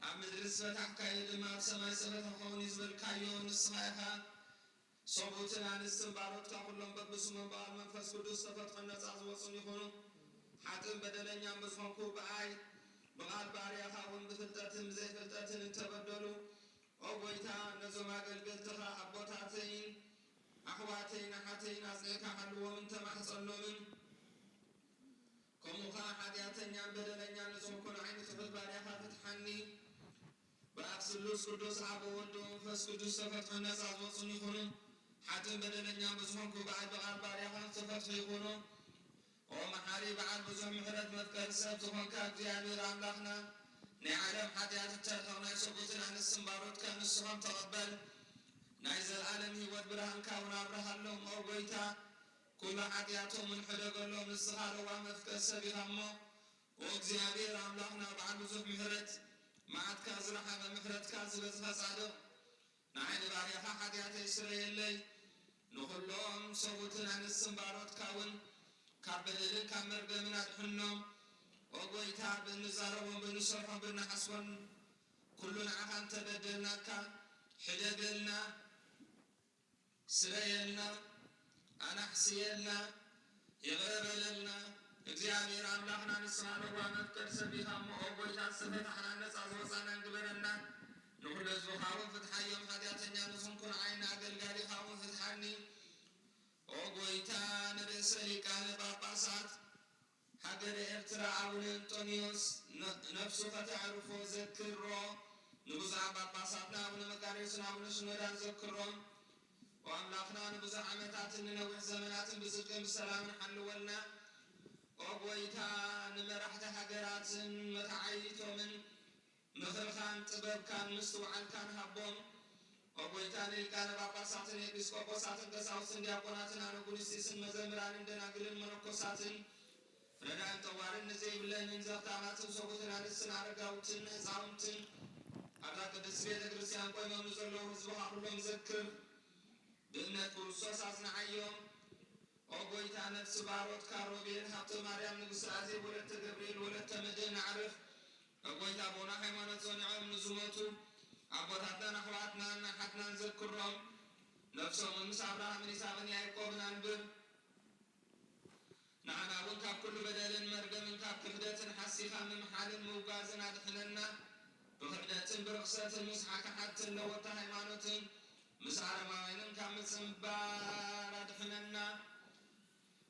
ኣብ ምድሪ ዝፈታሕካዮ ድማ ኣብ ሰማይ ዝተፈትሐ ክኸውን እዩ ዝበልካዮ ንስኻ ኢኻ። ሰብኡትን ኣንስትን ባሮትካ ኩሎም በብስሞም ብቓል መንፈስ ቅዱስ ዝተፈትሑን ነጻ ዝወጹን ይኹኑ። ሓጥእን በደለኛን ብዝኾንኩ ብኣይ ብቓል ባርያኻ እውን ብፍልጠትን ብዘይፍልጠትን እንተበደሉ፣ ኦ ጎይታ፣ ነዞም ኣገልገልትኻ ኣቦታተይን ኣሕዋተይን ኣሓተይን ኣጽኒዕካ ሓልዎምን ተማሕጸኖምን። ከምኡ ኸኣ ሓጢኣተኛን በደለኛን ንዝኾንኩ ንዓይ ንትሑት ባርያኻ ፍትሓኒ። ብኣብ ስሉስ ቅዱስ ኣብ ወልድ ወመንፈስ ቅዱስ ተፈትሑ ነጻ ዝወጹን ይኹኑ። ሓጥእን በደለኛን ብዝኾንኩ ብኣይ ብቓል ባርያኻ ዝተፈትሑ ይኹኑ። ኦ መሓሪ በዓል ብዙሕ ምሕረት መፍቀሪ ሰብ ዝኾንካ እግዚኣብሔር ኣምላኽና፣ ናይ ዓለም ሓጢኣት እተርሕቕ ናይ ሰብኡትን ኣንስትን ባሮትካ ንስኻ ተቐበል። ናይ ዘለኣለም ህይወት ብርሃንካ እውን ኣብርሃሎም። ኦ ጎይታ፣ ኩሉ ሓጢኣቶም እውን ሕደገሎም። ንስኻ ለዋህ መፍቀሪ ሰብ ኢኻ እሞ፣ ኦ እግዚኣብሔር ኣምላኽና በዓል ብዙሕ ምሕረት፣ መዓትካ ዝረሓቐ ምሕረትካ ዝበዝሐ ጻድቕ፣ ንዓይ ንባርያኻ ሓጢኣተይ ስረየለይ፣ ንኹሎም ሰብኡትን ኣንስትን ባሮትካ እውን ካብ በደልን ካብ መርገምን ኣድሕኖም። ኦ ጎይታ፣ ብእንዛረቦም ብእንሰርሖም ብእናሓስቦን ኩሉ ንዓኻ እንተበደልናካ ሕደገልና፣ ስረየልና፣ ኣናሕስየልና፣ ይቕረ በለልና። እግዚኣብሔር ኣምላኽና ንስኻ ለዋህ መፍቀሪ ሰብ ኢኻ እሞ፣ ኦ ጎይታ፣ ዝተፈታሕናን ነጻ ዝወጻናን ግበረና። ንኹሉ ህዝብኻ እውን ፍትሓዮም፣ ሓጢኣተኛ ንስንኩ ንዓይን ኣገልጋሊኻ እውን ፍትሓኒ። ኦ ጎይታ፣ ንርእሰ ሊቃነ ጳጳሳት ሃገረ ኤርትራ ኣቡነ እንጦንዮስ ነ-፣ ነፍሱ ከተዕርፎ ዘክሮ። ንብዙሓን ጳጳሳትና ኣቡነ መቃርዮስን ኣቡነ ሽኖዳን ዘክሮም። ኦ ኣምላኽና፣ ንብዙሕ ዓመታትን ንነዊሕ ዘመናትን ብጽድቅን ብሰላምን ሓልወልና። ኦ ጎይታ፣ ንመራሕቲ ሃገራትን መተዓይይቶምን ምኽርኻን ጥበብካን ምስትውዓልካን ሃቦም። ኦ ጎይታ፣ ንሊቃነ ጳጳሳትን ኤጲስቆጶሳትን ቀሳውስትን ዲያቆናትን ኣነጉንስጢስን መዘምራንን ደናግልን መነኮሳትን ረዳእን ጠዋርን ንዘይብለንን ዘኽታማትን ሰቡትን ኣንስትን ኣረጋውትን ህፃውንትን ኣብዛ ቅድስቲ ቤተ ክርስቲያን ቆይሞም ንዘለዉ ህዝብኻ ኩሎም ዘክር። ብእምነት ክርስቶስ ኣጽንዓዮም። ኦ ጎይታ፣ ነፍሲ ባሮትካ ሮቤል ሃብተ ማርያም ንግስቲ ኣዜብ ወለተ ገብርኤል ወለተ መድህን ኣዕርፍ። ኦ ጎይታ፣ ብኡና ሃይማኖት ጸኒዖም ንዝሞቱ ኣቦታትናን ኣሕዋትናን ኣሓትናን ዘክሮም። ነፍሶም ምስ ኣብርሃምን ይስሐቅን ያዕቆብን ኣንብር። ንዓና እውን ካብ ኩሉ በደልን መርገምን ካብ ክሕደትን ሓሲኻ ምምሓልን ምውጋዝን ኣድሕነና። ብክሕደትን ብርኽሰትን ምስ ሓካሓትን ለወጥቲ ሃይማኖትን ምስ ኣረማውያንን ካብ ምጽንባር ኣድሕነና።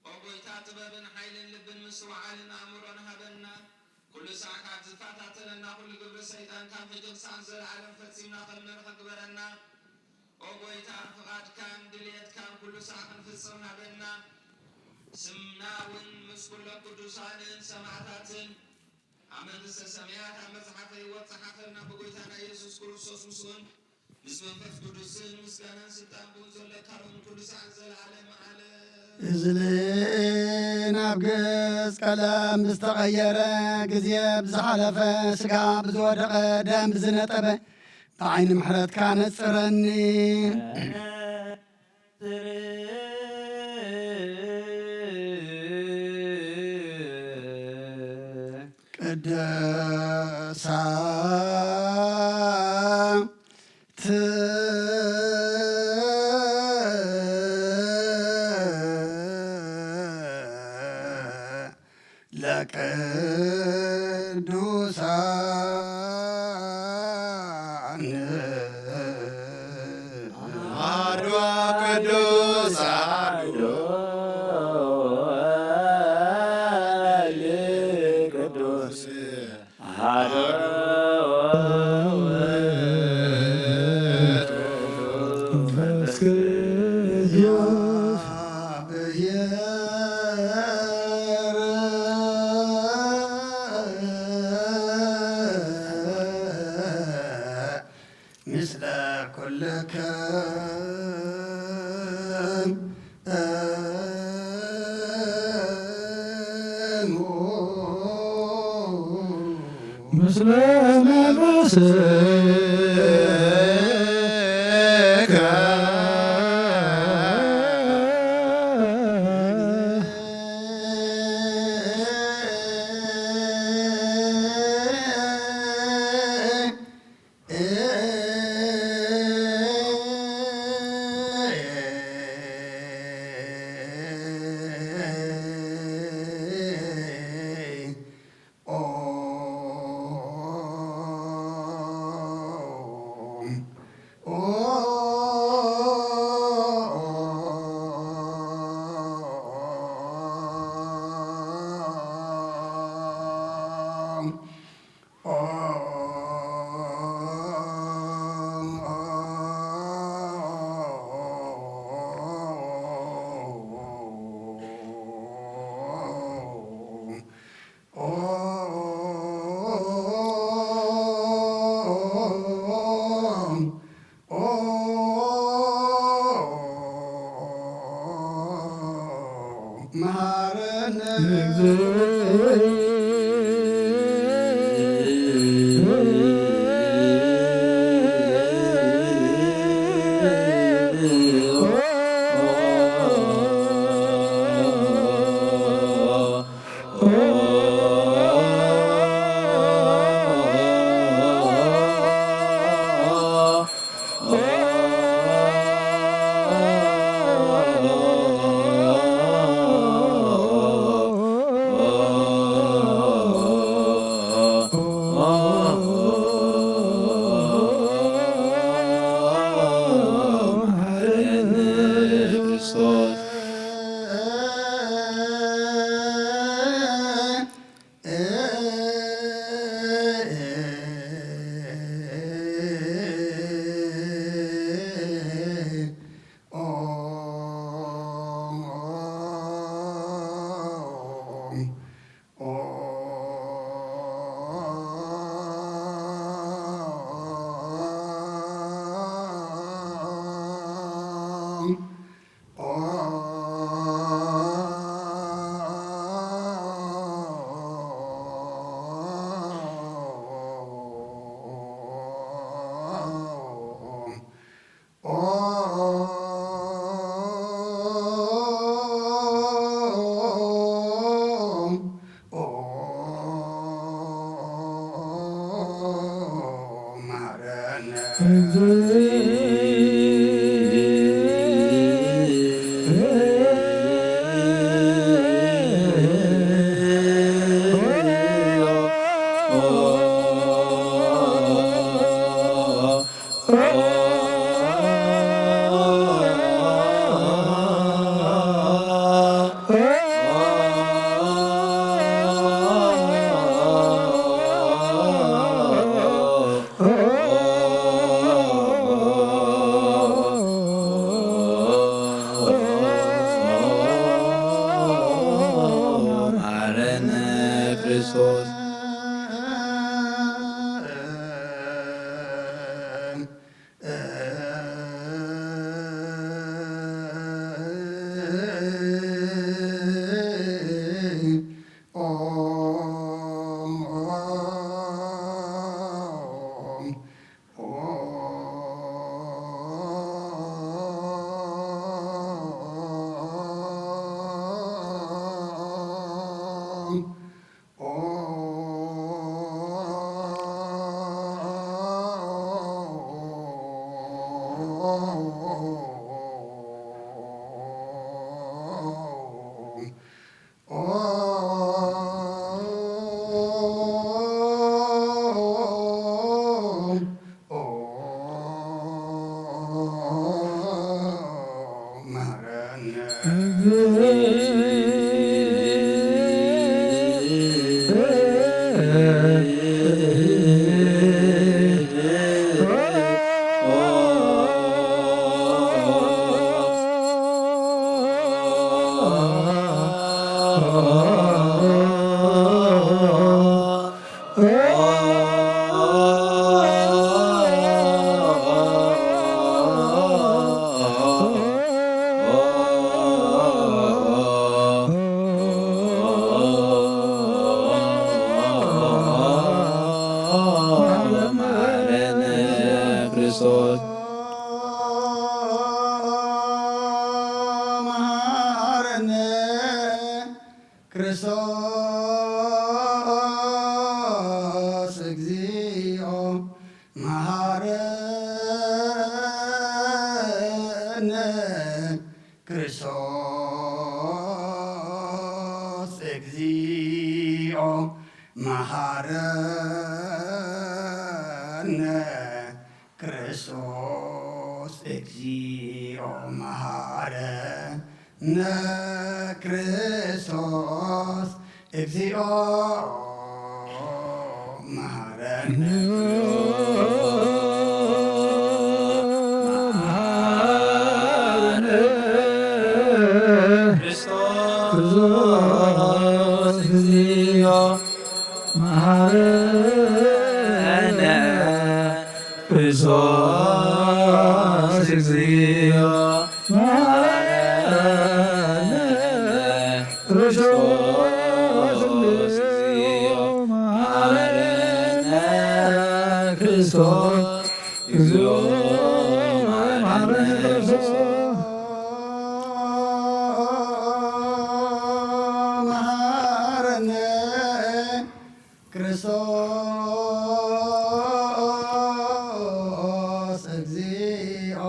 ኦ ጎይታ፣ ጥበብን ሓይልን ልብን ምስትውዓልን ኣእምሮን ሃበና። ኩሉ ሳዕ ካብ ዝፈታተነና ኩሉ ግብሪ ሰይጣን ካብ ሕጂ ክሳዕ ንዘለዓለም ፈጺምና ከም ንርሕቕ ግበረና። ኦ ጎይታ፣ ፍቓድካን ድልየትካን ኩሉ ሳዕ ክንፍጽም ሃበና። ስምና እውን ምስ ኩሎም ቅዱሳንን ሰማዕታትን ኣብ መንግስተ ሰማያት ኣብ መጽሓፈ ህይወት ጸሓፈልና። ብጎይታና ኢየሱስ ክርስቶስ ምስኡን ምስ መንፈስ ቅዱስን ምስጋናን ስልጣን ብኡ ዘለካ ሎምን ኩሉ ሰዓት ዘለዓለም ዓለም። እዝሊ ናብ ገጽ ቀለም ብዝተቐየረ ግዜ ብዝሓለፈ ስጋ ብዝወደቐ ደም ብዝነጠበ ብዓይኒ ምሕረትካ ነጽረኒ። ቅድሳት ለቅዱሳን አሐዱ ቅዱስ አሐዱ ቅዱስ አሐዱ መንፈስ ቅዱስ ምስለ ኩልክም እሙ ምስለ መንፈስከ መሐረነ ክርስቶስ። ክርስቶስ። መሃረነ ክርስቶስ እግዚኦ መሃረነ። ክርስቶስ እግዚኦ መሃረነ። ክርስቶስ እግዚኦ መሃረነ። ክርስቶስ እግዚኦ መሃረነ። መሃረነ። ክርስቶስ እግዚኦ መሃረነ። ክርስቶስ እግዚኦ መሃረነ። ክርስቶስ እግዚኦ መሃረነ። ክርስቶስ እግዚኦ መሃረነ። ክርስቶስ መሃረነ። ክርስቶስ እግዚኦ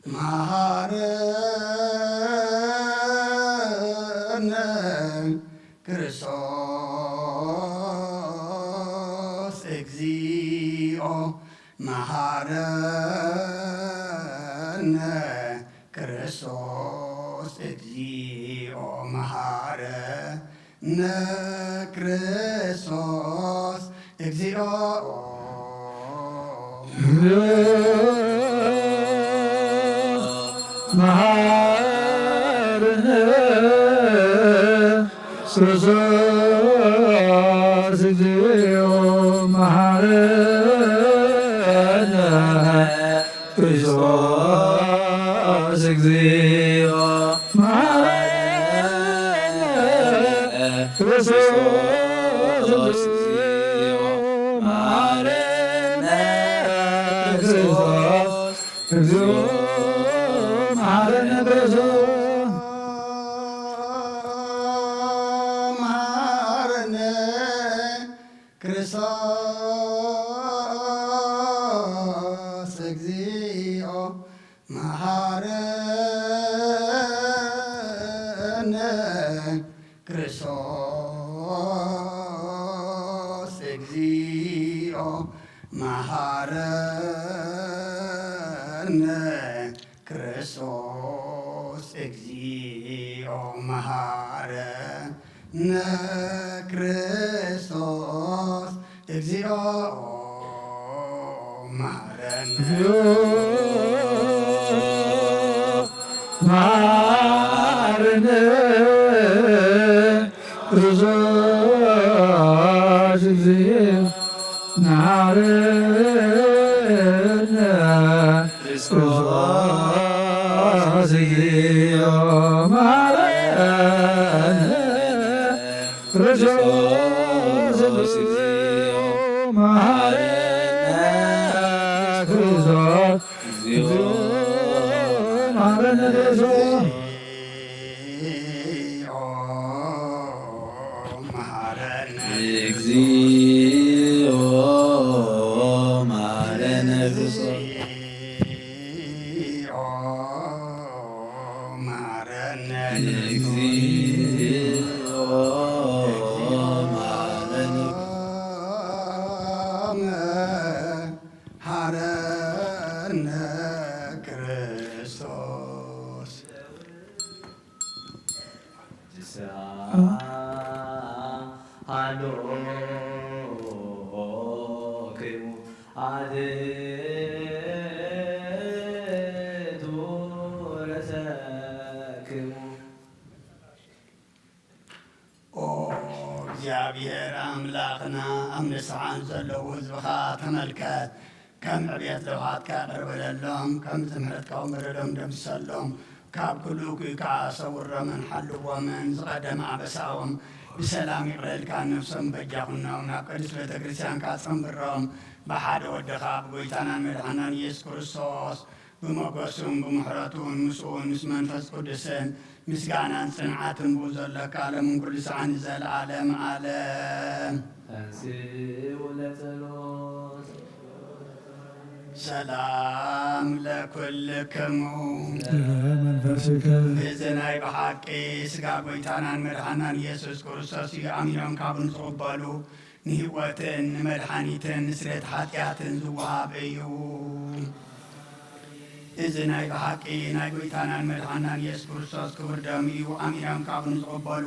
መሃረነ። ክርስቶስ እግዚኦ መሃረነ። ክርስቶስ እግዚኦ መሃረነ። ክርስቶስ እግዚኦ መሃረነ። ክርስቶስ እግዚኦ መሃረነ። ክርስቶስ እግዚኦ መሃረነ። ክርስቶስ እግዚኦ መሃረነ። ክርስቶስ እግዚኦ መሃረነ። ክርስቶስ መሃረነ። ክርስቶስ እግዚኦ መሃረነ። ክርስቶስ እግዚኦ መሃረነ። ክርስቶስ እግዚኦ መሃረነ። ክርስቶስ እግዚኦ መሃረነ። መሃረነ። ክርስቶስ መሐረነ ክርስቶስ እግዚኦ መሐረነ ክርስቶስ እግዚኦ መሐረነ ክርስቶስ እግዚኦ መሐረነ ክርስቶስ። እግዚኦ መሐረነ ክርስቶስ። እግዚኦ መሐረነ መሐረነ ክርስቶስ። ኦ እግዚኣብሔር ኣምላኽና፣ ኣብ ንስሓ ዘለዉ ህዝብኻ ተመልከት። ከም ዕብየት ለውሃትካ ይቕረ በለሎም፣ ከም ምሕረትካ እውን በደሎም ደምስሰሎም። ካብ ኩሉ እኩይ ከዓ ሰውሮምን ሓልዎምን፣ ዝቐደመ ኣበሳኦም ብሰላም ይቕረ ኢልካ ነፍሶም በጃ ኩኖም፣ ናብ ቅድስት ቤተ ክርስቲያንካ ጸንብሮም። ብሓደ ወድኻ ብጎይታናን መድሓናን ኢየሱስ ክርስቶስ ብሞገሱን ብምሕረቱን ምስኡን ምስ መንፈስ ቅዱስን ምስጋናን ጽንዓትን ብኡ ዘለካ ዓለምን ኩሉ ሰዓን ዘለዓለም ዓለም። ተንሥኡ ለጸሎት። ሰላም ለኩልክሙ። ሰላም መንፈስከ። እዚ ናይ ብሓቂ ስጋ ጎይታናን መድሓናን ኢየሱስ ክርስቶስ እዩ። ኣሚኖም ካብኡ ንዝቕበሉ ንህይወትን ንመድሓኒትን ንስርየት ሓጢኣትን ዝወሃብ እዩ። እዚ ናይ ብሓቂ ናይ ጎይታናን መድሓናን ኢየሱስ ክርስቶስ ክቡር ደም እዩ። ኣሚኖም ካብኡ ንዝቕበሉ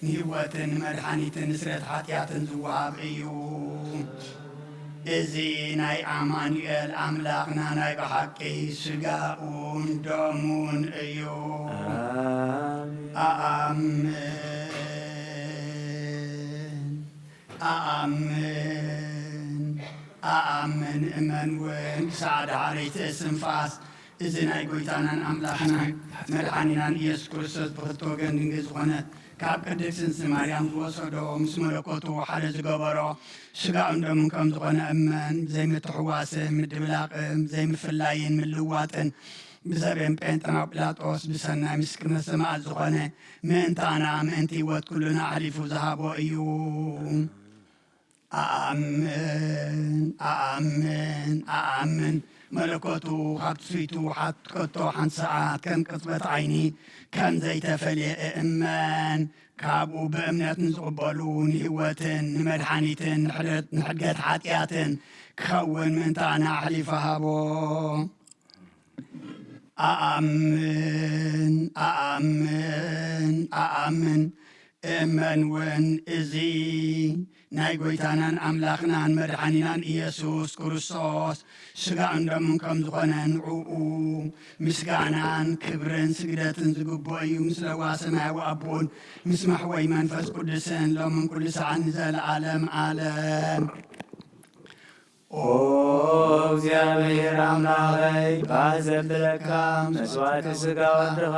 ንህይወትን ንመድሓኒትን ንስርየት ሓጢኣትን ዝወሃብ እዩ። እዚ ናይ ኣማኑኤል ኣምላኽና ናይ ብሓቂ ስጋኡን ደሙን እዩ። ኣሜን። ኣኣምን። ኣኣምን፣ ኣኣምን፣ እመን እውን ክሳዕ ዳሕረይቲ እስትንፋስ እዚ ናይ ጎይታናን ኣምላኽናን መድሓኒናን ኢየሱስ ክርስቶስ ብኽልተ ወገን ድንግል ዝኾነ ካብ ቅድስት ማርያም ዝወሰዶ ምስ መለኮቱ ሓደ ዝገበሮ ስጋኡን ደሙን ከም ዝኾነ እመን። ዘይምትሕዋስን ምድብላቕን ዘይምፍላይን ምልዋጥን ብሰብን ጴንጠናው ጲላጦስ ብሰናይ ምስክርነት ሰማዕት ዝኾነ ምእንታና ምእንቲ ህይወት ኩልና ኣሕሊፉ ዝሃቦ እዩ። ኣኣምን፣ ኣኣምን፣ ኣኣምን። መለኮቱ ካብ ትስብእቱ ሓት-፣ ከቶ ሓንቲ ሰዓት ከም ቅጽበት ዓይኒ ከም ዘይተፈልየ እእመን። ካብኡ ብእምነት ንዝቕበሉ ንህይወትን ንመድሓኒትን ንሕደት-፣ ንሕድገት ሓጢኣትን ክኸውን ምእንታና ኣሕሊፉ ሃቦ። ኣኣምን፣ ኣኣምን፣ ኣኣምን። እመን እውን እዚ ናይ ጎይታናን ኣምላኽናን መድሓኒናን ኢየሱስ ክርስቶስ ስጋኡን ደሙን ከም ዝኾነ ንዕኡ ምስጋናን ክብርን ስግደትን ዝግብኦ እዩ። ምስ ለዋ ሰማያዊ ኣቦን ምስ መሕወይ መንፈስ ቅዱስን ሎምን ኩሉ ሰዓን ንዘለዓለም ዓለም። ኦ እግዚኣብሔር ኣምላኸይ፣ ባህ ዘብለካ መስዋዕቲ ሥጋ ወድኻ፣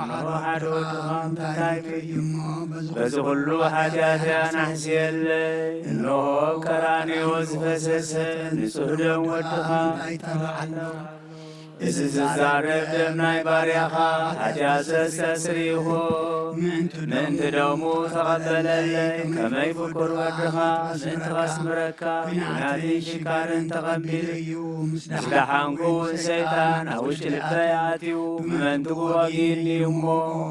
ንዑ ሓደ ወድኻ እንታይ ክርኢ እሞ፣ በዚ ኩሉ ኃጢኣተይ ኣናሕስየለይ። እንሆ ኣብ ቀራንዮ ዝፈሰሰ ንጹሕ ደም ወድኻ እንታይ ተባዕሎ። እዚ ዝዛረብ ደም ናይ ባርያኻ፣ ኃጢኣት ዘስተስሪ ይኹን። ምእንቲ ደሙ ተቐበለለይ፣ ከመይ ፍቁር ወድኻ ምእንቲ ከስምረካ፣ ኲናትን ሽካርን ተቐቢሉ እዩ። ምስ ደሓንኩ እውን ሰይጣን ኣብ ውሽጢ ልበይ ኣትዩ፣ ብመንትጉ ወጊእኒ እሞ፣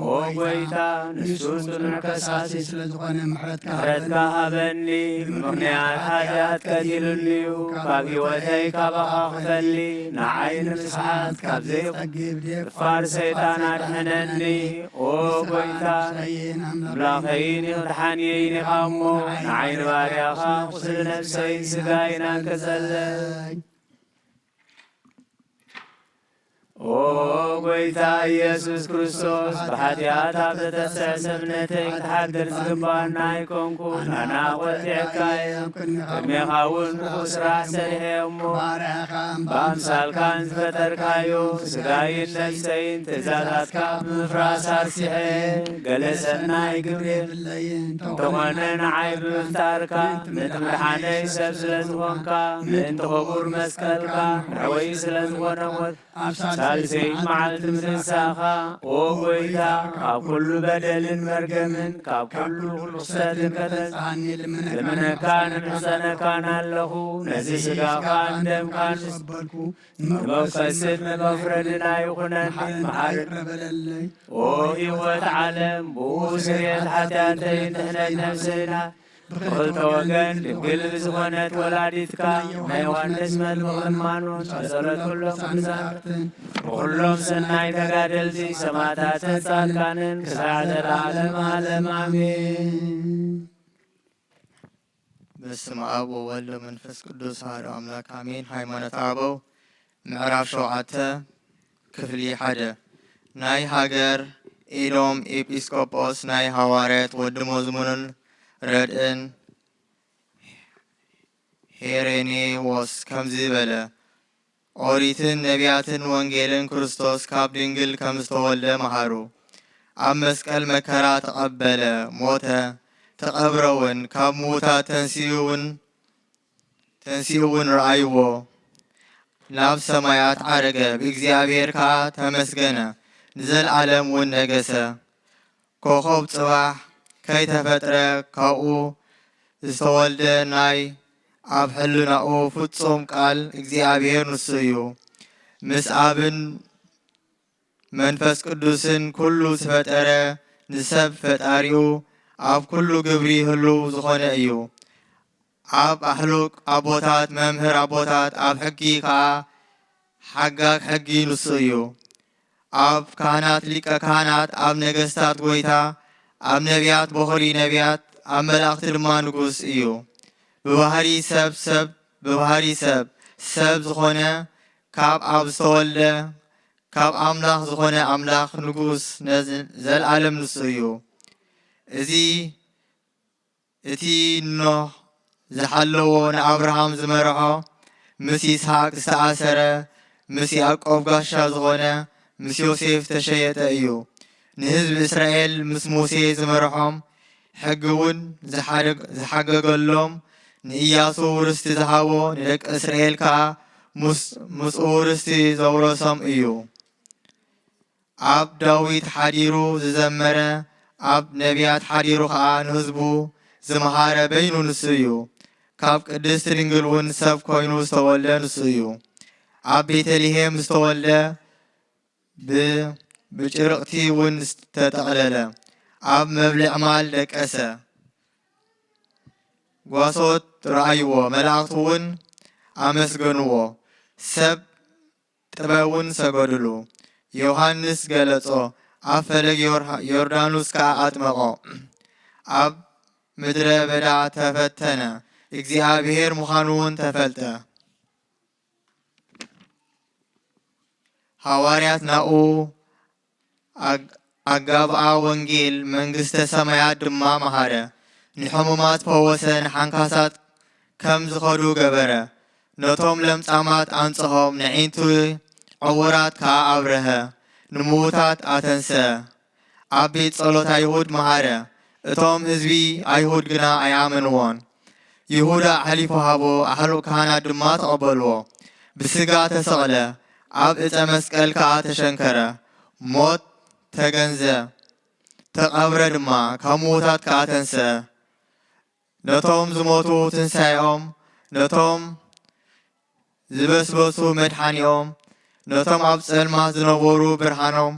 ኦ ጐይታ፣ ንሱ ጽኑዕ ከሳሲ ስለ ዝኾነ ምሕረትካ ምሕረትካ ሃበኒ። ብምኽንያት ኃጢኣት ቀቲሉኒ እዩ፣ ካብ ሕይወተይ ካባኻ ክፈሊ፣ ንዓይ ንምስሓት ካብ ዘይጸግብ ደፋር ሰይጣን ኣድሕነኒ። ኦ ጐይታ ኣምላኸይን ክትሓንየይን ኢኻ እሞ፣ ንዓይ ንባርያኻ ቁስሊ ነፍሰይን ሥጋይን ኣንቅጸለይ። ኦ ጎይታ ኢየሱስ ክርስቶስ፣ ብሓጢኣት ኣብ ዘተስዕ ሰብነተይ ክትሓድር ዝግባና ኣይኮንኩን። ኣና ቆጢዐካ እየ፣ ኣብ ቅድሜኻ እውን ክፉእ ስራሕ ሰሪሐ እየ እሞ፣ ብኣምሳልካን ዝፈጠርካዮ ስጋይን ነፍሰይን ትእዛዛትካ ብምፍራስ ኣርሲሐ፣ ገለ ሰናይ ግብሪ የብለይን። እንተኾነ ንዓይ ብምፍጣርካ፣ ምእንቲ ምድሓነይ ሰብ ስለ ዝኾንካ፣ ምእንቲ ክቡር መስቀልካ፣ ንዕወይ ስለ ዝኾነ ሞት፣ ኣብ ሳልሰይቲ መዓልቲ ምትንሳእኻ፣ ኦ ጎይታ፣ ካብ ኩሉ በደልን መርገምን፣ ካብ ኩሉ ርኹሰትን ከተንጽሃኒ ልምነካ፣ ልምነካን እምሕጸነካን ኣለኹ። ነዚ ስጋኻን ደምካን ምስ ተቐበልኩ፣ ንመውቀስን ንመፍረድን ኣይኹነኒ፣ መሓሪ ይቕረ በለለይ። ኦ ህይወት ዓለም፣ ብኡ ስርየት ሓጢኣተይ፣ ድሕነት ነፍሰይና፣ ብኽልተ ወገን ድንግል ዝኾነት ወላዲትካ ናይ ዮሃንስ መጥምቕ ልማኖት፣ ብጸሎት ኩሎም ቅዱሳን መላእክትን፣ ብኹሎም ሰናይ ተጋደልቲ ሰማዕታትን ጻድቃንን ክሳዕ ዘለዓለም ዓለም ኣሜን። በስመ አብ ወወልድ ወመንፈስ ቅዱስ አሐዱ አምላክ አሜን። ሃይማኖተ አበው ምዕራፍ ሸውዓተ ክፍሊ ሓደ። ናይ ሃገር ኤዶም ኤጲስቆጶስ ናይ ሃዋርያት ወዲ መዝሙርን ረድእን ሄሬኔዎስ ከምዚ በለ። ኦሪትን ነቢያትን ወንጌልን ክርስቶስ ካብ ድንግል ከም ዝተወልደ መሃሩ። ኣብ መስቀል መከራ ተቐበለ፣ ሞተ፣ ተቐብረ እውን፣ ካብ ምዉታት ተንሲኡ እውን ተንሲኡ እውን ረኣይዎ። ናብ ሰማያት ዓረገ፣ ብእግዚኣብሔር ከኣ ተመስገነ፣ ንዘለዓለም እውን ነገሰ። ኮኾብ ጽባሕ ከይተፈጥረ ካብኡ ዝተወልደ ናይ ኣብ ሕልናኡ ፍጹም ቃል እግዚኣብሔር ንሱ እዩ። ምስ ኣብን መንፈስ ቅዱስን ኩሉ ዝፈጠረ ንሰብ ፈጣሪኡ ኣብ ኩሉ ግብሪ ህሉው ዝኾነ እዩ። ኣብ ኣሕሉቅ ኣቦታት መምህር ኣቦታት ኣብ ሕጊ ከኣ ሓጋግ ሕጊ ንሱ እዩ። ኣብ ካህናት ሊቀ ካህናት ኣብ ነገስታት ጎይታ ኣብ ነቢያት በኹሪ ነቢያት ኣብ መላእኽቲ ድማ ንጉስ እዩ። ብባህሪ ሰብ ሰብ ብባህሪ ሰብ ሰብ ዝኾነ ካብ ኣብ ዝተወልደ ካብ ኣምላኽ ዝኾነ ኣምላኽ ንጉስ ነዝ- ዘልኣለም ንሱ እዩ። እዚ እቲ ኖህ ዝሓለዎ ንኣብርሃም ዝመርሖ ምስ ይስሓቅ ዝተኣሰረ ምስ ያዕቆብ ጋሻ ዝኾነ ምስ ዮሴፍ ዝተሸየጠ እዩ። ንህዝቢ እስራኤል ምስ ሙሴ ዝመርሖም ሕጊ እውን ዝሓደግ- ዝሓገገሎም ንኢያሱ ርስቲ ዝሃቦ ንደቂ እስራኤል ከኣ ምስ- ምስኡ ርስቲ ዘውረሶም እዩ። ኣብ ዳዊት ሓዲሩ ዝዘመረ ኣብ ነቢያት ሓዲሩ ኸኣ ንህዝቡ ዝመሃረ በይኑ ንሱ እዩ። ካብ ቅድስት ድንግል እውን ሰብ ኮይኑ ዝተወልደ ንሱ እዩ። ኣብ ቤተልሔም ዝተወልደ ብ- ብጭርቕቲ እውን ዝተጠቕለለ ኣብ መብልዕ ማል ደቀሰ። ጓሶት ረኣይዎ፣ መላእኽቲ እውን ኣመስገንዎ። ሰብ ጥበብን ሰገዱሉ። ዮሃንስ ገለጾ፣ ኣብ ፈለግ ዮር- ዮርዳኖስ ከኣ ኣጥመቖ። ኣብ ምድረ በዳ ተፈተነ፣ እግዚኣብሔር ምዃኑ እውን ተፈልጠ። ሃዋርያት ናኡ ኣግ- ኣጋብኣ ወንጌል መንግስተ ሰማያት ድማ መሃረ። ንሕሙማት ፈወሰ፣ ንሓንካሳት ከም ዝኸዱ ገበረ። ነቶም ለምጻማት ኣንጽሆም፣ ነዒንቲ ዕውራት ከኣ ኣብረሀ፣ ንምዉታት ኣተንሰ። ኣብ ቤት ጸሎት ኣይሁድ መሃረ፣ እቶም ህዝቢ ኣይሁድ ግና ኣይኣመንዎን። ይሁዳ ኣሕሊፉ ሃቦ፣ ኣሕሉቕ ካህናት ድማ ተቐበልዎ። ብስጋ ተሰቕለ፣ ኣብ ዕጸ መስቀል ከኣ ተሸንከረ፣ ሞት ተገንዘ፣ ተቐብረ ድማ፣ ካብ ምዉታት ከኣ ተንስአ። ነቶም ዝሞቱ ትንሳኤኦም፣ ነቶም ዝበስበሱ መድሓኒኦም፣ ነቶም ኣብ ጸልማት ዝነበሩ ብርሃኖም፣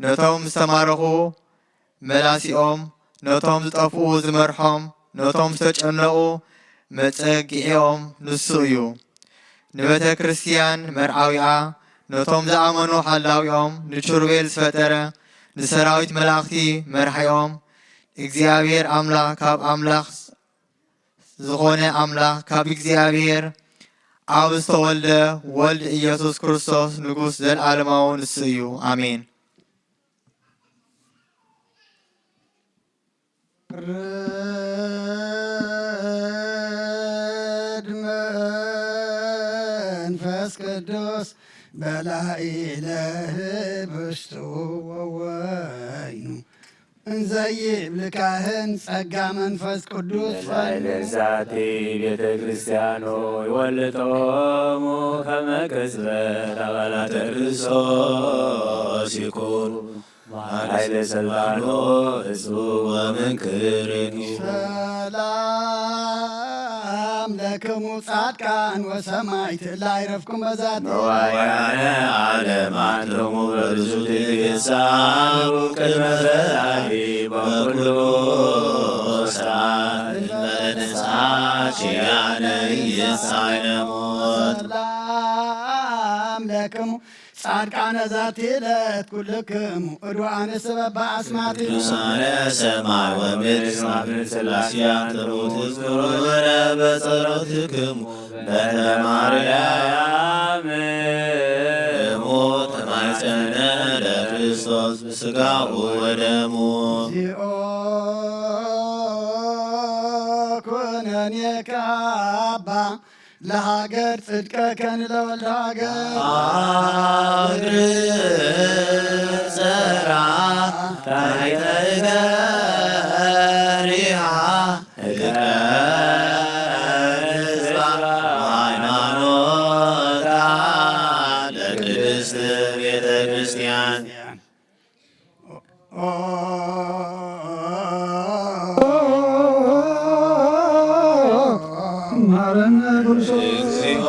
ነቶም ዝተማረኹ መላሲኦም፣ ነቶም ዝጠፍኡ ዝመርሖም፣ ነቶም ዝተጨነቑ መጸግዒኦም ንሱ እዩ። ንቤተ ክርስቲያን መርዓዊኣ፣ ነቶም ዝኣመኑ ሓላዊኦም፣ ንኪሩቤል ዝፈጠረ፣ ንሰራዊት መላእኽቲ መርሓዮም፣ እግዚኣብሔር ኣምላኽ ካብ ኣምላኽ ዝኾነ ኣምላኽ ካብ እግዚኣብሔር ኣብ ዝተወልደ ወልድ ኢየሱስ ክርስቶስ ንጉሥ ዘለዓለማዊ ንሱ እዩ። ኣሜን። ርድ መንፈስ ቅዱስ በላዕለ ህብስቱ ወወይኑ እንዘይብል ካህን ጸጋ መንፈስ ቅዱስ ለዛቲ ቤተ ክርስቲያኖ ይወልጦሙ ከመ ቅጽበት አባላተ ክርስቶስ ይኩኑ ኃይለ ሥልጣኖ እጹ ወመንክር ሰላም ለክሙ ጻድቃን ወሰማዕት እለ አይረፍኩም በዛቲ መዋያነ ዓለም አንትሙ በብዙ ትትሳሉ ቅድመ ፈጣሪ በኩሉ ሰዓት እንበለ ንስሐ ኪያነ ኢየሳይነ ሞት ሰላም ለክሙ ጻድቃነ ዛቲ ዕለት ኩልክሙ እድዋነ ስበብ በአስማቲ ቅዱሳነ ሰማይ ወምድር ስማዕክን ሥላሴ አንትሙ ትዝክሩነ በጸሎትክሙ በእንተ ማርያም እሙ ተማይጸነ ለክርስቶስ በሥጋሁ ወደሙ። እግዚኦ ኩነኔከ አባ ለሃገር ጽድቀከን ለወልደ ሃገር። አግር ጸራ ታሕተ እገሪሃ እገር ህዝባ ሃይማኖታ ለቅድስት ቤተ ክርስቲያን። መሐረነ ክርስቶስ። እግዚኦ።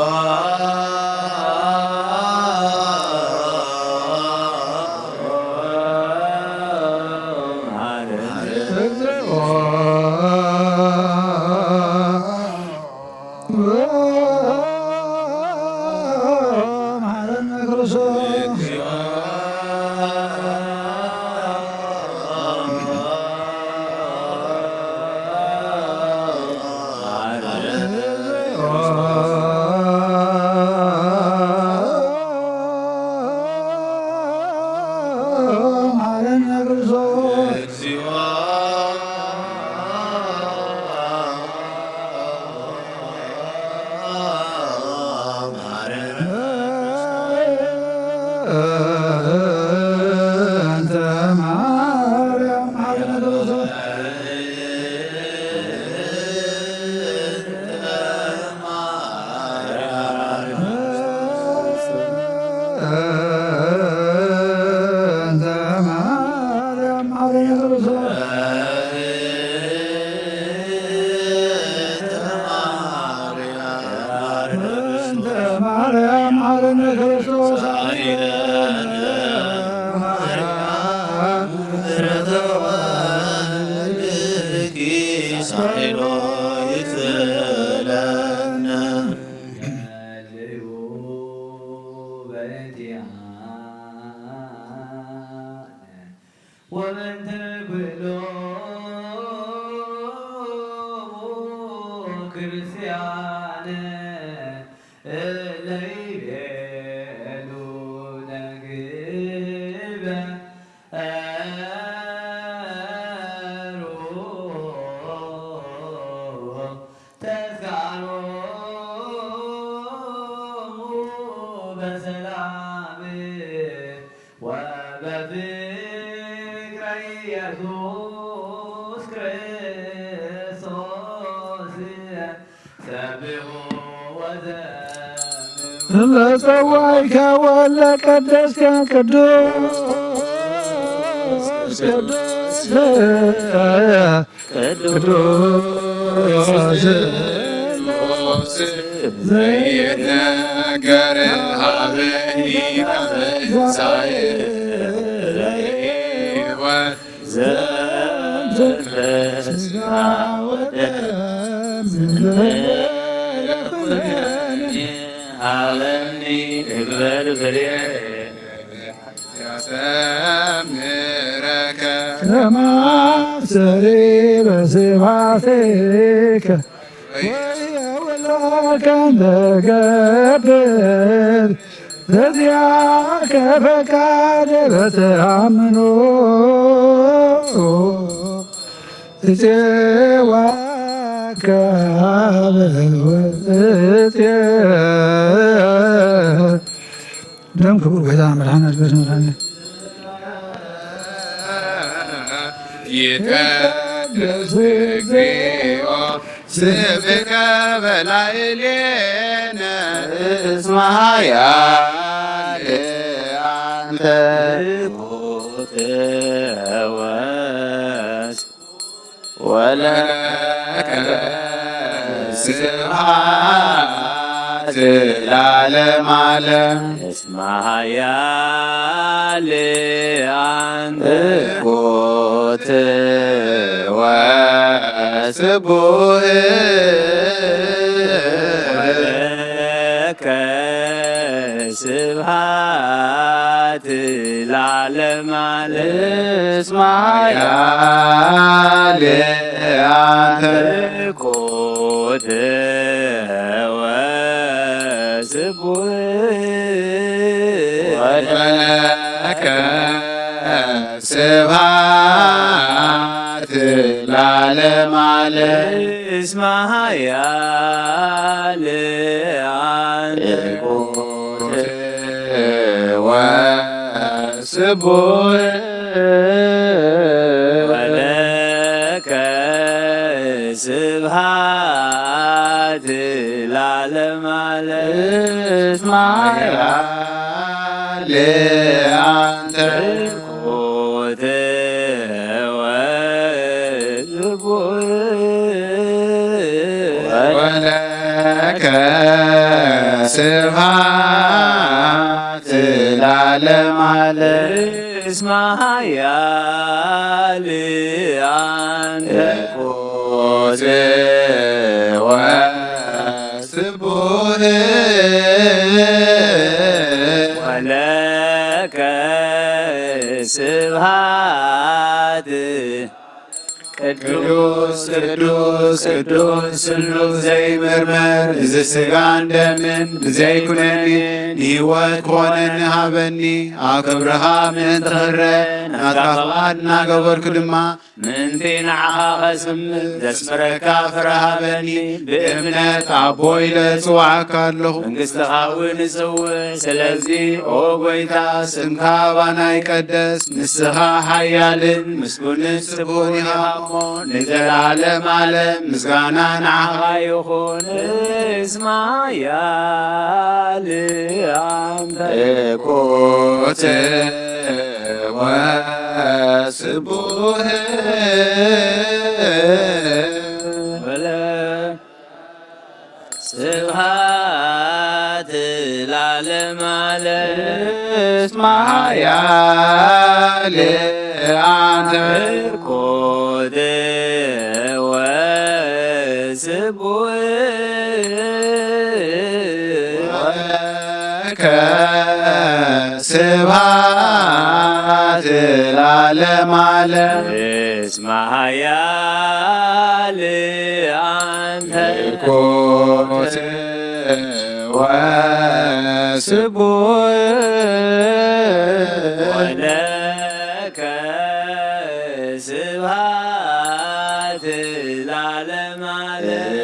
እግዚኦ። መሐረነ ክርስቶስ። መሐረነ ክርስቶስ። ወበእንተ ኩሎሙ ክርስቲያን እለ ይቤሉ ነግበ ተስካሮሙ በሰላም ወበፍቅረ ኢየሱስ ክርስቶስ ሰብሑ ወዘምሩ። ለጸዋይከ ወለቀደስከ ቅዱስ ቅዱስ ቅዱስ ዘይትነገር ሀበኒ ትንሳኤ ለሕይወት ዘንተ ሥጋ ወደም ሀበኒ እግበል ብሬ ያሰምረከ ከማሰሪ በስባሴከ ከንተገብር በዚያከ ፈቃደ በተኣምኖ እፄዋከ አበ ወእፄ ደም ክቡር ጎይታ መድኃኔ ዓለም መድኃኔ ይትቀደስ እግዚኦ ስምከ በላዕሌነ እስመ ኃያል አንተ ትሑት ወስ ወለከ ስብሐት ለዓለመ ዓለም። እስመ ኃያል አንተ ትሑት ወስቡሕ ወለከ ስብሐት ለዓለመ ዓለም። እስመ ኃያል አንተ ትሑት ወስቡሕ ወለከ ስብሐት ለዓለመ ዓለም። እስመ ኃያል አንተ ትሑት ወስቡሕ ወለከ ስብሐት ለዓለመ ዓለም። እስመ ኃያል አንተ ትሑት ወስቡሕ ወለከ ስብሐት ለዓለመ ዓለም። እስመ ኃያል አንተ ትሑት ወስቡሕ ወለከ ስብሐት ቅዱስ ቅዱስ ቅዱስ ስሉስ ዘይምርመር፣ እዚ ሥጋን ደምን ብዘይኩነኔ ንሕይወት ክኾነኒ ሃበኒ። ኣብ ክብርኻ ምእንቲ ክረ ናትካ ፍቓድ እናገበርኩ ድማ ምእንቲ ንዓኻ ኸስምዕ ዘስምረካ ፍረ ሃበኒ። ብእምነት ኣቦ ኢለ እጽውዓካ ኣለኹ። መንግሥትኻ እውን እጽውዕ። ስለዚ ኦ ጐይታ፣ ስምካ ኣባና ይቀደስ። ንስኻ ሓያልን ምስጉንን ስቡሕን ኢኻ እሞ፣ ንዘለዓለም ዓለም ምስጋና ንዓኻ ይኹን። እስመ ኃያል አንተ ትሑት ወስቡሕ ወለ ስብሐት ለዓለመ ዓለም። እስመ ኃያል አንተ ትሑት ወስቡሕ ወለከ ስብሐት ለዓለመ ዓለም። እስመ ኃያል አንተ ትሑት ወስቡሕ ወለከ ስብሐት ለዓለመ ዓለም።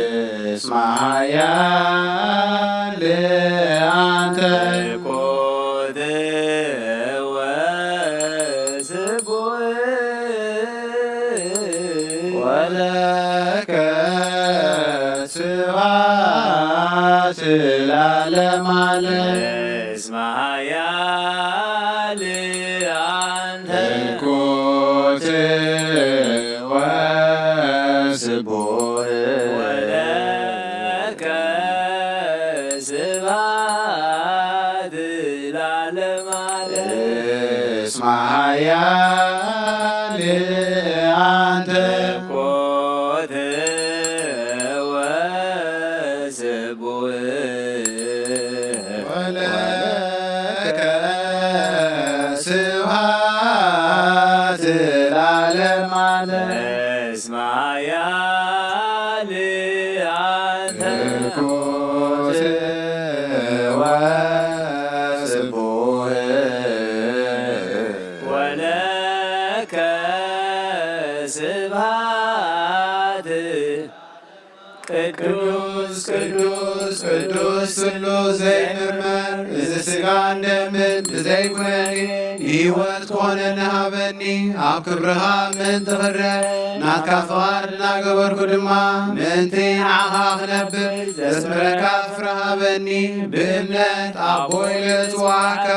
እስመ ኃያል አንተ ትሑት ወስቡሕ ወለከ ስብሐት ለዓለመ ዓለም። እስመ ኃያል አንተ ትሑት ወስቡሕ ወለከ ስብሐት ለዓለመ ዓለም። እስመ ኃያል አንተ ትሑት ወስቡሕ ወለከ ስብሐት ለዓለመ ዓለም። እስመ ኃያል አንተ ወስቡህ ወለከ ስብሐት። ቅዱስ ቅዱስ ቅዱስ ስሉስ ዘይምርመር፣ እዚ ሥጋን ደምን ብዘይ ኩነኔ ንሕይወት ክኾነኒ ሃበኒ። ኣብ ክብርኻ ምእንቲ ክረ ናትካ ፍቓድ እናገበርኩ ድማ ምእንቲ ንዓኻ ክነብር ዘስምረካ ፍረ ሃበኒ። ብእምነት ኣቦይ ለዝጽዋዕካ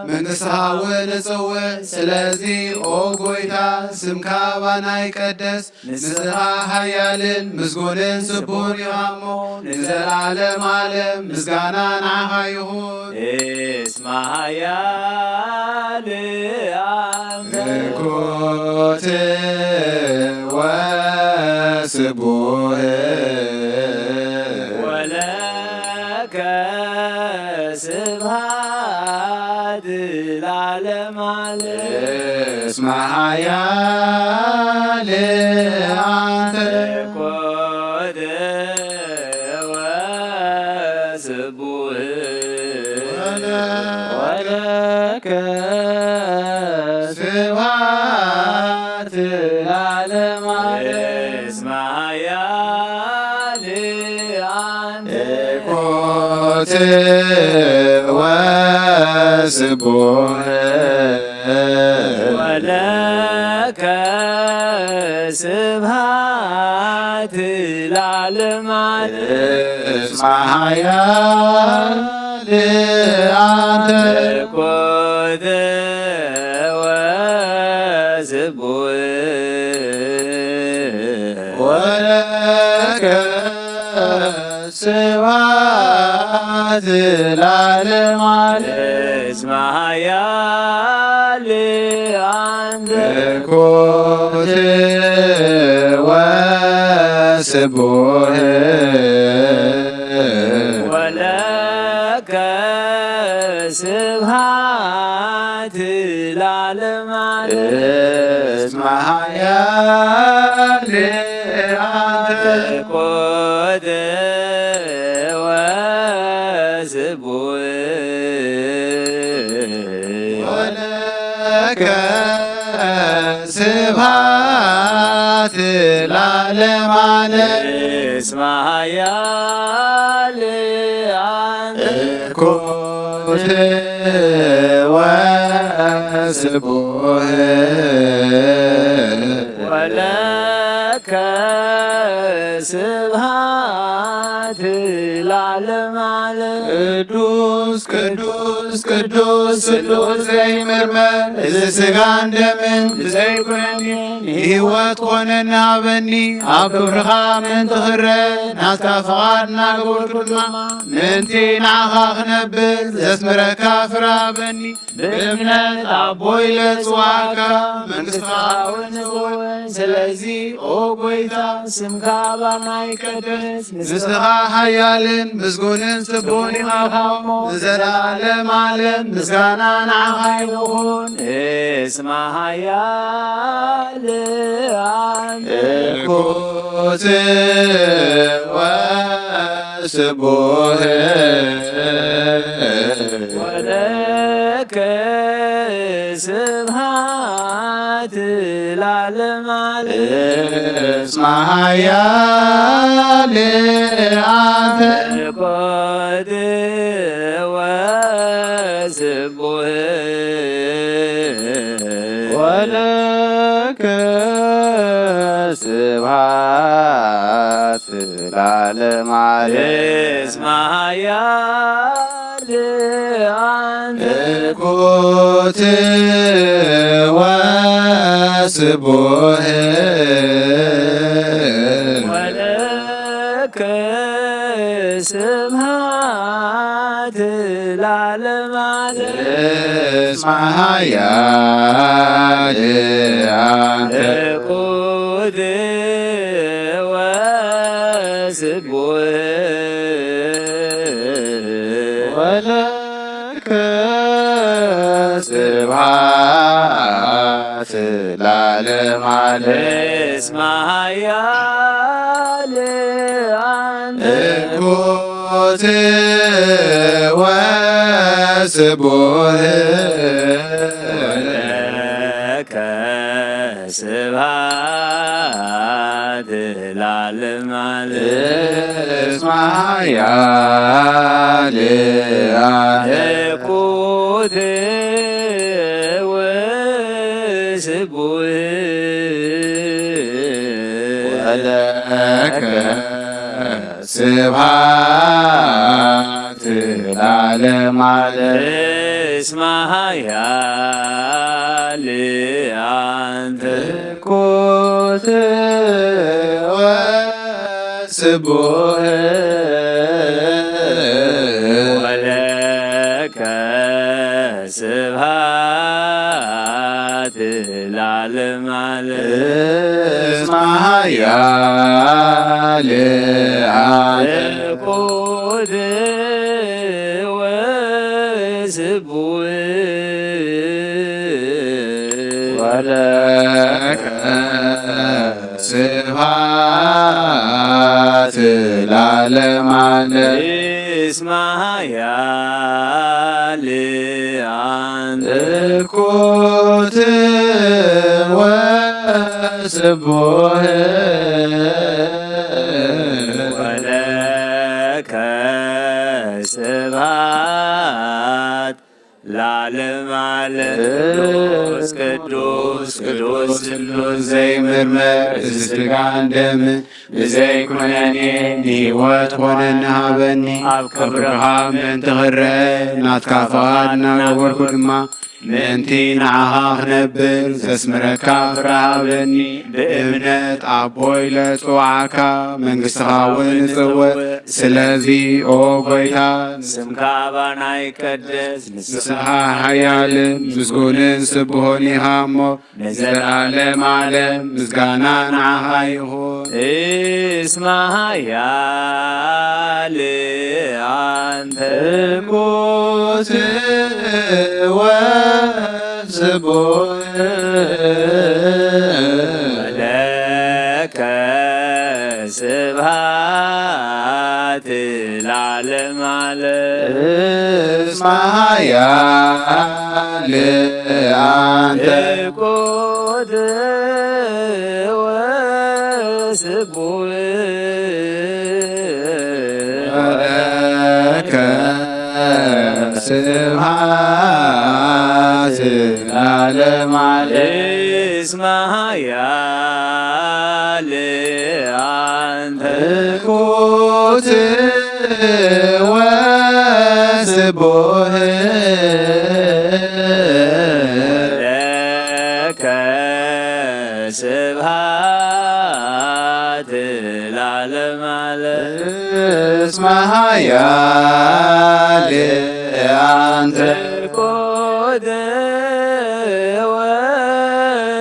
መንግሥትኻ እውን እጽውዕ። ስለዚ ኦ ጐይታ ስምካ ባና ይቀደስ። ንስኻ ሓያልን ምስጉንን ስቡሕን ኢኻ እሞ ንዘለዓለም ዓለም ምስጋና ንዓኻ ይኹን። እስመ ሓያል ኣንተ። ምልኮት ወስቡሕ ወለከ ስብሐት ለዓለመ ዓለም። እስመ ሓያል ኣንተ። ምልኮት ወስቡሕ ወለከ ስብሐት ለዓለመ ዓለም። እስመ ሓያል ኣንተ። ምልኮት ወስቡሕ ወለከ ስብሐት ለዓለመ ዓለም። እስመ ሓያል ኣንተ። ምልኮት ወስቡሕ ወለከ ስብሐት ለዓለመ ዓለም። እስመ ሓያል ኣንተ። ምልኮት ወስቡሕ ወለከ ስብሐት ለዓለመ ዓለም። እስመ ሓያል ኣንተ። ምልኮት ወስቡሕ ወለከ ስብሐት ለዓለመ ዓለም። እስመ ሓያል ኣንተ። ምልኮት ወስቡሕ ወለከ ስብሐት ለዓለመ ዓለም። ቅዱስ ቅዱስ ቅዱስ ስሉስ ዘይምርመር፣ እዚ ሥጋን ደምን ብዘይ ኩነኔ ንሕይወት ኮነኒ ሃበኒ። ኣብ ክብርኻ ምእንቲ ክረ ናትካ ፍቓድ እናገበርኩ ድማ ምእንቲ ንዓኻ ክነብር ዘስምረካ ፍረ ሃበኒ። ብእምነት ኣቦይ ለጽዋዕካ መንግሥትኻ እውን ንጽውዕ። ስለዚ ኦ ጐይታ ስምካ ባና ይቀደስ። ንስኻ ሓያልን ምስጉንን ስቡሕን ኢኻ እሞ ንዘለዓለም ዓለም ምስጋና ንዓኻ ይኹን። እስመ ሓያል ኣንተ። ምልኮት ወስቡሕ ወለከ ስብሐት ለዓለመ ዓለም። እስመ ሓያል ኣንተ። ምልኮት ወስቡሕ ወለከ ስብሐት ለዓለመ ዓለም። እስመ ሓያል ኣንተ። ምልኮት ወስቡሕ ወለከ ስብሐት ለዓለመ ዓለም። እስመ ሓያል ኣንተ። ምልኮት ወስቡሕ ወለከ ስብሐት ለዓለመ ዓለም። እስመ ሓያል ኣንተ። ምልኮት ወስቡህ ለከ ስብሐት ለዓለመ ዓለም። እስመ ኃያል አለ። ኩት ወስቡህ ወለከ ስብሐት ለዓለመ ዓለም። እስመ ኃያል አንተ። ኩት ወስቡህ ወለከ ስብሐት ለዓለመ ዓለም። እስመ ኃያል አለ። ኩት ወስቡህ ወለከ ስብሐት ለዓለመ ዓለም። እስመ ኃያል አንተ። ኩት ወስቡህ ወለከ ስብሐት ለዓለመ ዓለም። ቅዱስ ቅዱስ ቅዱስ ቅዱስ ዘይምርመር ስጋን ደምን ብዘይኩነኔ ንህይወት ኾነኒ ሃበኒ። ኣብ ክብርኻ ምእንቲ ክረአ ናትካ ፍቓድ እናገበርኩ ድማ ምእንቲ ንዓኻ ክነብር ዘስምረካ ፍረ ሃበኒ። ብእምነት ኣቦይ ለጽውዓካ መንግስትኻ እውን እጽውዕ። ስለዚ ኦ ጎይታ ስምካ ኣባና ይቀደስ። ንስኻ ሓያልን ምስጉንን ስብሆን ኢኻ እሞ ንዘለዓለም ዓለም ምስጋና ንዓኻ ይኹን። እስመ ኃያል አንተ። ትኩት ወስቡህ ለከ ስብሐት ለዓለመ ዓለም። እስመ ኃያል አንተ። ትኩት ወስቡህ ለከ ስብሐት ለዓለመ ዓለም። እስመ ኃያል አንተ። ትኩት ወስቡህ ለከ ስብሐት ለዓለመ ዓለም። እስመ ኃያል አንተ። ትኩት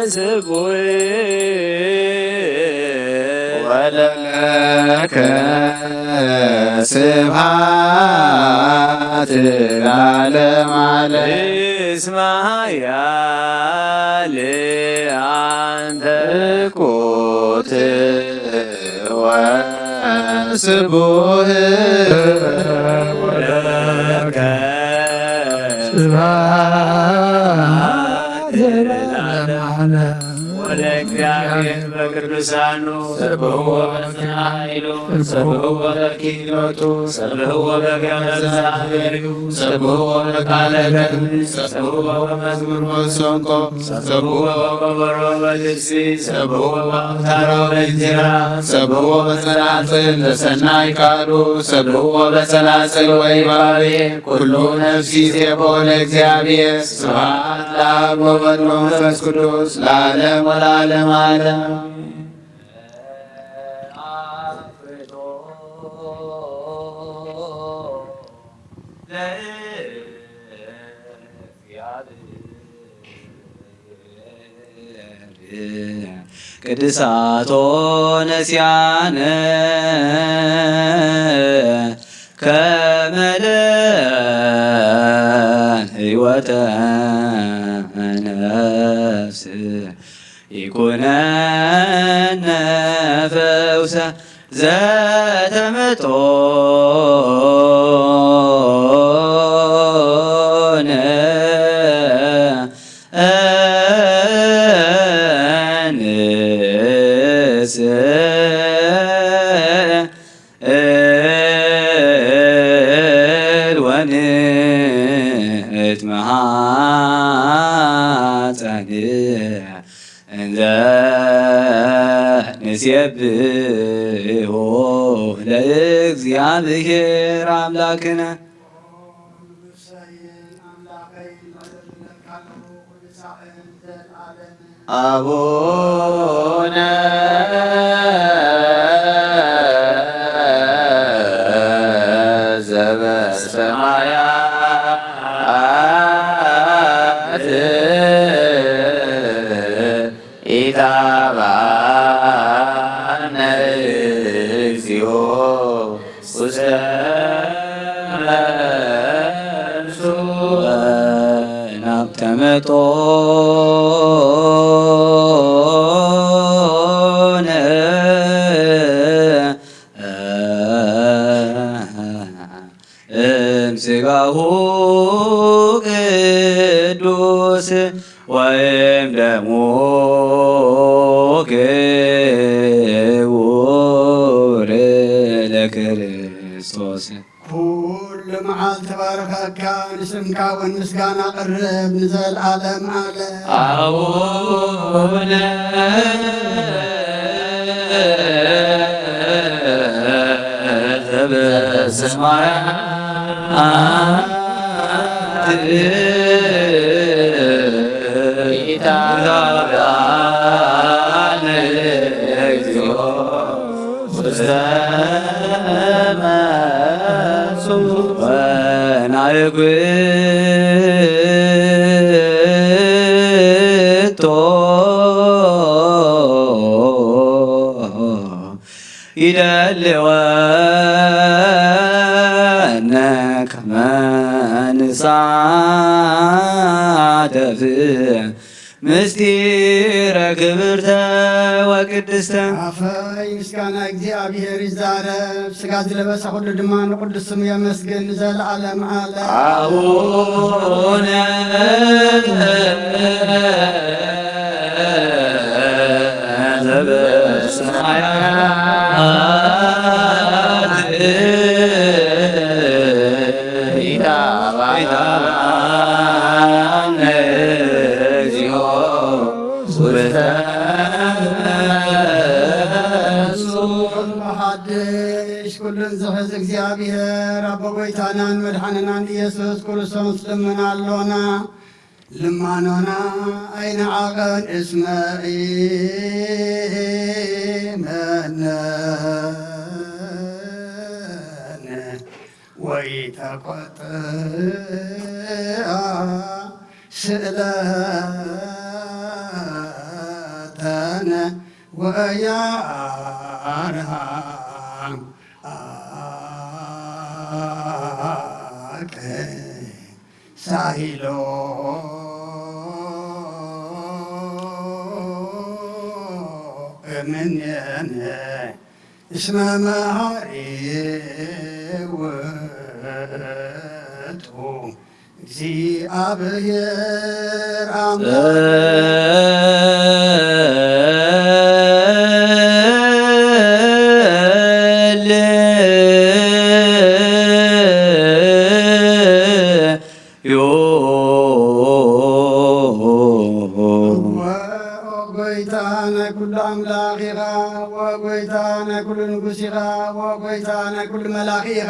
ወስቡህ ወለከ ስብሐት ለዓለመ ዓለም። እስመ ኃያል አንተ። ትኩት ወስቡህ ወለከ ስብሐት ለዓለመ ዓለም። ወለእግዚአብሔር በቅዱሳኑ ሰብሕዎ በዝነ ኃይሉ ሰብሕዎ በኪኖቱ ሰብሕዎ በገመ ዘአበዩ ሰብሕዎ በቃለ ገድል ሰብሕዎ በመዝሙር መሰንቆ ሰብሕዎ በከበሮ በልሲ ሰብሕዎ በአውታሮ በእንዚራ ሰብሕዎ በጸናጽል ለሰናይ ቃሉ ሰብሕዎ በጸናጽል ወይባቤ ኩሉ ነፍሲ ሴቦ ለእግዚአብሔር። ስብሐት ለአብ ወወልድ ወመንፈስ ቅዱስ ለዓለም ወለዓለመ ዓለም። ቅድሳቶ ነሲያነ ከመ ለህይወተ ነፍስ ይኩነነ ፈውሰ ዘተመጦነ ንስ እል ወንእት መሃፀን እንዘ ንሴብሖ ለእግዚኣብሔር ኣምላክነ። ኣቡነ ዘበሰማያት ኢታብአነ እግዚኦ ውስተ መንሱ ናብ ተመጦነ እምስጋሁ ቅዱስ ወይም ደሙ ክቡር ለክርስቶስ። ኩሉ መዓልቲ ባረኸካ፣ ንስምካ እውን ምስጋና ቅርብ ንዘለዓለም ዓለም። ኣቡነ ዘበሰማያት ኢታብአነ እግዚኦ ውስተ መንሱ ወናይኩቶ ይደልወነ ከመ ንሳተፍ ምስጢረ ክብርተ ወቅድስተ። ኣፈይ ምስጋና እግዚኣብሔር ይዛረብ፣ ስጋ ዝለበሰ ኩሉ ድማ ንቅዱስ ስሙ የመስግን ንዘለዓለም ዓለም። ኣቡነ ዘበሰማያት ኢታብአነ እግዚኦ ውስተ መንሱ። ኩሉ ሓድሽ ኩሉን ዝሕዝ እግዚኣብሔር ኣቦ ጐይታናን መድሓንናን ኢየሱስ ክርስቶስ ልምና ኣሎና። ልማኖና ኣይንዓቐን እስመ ኢመነን ወኢተቆጥአ ስእለተነ ወያርሃ ሳይሎ እምኔነ እስመ መሐሪ ውእቱ። እግዚኣብሔር ኣምላክ ወጎይታ ናይ ኩሉ ኣምላኽ ኢኻ፣ ወጎይታ ናይ ኩሉ ንጉስ ኢኻ፣ ወጎይታ ናይ ኩሉ መላኺ ኢኻ።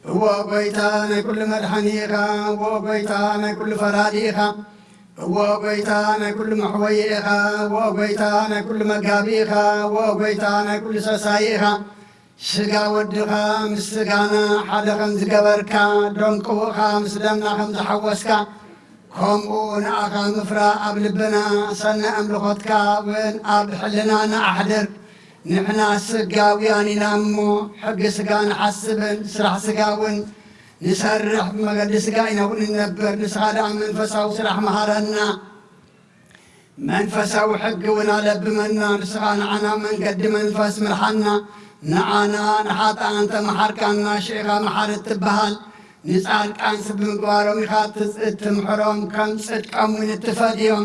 እወ ጐይታ ናይ ኩሉ መድሓኒ ኢኻ። እወ ጐይታ ናይ ኩሉ ፈራዲ ኢኻ። እወ ጐይታ ናይ ኩሉ መሕወዪ ኢኻ። እወ ጐይታ ናይ ኩሉ መጋቢ ኢኻ። እወ ጐይታ ናይ ኩሉ ሰሳዪ ኢኻ። ስጋ ወድኻ ምስ ስጋና ሓደ ከም ዝገበርካ፣ ደም ቅቡእኻ ምስ ደምና ከም ዝሓወስካ፣ ከምኡ ንኣኻ ምፍራ ኣብ ልብና ሰናይ ኣምልኾትካ እውን ኣብ ሕልናና ኣሕድር። ንሕና ስጋውያን ኢና እሞ፣ ሕጊ ስጋ ንሓስብን ስራሕ ስጋ እውን ንሰርሕ፣ ብመገዲ ስጋ ኢና እውን ንነብር። ንስኻ ደኣ መንፈሳዊ ስራሕ መሃረና፣ መንፈሳዊ ሕጊ እውን ኣለብመና። ንስኻ ንዓና መንገዲ መንፈስ ምርሓና፣ ንዓና ንሓጥኣን ተመሓርካና፣ ሽዕኻ መሓሪ እትበሃል፣ ንጻድቃንስ ብምግባሮም ኢኻ ትጽ-፣ እትምሕሮም፣ ከም ጽድቆም እውን እትፈድዮም።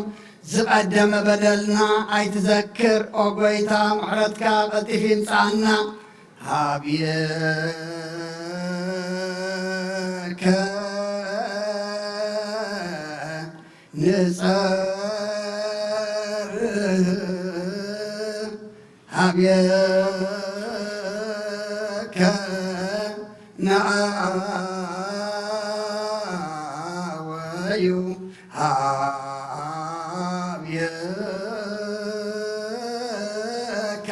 ዝቐደመ በደልና ኣይትዘክር፣ ኦ ጐይታ፣ ምሕረትካ ቀልጢፉ ይምጽኣና። ሃብየከ ንጸርህ፣ ሃብየከ ንኣወዩ፣ ሃብየከ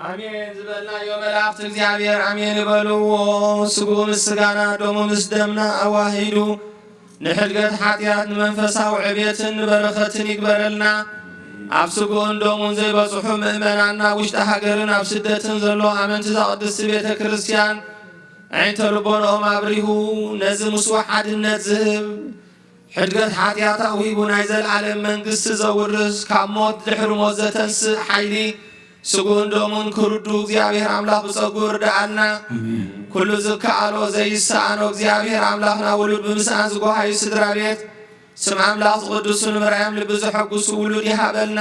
ኣሜን ዝበልናዮ መላእኽቲ እግዚኣብሔር ኣሜን ይበልዎ። ስግኡ ምስ ስጋና፣ ደሙ ምስ ደምና ኣዋሂዱ፣ ንሕድገት ሓጢኣት፣ ንመንፈሳዊ ዕቤትን ንበረኸትን ይግበረልና። ኣብ ስግኡን ደሙን ዘይበጽሑ ምእመናንና፣ ውሽጢ ሃገርን ኣብ ስደትን ዘሎ ኣመንቲ እዛ ቅድስቲ ቤተ ክርስቲያን፣ ኣዒንተ ልቦንኦም ኣብሪሁ፣ ነዚ ምስዋዕ ሓድነት ዝህብ፣ ሕድገት ሓጢኣት ኣውሂቡ ናይ ዘለኣለም መንግስቲ ዘውርስ፣ ካብ ሞት ድሕሪ ሞት ዘተንስእ ሓይሊ፣ ስግኡን ደሙን ክርዱ እግዚኣብሔር ኣምላኽ ብጸጉኡ ይርድኣልና። ኣሜን። ኩሉ ዝከኣሎ ዘይሰኣኖ እግዚኣብሔር ኣምላኽና ውሉድ ብምስኣን ዝጎሃዩ ስድራ ቤት፣ ስም ኣምላኽ ዝቕድሱ ንምርኣዮም ልቢ ዘሐጉሱ ውሉድ ይሃበልና።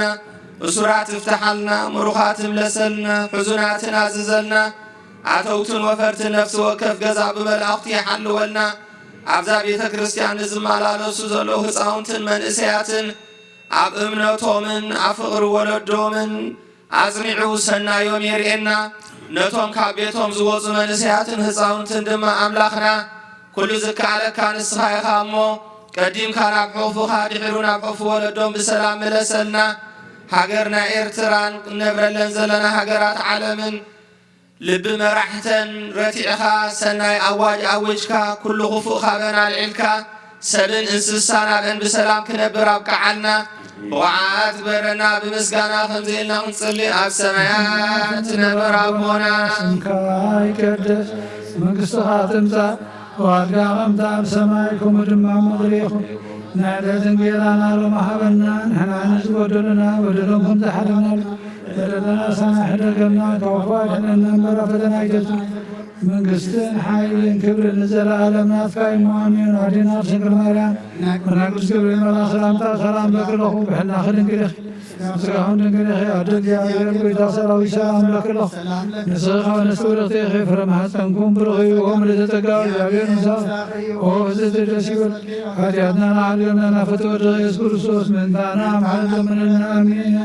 እሱራት ይፍትሓልና፣ ምሩኻት ይምለሰልና፣ ሕዙናትን ኣዝዘልና። ኣተውትን ወፈርትን ነፍሲ ወከፍ ገዛ ብመላእኽቱ ይሓልወልና። ኣብዛ ቤተ ክርስቲያን ንዝመላለሱ ዘለዉ ህፃውንትን መንእሰያትን ኣብ እምነቶምን ኣብ ፍቕሪ ወለዶምን ኣጽኒዑ ሰናዮም የርእየና። ነቶም ካብ ቤቶም ዝወጹ መንእሰያትን ህፃውንትን ድማ ኣምላኽና ኩሉ ዝከኣለካ ንስኻ ኢኻ እሞ፣ ቀዲምካ ናብ ሕቑፍኻ፣ ድሒሩ ናብ ሕቑፊ ወለዶም ብሰላም ምለሰልና። ሃገርና ኤርትራን እነብረለን ዘለና ሃገራት ዓለምን ልቢ መራሕተን ረቲዕኻ፣ ሰናይ ኣዋጅ ኣዊጅካ፣ ኩሉ ክፉእ ካበን ኣልዒልካ፣ ሰብን እንስሳን ኣብአን ብሰላም ክነብር ኣብቅዓልና። ብቑዓት ግበረና። ብምስጋና ከምዚ ኢልና ክንጽሊ፣ ኣብ ሰማያት ትነብር ኣቦና፣ ስምካ ይቀደስ፣ መንግስትኻ ትምጻእ፣ ፈቓድካ ከምቲ ኣብ ሰማይ ከምኡ ድማ ኣብ ምድሪ ይኹን። ንዕለት እንጌራና ሎሚ ሃበና፣ ንሕና ንዝበደሉና በደሎም ከም ዝሓለና፣ በደልና ንሕና ንሕደገልና፣ ካብ ክፉእ ኣድሕነና እምበር ኣብ ፈተና ኣይተእትወና። መንግስትን ሓይልን ክብርን ንዘለኣለም ናትካ እዩ። ኣሜን። ኣዴና ድንግል ማርያም፣ ቅዱስ ገብርኤል መልኣኽ ሰላምታ ሰላም እብለኪ ኣለኹ። ብሕልናኺ ድንግል ኢኺ፣ ስጋኹም ድንግል ኢኺ። ኣደ እግዚኣብሔር፣ ጎይታ ሰራዊት፣ ሰላም እብለኪ ኣለኹ። ንስኺ ካብ ኣንስቲ ብርኽቲ ኢኺ፣ ፍረ ማህፀንኩም ብሩኽ እዩ። ኦ ምልዕተ ጸጋ፣ እግዚኣብሔር ምሳኺ፣ ኦ ፍጽምቲ ደስ ይበል። ሓጢኣትና ንዓልልና ናፈተ ወድኺ ኢየሱስ ክርስቶስ፣ ምእንታና ኣማልድ ለምንልና። ኣሜን።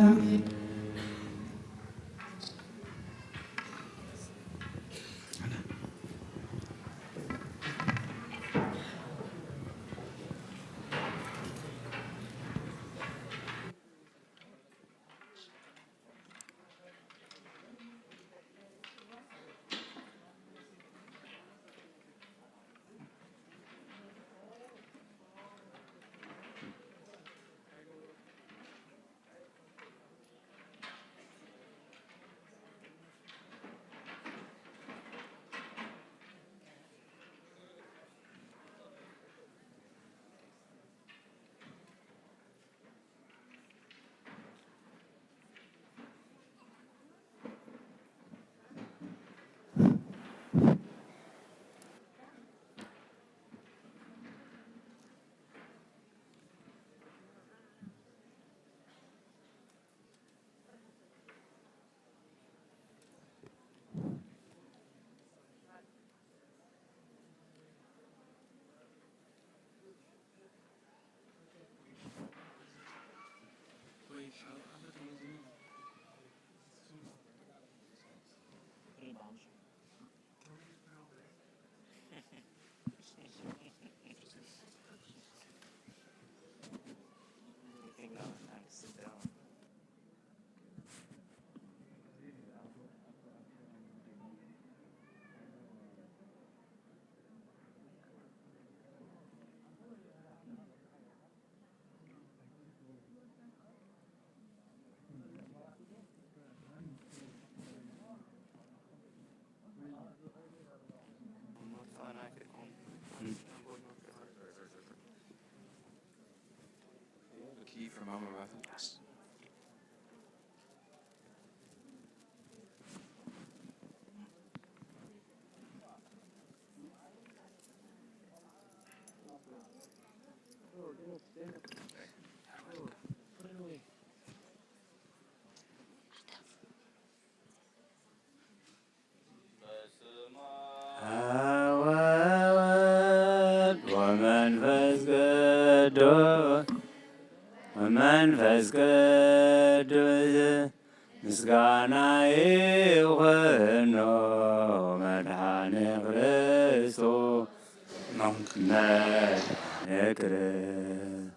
ወወልድ ወመንፈስ ቅዱስ ወመንፈስ ቅዱስ ምስጋና ይኹኖ መድኃኔ ክርስቶስ መድኃኔ ክርስቶስ።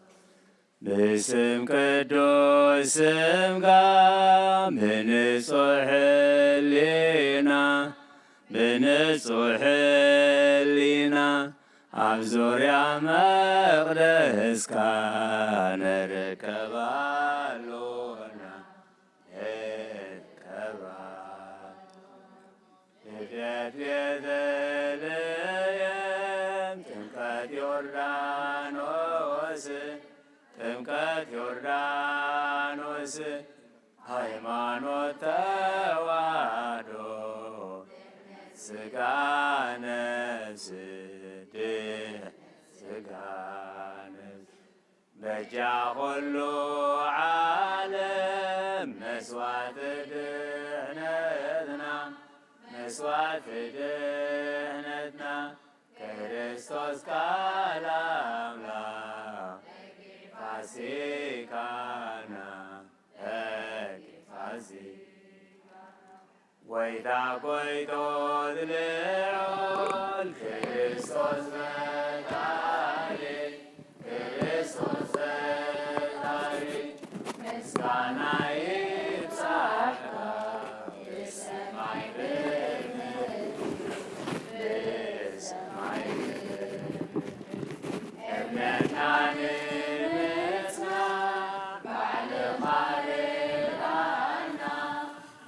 ብስም ቅዱስ ስምካ ብንጹሕ ሕሊና፣ ብንጹሕ ሕሊና ኣብ ዙርያ መቕደስካ ንርከብ ኣሎና፣ ንርከብ ኣሎና። ልደት ቤተልሔም፣ ጥምቀት ዮርዳኖስ፣ ጥምቀት ዮርዳኖስ፣ ሃይማኖት ተዋህዶ፣ ስጋ ነፍስ ድህ-፣ ስጋ ነፍስ በጃ ኹሉ ዓለም መስዋዕቲ ድሕነትና፣ መስዋዕቲ ድሕነትና፣ ክርስቶስ ቃል ኣምላኽ ፋሲካና፣ ፋሲካ ጎይታ ጎይቶት ልዑል ክርስቶስ ፈጣሪ፣ ክርስቶስ ፈጣሪ፣ ምስጋና ይብጻሕካ ብሰማይ ብምድሪ፣ ብሰማይ ብምድሪ። እምነትና ንምጽና ባዕልኻ ርዳና፣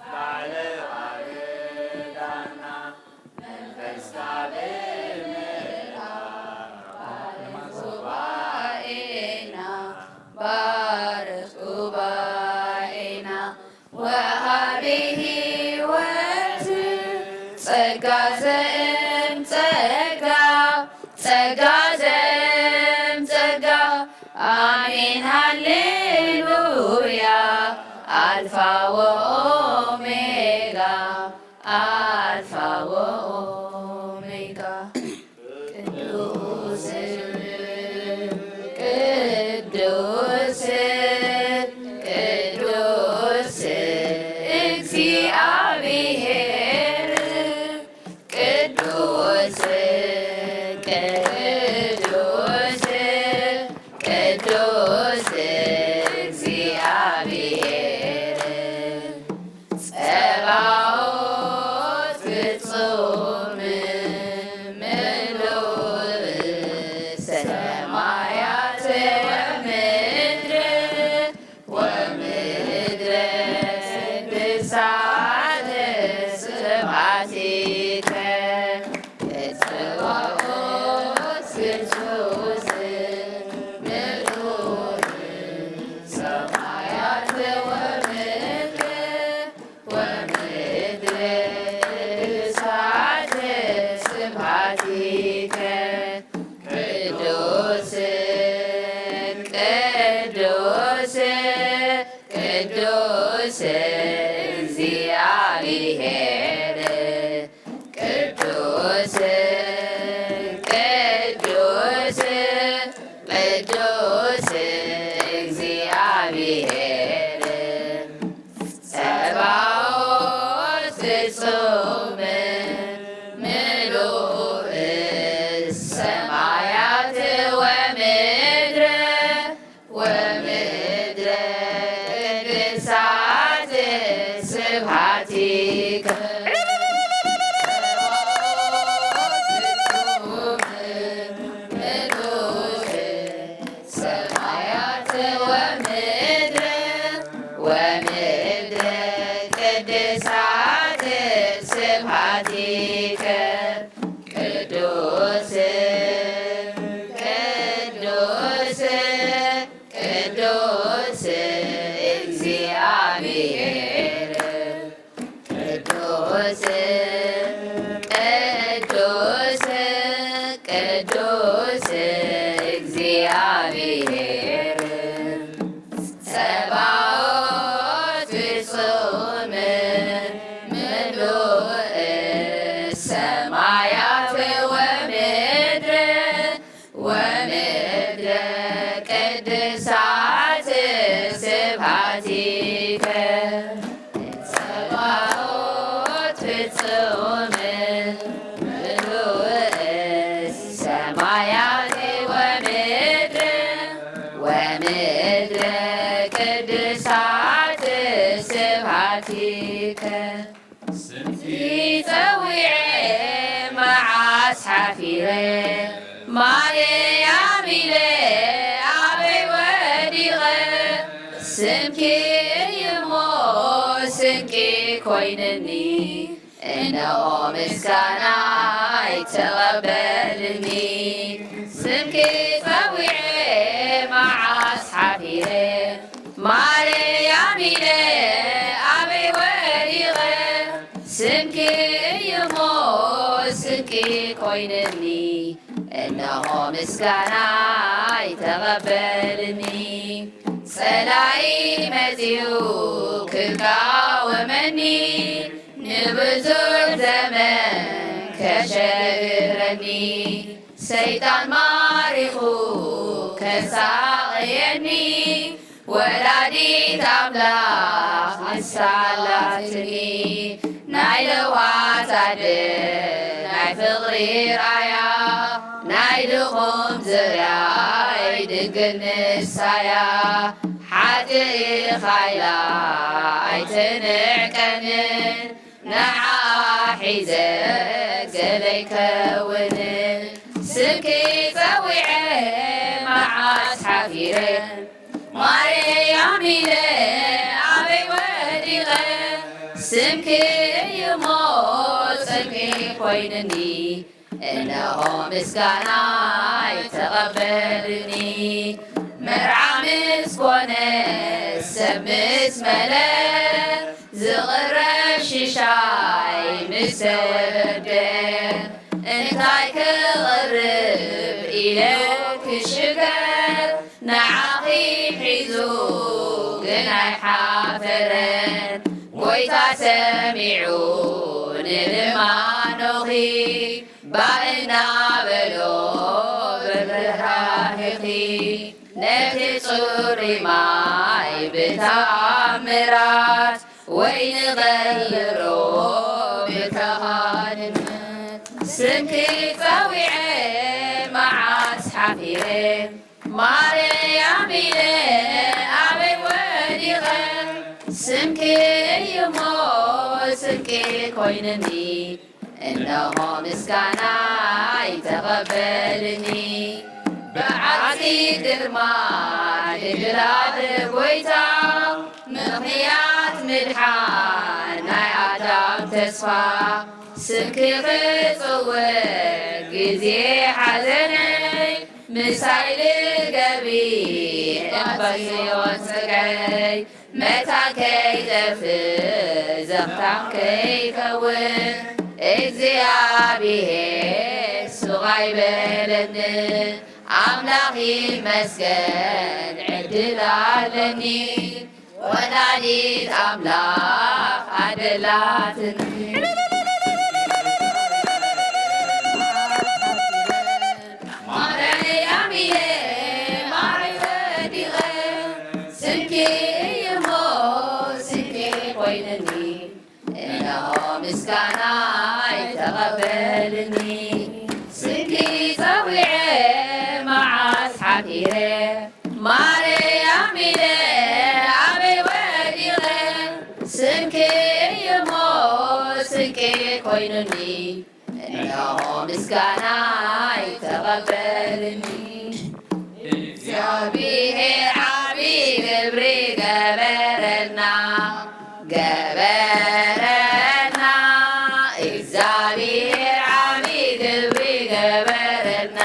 ባዕልኻ ርዳና፣ መንፈስካ ብምልኣት ባርኽ ጉባኤና፣ ባርኽ ጉባኤና። ወሃቢ ሕይወት ጸጋ ዘእም ጸጋ፣ ጸጋ ዘእም ጸጋ። ኣሜን ሃሌሉያ። ኣልፋ ወኦሜጋ፣ ኣልፋ ወኦሜጋ። ቅዱስ፣ ቅዱስ፣ ቅዱስ እግዚአብሔር፣ ቅዱስ፣ ቅዱስ፣ ቅዱስ እግዚአብሔር። ጸባኦት ፍጹም ምሉእ ሰማያት ወምድር ወምድር ብስዓት ስብሐቲከ። ጸባኦት ፍጹም ምሉእ ሰማያት ወምድር ወምድር ብስዓት ስብሐቲከ። ቅዱስ፣ ቅዱስ፣ ቅዱስ እግዚአብሔር። ቅዱስ፣ ቅዱስ፣ ኮይንኒ፣ እነሆ ምስጋናይ ተቐበልኒ። ስምኪ ጸዊዐ መዓስ ሓፊረ፣ ማርያም ኢለ ኣበይ ወዲቐ? ስምኪ እዩሞ ስንቂ ኮይንኒ፣ እነሆ ምስጋናይ ተቐበልኒ። ጸላኢ መጺኡ ክቃወመኒ፣ ንብዙሕ ዘመን ከሸግረኒ፣ ሰይጣን ማሪኹ ከሳቕየኒ፣ ወላዲት ኣምላኽ ንሳ ኣላትኒ። ናይ ለውሃት ኣደ ናይ ፍቕሪ ራያ፣ ናይ ድኹም ዝርያይ ድንግል ንሳያ። ሓጥእ ኢኻ ኢላ ኣይትንዕቀንን፣ ንዓ ሒዘ ገለይ ከውንን። ስምኪ ጸዊዐ መዓስ ሓፊረ፣ ማርያም ኢለ ኣበይ ወዲቐ? ስምኪ እዩሞ ጽንሒ ኮይንኒ፣ እነሆ ምስጋናይ ተቐበልኒ። መርዓ ምስ ኮነ፣ ሰብ ምስ መለ፣ ዝቕረብ ሽሻይ ምስ ተወደ፣ እንታይ ክቕርብ ኢለ ክሽገር፣ ንዓኺ ሒዙ ግን ኣይሓፈረን። ጎይታ ሰሚዑ ንልማኖኺ፣ ባእና በሎ ብርህራሄኺ፣ ነቲ ጽሩይ ማይ ብተኣምራት፣ ወይኒ ቐይሮ ብካህንነት። ስምኪ ጸዊዐ መዓስ ሓፊረ፣ ማርያም ኢለ ኣበይ ወዲቐ? ስምኪ እዩሞ ስንቂ ኮይንኒ፣ እነሆ ምስጋናይ ተቐበልኒ። ብዓርኪ ግርማ ድግላት ጎይታ፣ ምኽንያት ምድሓን ናይ ኣዳም ተስፋ፣ ስምኪ ክጽውዕ ግዜ ሓዘነይ፣ ምሳይ ልገቢ ኣባ ጽዮን ጸጋይ። መታን ከይጠፍእ ዘኽታም ከይከውን፣ እግዚኣብሔር ሱቕ ኣይበለኒ። ኣምላኽ ይመስገን ዕድል ኣለኒ፣ ወላዲት ኣምላኽ ኣደላትኒ። ማርያም ኢለ ማይ ወዲቐ፣ ስምኪ እዩሞ ስንቂ ኮይንኒ፣ እነሆ ምስጋናይ ተቐበልኒ። ስምኪ ጸዊዐ መዓስ ሓፊረ፣ ማርያም ኢለ ኣበይ ወዲቐ? ስምኪ እዩሞ ስንቂ ኮይኑኒ፣ እነሆ ምስጋናይ ተቐበልኒ። እግዚኣብሔር ዓቢ ግብሪ ገበረልና፣ ገበረልና። እግዚኣብሔር ዓቢ ግብሪ ገበረልና፣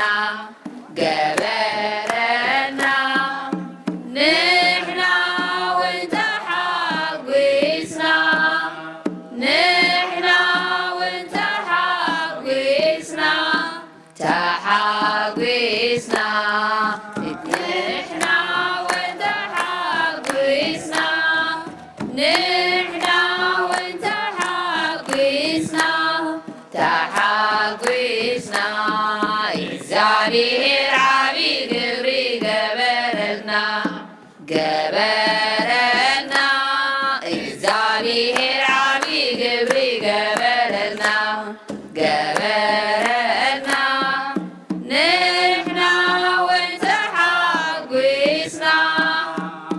ገበረልና። ንሕና እውን ተሓጒስና፣ ንሕና እውን ተሓጒስና፣ ተሓጒስና። ንሕና እውን ተሓጒስና፣ ንሕና እውን ተሓጒስና፣ ተሓጒስና። እግዚኣብሔር ዓቢ ግብሪ ገበረልና፣ ገበረልና። እግዚኣብሔር ዓቢ ግብሪ ገበረልና፣ ገበረልና። ንሕና እውን ተሓጒስና፣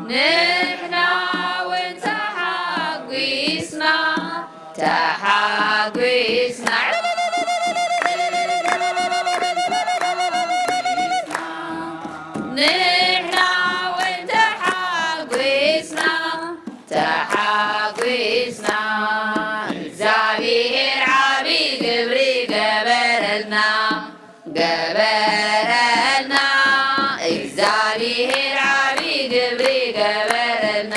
ንሕና እውን ተሓጒስና፣ ተሓጒስና። ንሕና እውን ተሓጒስና፣ ተሓጒስና። እግዚኣብሔር ዓቢ ግብሪ ገበረልና፣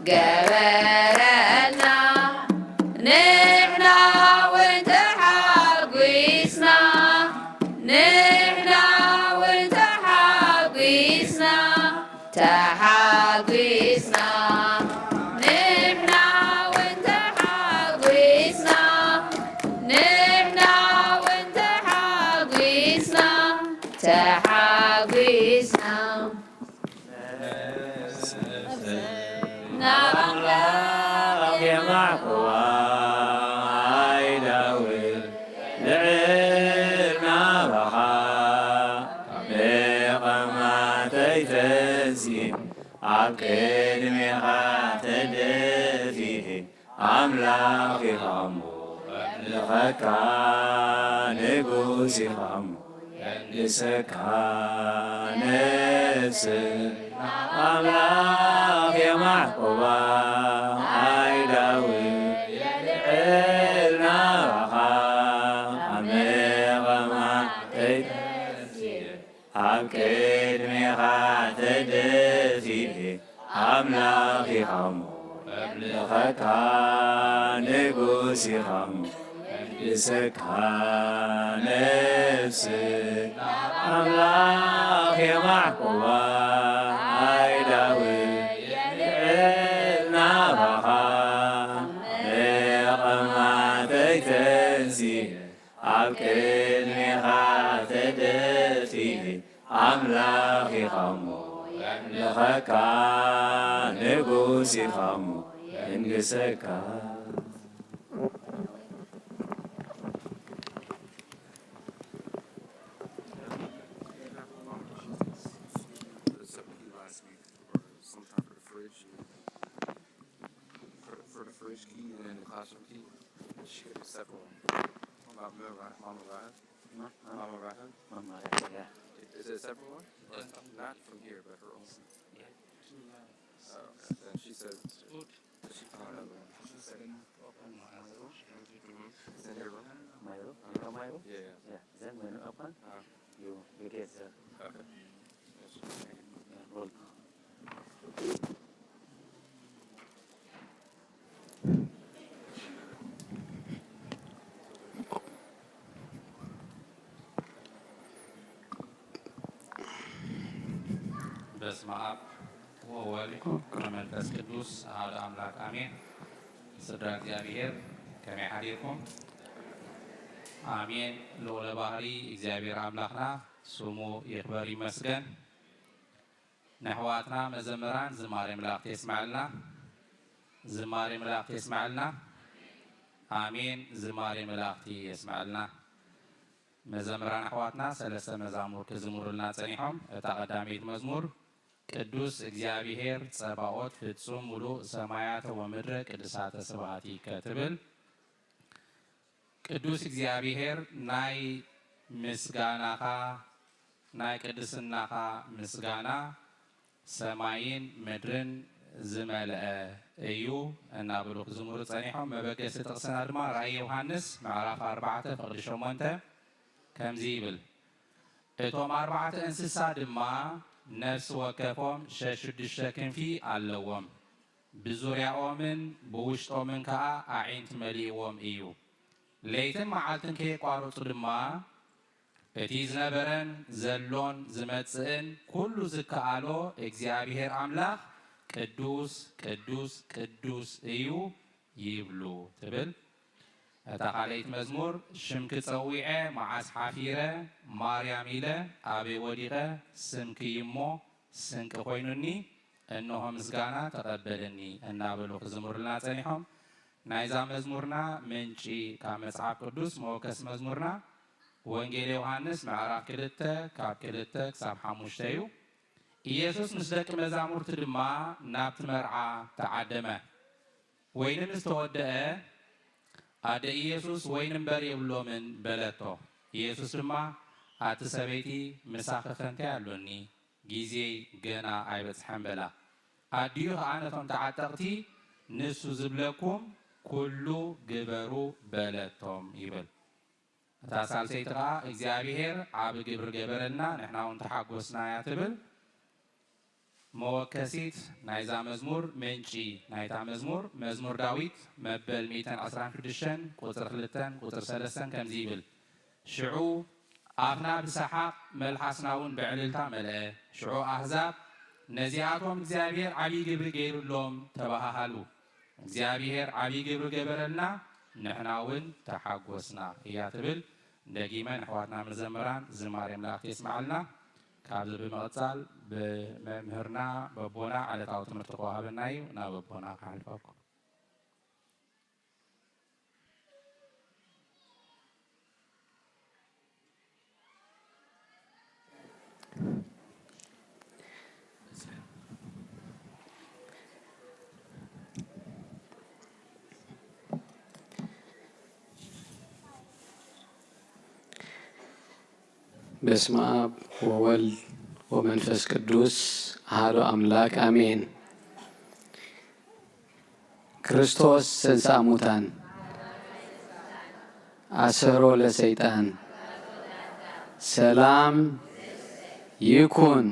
ገበረልና። ንሕና እውን ተሓጒስና፣ ንሕና እውን ተሓጒስና፣ ተሓጒስና። ንሕና እውን ተሓጒስና፣ ንሕና እውን ተሓጒስና፣ ተሓጒስና። ናብ ኣምላኽ የማዕቁዋ ኣይዳውል ልዕል ናባኻ፣ ብቐማተይ ተንሲእ ኣብ ቅድሜኻ ተደፊኤ። ኣምላኽ ኢኻ እሞ የምልኸካ፣ ንጉስ ኢኻ እሞ የንግሰካ። ነፍስ ኣምላኽ የማዕቁባ ኣይዳውል የልዕል ናባኻ፣ ኣብ መቐማተይ ተንሲእ ኣብ ቅድሜኻ ተደፊኤ። ኣምላኽ ኢኻ እሞ የምልኸካ፣ ንጉስ ኢኻ እሞ የንግሰካ። ነፍስ ኣምላኽ የማዕቁባ ኣይዳውል የልዕል ናባኻ፣ መቐማተይ ተንሲኤ ኣብ ቅድሜኻ ተደፊኤ። ኣምላኽ ኢኻ እሞ የምልኸካ፣ ንጉስ ኢኻ እሞ የንግሰካ። Some time for the fridge. For, for the fridge key and then the classroom key, she could do a separate one. Mama Ra-, Mama Raha? Huh? Mama Raha? Mama Raha, yeah. Is it a separate one? Or not from here, but her own? Yeah. Oh, okay. Then she said she found another one. She said, mm-hmm. It's in your room? My room? You know my room? Yeah, yeah. Yeah. Then when you open, uh-huh, you, you get the, okay. Yeah, roll. በስመ አብ ወወልድ ወመንፈስ ቅዱስ አሐዱ አምላክ አሜን። ስድራ እግዚኣብሔር ከመይ ሓዲርኩም? አሜን። ልዑለ ባህሪ እግዚኣብሔር አምላክና ስሙ ይክበር ይመስገን። ንኣሕዋትና መዘምራን ዝማሬ መላእክቲ የስምዐልና። ዝማሬ መላእክቲ የስምዐልና። ኣሜን። ዝማሬ መላእክቲ የስምዐልና። መዘምራን ኣሕዋትና ሰለስተ መዛሙር ክዝምሩልና ጸኒሖም። እታ ቀዳመይቲ መዝሙር፣ ቅዱስ እግዚኣብሔር ጸባኦት ፍጹም ምሉእ ሰማያተ ወምድረ ቅድሳተ ስብሐቲከ ትብል። ቅዱስ እግዚኣብሔር ናይ ምስጋናኻ፣ ናይ ቅድስናኻ ምስጋና ሰማይን ምድርን ዝመልአ እዩ እናበሉ ክዝምሩ ጸኒሖም። መበገሲ ጥቕስና ድማ ራእይ ዮሃንስ ምዕራፍ ኣርባዕተ ፍቕዲ ሸሞንተ ከምዚ ይብል፣ እቶም ኣርባዕተ እንስሳ ድማ ነፍሲ ወከፎም ሸሽዱሽተ ክንፊ ኣለዎም፣ ብዙርያኦምን ብውሽጦምን ከኣ ኣዒንቲ መሊእዎም እዩ። ለይትን መዓልትን ከየቋረጹ ድማ፣ እቲ ዝነበረን ዘሎን ዝመጽእን ኩሉ ዝከኣሎ እግዚኣብሔር ኣምላኽ ቅዱስ፣ ቅዱስ፣ ቅዱስ እዩ ይብሉ ትብል። እታ ካልኣይቲ መዝሙር፣ ሽምኪ ጸዊዐ መዓስ ሓፊረ፣ ማርያም ኢለ ኣበይ ወዲቐ፣ ስምኪ እሞ ስንቂ ኮይኑኒ፣ እንሆ ምስጋና ተቐበልኒ እናበሉ ክዝምሩልና ጸኒሖም። ናይዛ መዝሙርና ምንጪ ካብ መጽሓፍ ቅዱስ፣ መወከሲ መዝሙርና ወንጌል ዮሃንስ ምዕራፍ ክልተ ካብ ክልተ ክሳብ ሓሙሽተ እዩ። ኢየሱስ ምስ ደቂ መዛሙርቱ ድማ ናብቲ መርዓ ተዓደመ። ወይኒ ምስ ተወደአ፣ ኣደ ኢየሱስ ወይኒ እምበር የብሎምን በለቶ። ኢየሱስ ድማ፣ ኣቲ ሰበይቲ፣ ምሳኺኸ እንታይ ኣሎኒ? ጊዜይ ገና ኣይበጽሐን በላ። ኣዲኡ ኸኣ ነቶም ተዓጠቕቲ፣ ንሱ ዝብለኩም ኩሉ ግበሩ በለቶም ይብል። እታ ሳልሰይቲ ኸዓ እግዚኣብሔር ዓቢ ግብሪ ገበረልና ንሕና እውን ተሓጎስና እያ ትብል። መወከሲት ናይዛ መዝሙር፣ ምንጪ ናይታ መዝሙር፣ መዝሙር ዳዊት መበል ሚእትን ዕስራን ሽዱሽተን ቁጽሪ ክልተን ቁጽሪ ሰለስተን ከምዚ ይብል፣ ሽዑ ኣፍና ብሰሓቕ መልሓስና እውን ብዕልልታ መልአ። ሽዑ ኣህዛብ ነዚኣቶም እግዚኣብሔር ዓብዪ ግብሪ ገይሩሎም ተባሃሃሉ። እግዚኣብሔር ዓብዪ ግብሪ ገበረልና፣ ንሕና እውን ተሓጎስና እያ ትብል። ደጊመ ንኣሕዋትና መዘምራን ዝማሬ ኣምላኽ የስምዓልና። ካብዚ ብምቕጻል ብመምህርና በቦና ዕለታዊ ትምህርቲ ክወሃበና እዩ። ናብ በቦና ክሓልፈኩም። በስመ አብ ወወልድ ወመንፈስ ቅዱስ አሐዱ አምላክ አሜን። ክርስቶስ ተንሥአ እሙታን አሰሮ ለሰይጣን ሰላም ይኩን።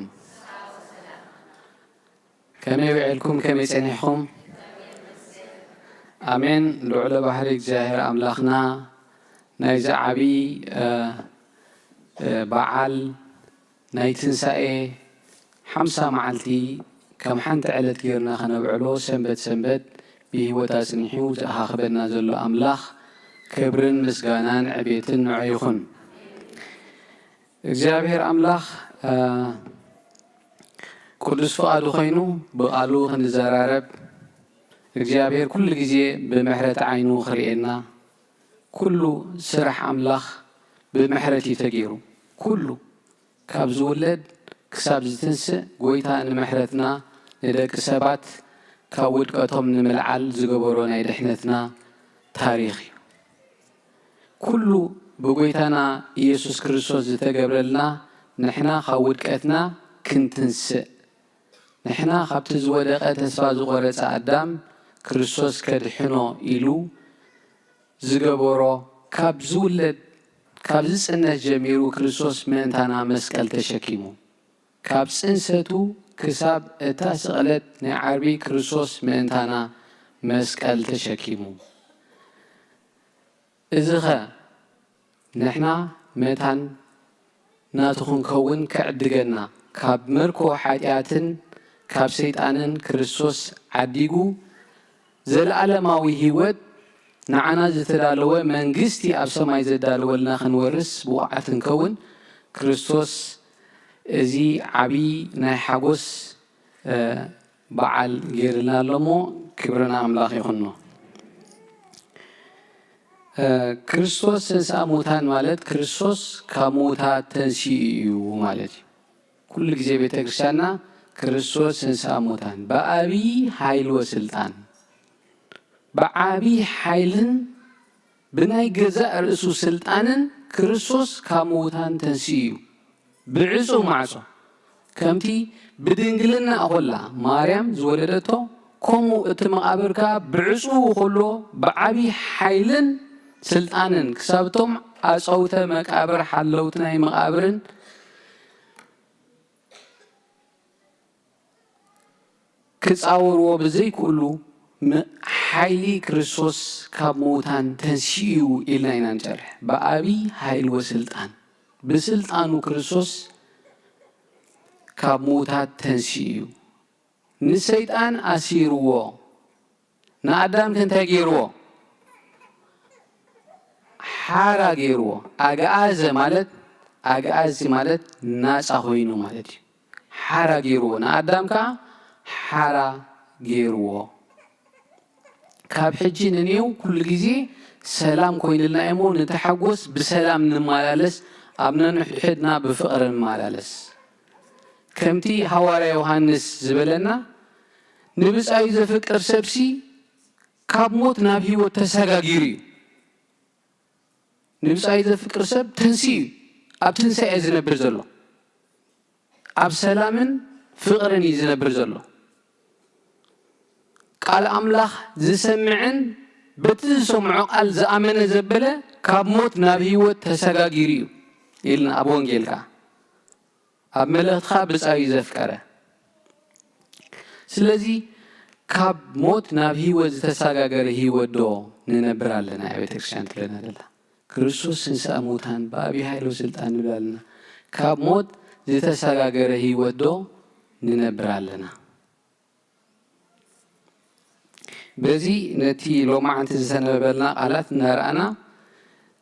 ከመይ ውዒልኩም? ከመይ ጸኒሕኩም? ኣሜን። ልዑለ ባሕሪ እግዚኣብሔር ኣምላኽና ናይዚ ዓብዪ፣ እ፣ እ፣ በዓል ናይ ትንሳኤ ሓምሳ መዓልቲ ከም ሓንቲ ዕለት ጌርና ከነብዕሎ ሰንበት ሰንበት ብህይወት ኣጽኒሑ ዘኣኻኽበና ዘሎ ኣምላኽ ክብርን ምስጋናን ዕቤትን ንዑ ይኹን። እግዚኣብሔር ኣምላኽ፣ እ፣ ቅዱስ ፍቓዱ ኾይኑ ብቓሉ ክንዘራረብ፣ እግዚኣብሔር ኩሉ ግዜ ብምሕረት ዓይኑ ክርእየና፣ ኩሉ ስራሕ ኣምላኽ ብምሕረት እዩ ተገይሩ። ኩሉ ካብ ዝውለድ ክሳብ ዝትንስእ፣ ጎይታ ንምሕረትና፣ ንደቂ ሰባት ካብ ውድቀቶም ንምልዓል ዝገበሮ ናይ ድሕነትና ታሪኽ እዩ። ኩሉ ብጎይታና ኢየሱስ ክርስቶስ ዝተገብረልና፣ ንሕና ካብ ውድቀትና ክንትንስእ፣ ንሕና ካብቲ ዝወደቐ ተስፋ ዝቖረጸ ኣዳም ክርስቶስ ከድሕኖ ኢሉ ዝገበሮ፣ ካብ ዝውለድ፣ ካብ ዝጽነስ ጀሚሩ ክርስቶስ ምእንታና መስቀል ተሸኪሙ። ካብ ጽንሰቱ ክሳብ እታ ስቕለት ናይ ዓርቢ ክርስቶስ ምእንታና መስቀል ተሸኪሙ። እዚኸ ንሕና መታን ናቱ ክንከውን ክዕድገና፣ ካብ መርኮ ሓጢኣትን ካብ ሰይጣንን ክርስቶስ ዓዲጉ፣ ዘለኣለማዊ ህይወት ንዓና ዝተዳለወ መንግስቲ ኣብ ሰማይ ዘዳለወልና ክንወርስ ብቑዓት ክንከውን፣ ክርስቶስ እዚ ዓብዪ ናይ ሓጎስ፣ እ፣ በዓል ገይርልና ኣሎ እሞ፣ ክብሪ ንኣምላኽ ይኹኖ። እ፣ ክርስቶስ ተንሥአ እሙታን ማለት ክርስቶስ ካብ ምዉታት ተንሲኡ እዩ ማለት እዩ። ኩሉ ግዜ ቤተ ክርስቲያንና ክርስቶስ ተንሥአ እሙታን ብዓብዪ ኃይል ወስልጣን፣ ብዓብዪ ኃይልን ብናይ ገዛእ ርእሱ ስልጣንን ክርስቶስ ካብ ምዉታን ተንሲኡ እዩ። ብዕጹው ማዕጾ፣ ከምቲ ብድንግልና ኾላ ማርያም ዝወለደቶ፣ ከምኡ እቲ መቓብር ከኣ ብዕጹው ኾሎ ብዓብዪ ኃይልን ስልጣንን፣ ክሳብ እቶም ኣጸውተ መቃብር፣ ሓለውቲ ናይ መቓብርን ክጻወርዎ ብዘይክእሉ፣ ም-፣ ሓይሊ ክርስቶስ ካብ ምዉታን ተንሲኡ እዩ ኢልና ኢና ንጨርሕ። ብዓብዪ ኃይሊ ወስልጣን፣ ብስልጣኑ ክርስቶስ ካብ ምዉታት ተንሲኡ እዩ። ንሰይጣን ኣሲርዎ፣ ንኣዳም ከ እንታይ ገይርዎ? ሓራ ገይርዎ። ኣግኣዘ ማለት፣ ኣግኣዚ ማለት ናጻ ኮይኑ ማለት እዩ። ሓራ ገይርዎ። ንኣዳም ከኣ ሓራ ገይርዎ። ካብ ሕጂ ንኔው ኩሉ ግዜ ሰላም ኮይንልና እሞ ንተሓጎስ፣ ብሰላም ንመላለስ፣ ኣብ ነንሕድሕድና ብፍቕሪ ንመላለስ። ከምቲ ሃዋርያ ዮሃንስ ዝበለና፣ ንብጻዩ ዘፍቅር ሰብሲ ካብ ሞት ናብ ህይወት ተሰጋጊሩ እዩ። ንብጻዩ ዘፍቅር ሰብ ተንሲኡ እዩ። ኣብ ትንሳኤ ዝነብር ዘሎ፣ ኣብ ሰላምን ፍቕርን እዩ ዝነብር ዘሎ። ቃል ኣምላኽ ዝሰምዕን በቲ ዝሰምዖ ቃል ዝኣመነ ዘበለ ካብ ሞት ናብ ህይወት ተሰጋጊሩ እዩ ኢልና ኣብ ወንጌል ከኣ ኣብ መልእኽትኻ ብጻዩ ዘፍቀረ። ስለዚ ካብ ሞት ናብ ህይወት ዝተሰጋገረ ህይወት ዶ ንነብር ኣለና? እያ ቤተክርስትያን ትብለና ዘላ። ክርስቶስ ትንሳኤ ሙታን ብኣቢ ሓይሎ ስልጣን ንብል ኣለና። ካብ ሞት ዝተሰጋገረ ህይወት ዶ ንነብር ኣለና? በዚ ነቲ ሎማዓንቲ ዝተነበበልና ቃላት እናረኣና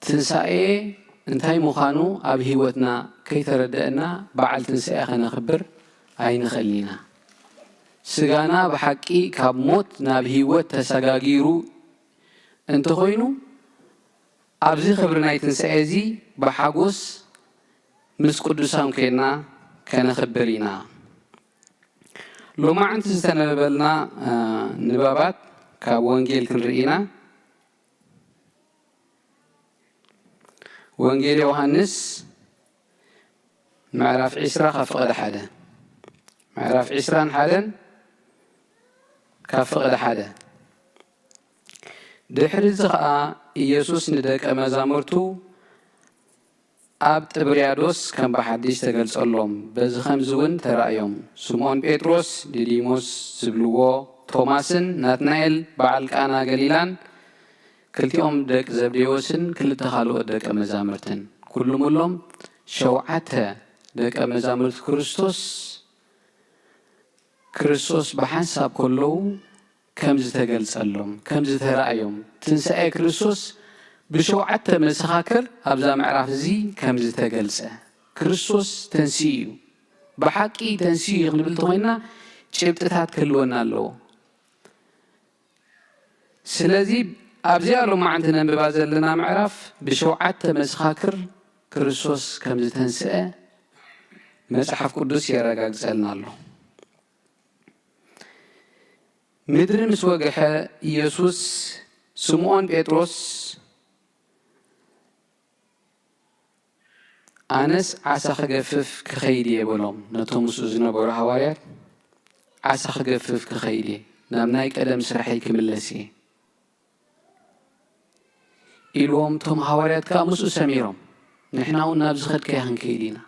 ትንሳኤ እንታይ ምዃኑ ኣብ ህይወትና ከይተረደእና በዓል ትንሳኤ ከነኽብር ኣይንኽእልን ኢና። ስጋና ብሓቂ ካብ ሞት ናብ ህይወት ተሰጋጊሩ እንተኾይኑ ኣብዚ ክብሪ ናይ ትንሳኤ እዚ ብሓጎስ ምስ ቅዱሳን ኮይና ከነኽብር ኢና። ሎማዓንቲ ዝተነበበልና ንባባት ካብ ወንጌል ክንርኢ ኢና። ወንጌል ዮሃንስ ምዕራፍ ዒስራ ካብ ፍቕዲ ሓደ፣ ምዕራፍ ዒስራን ሓደን ካብ ፍቕዲ ሓደ። ድሕሪ እዚ ኸኣ ኢየሱስ ንደቀ መዛሙርቱ ኣብ ጥብርያዶስ ከም ብሓድሽ ተገልጸሎም። በዚ ኸምዚ እውን ተራእዮም። ስምዖን ጴጥሮስ፣ ዲዲሞስ ዝብልዎ ቶማስን ናትናኤል በዓል ቃና ገሊላን ክልቲኦም ደቂ ዘብዴዎስን ክልተ ካልኦት ደቀ መዛሙርትን። ኩሉ ምሎም ሸውዓተ ደቀ መዛሙርቲ ክርስቶስ፣ ክርስቶስ ብሓንሳብ ከለዉ ከም ዝተገልጸሎም፣ ከም ዝተራእዮም፣ ትንሳኤ ክርስቶስ ብሸውዓተ መሰኻክር ኣብዛ ምዕራፍ እዚ ከም ዝተገልጸ፣ ክርስቶስ ተንሲኡ እዩ፣ ብሓቂ ተንሲኡ እዩ ክንብል እንተኾይንና ጭብጥታት ክህልወና ኣለዎ። ስለዚ ኣብዚኣ ሎማዓንቲ ነንብባ ዘለና ምዕራፍ ብሸውዓተ መሰኻክር ክርስቶስ ከም ዝተንስአ መጽሓፍ ቅዱስ የረጋግጸልና ኣሎ። ምድሪ ምስ ወግሐ ኢየሱስ ስምዖን ጴጥሮስ ኣነስ ዓሳ ክገፍፍ ክኸይድ እየ በሎም። ነቶም ምስኡ ዝነበሩ ሃዋርያት ዓሳ ክገፍፍ ክኸይድ እየ፣ ናብ ናይ ቀደም ስራሐይ ክምለስ እየ ኢልዎም። እቶም ሃዋርያት ከኣ ምስኡ ሰሚሮም ንሕና እውን ናብ ዝኸድካዮ ክንከይድ ኢና።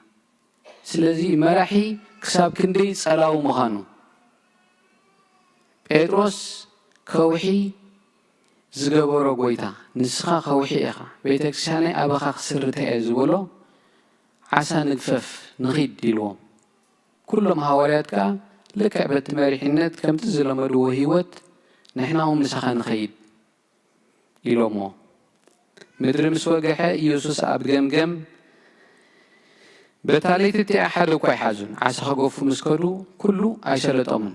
ስለዚ መራሒ ክሳብ ክንደይ ጸላዊ ምዃኑ ጴጥሮስ ከውሒ ዝገበሮ ጎይታ፣ ንስኻ ከውሒ ኢኻ፣ ቤተክርስትያነይ ኣባኻ ክስርታ እየ ዝበሎ ዓሳ ንግፈፍ ንኺድ ኢልዎም። ኩሎም ሃዋርያት ከኣ ልክዕ በቲ መሪሕነት ከምቲ ዝለመድዎ ህይወት ንሕና እውን ምሳኻ ንኸይድ ኢሎሞ። ምድሪ ምስ ወግሐ ኢየሱስ ኣብ ገምገም በታ ለይቲ እቲኣ ሓደ እኳ ኣይሓዙን። ዓሳ ክገፉ ምስ ከዱ ኩሉ ኣይሰለጦምን።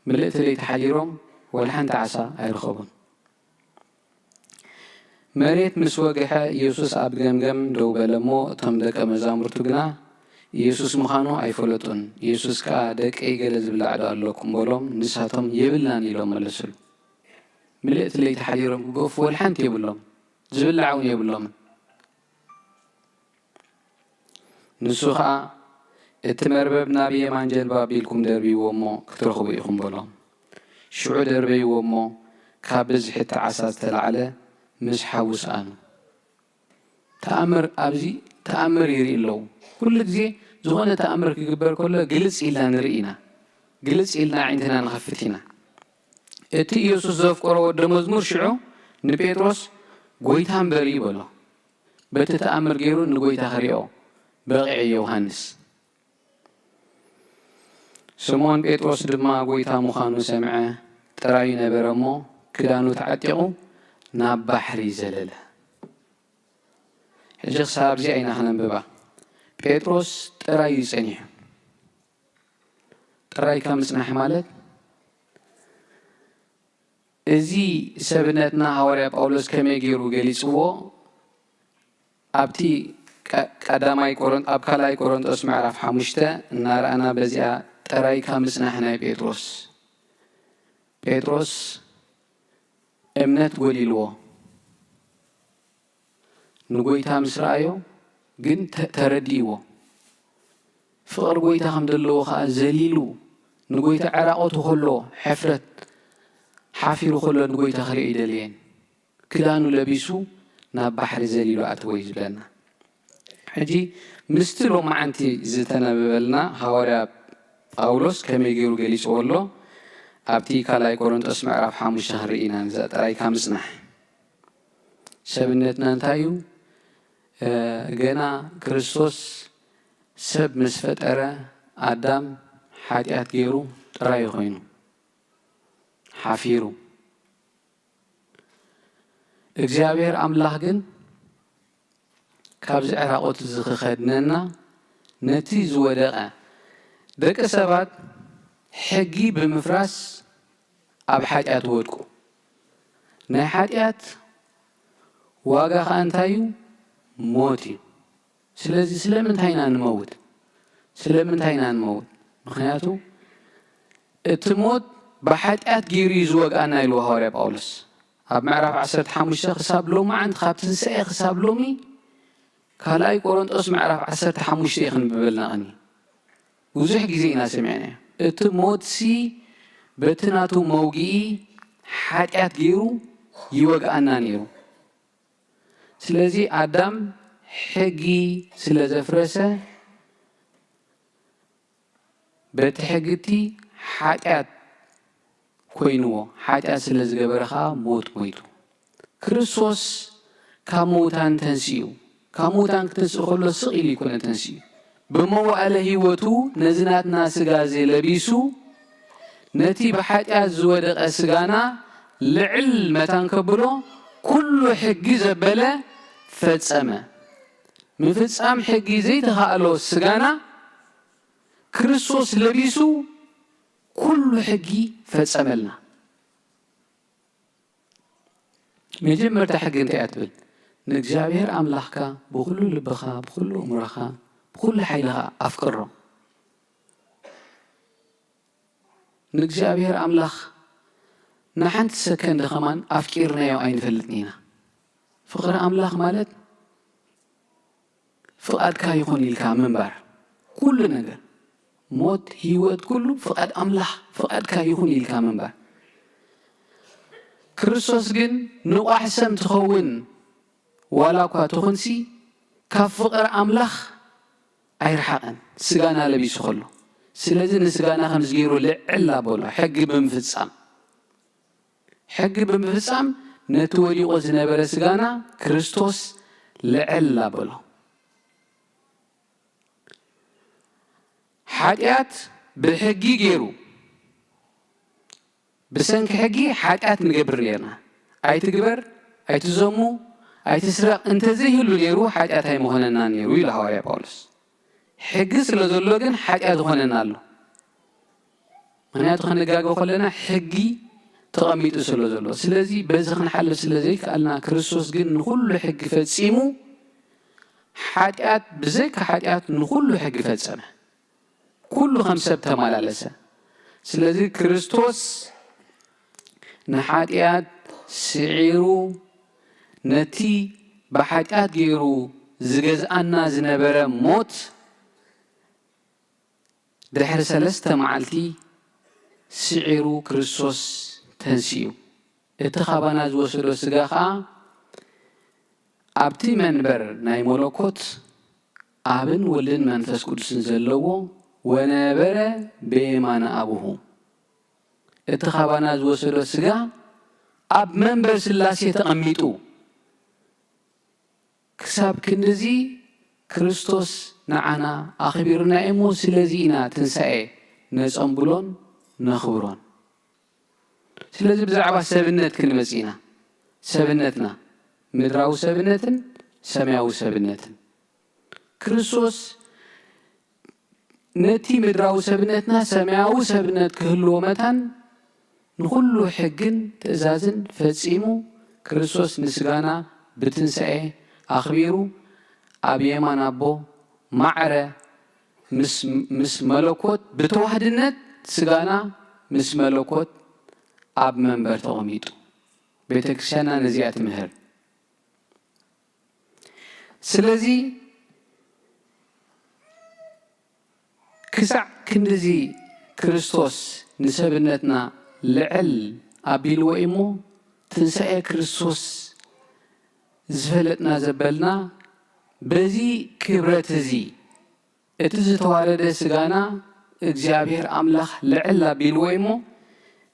ምልእቲ ለይቲ ሓዲሮም ወላ ሓንቲ ዓሳ ኣይረኸቡን። መሬት ምስ ወግሐ ኢየሱስ ኣብ ገምገም ደው በለ እሞ እቶም ደቀ መዛሙርቱ ግና ኢየሱስ ምዃኑ ኣይፈለጡን። ኢየሱስ ከኣ ደቀይ ገለ ዝብላዕ ዶ ኣለኩም በሎም። ንሳቶም የብልናን ኢሎም መለሱሉ። ምልእቲ ለይቲ ሓዲሮም ክገፉ ወላ ሓንቲ የብሎም፣ ዝብላዕ እውን የብሎምን። ንሱ ኸኣ እቲ መርበብ ናብ የማን ጀልባ ኣቢልኩም ደርብይዎ እሞ ክትረኽቡ ኢኹም በሎም። ሽዑ ደርበይዎ እሞ ካብ ብዝሒ እቲ ዓሳ ዝተላዕለ ምስ ሓዉ ሰኣኑ። ተኣምር ኣብዚ ተኣምር ይርኢ ኣለዉ። ኩሉ ግዜ ዝኾነ ተኣምር ክግበር ከሎ ግልጽ ኢልና ንርኢ ኢና። ግልጽ ኢልና ኣዒንትና ንኸፍት ኢና። እቲ ኢየሱስ ዘፍቀሮ ወዲ መዝሙር ሽዑ ንጴጥሮስ ጎይታ እምበር እዩ በሎ። በቲ ተኣምር ገይሩ ንጎይታ ክሪኦ በቒዐ ዮሃንስ። ስምዖን ጴጥሮስ ድማ ጎይታ ምዃኑ ሰምዐ፣ ጥራዩ ነበረ እሞ ክዳኑ ተዓጢቑ ናብ ባሕሪ ዘለለ። ሕጂ ክሳብ ኣብዚኣ ኢና ክነንብባ። ጴጥሮስ ጥራዩ እዩ ጸኒሑ። ጥራይካ ምጽናሕ ማለት እዚ ሰብነትና ሃዋርያ ጳውሎስ ከመይ ገይሩ ገሊጽዎ? ኣብቲ ቀ-፣ ቀዳማይ ቆሮን-፣ ኣብ ካልኣይ ቆሮንጦስ ምዕራፍ ሓሙሽተ እናረኣና በዚኣ ጥራይካ ምጽናሕ ናይ ጴጥሮስ። ጴጥሮስ እምነት ጎዲልዎ። ንጎይታ ምስ ረኣዮ ግን ተ-፣ ተረዲእዎ። ፍቕሪ ጎይታ ከም ዘለዎ ኸኣ ዘሊሉ ንጎይታ ዕራቖቱ ከሎ ሕፍረት ሓፊሩ ከሎ ንጎይታ ክርእዮ ኣይደለየን። ክዳኑ ለቢሱ ናብ ባሕሪ ዘሊሉ ኣተወ እዩ ዝብለና። ሕጂ ምስቲ ሎማዓንቲ ዝተነበበልና ሃዋርያ ጳውሎስ ከመይ ገይሩ ገሊፅዎ ኣሎ? ኣብቲ ካልኣይ ቆሮንጦስ ምዕራፍ ሓሙሽተ ክንርኢ ኢና። ነዛ ጥራይ ካብ ምፅናሕ ሰብነትና እንታይ እዩ? ገና ክርስቶስ ሰብ ምስ ፈጠረ ኣዳም ሓጢኣት ገይሩ ጥራይ ኮይኑ ሓፊሩ። እግዚኣብሔር ኣምላኽ ግን ካብዚ ዕራቆት እዚ ክኸድነና ነቲ ዝወደቐ ደቂ ሰባት ሕጊ ብምፍራስ ኣብ ሓጢኣት ወድቁ። ናይ ሓጢኣት ዋጋ ኸኣ እንታይ እዩ? ሞት እዩ። ስለዚ ስለምንታይ ኢና ንመውት? ስለምንታይ ኢና ንመውት? ምኽንያቱ እቲ ሞት ብሓጢኣት ገይሩ እዩ ዝወግኣና ኢሉ ሃዋርያ ጳውሎስ ኣብ ምዕራፍ ዓሰርተ ሓሙሽተ ክሳብ ሎማዓንቲ፣ ካብ ትንሳኤ ክሳብ ሎሚ ካልኣይ ቆሮንጦስ ምዕራፍ ዓሰርተ ሓሙሽተ እዩ ክንብበልና ቀኒ። ብዙሕ ግዜ ኢና ሰሚዕናዮ። እቲ ሞትሲ በቲ ናቱ መውግኢ ሓጢኣት ገይሩ ይወግኣና ነይሩ። ስለዚ ኣዳም ሕጊ ስለ ዘፍረሰ በቲ ሕጊ እቲ ሓጢኣት ኮይንዎ፣ ሓጢኣት ስለ ዝገበረ ኸኣ ሞት ሞይቱ። ክርስቶስ ካብ ምዉታን ተንሲኡ። ካብ ምዉታን ክትንስእ ከሎ ስቕ ኢሉ ይኮነ ተንሲኡ። ብመዋእለ ህይወቱ ነዚ ናትና ስጋ እዚ ለቢሱ ነቲ ብሓጢኣት ዝወደቐ ስጋና ልዕል መታን ከብሎ ኩሉ ሕጊ ዘበለ ፈጸመ። ምፍጻም ሕጊ ዘይተኻእሎ ስጋና ክርስቶስ ለቢሱ ኩሉ ሕጊ ፈጸመልና። መጀመርታ ሕጊ እንታይ እያ ትብል? ንእግዚኣብሔር ኣምላኽካ ብኹሉ ልብኻ፣ ብኹሉ እምሮኻ፣ ብኹሉ ሓይልኻ ኣፍቅሮ። ንእግዚኣብሔር ኣምላኽ ንሓንቲ ሰከንድ ኸማን ኣፍቂርናዮ ኣይንፈልጥን ኢና። ፍቕሪ ኣምላኽ ማለት ፍቓድካ ይኹን ኢልካ ምንባር። ኩሉ ነገር፣ ሞት፣ ህይወት፣ ኩሉ ፍቓድ ኣምላኽ፣ ፍቓድካ ይኹን ኢልካ ምንባር። ክርስቶስ ግን ንቋሕ ሰም ትኸውን ዋላ እኳ ትኹንሲ፣ ካብ ፍቕሪ ኣምላኽ ኣይረሓቐን፣ ስጋና ለቢሱ ከሎ። ስለዚ ንስጋና ከምዚ ገይሩ ልዕል ኣበሎ፣ ሕጊ ብምፍጻም። ሕጊ ብምፍጻም ነቲ ወዲቑ ዝነበረ ስጋና ክርስቶስ ልዕል ኣበሎ። ሓጢኣት ብሕጊ ገይሩ፣ ብሰንኪ ሕጊ ሓጢኣት ንገብር ነርና። ኣይትግበር፣ ኣይትዘሙ፣ ኣይትስረቕ እንተዘይህሉ ነይሩ ሓጢኣት ኣይምኾነናን ነይሩ ኢሉ ሃዋርያ ጳውሎስ። ሕጊ ስለ ዘሎ ግን ሓጢኣት ይኾነና ኣሎ። ምኽንያቱ ከነጋግቦ ከለና ሕጊ ተቐሚጡ ስለ ዘሎ። ስለዚ በዚ ክንሓልፍ ስለ ዘይከኣልና ክርስቶስ ግን ንኹሉ ሕጊ ፈጺሙ ሓጢኣት ብዘይካ ሓጢኣት ንኹሉ ሕጊ ፈጸመ። ኩሉ ከም ሰብ ተመላለሰ። ስለዚ ክርስቶስ ንሓጢኣት ስዒሩ ነቲ ብሓጢኣት ገይሩ ዝገዝኣና ዝነበረ ሞት ድሕሪ ሰለስተ መዓልቲ ስዒሩ ክርስቶስ ተንሲኡ። እቲ ካባና ዝወሰዶ ስጋ ኸኣ ኣብቲ መንበር ናይ መለኮት ኣብን ወልድን መንፈስ ቅዱስን ዘለዎ ወነበረ በየማነ ኣብሁ። እቲ ካባና ዝወሰዶ ስጋ ኣብ መንበር ስላሴ ተቐሚጡ። ክሳብ ክንድዚ ክርስቶስ ንዓና ኣኽቢሩና እዩ እሞ፣ ስለዚ ኢና ትንሳኤ ነጸንብሎን ነኽብሮን። ስለዚ ብዛዕባ ሰብነት ክንመጽእ ኢና። ሰብነትና፣ ምድራዊ ሰብነትን ሰማያዊ ሰብነትን። ክርስቶስ ነቲ ምድራዊ ሰብነትና ሰማያዊ ሰብነት ክህልዎ መታን ንኹሉ ሕግን ትእዛዝን ፈጺሙ ክርስቶስ ንስጋና ብትንሳኤ ኣኽቢሩ ኣብ የማን ኣቦ ማዕረ ምስ፣ ምስ መለኮት ብተዋህድነት ስጋና ምስ መለኮት ኣብ መንበር ተቐሚጡ። ቤተ ክርስቲያንና ነዚኣ ትምህር። ስለዚ ክሳዕ ክንድዚ ክርስቶስ ንሰብነትና ልዕል ኣቢልዎ እዩ እሞ፣ ትንሳኤ ክርስቶስ ዝፈለጥና ዘበልና በዚ ክብረት እዚ እቲ ዝተዋረደ ስጋና እግዚኣብሔር ኣምላኽ ልዕል ኣቢልዎ እሞ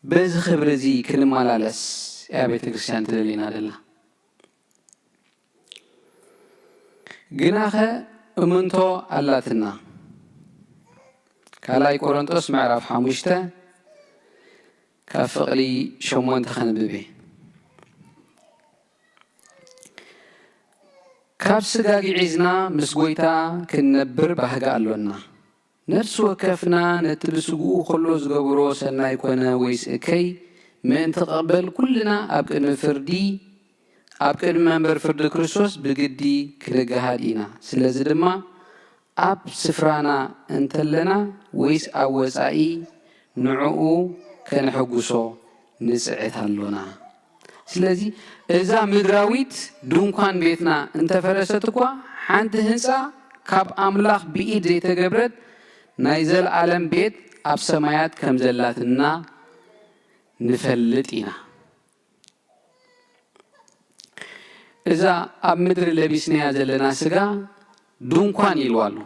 በዚ ክብሪ እዚ ክንመላለስ እያ ቤተ ክርስቲያን ትደልየና ዘላ። ግናኸ እምንቶ ኣላትና። ካልኣይ ቆሮንጦስ ምዕራፍ ሓሙሽተ ካብ ፍቕሊ ሸሞንተ ከንብብ እየ። ካብ ስጋ ግዒዝና ምስ ጐይታ ክንነብር ባህጊ ኣሎና። ነፍሲ ወከፍና ነቲ ብስግኡ ከሎ ዝገብሮ ሰናይ ኮነ ወይስ እከይ ምእንቲ ክቕበል ኩልና ኣብ ቅድሚ ፍርዲ፣ ኣብ ቅድሚ መንበር ፍርዲ ክርስቶስ ብግዲ ክንገሃድ ኢና። ስለዚ ድማ ኣብ ስፍራና እንተለና ወይስ ኣብ ወጻኢ ንዕኡ ከነሐጉሶ ንጽዕት ኣሎና። ስለዚ እዛ ምድራዊት ድንኳን ቤትና እንተፈረሰት እኳ ሓንቲ ህንጻ ካብ ኣምላኽ ብኢድ ዘይተገብረት ናይ ዘለኣለም ቤት ኣብ ሰማያት ከም ዘላትና ንፈልጥ ኢና። እዛ ኣብ ምድሪ ለቢስናያ ዘለና ስጋ ድንኳን ኢልዋ ኣሎ።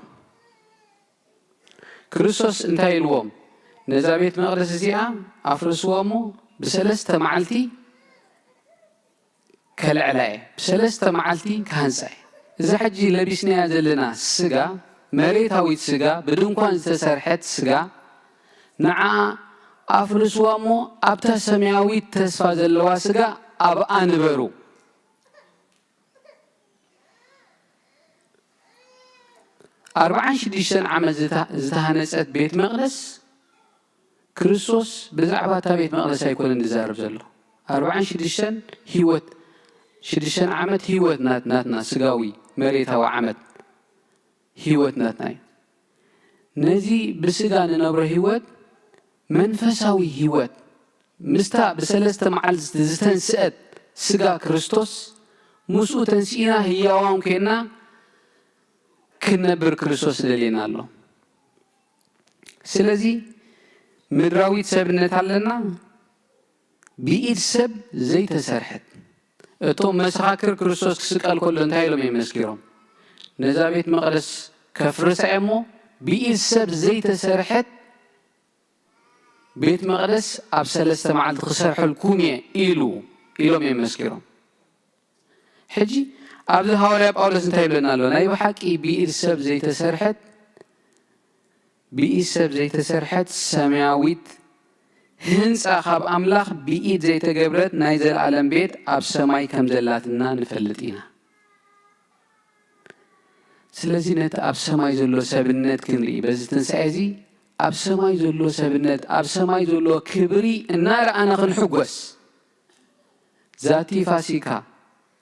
ክርስቶስ እንታይ ኢልዎም? ነዛ ቤት መቕደስ እዚኣ ኣፍርስዋ እሞ ብሰለስተ መዓልቲ ከልዕላ እየ፣ ብሰለስተ መዓልቲ ክሃንጻ እየ። እዛ ሕጂ ለቢስናያ ዘለና ስጋ፣ መሬታዊት ስጋ፣ ብድንኳን ዝተሰርሐት ስጋ፣ ንዓ ኣፍርስዋ እሞ ኣብታ ሰማያዊት ተስፋ ዘለዋ ስጋ ኣብኣ ንበሩ። ኣርብዓን ሽዱሽተን ዓመት ዝታ-፣ ዝተሃነጸት ቤት መቕደስ ክርስቶስ ብዛዕባ እታ ቤት መቕደስ ኣይኮነን ዝዛረብ ዘሎ። ኣርብዓን ሽዱሽተን ህይወት፣ ሽዱሽተን ዓመት ህይወት ናት-፣ ናትና ስጋዊ መሬታዊ ዓመት ህይወት ናትና እዩ። ነዚ ብስጋ ንነብሮ ህይወት መንፈሳዊ ህይወት ምስታ ብሰለስተ መዓልቲ ዝተንስአት ስጋ ክርስቶስ ምስኡ ተንሲእና ህያዋን ኮይና ክንነብር ክርስቶስ ደልየና ኣሎ። ስለዚ ምድራዊት ሰብነት ኣለና፣ ብኢድ ሰብ ዘይተሰርሐት። እቶም መሰኻክር ክርስቶስ ክስቀል ከሎ እንታይ ኢሎም እዮም መስኪሮም? ነዛ ቤት መቕደስ ከፍርሳ እየ እሞ ብኢድ ሰብ ዘይተሰርሐት ቤት መቕደስ ኣብ ሰለስተ መዓልቲ ክሰርሐልኩም እየ ኢሉ ኢሎም እዮም መስኪሮም። ሕጂ ኣብዚ ሃዋርያ ጳውሎስ እንታይ ይብለና ኣሎ? ናይ ብሓቂ ብኢድ ሰብ ዘይተሰርሐት፣ ብኢድ ሰብ ዘይተሰርሐት ሰማያዊት ህንጻ ካብ ኣምላኽ ብኢድ ዘይተገብረት ናይ ዘለኣለም ቤት ኣብ ሰማይ ከም ዘላትና ንፈልጥ ኢና። ስለዚ ነቲ ኣብ ሰማይ ዘሎ ሰብነት ክንርኢ፣ በዚ ትንሳኤ እዚ ኣብ ሰማይ ዘሎ ሰብነት፣ ኣብ ሰማይ ዘሎ ክብሪ እናረኣና ክንሕጎስ፣ ዛቲ ፋሲካ፣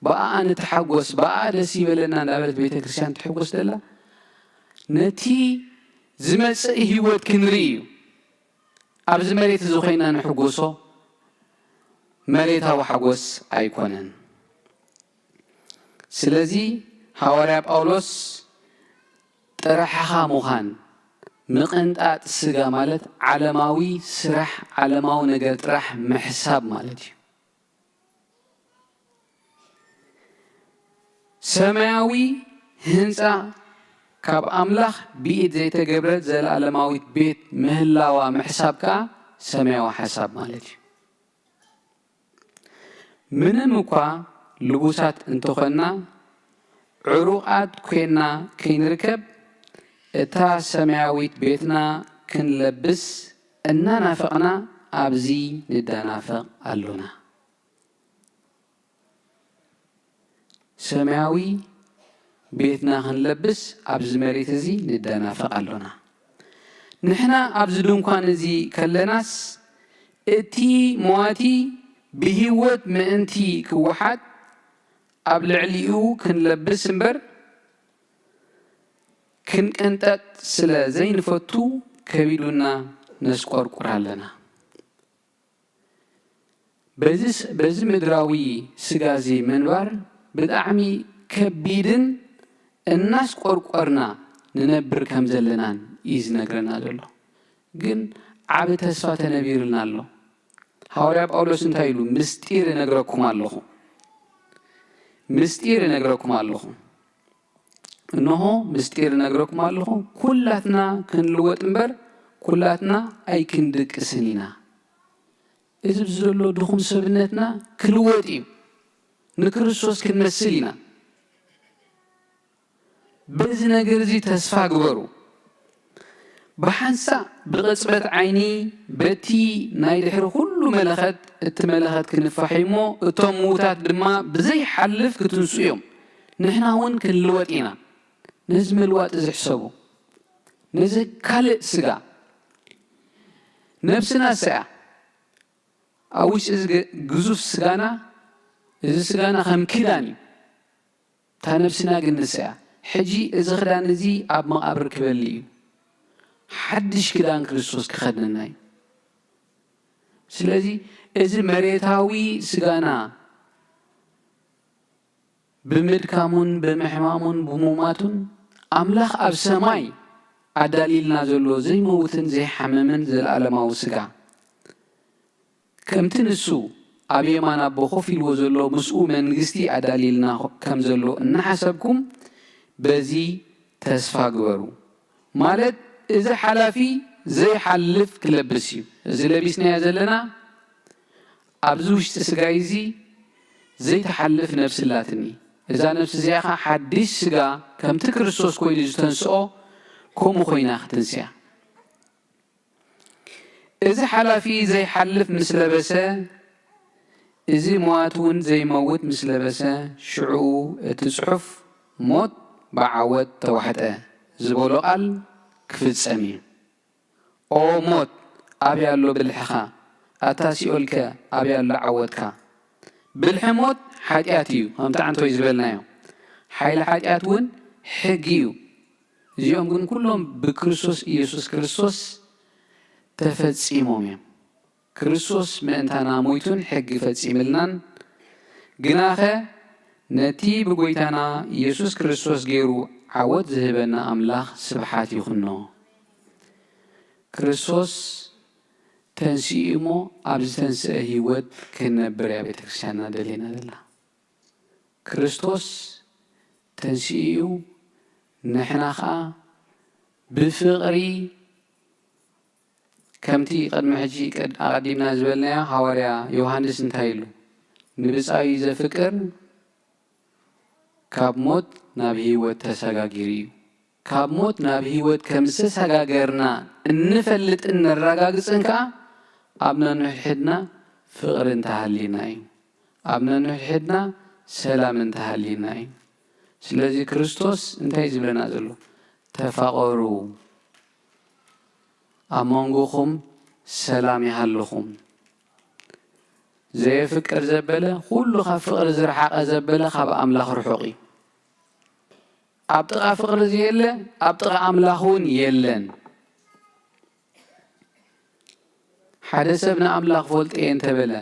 ብኣኣ ንተሓጎስ፣ ብኣኣ ደስ ይበለና እንዳበለት ቤተ ክርስቲያን ትሕጎስ ዘላ፣ ነቲ ዝመጽእ ህይወት ክንርኢ እዩ። ኣብዚ መሬት እዚ ኮይና ንሕጎሶ መሬታዊ ሓጎስ ኣይኮነን። ስለዚ ሃዋርያ ጳውሎስ ጥራሕኻ ምዃን፣ ምቕንጣጥ ስጋ ማለት ዓለማዊ ስራሕ፣ ዓለማዊ ነገር ጥራሕ ምሕሳብ ማለት እዩ። ሰማያዊ ህንጻ ካብ ኣምላኽ ብኢድ ዘይተገብረት ዘለኣለማዊት ቤት ምህላዋ ምሕሳብ ከኣ ሰማያዊ ሓሳብ ማለት እዩ። ምንም እኳ ልቡሳት እንተኾንና፣ ዕሩቓት ኮይና ከይንርከብ፣ እታ ሰማያዊት ቤትና ክንለብስ እናናፈቕና ኣብዚ ንደናፈቕ ኣሎና። ሰማያዊ ቤትና ክንለብስ ኣብዚ መሬት እዚ ንደናፈቕ ኣሎና። ንሕና ኣብዚ ድንኳን እዚ ከለናስ፣ እቲ መዋቲ ብህይወት ምእንቲ ክወሓድ ኣብ ልዕሊኡ ክንለብስ እምበር፣ ክንቅንጠጥ ስለ ዘይንፈቱ ከቢዱና ነስቆርቁር ኣለና። በዚ ስ-፣ በዚ ምድራዊ ስጋ እዚ ምንባር ብጣዕሚ ከቢድን እናስቆርቆርና ንነብር ከም ዘለናን እዩ ዝነግረና ዘሎ። ግን ዓቢ ተስፋ ተነቢርልና ኣሎ። ሃዋርያ ጳውሎስ እንታይ ኢሉ? "ምስጢር እነግረኩም ኣለኹ፣ ምስጢር እነግረኩም ኣለኹ፣ እንሆ ምስጢር እነግረኩም ኣለኹ፣ ኩላትና ክንልወጥ እምበር ኩላትና ኣይክንድቅስን ኢና። እዚ ዘሎ ድኹም ሰብነትና ክልወጥ እዩ። ንክርስቶስ ክንመስል ኢና። በዚ ነገር እዚ ተስፋ ግበሩ። ብሓንሳእ ብቕጽበት ዓይኒ በቲ ናይ ድሕሪ ኩሉ መለኸት፣ እቲ መለኸት ክንፋሕ እዩ እሞ፣ እቶም ምዉታት ድማ ብዘይሓልፍ ክትንስኡ እዮም። ንሕና እውን ክንልወጥ ኢና። ነዚ ምልዋጥ እዚ ሕሰቡ። ነዚ ካልእ ስጋ፣ ነብስና እሳ እያ። ኣብ ውሽጢ እዚ ግ-፣ ግዙፍ ስጋና፣ እዚ ስጋና ከም ክዳን እዩ። እታ ነብስና ግን ንሳ እያ። ሕጂ እዚ ክዳን እዚ ኣብ መቓብር ክበሊ እዩ። ሓድሽ ክዳን ክርስቶስ ክኸድነና እዩ። ስለዚ እዚ መሬታዊ ስጋና ብምድካሙን ብምሕማሙን ብሙማቱን ኣምላኽ ኣብ ሰማይ ኣዳልይልና ዘሎ ዘይመውትን ዘይሓምምን ዘለኣለማዊ ስጋ፣ ከምቲ ንሱ ኣብ የማን ኣቦ ኮፍ ኢልዎ ዘሎ ምስኡ መንግስቲ ኣዳልይልና ከም ዘሎ እናሓሰብኩም በዚ ተስፋ ግበሩ። ማለት እዚ ሓላፊ ዘይሓልፍ ክለብስ እዩ። እዚ ለቢስናዮ ዘለና ኣብዚ ውሽጢ ስጋይ እዚ ዘይትሓልፍ ነብሲ ኣላትኒ። እዛ ነብሲ እዚኣ ኸዓ ሓድሽ ስጋ ከምቲ ክርስቶስ ኮይኑ ዝተንስኦ ከምኡ ኮይና ክትንስያ። እዚ ሓላፊ ዘይሓልፍ ምስ ለበሰ፣ እዚ መዋቲ እውን ዘይመውት ምስ ለበሰ፣ ሽዑ እቲ ጽሑፍ ሞት ብዓወት ተዋሕጠ ዝበሎ ቃል ክፍጸም እዩ። ኦ ሞት፣ ኣበይ ኣሎ ብልሕኻ? ኣታ ሲኦልከ፣ ኣበይ ኣሎ ዓወትካ? ብልሒ ሞት ሓጢኣት እዩ፣ ከምቲ ዓንቶይ ዝበልናዮ። ሓይሊ ሓጢኣት እውን ሕጊ እዩ። እዚኦም ግን ኩሎም ብክርስቶስ ኢየሱስ ክርስቶስ ተፈጺሞም እዮም። ክርስቶስ ምእንታና ሞይቱን ሕጊ ፈጺምልናን። ግናኸ ነቲ ብጎይታና ኢየሱስ ክርስቶስ ገይሩ ዓወት ዝህበና ኣምላኽ ስብሓት ይኹኖ። ክርስቶስ ተንሲኡ እሞ ኣብ ዝተንስአ ህይወት ክንነብር እያ ቤተ ክርስቲያንና ደልየና ዘላ። ክርስቶስ ተንሲኡ እዩ፣ ንሕና ኸኣ ብፍቕሪ ከምቲ ቅድሚ ሕጂ ቅድ-፣ ኣቐዲምና ዝበልናዮ ሃዋርያ ዮሃንስ እንታይ ኢሉ? ንብጻዩ ዘፍቅር ካብ ሞት ናብ ህይወት ተሰጋጊሩ እዩ። ካብ ሞት ናብ ህይወት ከም ዝተሰጋገርና እንፈልጥን ነራጋግጽን ከኣ ኣብ ነንሕድሕድና ፍቕሪ እንተሃልዩና እዩ። ኣብ ነንሕድሕድና ሰላም እንተሃልዩና እዩ። ስለዚ ክርስቶስ እንታይ እዩ ዝብለና ዘሎ? ተፋቐሩ፣ ኣብ መንጎኹም ሰላም ይሃልኹም። ዘየፍቅር ዘበለ፣ ኩሉ ካብ ፍቕሪ ዝረሓቐ ዘበለ ካብ ኣምላኽ ርሑቕ እዩ። ኣብ ጥቓ ፍቕሪ ዘየለ፣ ኣብ ጥቓ ኣምላኽ እውን የለን። ሓደ ሰብ ንኣምላኽ ፈልጦ እየ እንተበለ፣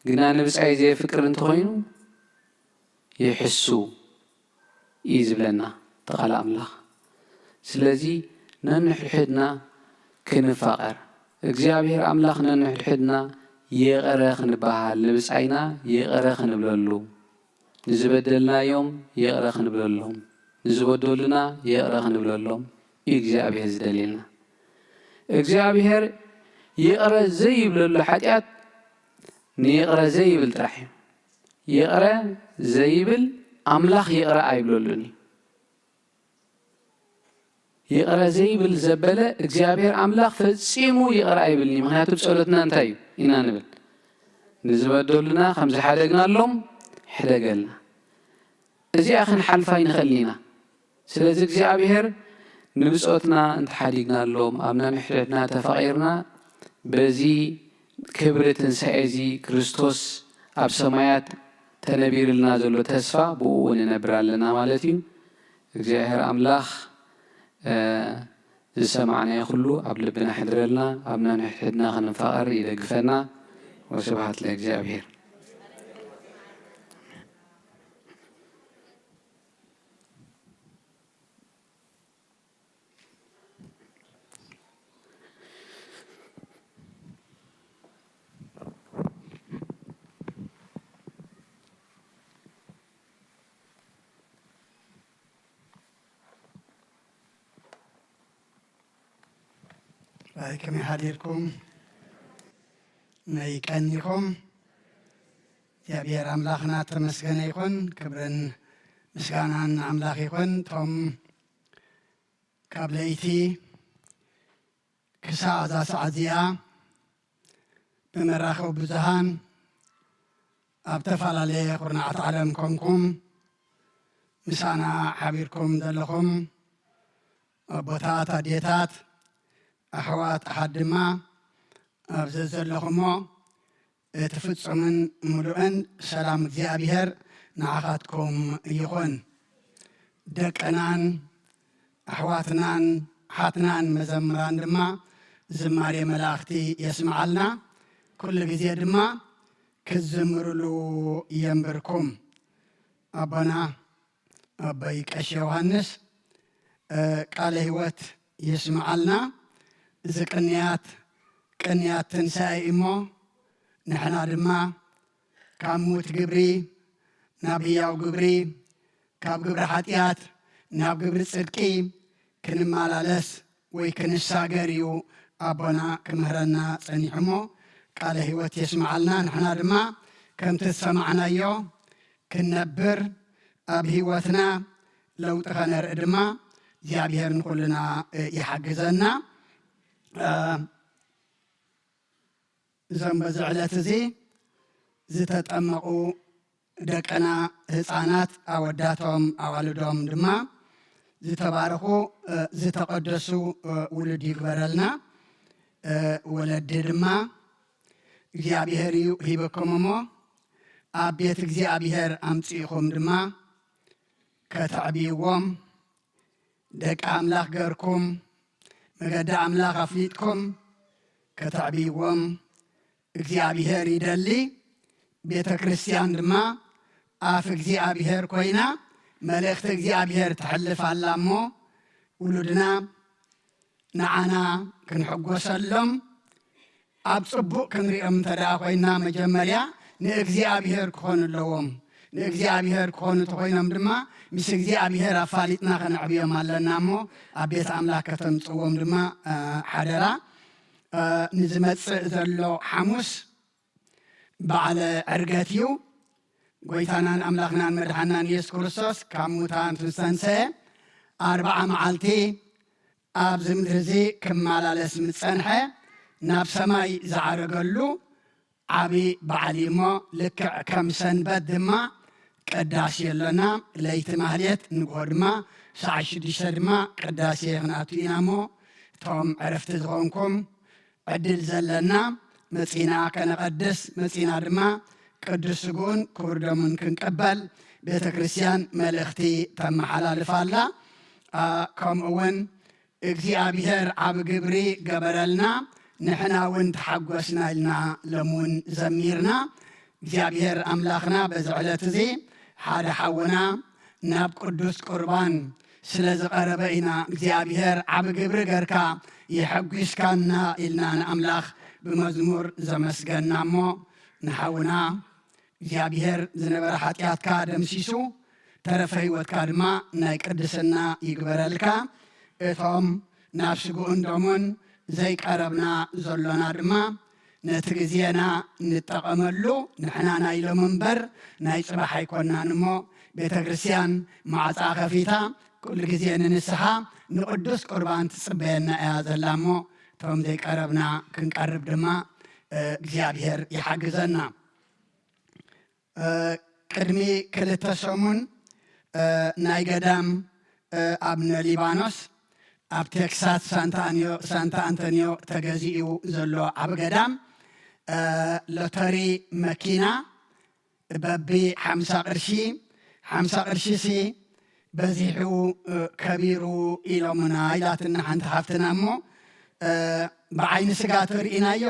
ግና ንብጻይ ዘየፍቅር እንተኾይኑ፣ ይሕሱ እዩ ዝብለና እቲ ቃል ኣምላኽ። ስለዚ ነንሕድሕድና ክንፋቐር፣ እግዚኣብሔር ኣምላኽ ነንሕድሕድና ይቕረ ክንበሃል፣ ንብጻይና ይቕረ ክንብለሉ፣ ንዝበደልናዮም ይቕረ ክንብለሎም፣ ንዝበደሉና ይቕረ ክንብለሎም እዩ እግዚኣብሔር ዝደልየልና። እግዚኣብሔር ይቕረ ዘይብለሉ ሓጢኣት ንይቕረ ዘይብል ጥራሕ እዩ። ይቕረ ዘይብል ኣምላኽ ይቕረ ኣይብለሉን እዩ። ይቕረ ዘይብል ዘበለ እግዚኣብሔር ኣምላኽ ፈጺሙ ይቕረ ኣይብልን እዩ። ምኽንያቱ ጸሎትና እንታይ እዩ ኢና ንብል? ንዝበደሉና ከም ዝሓደግናሎም ሕደገልና። እዚኣ ክንሓልፋ ኣይንኽእልን ኢና። ስለዚ እግዚኣብሔር ንብጾትና እንተሓዲግናሎም፣ ኣብ ነንሕድሕድና ተፋቒርና፣ በዚ ክብሪ ትንሳኤ እዚ ክርስቶስ ኣብ ሰማያት ተነቢርልና ዘሎ ተስፋ ብኡ ንነብር ኣለና ማለት እዩ። እግዚኣብሔር ኣምላኽ፣ እ፣ ዝሰማዕናዮ ኩሉ ኣብ ልብና ሕድረልና፣ ኣብ ነንሕድሕድና ክንፋቐር ይደግፈና። ወስብሐት ለእግዚኣብሔር። ራይ ከመይ ሓዲርኩም? መይ ቀኒኹም? እግዚኣብሔር ኣምላኽና ተመስገነ ይኹን። ክብርን ምስጋናን ንኣምላኽ ይኹን። እቶም ካብ ለይቲ ክሳዕ እዛ ሰዓት እዚኣ ብመራኸቢ ብዙሃን ኣብ ተፈላለየ ኩርናዓት ዓለም ኮንኩም ምሳና ሓቢርኩም ዘለኹም ኣቦታት፣ ኣዴታት፣ ኣሕዋት፣ ኣሓት ድማ ኣብ ዘዘለኹሞ እቲ ፍጹምን ምሉእን ሰላም እግዚኣብሔር ንዓኻትኩም ይኹን። ደቅናን ኣሕዋትናን ሓትናን መዘምራን ድማ ዝማሬ መላእኽቲ የስምዓልና። ኩሉ ግዜ ድማ ክትዝምርሉ የንብርኩም። ኣቦና ኣቦይ ቀሺ ዮሃንስ፣ እ፣ ቃለ ህይወት የስምዓልና። እዚ ቅንያት፣ ቅንያት ትንሳኤ እሞ፣ ንሕና ድማ ካብ ሙት ግብሪ ናብ ህያው ግብሪ፣ ካብ ግብሪ ሓጢኣት ናብ ግብሪ ጽድቂ ክንመላለስ ወይ ክንሳገር እዩ ኣቦና ክምህረና ጸኒሑ እሞ፣ ቃለ ህይወት የስምዓልና። ንሕና ድማ ከምቲ ዝሰማዕናዮ ክንነብር፣ ኣብ ህይወትና ለውጢ ከነርኢ ድማ እግዚኣብሔር ንኹልና፣ እ፣ ይሓግዘና። እ፣ እዞም በዚ ዕለት እዚ ዝተጠመቑ ደቅና ህፃናት ኣወዳቶም ኣዋልዶም ድማ ዝተባረኹ፣ እ፣ ዝተቐደሱ፣ እ፣ ውሉድ ይግበረልና። እ፣ ወለዲ ድማ እግዚኣብሔር እዩ ሂበኩም እሞ ኣብ ቤት እግዚኣብሔር ኣምፅእኹም ድማ ከተዕብይዎም ደቂ ኣምላኽ ገርኩም መገዲ ኣምላኽ ኣፍሊጥኩም ከተዕብይዎም እግዚኣብሔር ይደሊ። ቤተ ክርስቲያን ድማ ኣፍ እግዚኣብሔር ኮይና መልእኽቲ እግዚኣብሔር ተሕልፍ ኣላ እሞ ውሉድና ንዓና ክንሕጎሰሎም ኣብ ጽቡቕ ክንሪኦም እንተ ደኣ ኮይና መጀመርያ ንእግዚኣብሔር ክኾኑ ኣለዎም። ንእግዚኣብሔር ክኾኑ ተኾይኖም ድማ ምስ እግዚኣብሔር ኣፋሊጥና ከነዕብዮም ኣለና እሞ ኣብ ቤት ኣምላኽ ከተምጽዎም ድማ፣ እ፣ ሓደራ። እ፣ ንዝመጽእ ዘሎ ሓሙስ በዓለ ዕርገት እዩ። ጎይታናን ኣምላኽናን መድሓናን ኢየሱስ ክርስቶስ ካብ ሙታን ምስ ተንሰየ ኣርብዓ መዓልቲ ኣብዚ ምድሪ እዚ ክመላለስ ምስ ጸንሐ ናብ ሰማይ ዝዓረገሉ ዓቢ በዓል እዩ እሞ ልክዕ ከም ሰንበት ድማ ቅዳሴ ኣሎና። ለይቲ ማህሌት ንግሆ ድማ ሰዓት ሽዱሽተ ድማ ቅዳሴ ክንኣቱ ኢና እሞ እቶም ዕረፍቲ ዝኾንኩም ዕድል ዘለና መጺና ከነቐድስ መጺና ድማ ቅዱስ ስግኡን ክቡር ደሙን ክንቀበል ቤተ ክርስቲያን መልእኽቲ ተመሓላልፍ ኣላ። ኣ፣ ከምኡ እውን እግዚኣብሔር ዓቢ ግብሪ ገበረልና፣ ንሕና እውን ተሓጎስና ኢልና ሎም እውን ዘሚርና። እግዚኣብሔር ኣምላኽና በዚ ዕለት እዚ ሓደ ሓውና ናብ ቅዱስ ቁርባን ስለ ዝቐረበ ኢና እግዚኣብሔር ዓቢ ግብሪ ገርካ የሐጒስካና ኢልና ንኣምላኽ ብመዝሙር ዘመስገንና እሞ ንሓውና እግዚኣብሔር ዝነበረ ሓጢኣትካ ደምሲሱ ተረፈ ህይወትካ ድማ ናይ ቅድስና ይግበረልካ። እቶም ናብ ስግኡን ደሙን ዘይቀረብና ዘሎና ድማ ነቲ ግዜና ንጠቐመሉ፣ ንሕና ናይ ሎም እምበር ናይ ጽባሕ ኣይኮናን እሞ ቤተ ክርስቲያን ማዕጻ ከፊታ ኩሉ ግዜ ንንስሓ ንቅዱስ ቁርባን ትጽበየና እያ ዘላ እሞ እቶም ዘይቀረብና ክንቀርብ ድማ፣ እ፣ እግዚኣብሔር ይሓግዘና። እ፣ ቅድሚ ክልተ ሰሙን፣ እ፣ ናይ ገዳም፣ እ፣ ኣብነ ሊባኖስ ኣብ ቴክሳስ ሳንታ ኣንዮ-፣ ሳንታ ኣንቶኒዮ ተገዚኡ ዘሎ ዓቢ ገዳም፣ እ፣ ሎተሪ መኪና በቢ ሓምሳ ቅርሺ፣ ሓምሳ ቅርሺ ሲ በዚሑ፣ እ፣ ከቢሩ ኢሎምና ኢላትና ሓንቲ ሓፍትና እሞ፣ እ፣ ብዓይኒ ስጋ ተርኢናዮ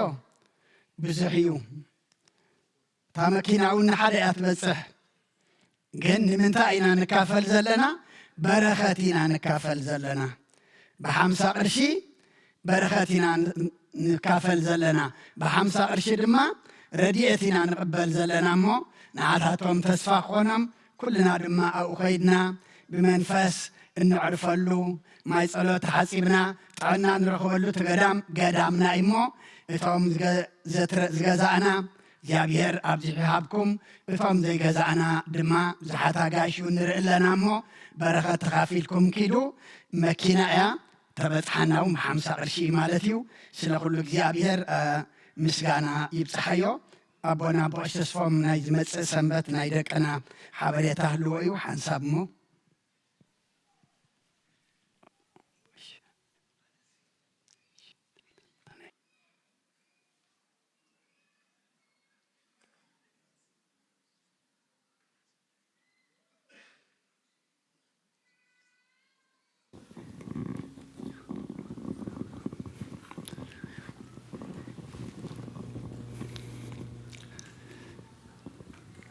ብዙሕ እዩ። እታ መኪና እውን ንሓደ እያ ትበጽሕ። ግን ንምንታይ ኢና ንካፈል ዘለና? በረኸት ኢና ንካፈል ዘለና። ብሓምሳ ቅርሺ በረኸት ኢና ን-፣ ንካፈል ዘለና። ብሓምሳ ቅርሺ ድማ ረድኤት ኢና ንቕበል ዘለና እሞ ንዓታቶም ተስፋ ክኾኖም ኩልና ድማ ኣብኡ ኸይድና ብመንፈስ እነዕርፈሉ፣ ማይ ጸሎት ተሓጺብና ጥዕና ንረኽበሉ እቲ ገዳም ገዳምና እዩ እሞ፣ እቶም ዝገ-፣ ዘትረ-፣ ዝገዛእና እግዚኣብሔር ኣብዚሑ ይሃብኩም፣ እቶም ዘይገዛእና ድማ ብዙሓት ኣጋይሽ እውን ንርኢ ኣለና እሞ፣ በረኸት ተኻፊልኩም ኪዱ። መኪና እያ፣ ተበጽሓና እውን ብሓምሳ ቅርሺ እዩ ማለት እዩ። ስለ ኩሉ እግዚኣብሔር፣ እ፣ ምስጋና ይብጽሓዮ። ኣቦና ኣቦ ቀሺ ተስፎም ናይ ዝመጽእ ሰንበት ናይ ደቅና ሓበሬታ ህልዎ እዩ፣ ሓንሳብ እሞ።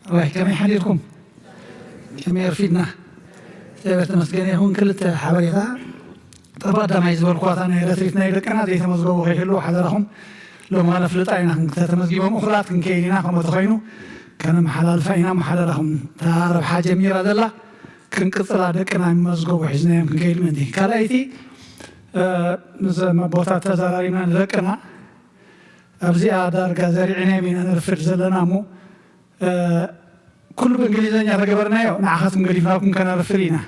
ኣባይ ከመይ ሓዲርኩም? ከመይ ኣርፊድና? እግዚኣብሔር ተመስገን ይኹን። ክልተ ሓበሬታ። ጠባዳማይ ዝበልኳታ ናይ ኤሌክትሪክ ናይ ደቅና ዘይተመዝገቡ ከይህልዉ ሓደራኹም። ሎማነ ፍልጣ ኢና፣ እንተተመዝጊቦም እኹላት ክንከይድ ኢና። ከምኡ ተኾይኑ ከነመሓላልፋ ኢና። መሓደራኹም እታ ረብሓ ጀሚራ ዘላ ክንቅጽላ፣ ደቅና ይመዝገቡ ሒዝናዮም ክንከይድ ምእንቲ። ካልኣይቲ፣ እ፣ ምስ ኣቦታት ተዘራሪብና ንደቅና ኣብዚኣ ዳርጋ ዘሪዕናዮም ኢና ነርፍድ ዘለና እሞ፣ እ፣ ኩሉ ብእንግሊዝኛ ተገበርናዮ ንዓኻትኩም ገዲፍናኩም ከነርፍድ ኢና።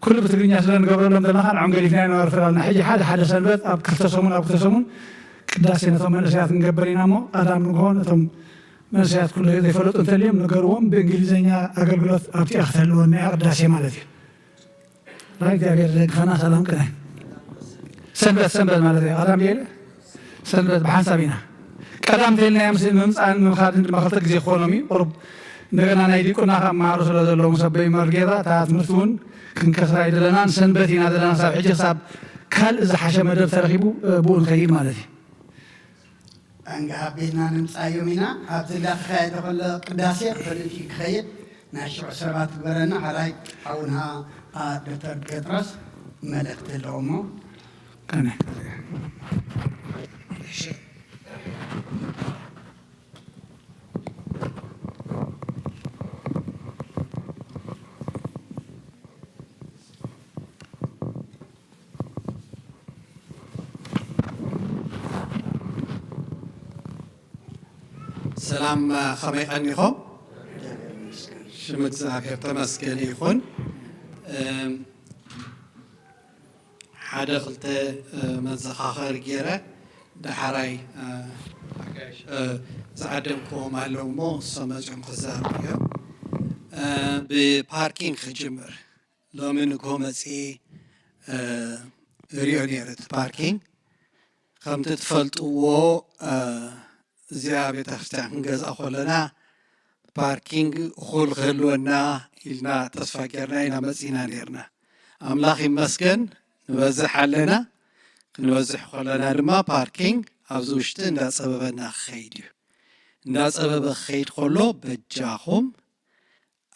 ኩሉ ብትግርኛ ስለ ንገብረሎም ዘለና ንዖም ገዲፍናዮ ነርፍድ ኣለና። ሕጂ ሓደ ሓደ ሰንበት ኣብ ክልተ ሰሙን ኣብ ክልተ ሰሙን ቅዳሴ ነቶም መንእሰያት ክንገብር ኢና እሞ ቀዳም ንግሆ ነቶም መንእሰያት ኩሉ ዘይፈለጡ እንተልዮም ንገርዎም፣ ብእንግሊዝኛ ኣገልግሎት ኣብቲኣ ክተልወና እያ ቅዳሴ ማለት እዩ። ናይ እግዚኣብሔር ዝደግፈና ሰላም ቅነ። ሰንበት ሰንበት ማለት እዩ። ቀዳም ድየ ኢለ? ሰንበት ብሓንሳብ ኢና። ቀዳም ተይልናዮ ምስ ምምፃእን ምምኻድን ድማ ክልተ ግዜ ክኾኖም እዩ። ቁሩብ እንደገና ናይ ዲቁና ካብ መሃሩ ስለ ዘለዉ ምስ ኣቦይ መርጌታ እታ ትምህርቲ እውን ክንከስራ ኣይደለናን። ሰንበት ኢና ዘለና። ሳብ ሕጂ ክሳብ ካልእ ዝሓሸ መደብ ተረኺቡ፣ እ፣ ብኡ ንኸይድ ማለት እዩ። ኣንጋ ኣቢልና ንምጻዮም ኢና። ኣብዚ እንዳተኻየደ ከሎ ቅዳሴ ብኸልእቲ ክኸይድ ናይ ሽዑ ሰባት ግበረና። ሓራይ ሓውና፣ አ፣ ዶክተር ጴጥሮስ መልእኽቲ ኣለዎ እሞ። ከመይ? ሰላም፣ ከመይ ቀኒኹም? ሽም እግዚኣብሔር ተመስገን ይኹን። እም፣ ሓደ ክልተ፣ እ፣ መዘኻኸሪ ገይረ ዳሕራይ፣ እ፣ ኣጋይሽ፣ እ፣ ዝዓደምክዎም ኣለዉ እሞ እሶም መጺኦም ክዛረቡ እዮም። እ፣ ብፓርኪንግ ክጅምር። ሎሚ ንግሆ መጺኤ፣ እ፣ እሪኦ ነይረ እቲ ፓርኪንግ። ከምቲ ትፈልጥዎ፣ እ፣ እዚኣ ቤተክርስትያን ክንገዝኣ ከለና ፓርኪንግ እኹል ክህልወና ኢልና ተስፋ ጌርና ኢና መጺና ኔርና። ኣምላኽ ይመስገን ንበዝሕ ኣለና። ክንበዝሕ ከለና ድማ ፓርኪንግ ኣብዚ ውሽጢ እንዳጸበበና ክኸይድ እዩ። እንዳጸበበ ክኸይድ ከሎ በጃኹም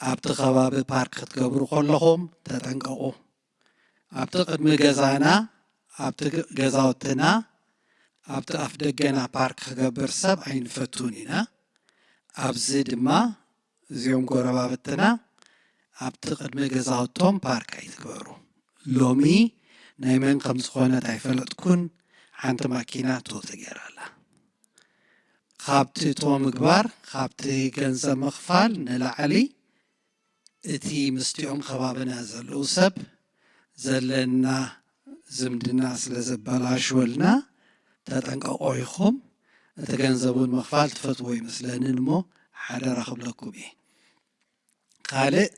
ኣብቲ ከባቢ ፓርክ ክትገብሩ ከለኹም ተጠንቀቑ። ኣብቲ ቅድሚ ገዛና፣ ኣብቲ ገ-፣ ገዛውትና፣ ኣብቲ ኣፍ ደገና ፓርክ ክገብር ሰብ ኣይንፈቱን ኢና። ኣብዚ ድማ እዚኦም ጎረባብትና ኣብቲ ቅድሚ ገዛውቶም ፓርክ ኣይትግበሩ። ሎሚ ናይ መን ከም ዝኾነት ኣይፈለጥኩን፣ ሓንቲ ማኪና ቶ ተገይራ ኣላ። ካብቲ ቶ ምግባር፣ ካብቲ ገንዘብ ምኽፋል ንላዕሊ እቲ ምስቲኦም ከባብና ዘለዉ ሰብ ዘለና ዝምድና ስለ ዘበላሽወልና ተጠንቀቆ ኢኹም። እቲ ገንዘብ እውን ምኽፋል ትፈትዎ ይመስለንን እሞ ሓደራ ክብለኩም እየ። ካልእ፣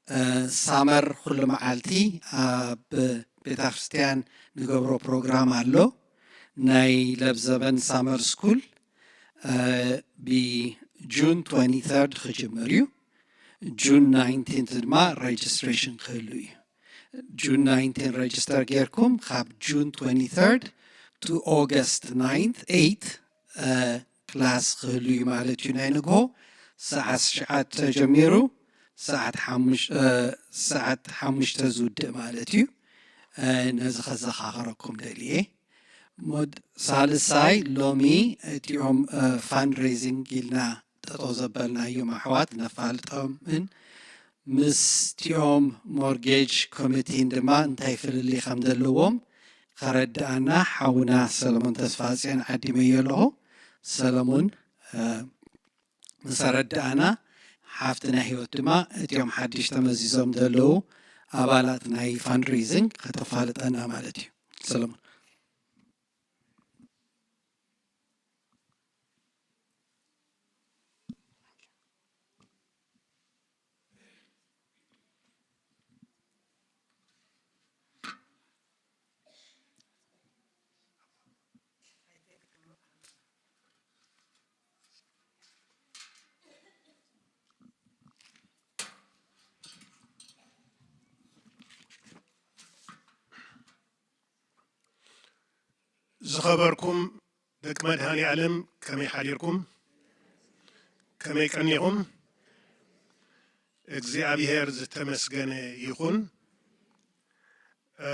እ፣ ሳመር ኩሉ መዓልቲ ኣብ ቤተ ክርስቲያን ንገብሮ ፕሮግራም ኣሎ። ናይ ለብዘበን ሳመር ስኩል፣ እ፣ ብጁን ትወንቲ ተርድ ክጅምር እዩ። ጁን ናይንቲንት ድማ ሬጅስትሬሽን ክህሉ እዩ። ጁን ናይንቲን ሬጅስተር ጌርኩም ካብ ጁን ትወንቲ ተርድ ቱ ኦገስት ናይንት፣ ኤይት፣ እ፣ ክላስ ክህሉ እዩ ማለት እዩ። ናይ ንግሆ ሰዓት ትሽዓተ ተጀሚሩ ሰዓት ሓሙሽ-፣ እ፣ ሰዓት ሓሙሽተ ዝውድእ ማለት እዩ። እ፣ ነዚ ከዘኻኽረኩም ደልየ። ሞድ-፣ ሳልሳይ ሎሚ እቲኦም፣ እ፣ ፋንድሬዚንግ ኢልና ጠጠው ዘበልናዮም ኣሕዋት ነፋልጦምን ምስቲኦም ሞርጌጅ ኮሚቲን ድማ እንታይ ፍልልይ ከም ዘለዎም ከረድኣና ሓውና ሰለሞን ተስፋጽዮን ዓዲመዮ ኣለኹ። ሰለሞን፣ እ፣ ምስ ኣረድኣና፣ ሓፍትና ህይወት ድማ እቲኦም ሓድሽ ተመዚዞም ዘለዉ ኣባላት ናይ ፋንድሬዚንግ ከተፋልጠና ማለት እዩ። ሰለሞን። ዝኸበርኩም ደቂ መድሃኔ ዓለም፣ ከመይ ሓዲርኩም? ከመይ ቀኒኹም? እግዚኣብሔር ዝተመስገነ ይኹን። እ፣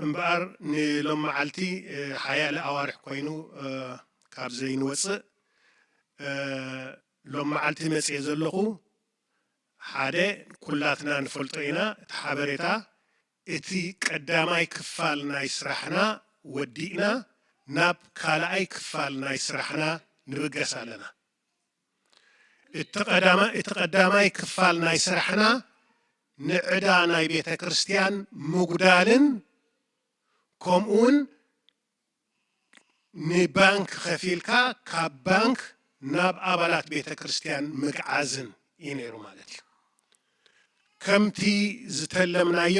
እምበኣር ንሎም መዓልቲ፣ እ፣ ሓያለ ኣዋርሕ ኮይኑ፣ እ፣ ካብ ዘይንወጽእ፣ እ፣ ሎም መዓልቲ መጽየ ዘለኹ ሓደ ኩላትና ንፈልጦ ኢና። እቲ ሓበሬታ፣ እቲ ቀዳማይ ክፋል ናይ ስራሕና ወዲእና ናብ ካልኣይ ክፋል ናይ ስራሕና ንብገስ ኣለና። እቲ ቀዳማ-፣ እቲ ቀዳማይ ክፋል ናይ ስራሕና ንዕዳ ናይ ቤተ ክርስቲያን ምጉዳልን ከምኡውን ንባንክ ከፊልካ ካብ ባንክ ናብ ኣባላት ቤተ ክርስቲያን ምግዓዝን እዩ ነይሩ ማለት እዩ። ከምቲ ዝተለምናዮ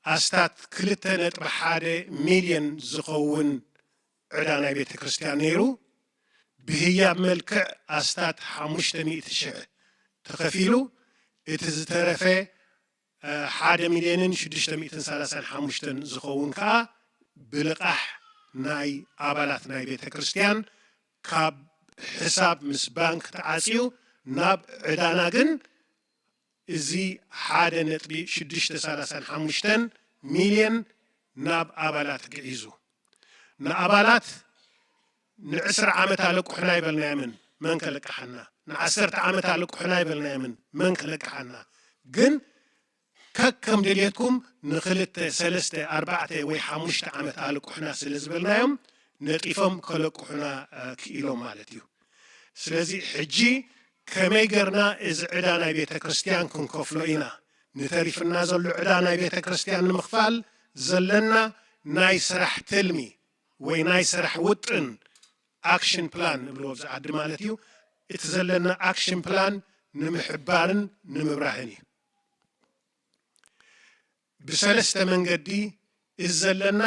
ኣስታት ክልተ ነጥቢ ሓደ ሚልዮን ዝኸውን ዕዳ ናይ ቤተ ክርስቲያን ነይሩ። ብህያብ መልክዕ ኣስታት ሓሙሽተ ሚእቲ ሽሕ ተኸፊሉ፣ እቲ ዝተረፈ፣ እ፣ ሓደ ሚልዮንን ሽዱሽተ ሚእትን ሰላሳን ሓሙሽተን ዝኸውን ከኣ ብልቓሕ ናይ ኣባላት ናይ ቤተ ክርስቲያን ካብ ሕሳብ ምስ ባንክ ተዓጽዩ ናብ ዕዳና ግን እዚ ሓደ ነጥቢ ሽዱሽተ ሰላሳን ሓሙሽተን ሚልዮን ናብ ኣባላት ግዒዙ። ንኣባላት ንዕስራ ዓመት ኣለቅሑና ይበልናዮምን መን ከለቅሓና? ንዓሰርተ ዓመት ኣለቅሑና ይበልናዮምን መን ከለቅሓና? ግን ከከም ድልየትኩም ንኽልተ፣ ሰለስተ፣ ኣርባዕተ ወይ ሓሙሽተ ዓመት ኣለቅሑና ስለ ዝበልናዮም ነጢፎም ከለቅሑና፣ እ፣ ክኢሎም ማለት እዩ። ስለዚ ሕጂ ከመይ ገርና እዚ ዕዳ ናይ ቤተ ክርስቲያን ክንከፍሎ ኢና? ንተሪፍና ዘሎ ዕዳ ናይ ቤተ ክርስቲያን ንምኽፋል ዘለና ናይ ስራሕ ትልሚ ወይ ናይ ስራሕ ውጥን፣ ኣክሽን ፕላን ንብሎ ኣብዚ ዓዲ ማለት እዩ። እቲ ዘለና ኣክሽን ፕላን ንምሕባርን ንምብራህን እዩ። ብሰለስተ መንገዲ እዚ ዘለና፣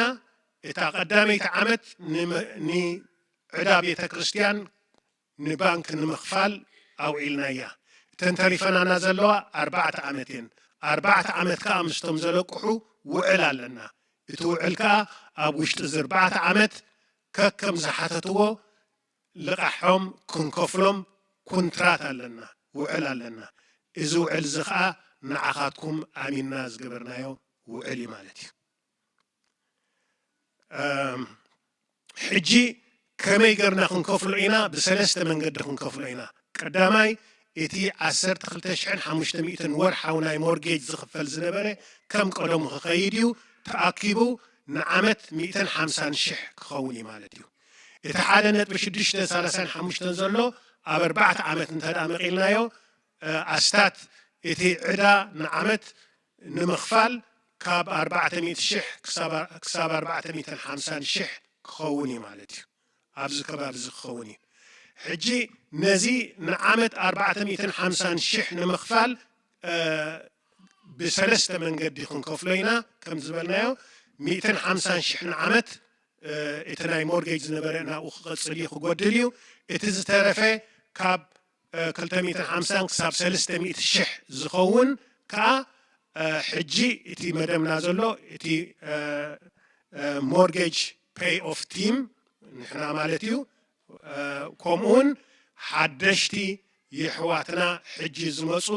እታ ቀዳመይቲ ዓመት ንመ-፣ ንዕዳ ቤተ ክርስቲያን ንባንክ ንምኽፋል ኣውዒልናያ። እተን ተሪፈናና ዘለዋ ኣርባዕተ ዓመት እየን። ኣርባዕተ ዓመት ከኣ ምስቶም ዘለቅሑ ውዕል ኣለና። እቲ ውዕል ከኣ ኣብ ውሽጢ እዚ ኣርባዕተ ዓመት ከከም ዝሓተትዎ ልቓሖም ክንከፍሎም ኩንትራት ኣለና፣ ውዕል ኣለና። እዚ ውዕል እዚ ኸኣ ንዓኻትኩም ኣሚንና ዝገበርናዮ ውዕል እዩ ማለት እዩ። እም፣ ሕጂ ከመይ ገርና ክንከፍሎ ኢና? ብሰለስተ መንገዲ ክንከፍሎ ኢና። ቀዳማይ፣ እቲ ዓሰርተ ክልተ ሽሕን ሓሙሽተ ሚእትን ወርሓዊ ናይ ሞርጌጅ ዝኽፈል ዝነበረ ከም ቀደሙ ክኸይድ እዩ። ተኣኪቡ ንዓመት ሚእትን ሓምሳን ሽሕ ክኸውን እዩ ማለት እዩ። እቲ ሓደ ነጥቢ ሽዱሽተ ሰላሳን ሓሙሽተን ዘሎ ኣብ ኣርባዕተ ዓመት እንተ ደኣ መቒልናዮ፣ እ፣ ኣስታት እቲ ዕዳ ንዓመት ንምኽፋል ካብ ኣርባዕተ ሚእቲ ሽሕ ክሳብ፣ ክሳብ ኣርባዕተ ሚእትን ሓምሳን ሽሕ ክኸውን እዩ ማለት እዩ። ኣብዚ ከባቢ እዚ ክኸውን እዩ። ሕጂ ነዚ ንዓመት ኣርባዕተ ሚእትን ሓምሳን ሽሕ ንምኽፋል፣ እ፣ ብሰለስተ መንገዲ ክንከፍሎ ኢና። ከም ዝበልናዮ፣ ሚእትን ሓምሳን ሽሕ ንዓመት፣ እ፣ እቲ ናይ ሞርጌጅ ዝነበረ ናብኡ ክቐጽል እዩ፣ ክጎድል እዩ። እቲ ዝተረፈ ካብ፣ እ፣ ክልተ ሚእትን ሓምሳን ክሳብ ሰለስተ ሚእቲ ሽሕ ዝኸውን ከኣ፣ እ፣ ሕጂ እቲ መደብና ዘሎ እቲ፣ እ፣ እ፣ ሞርጌጅ ፔይ ኦፍ ቲም ንሕና ማለት እዩ። እ፣ ከምኡውን ሓደሽቲ የሕዋትና ሕጂ ዝመጹ፣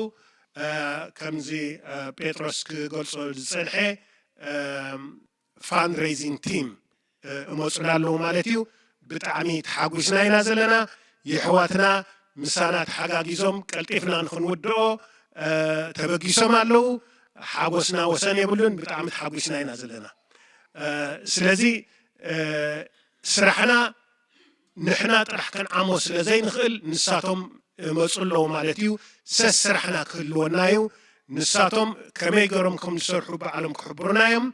እ፣ ከምዚ፣ እ፣ ጴጥሮስ ክገልጾ ዝጸንሐ፣ እ፣ ፋንድሬይዚንግ ቲም፣ እ፣ እመጹና ኣለዉ ማለት እዩ። ብጣዕሚ ተሓጒስና ኢና ዘለና። የሕዋትና ምሳና ተሓጋጊዞም ቀልጢፍና ንኽንውድኦ፣ ተበጊሶም ኣለዉ። ሓጎስና ወሰን የብሉን። ብጣዕሚ ተሓጒስና ኢና ዘለና። ስለዚ ስራሕና ንሕና ጥራሕ ከንዓሞ ስለ ዘይንኽእል ንሳቶም ይመፁ ኣለዉ ማለት እዩ። ሰስ ስራሕና ክህልወና እዩ። ንሳቶም ከመይ ገይሮም ከም ዝሰርሑ ባዕሎም ክሕብሩና እዮም።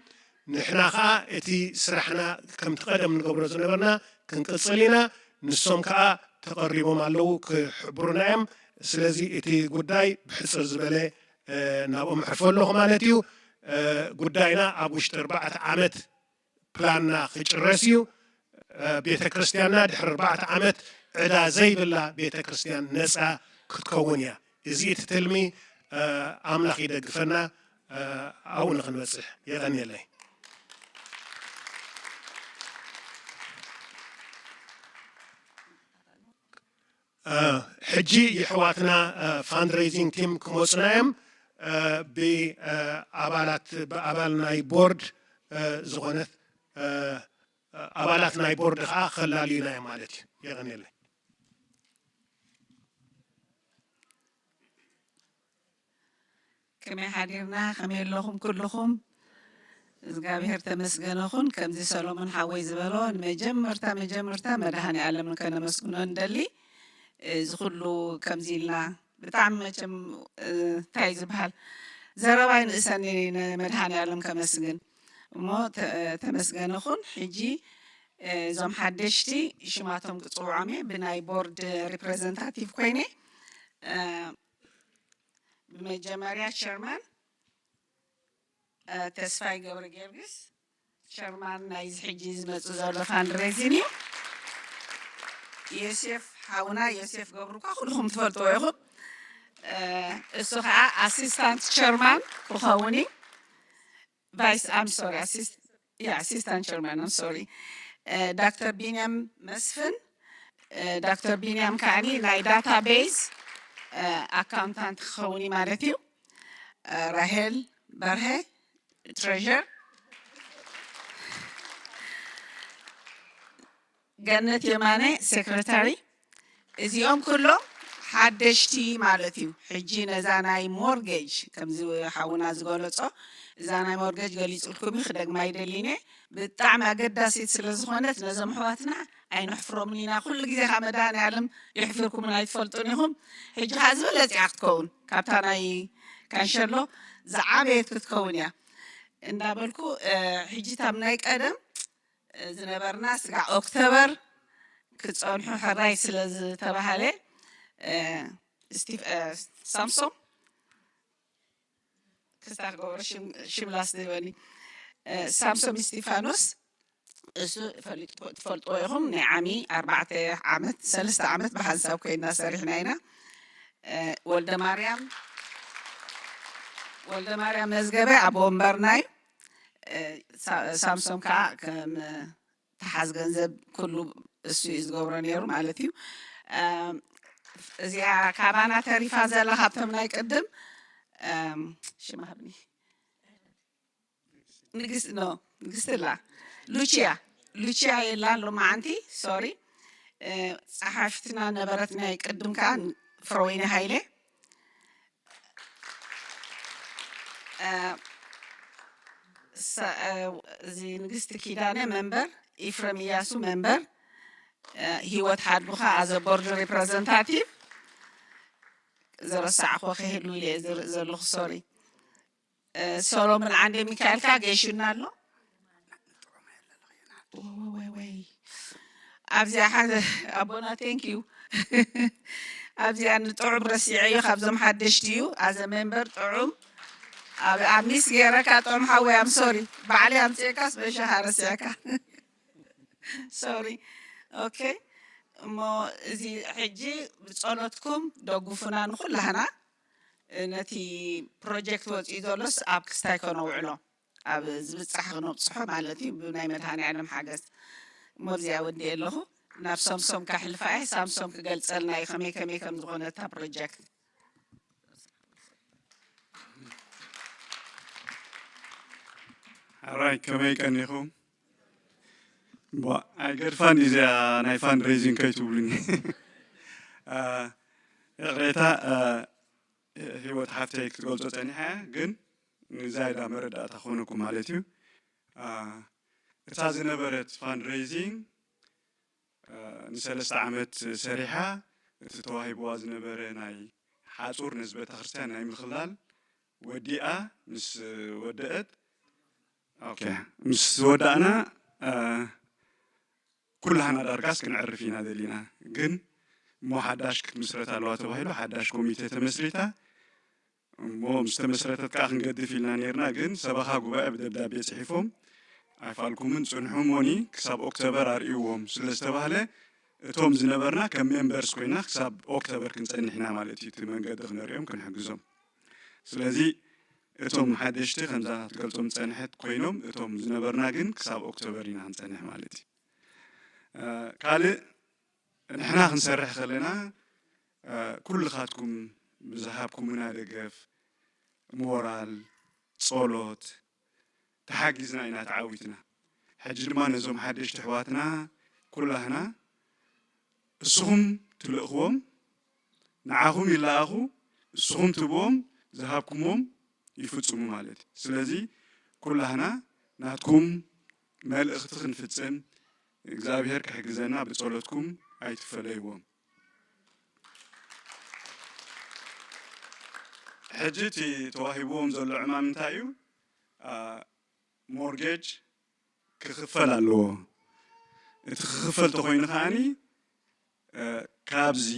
ንሕና ኸዓ እቲ ስራሕና ከምቲ ቀደም ንገብሮ ዝነበርና ክንቅፅል ኢና። ንሶም ከዓ ተቐሪቦም ኣለዉ ክሕብሩና እዮም። ስለዚ እቲ ጉዳይ ብሕፅር ዝበለ ናብኦም ኣሕልፎ ኣለኹ ማለት እዩ። ጉዳይና ኣብ ውሽጢ ኣርባዕተ ዓመት ፕላንና ክጭረስ እዩ። ቤተ ክርስቲያንና ድሕሪ ኣርባዕተ ዓመት ዕዳ ዘይብላ ቤተ ክርስቲያን ነፃ ክትከውን እያ። እዚ እቲ ትልሚ ኣምላኽ ይደግፈና። ኣብኡ ንክንበፅሕ የቐንየለይ። ሕጂ የሕዋትና ፋንድሬዚንግ ቲም ክመፁና እዮም። ብኣባላት ብኣባል ናይ ቦርድ ዝኾነት ኣባላት ናይ ቦርድ ከዓ ከላልዩና እዮም ማለት እዩ። የቐንየለይ። ከመይ ሓዲርና? ከመይ ኣለኹም ኩልኹም? እግዚኣብሔር ተመስገነ ኹን። ከምዚ ሰሎሞን ሓወይ ዝበሎ ንመጀመርታ መጀመርታ መድሃኔ ዓለም ከነመስግኖ ንደሊ። እዚ ኩሉ ከምዚ ኢልና ብጣዕሚ መቸም እንታይ ዝበሃል ዘረባ ይንእሰኒ ንመድሃኔ ዓለም ከመስግን እሞ ተመስገነ ኹን። ሕጂ እዞም ሓደሽቲ ሽማቶም ክፅውዖም እየ ብናይ ቦርድ ሪፕሬዘንታቲቭ ኮይነ። ብመጀመርያ ቸርማን ተስፋይ ገብረ ጊዮርጊስ ቸርማን ናይዚ ሕጂ ዝመፅእ ዘሎ ፋንድሬዚን እዩ። ዮሴፍ ሓውና ዮሴፍ ገብሩ እኳ ኩልኹም ትፈልጥዎ ኢኹም። እሱ ከዓ ኣሲስታንት ቸርማን ክኸውን እዩ። ቫይስ ኣም ሶሪ ኣሲስታንት ቸርማን ኣም ሶሪ። ዳክተር ቢንያም መስፍን ዳክተር ቢንያም ከዓኒ ናይ ዳታቤዝ ኣካውንታንት ክኸውን እዩ ማለት እዩ። ራሄል በርሀ ትሬር፣ ገነት የማነ ሴክሬታሪ። እዚኦም ኩሎም ሓደሽቲ ማለት እዩ። ሕጂ ነዛ ናይ ሞርጌጅ ከምዚ ሓውና ዝገለጾ እዛ ናይ ሞርጌጅ ገሊጹልኩም እዩ፣ ክደግማ ኣይደሊን እየ። ብጣዕሚ ኣገዳሲት ስለ ዝኾነት ነዞም ኣሕዋትና ኣይነሕፍሮምን ኢና። ኩሉ ግዜ ካብ መድሃኔ ዓለም የሕፊርኩምን ኣይትፈልጡን ኢኹም። ሕጂ ከዓ ዝበለፅ እያ ክትከውን፣ ካብታ ናይ ካንሸሎ ዝዓበየት ክትከውን እያ እንዳበልኩ ሕጂ ታብ ናይ ቀደም ዝነበርና ስጋዕ ኦክቶበር ክፀንሑ ሕራይ ስለ ዝተባሃለ ሳምሶም ክስታ ክገብሮ ሽምላስ ዘይበኒ ሳምሶም እስቲፋኖስ እሱ ፈሊጥኩ- ትፈልጥዎ ኢኹም። ናይ ዓሚ ኣርባዕተ ዓመት ሰለስተ ዓመት ብሓንሳብ ኮይና ሰሪሕና ኢና። ወልደ ማርያም ወልደ ማርያም መዝገበ ኣብ ወንበርና እዩ። ሳምሶም ከዓ ከም ተሓዝ ገንዘብ ኩሉ እሱ እዩ ዝገብሮ ነይሩ ማለት እዩ። እዚኣ ካባና ተሪፋ ዘላ ካብቶም ናይ ቅድም ሽማ ሃብኒ ንግስቲ ኖ ንግስቲ ኣላ ሉቺያ ሉቺያ የላን ሎማዓንቲ ሶሪ። ፀሓፊትና ነበረት ናይ ቅድም ከዓ ፍረወይኒ ሃይለ። እዚ ንግስቲ ኪዳነ መንበር፣ ኢፍረም እያሱ መንበር፣ ሂወት ሓድጉኻ ኣዘ ቦርድ ሪፕረዘንታቲቭ ዝረሳዕኹ ክህሉ ኢለ ዝርኢ ዘለኹ ሶሪ። ሶሎሞን ዓንደ ሚካኤልካ ገይሹና ኣሎ። ወይ ኣብዚኣ ሓደ ኣቦና ቴንክ ዩ ኣብዚኣ ንጥዑም ረሲዐዮ ካብዞም ሓደሽቲ እዩ ኣዘ ሜምበር ጥዑም ኣብ ኣብ ሚስ ገይረካ ጥዑም ሓወይ ኣም ሶሪ ባዕለይ ኣምፅኤካስ በሻኻ ረሲዐካ ሶሪ ኦኬ እሞ እዚ ሕጂ ብፀሎትኩም ደጉፉና ንኩላህና ነቲ ፕሮጀክት ወፂኡ ዘሎስ ኣብ ክስታይ ከነውዕሎ ኣብ ዝብፃሕ ክነብፅሖ ማለት እዩ ብናይ መድሃኒ ዓለም ሓገዝ እሞ ኣብዚኣ ወዲኤ ኣለኹ ናብ ሳምሶም ካሕልፋ እየ ሳምሶም ክገልፀልና እዩ ከመይ ከመይ ከም ዝኾነ እታ ፕሮጀክት ሕራይ ከመይ ቀኒኹም ኣይገድፋን እዚኣ ናይ ፋንድሬዚንግ ከይትብሉኒ ይቕሬታ ህይወት ሃፍተይ ክትገልጾ ጸኒሓ እያ፣ ግን ንዛይዳ መረዳእታ ክኾነኩም ማለት እዩ። አ፣ እታ ዝነበረት ፋንድሬይዚንግ፣ አ፣ ንሰለስተ ዓመት ሰሪሓ፣ እቲ ተዋሂብዋ ዝነበረ ናይ ሓጹር ነዚ ቤተክርስትያን ናይ ምኽላል ወዲኣ ምስ ወደአት፣ ኦኬ፣ ምስ ወዳእና፣ አ፣ ኩላህና ዳርጋስ ክንዕርፍ ኢና ደሊና። ግን እሞ ሓዳሽ ክትምስረት ኣለዋ ተባሂሉ ሓዳሽ ኮሚቴ ተመስሪታ። እሞ ምስ ተመስረተት ከዓ ክንገድፍ ኢልና ነይርና። ግን ሰበኻ ጉባኤ ብደብዳቤ ጽሒፎም ኣይፋልኩምን ጽንሑ እሞኒ ክሳብ ኦክቶበር ኣርእይዎም ስለ ዝተባህለ እቶም ዝነበርና ከም ሜምበርስ ኮይና ክሳብ ኦክቶበር ክንጸንሕ ኢና ማለት እዩ። እቲ መንገዲ ክነርእዮም ክንሕግዞም። ስለዚ እቶም ሓደሽቲ ከምዛ ክትገልጾም ዝጸንሐት ኮይኖም እቶም ዝነበርና ግን ክሳብ ኦክቶበር ኢና ክንጸንሕ ማለት እዩ። እ፣ ካልእ ንሕና ክንሰርሕ ከለና፣ እ፣ ኩልኻትኩም ብዝሃብኩምና ደገፍ፣ ሞራል፣ ጸሎት፣ ተሓጊዝና ኢና ተዓዊትና። ሕጂ ድማ ነዞም ሓደሽቲ ኣሕዋትና ኩላህና እስኹም ትልእኽዎም፣ ንዓኹም ይለኣኹ፣ እስኹም ትብዎም፣ ዝሃብኩምዎም ይፍጽሙ ማለት እዩ። ስለዚ ኩላህና ናትኩም መልእኽቲ ክንፍጽም እግዚኣብሔር ክሕግዘና ብጸሎትኩም ኣይትፈለይዎም። ሕጂ እቲ ተዋሂብዎም ዘሎ ዕማም እንታይ እዩ? አ፣ ሞርጌጅ ክኽፈል ኣለዎ። እቲ ክኽፈል ተኾይኑ ከዓኒ፣ እ፣ ካብዚ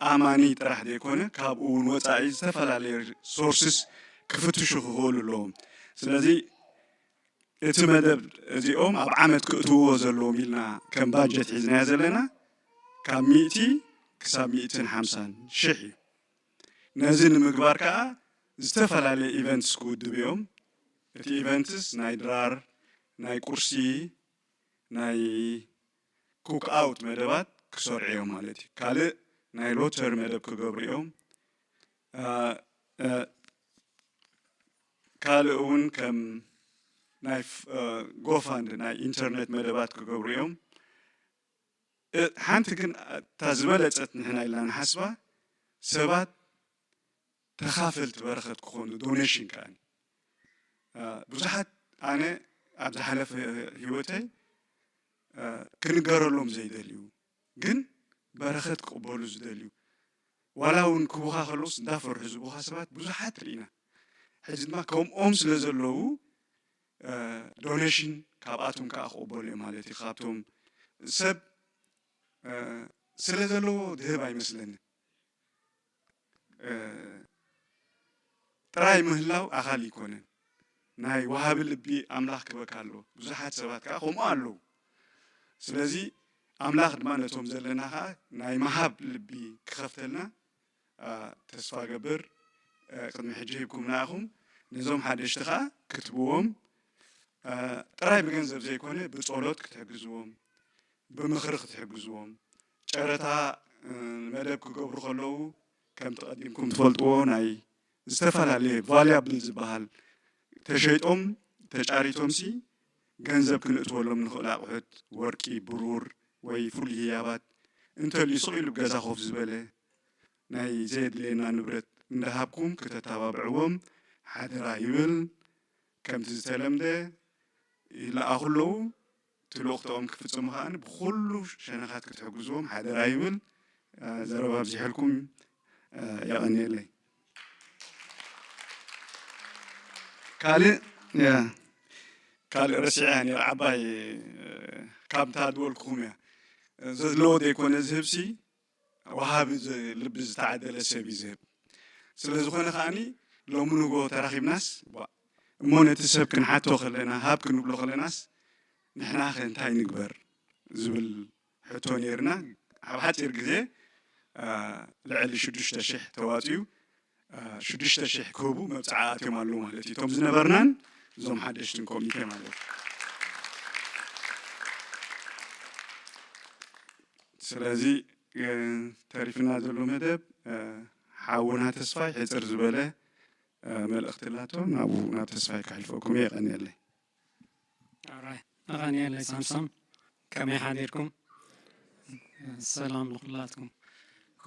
ኣማኒ ጥራሕ ዘይኮነ ካብኡ እውን ወፃኢ ዝተፈላለዩ ሶርስስ ክፍትሹ ክኽእሉ ኣለዎም። ስለዚ እቲ መደብ እዚኦም ኣብ ዓመት ክእትውዎ ዘለዎም ኢልና ከም ባጀት ሒዝናዮ ዘለና ካብ ሚእቲ ክሳብ ሚእትን ሓምሳን ሽሕ እዩ። ነዚ ንምግባር ከዓ ዝተፈላለዩ ኢቨንትስ ክውድብ እዮም። እቲ ኢቨንትስ ናይ ድራር፣ ናይ ቁርሲ፣ ናይ ኩክ ኣውት መደባት ክሰርዑ እዮም ማለት እዩ። ካልእ ናይ ሎተሪ መደብ ክገብሩ እዮም። አ፣ አ፣ ካልእ እውን ከም ናይ ፍ-፣ አ፣ ጎፋንድ ናይ ኢንተርኔት መደባት ክገብሩ እዮም። እ፣ ሓንቲ ግን እታ ዝበለጸት ንሕና ኢልና ንሓስባ ሰባት ተኻፈልቲ በረኸት ክኾኑ ዶኔሽን ከኣ አ፣ ብዙሓት ኣነ ኣብ ዝሓለፈ ህይወተይ አ፣ ክንገረሎም ዘይደልዩ ግን በረኸት ክቕበሉ ዝደልዩ ዋላ እውን ክቡኻ ከለውስ እንዳፈርሑ ዝቡኻ ሰባት ብዙሓት ርኢና። ሕጂ ድማ ከምኦም ስለ ዘለዉ አ፣ ዶኔሽን ካብኣቶም ከዓ ክቕበሉ እዮም ማለት እዩ። ካብቶም ሰብ አ፣ ስለ ዘለዎ ድህብ ኣይመስለንን። እ፣ ጥራይ ምህላው ኣኻል ይኮነን። ናይ ወሃቢ ልቢ ኣምላኽ ክበካ ኣለዎ። ብዙሓት ሰባት ከዓ ከምኡ ኣለዉ። ስለዚ ኣምላኽ ድማ ነቶም ዘለና ከዓ ናይ ምሃብ ልቢ ክኸፍተልና፣ እ፣ ተስፋ ገብር። እ፣ ቅድሚ ሕጂ ሂብኩምና ኢኹም። ነዞም ሓደሽቲ ከዓ ክትብዎም፣ እ፣ ጥራይ ብገንዘብ ዘይኮነ ብጸሎት ክትሕግዝዎም፣ ብምኽሪ ክትሕግዝዎም፣ ጨረታ፣ እ፣ መደብ ክገብሩ ከለዉ ከምቲ ቀዲምኩም ትፈልጥዎ ናይ ዝተፈላለየ ቫልያብል ዝበሃል ተሸይጦም ተጫሪቶምሲ ገንዘብ ክንእትወሎም ንኽእል ኣቑሑት ወርቂ፣ ብሩር ወይ ፍሉይ ህያባት እንተልዩ ስቕ ኢሉ ገዛ ኮፍ ዝበለ ናይ ዘየድልየና ንብረት እንዳሃብኩም ክተተባብዕዎም ሓደራ ይብል። ከምቲ ዝተለምደ ይለኣኹ ኣለዉ። እቲ ልኡኽቶኦም ክፍጽሙ ከኣ ብኹሉ ሸነኻት ክትሕግዝዎም ሓደራ ይብል። እ፣ ዘረባ ኣብዚሐልኩም፣ እ፣ የቐንየለይ። ካልእ፣ ያ፣ ካልእ ረሲዐ ነይረ ዓባይ፣ እ፣ ካብታ ዝበልኩኹም እያ። ዘለዎ ዘይኮነ ዝህብሲ፣ ወሃቢ ዝ-፣ ልቢ ዝተዓደለ ሰብ እዩ ዝህብ። ስለ ዝኾነ ከኣኒ ሎሚ ንጎ ተራኺብናስ፣ ቧ፣ እሞ ነቲ ሰብ ክንሓቶ ከለና፣ ሃብ ክንብሎ ከለናስ፣ ንሕና ኸ እንታይ ንግበር ዝብል ሕቶ ነይርና። ኣብ ሓፂር ግዜ፣ አ፣ ልዕሊ ሽዱሽተ ሽሕ ተዋፅዩ፣ አ፣ ሽዱሽተ ሽሕ ክህቡ መብፅዓ ኣትዮም ኣለዉ ማለት እዩ። እቶም ዝነበርናን እዞም ሓደሽትን ኮሚቴ ማለት እዩ። ስለዚ፣ እ፣ ተሪፍና ዘሎ መደብ፣ እ፣ ሓውና ተስፋይ ሕፅር ዝበለ፣ እ፣ መልእኽቲ ኣላቶ፣ ናብኡ ናብ ተስፋይ ከሕልፈኩም እየ። የቐንየለይ። ኣራይ፣ የቐንየለይ ሳምሶም። ከመይ ሓዲርኩም? ሰላም ንኹላትኩም።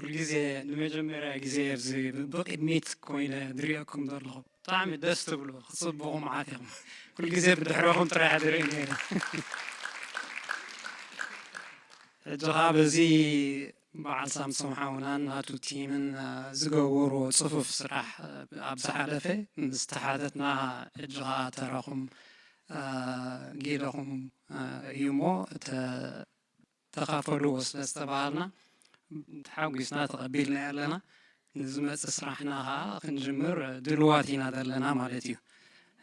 ኩልግዜ ንመጀመርያ ግዜ ኣብዚ ብቕድሚት ኮይነ ዝሪኦኩም ዘለኹ። ብጣዕሚ ደስ ትብሉ፣ ክጽብቑ መዓት ኢኹም። ኩልግዜ ብድሕረኹም ጥራሕ ድርኢ ነይረ። ሕጂ ኸኣ በዚ በዓል ሳምሶም ሓውናን ናቱ ቲምን፣ እ፣ ዝገበርዎ ጽፉፍ ስራሕ፣ እ፣ ኣብ ዝሓለፈ ምስ ተሓተትና፣ ሕጂ ኸኣ ተራኹም፣ እ፣ ጊደኹም፣ እ፣ እዩ እሞ፣ ተ-፣ ተኻፈልዎ ስለ ዝተባሃልና፣ ተሓጒስና ተቐቢልናዮ ኣለና። ንዝመጽእ ስራሕና ኸኣ ክንጅምር ድልዋት ኢና ዘለና ማለት እዩ።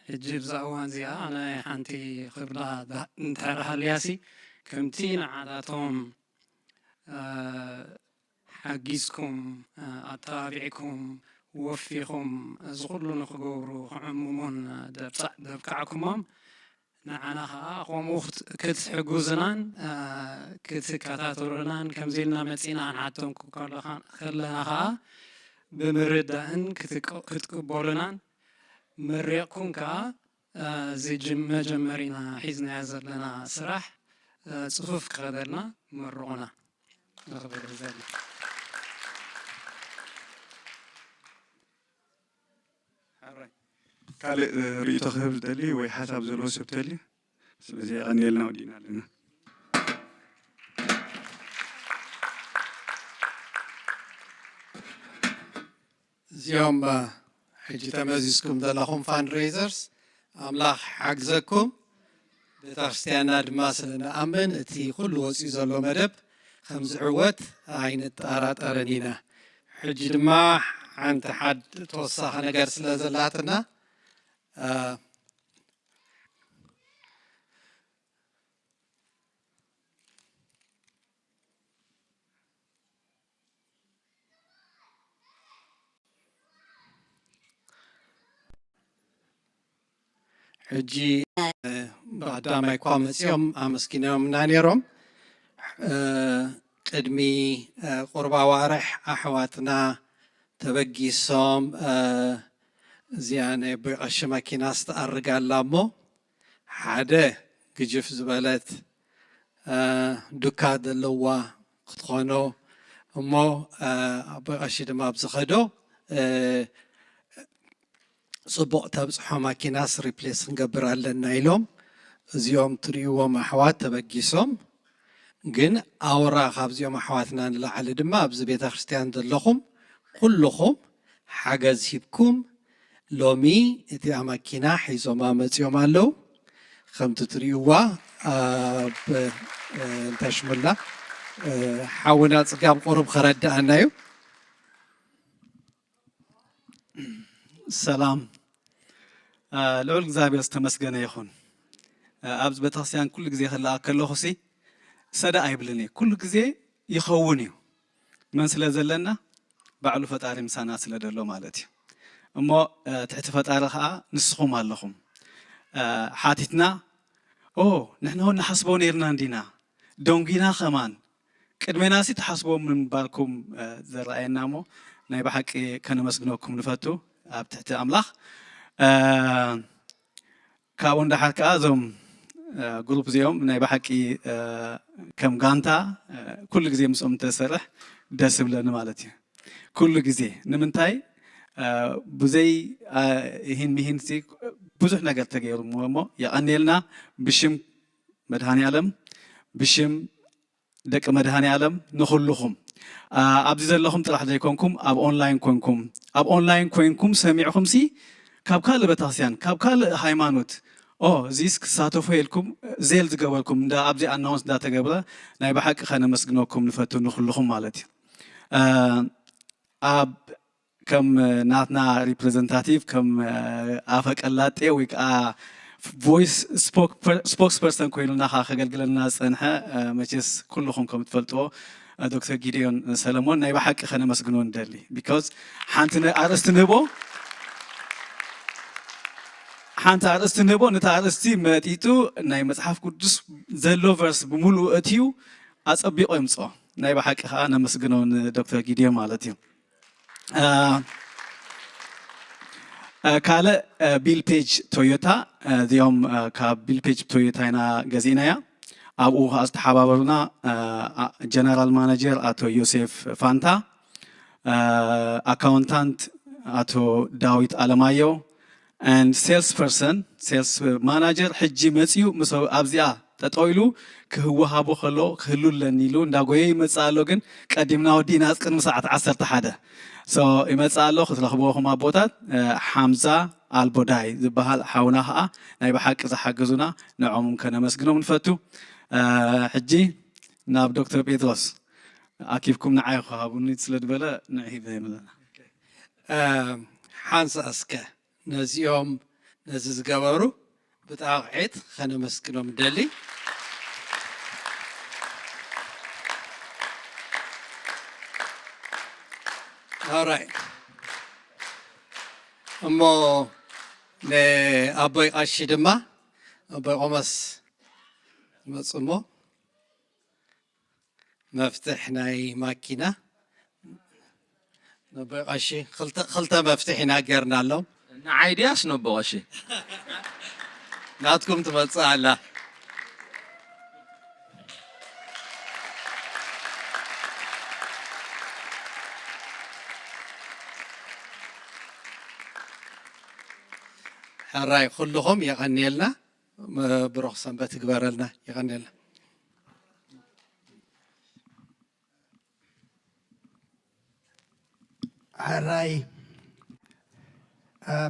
ሕጂ ብዛ እዋን እዚኣ ኣነ ሓንቲ ክብላ ዳ-፣ እንድሕር ሃልያሲ፣ ከምቲ ንዓታቶም፣ እ፣ ሓጊዝኩም፣ እ፣ ኣተባቢዕኩም፣ ወፊኹም፣ እዚ ኩሉ ንኽገብሩ ክዕምሙን፣ እ፣ ደብጻ-፣ ደብቃዕኩሞም፣ ንዓና ኸኣ ከምኡ ክት-፣ ክትሕግዙናን፣ እ፣ ክትከታተሉናን፣ ከምዚ ኢልና መጺና ክንሓቶም ከለኻ-፣ ከለና ኸኣ ብምርዳእን ክትቅ-፣ ክትቅበሉናን መሪቕኩም ከኣ፣ እ፣ እዚ ጅም-፣ መጀመሪና ሒዝናዮ ዘለና ስራሕ፣ እ፣ ጽፉፍ ክኸደልና መርቑና። ንኽብር ዘለና። ሓራይ። ካልእ፣ እ፣ ርእይቶ ክህብ ዝደሊ ወይ ሓሳብ ዘለዎ ሰብ ተልዩ? ስለዚ የቐንየልና፣ ወዲእና ኣለና። እዚኦም፣ እ፣ ሕጂ ተመዚዝኩም ዘለኹም ፋንድሬዘርስ፣ ኣምላኽ ሓግዘኩም። ቤተክርስትያንና ድማ ስለ ንኣምን፣ እቲ ኩሉ ወፂኡ ዘሎ መደብ ከም ዝዕወት ኣይንጠራጠርን ኢና። ሕጂ ድማ ሓንቲ ሓድ ተወሳኺ ነገር ስለ ዘላትና፣ እ፣ ሕጂ፣ እ፣ ብቐዳማይ እኳ መጺኦም ኣመስጊኖምና ነይሮም። እ፣ ቅድሚ፣ እ፣ ቁሩብ ኣዋርሕ ኣሕዋትና ተበጊሶም፣ እ፣ እዚኣ ናይ ኣቦይ ቀሺ መኪናስ ትኣርግ ኣላ እሞ፣ ሓደ ግጅፍ ዝበለት፣ እ፣ ዱካ ዘለዋ ክትኾኖ እሞ፣ እ፣ ኣቦይ ቀሺ ድማ ኣብ ዝኸዶ፣ እ፣ ጽቡቕ ተብጽሖ ማኪናስ ሪፕሌስ ክንገብር ኣለና ኢሎም፣ እዚኦም ትርእይዎም ኣሕዋት ተበጊሶም። ግን ኣውራ ካብዚኦም ኣሕዋትና ንላዕሊ ድማ ኣብዚ ቤተ ክርስቲያን ዘለኹም ኩልኹም ሓገዝ ሂብኩም ሎሚ እቲኣ ማኪና ሒዞማ መጺኦም ኣለዉ። ከምቲ ትርእይዋ ኣብ፣ እ፣ እንተሽሙላ፣ እ፣ ሓውና ጽጋብ ቁሩብ ከረድኣና እዩ። ሰላም። እ፣ ልዑል እግዚኣብሔር ዝተመስገነ ይኹን። እ፣ ኣብዚ ቤተክርስትያን ኩሉ ግዜ ክለኣክ ከለኹሲ ሰደ ኣይብልን እየ። ኩሉ ግዜ ይኸውን እዩ። መን ስለ ዘለና? ባዕሉ ፈጣሪ ምሳና ስለ ደሎ ማለት እዩ። እሞ፣ እ፣ ትሕቲ ፈጣሪ ኸኣ ንስኹም ኣለኹም። እ፣ ሓቲትና፣ ኦ፣ ንሕና እውን ንሓስቦ ነይርና እንዲና። ደንጒና ኸማን። ቅድሜናሲ ትሓስቦም ምንባርኩም፣ እ፣ ዘረኣየና እሞ፣ ናይ ብሓቂ ከነመስግነኩም ንፈቱ ኣብ ትሕቲ ኣምላኽ። እ፣ ካብኡ ንደሓር ከኣ እዞም፣ እ፣ ግሩፕ እዚኦም ናይ ብሓቂ፣ እ፣ ከም ጋንታ፣ እ፣ ኩሉ ግዜ ምስኦም እንተሰርሕ ደስ ይብለኒ ማለት እዩ። ኩሉ ግዜ። ንምንታይ? እ፣ ብዘይ፣ እ፣ ይህን ሚሂንሲ ብዙሕ ነገር ተገይሩ እሞ፣ እሞ የቐንየልና ብሽም መድሃኔ ዓለም፣ ብሽም ደቂ መድሃኔ ዓለም ንኹልኹም። እ፣ ኣብዚ ዘለኹም ጥራሕ ዘይኮንኩም፣ ኣብ ኦንላይን ኮንኩም፣ ኣብ ኦንላይን ኮንኩም ሰሚዕኹምሲ፣ ካብ ካልእ ቤተክርስትያን፣ ካብ ካልእ ሃይማኖት፣ ኦ፣ እዚስ ክሳተፎ ኢልኩም ዜል ዝገበርኩም፣ እንዳ ኣብዚ ኣናውንስ እንዳተገብረ፣ ናይ ብሓቂ ከነመስግነኩም ንፈቱ ንኹልኹም ማለት እዩ። እ፣ ኣብ ከም ናትና ሪፕሬዘንታቲቭ፣ ከም፣ እ፣ ኣፈ ቀላጤ ወይ ከዓ ቮይስ ስፖክ-፣ ስፖክስ ፐርሰን ኮይኑና ከ-፣ ከገልግለና ዝጸንሐ፣ እ፣ መቸስ ኩልኹም ከም ትፈልጥዎ፣ እ፣ ዶክተር ጊድዮን ሰለሞን ናይ ብሓቂ ከነመስግኖ ንደሊ። ቢኮዝ ሓንቲ ነ-፣ ኣርእስቲ ንህቦ፣ ሓንቲ ኣርእስቲ ንህቦ፣ ነታ ኣርእስቲ መጢጡ ናይ መጽሓፍ ቅዱስ ዘሎ ቨርስ ብምሉኡ እትዩ ኣጸቢቑ የምጽኦ። ናይ ብሓቂ ከኣ ነመስግኖ ንዶክተር ጊድዮን ማለት እዩ። እ፣ እ፣ ካልእ፣ እ፣ ቢል ፔጅ ቶዮታ፣ እ፣ እዚኦም፣ እ፣ ካብ ቢል ፔጅ ቶዮታ ኢና ገዚእናያ። ኣብኡ ከኣ ዝተሓባበሩና፣ እ፣ ኣ-፣ ጀነራል ማናጀር ኣቶ ዮሴፍ ፋንታ፣ ኣካውንታንት ኣቶ ዳዊት ኣለማየሁ፣ and sales person, sales manager ሕጂ መፅዩ ምስ ኣብዚኣ ጠጠው ኢሉ ክህወሃቦ ከሎ ክህሉ ኣለኒ ኢሉ እንዳጎየ ይመፅእ ኣሎ። ግን ቀዲምና ወዲእና ቅድሚ ሰዓት ዓሰርተ ሓደ so ይመፅእ ኣሎ። ክትረኽብዎ ኹም ኣቦታት ሓምዛ ኣልቦዳይ ዝበሃል ሓውና ከዓ ናይ ብሓቂ ዝሓገዙና ንዖም ከነመስግኖም ንፈቱ። ሕጂ ናብ ዶክተር ጴጥሮስ ኣኪብኩም ንዓይ ክሃቡኒ ስለ ዝበለ ንዒ ሂበ ይብለና። ሓንሳ እስከ ነዚኦም ነዚ ዝገበሩ ብጣቕዒት ከነመስግኖም ደሊ። ኣራይ እሞ ንኣቦይ ቃሺ ድማ ኣቦይ ቆመስ መፁ እሞ መፍትሕ ናይ ማኪና ነቦይ ቀሺ ክልተ ክልተ መፍትሕ ኢና ጌርናሎም። ንዓይ ድያስ ነቦ ቀሺ? ናትኩም ትመጽእ ኣላ። ሕራይ ኩልኹም የቐንየልና። ብሩኽ ሰንበት ይግበረልና። የቐንየልና። ሕራይ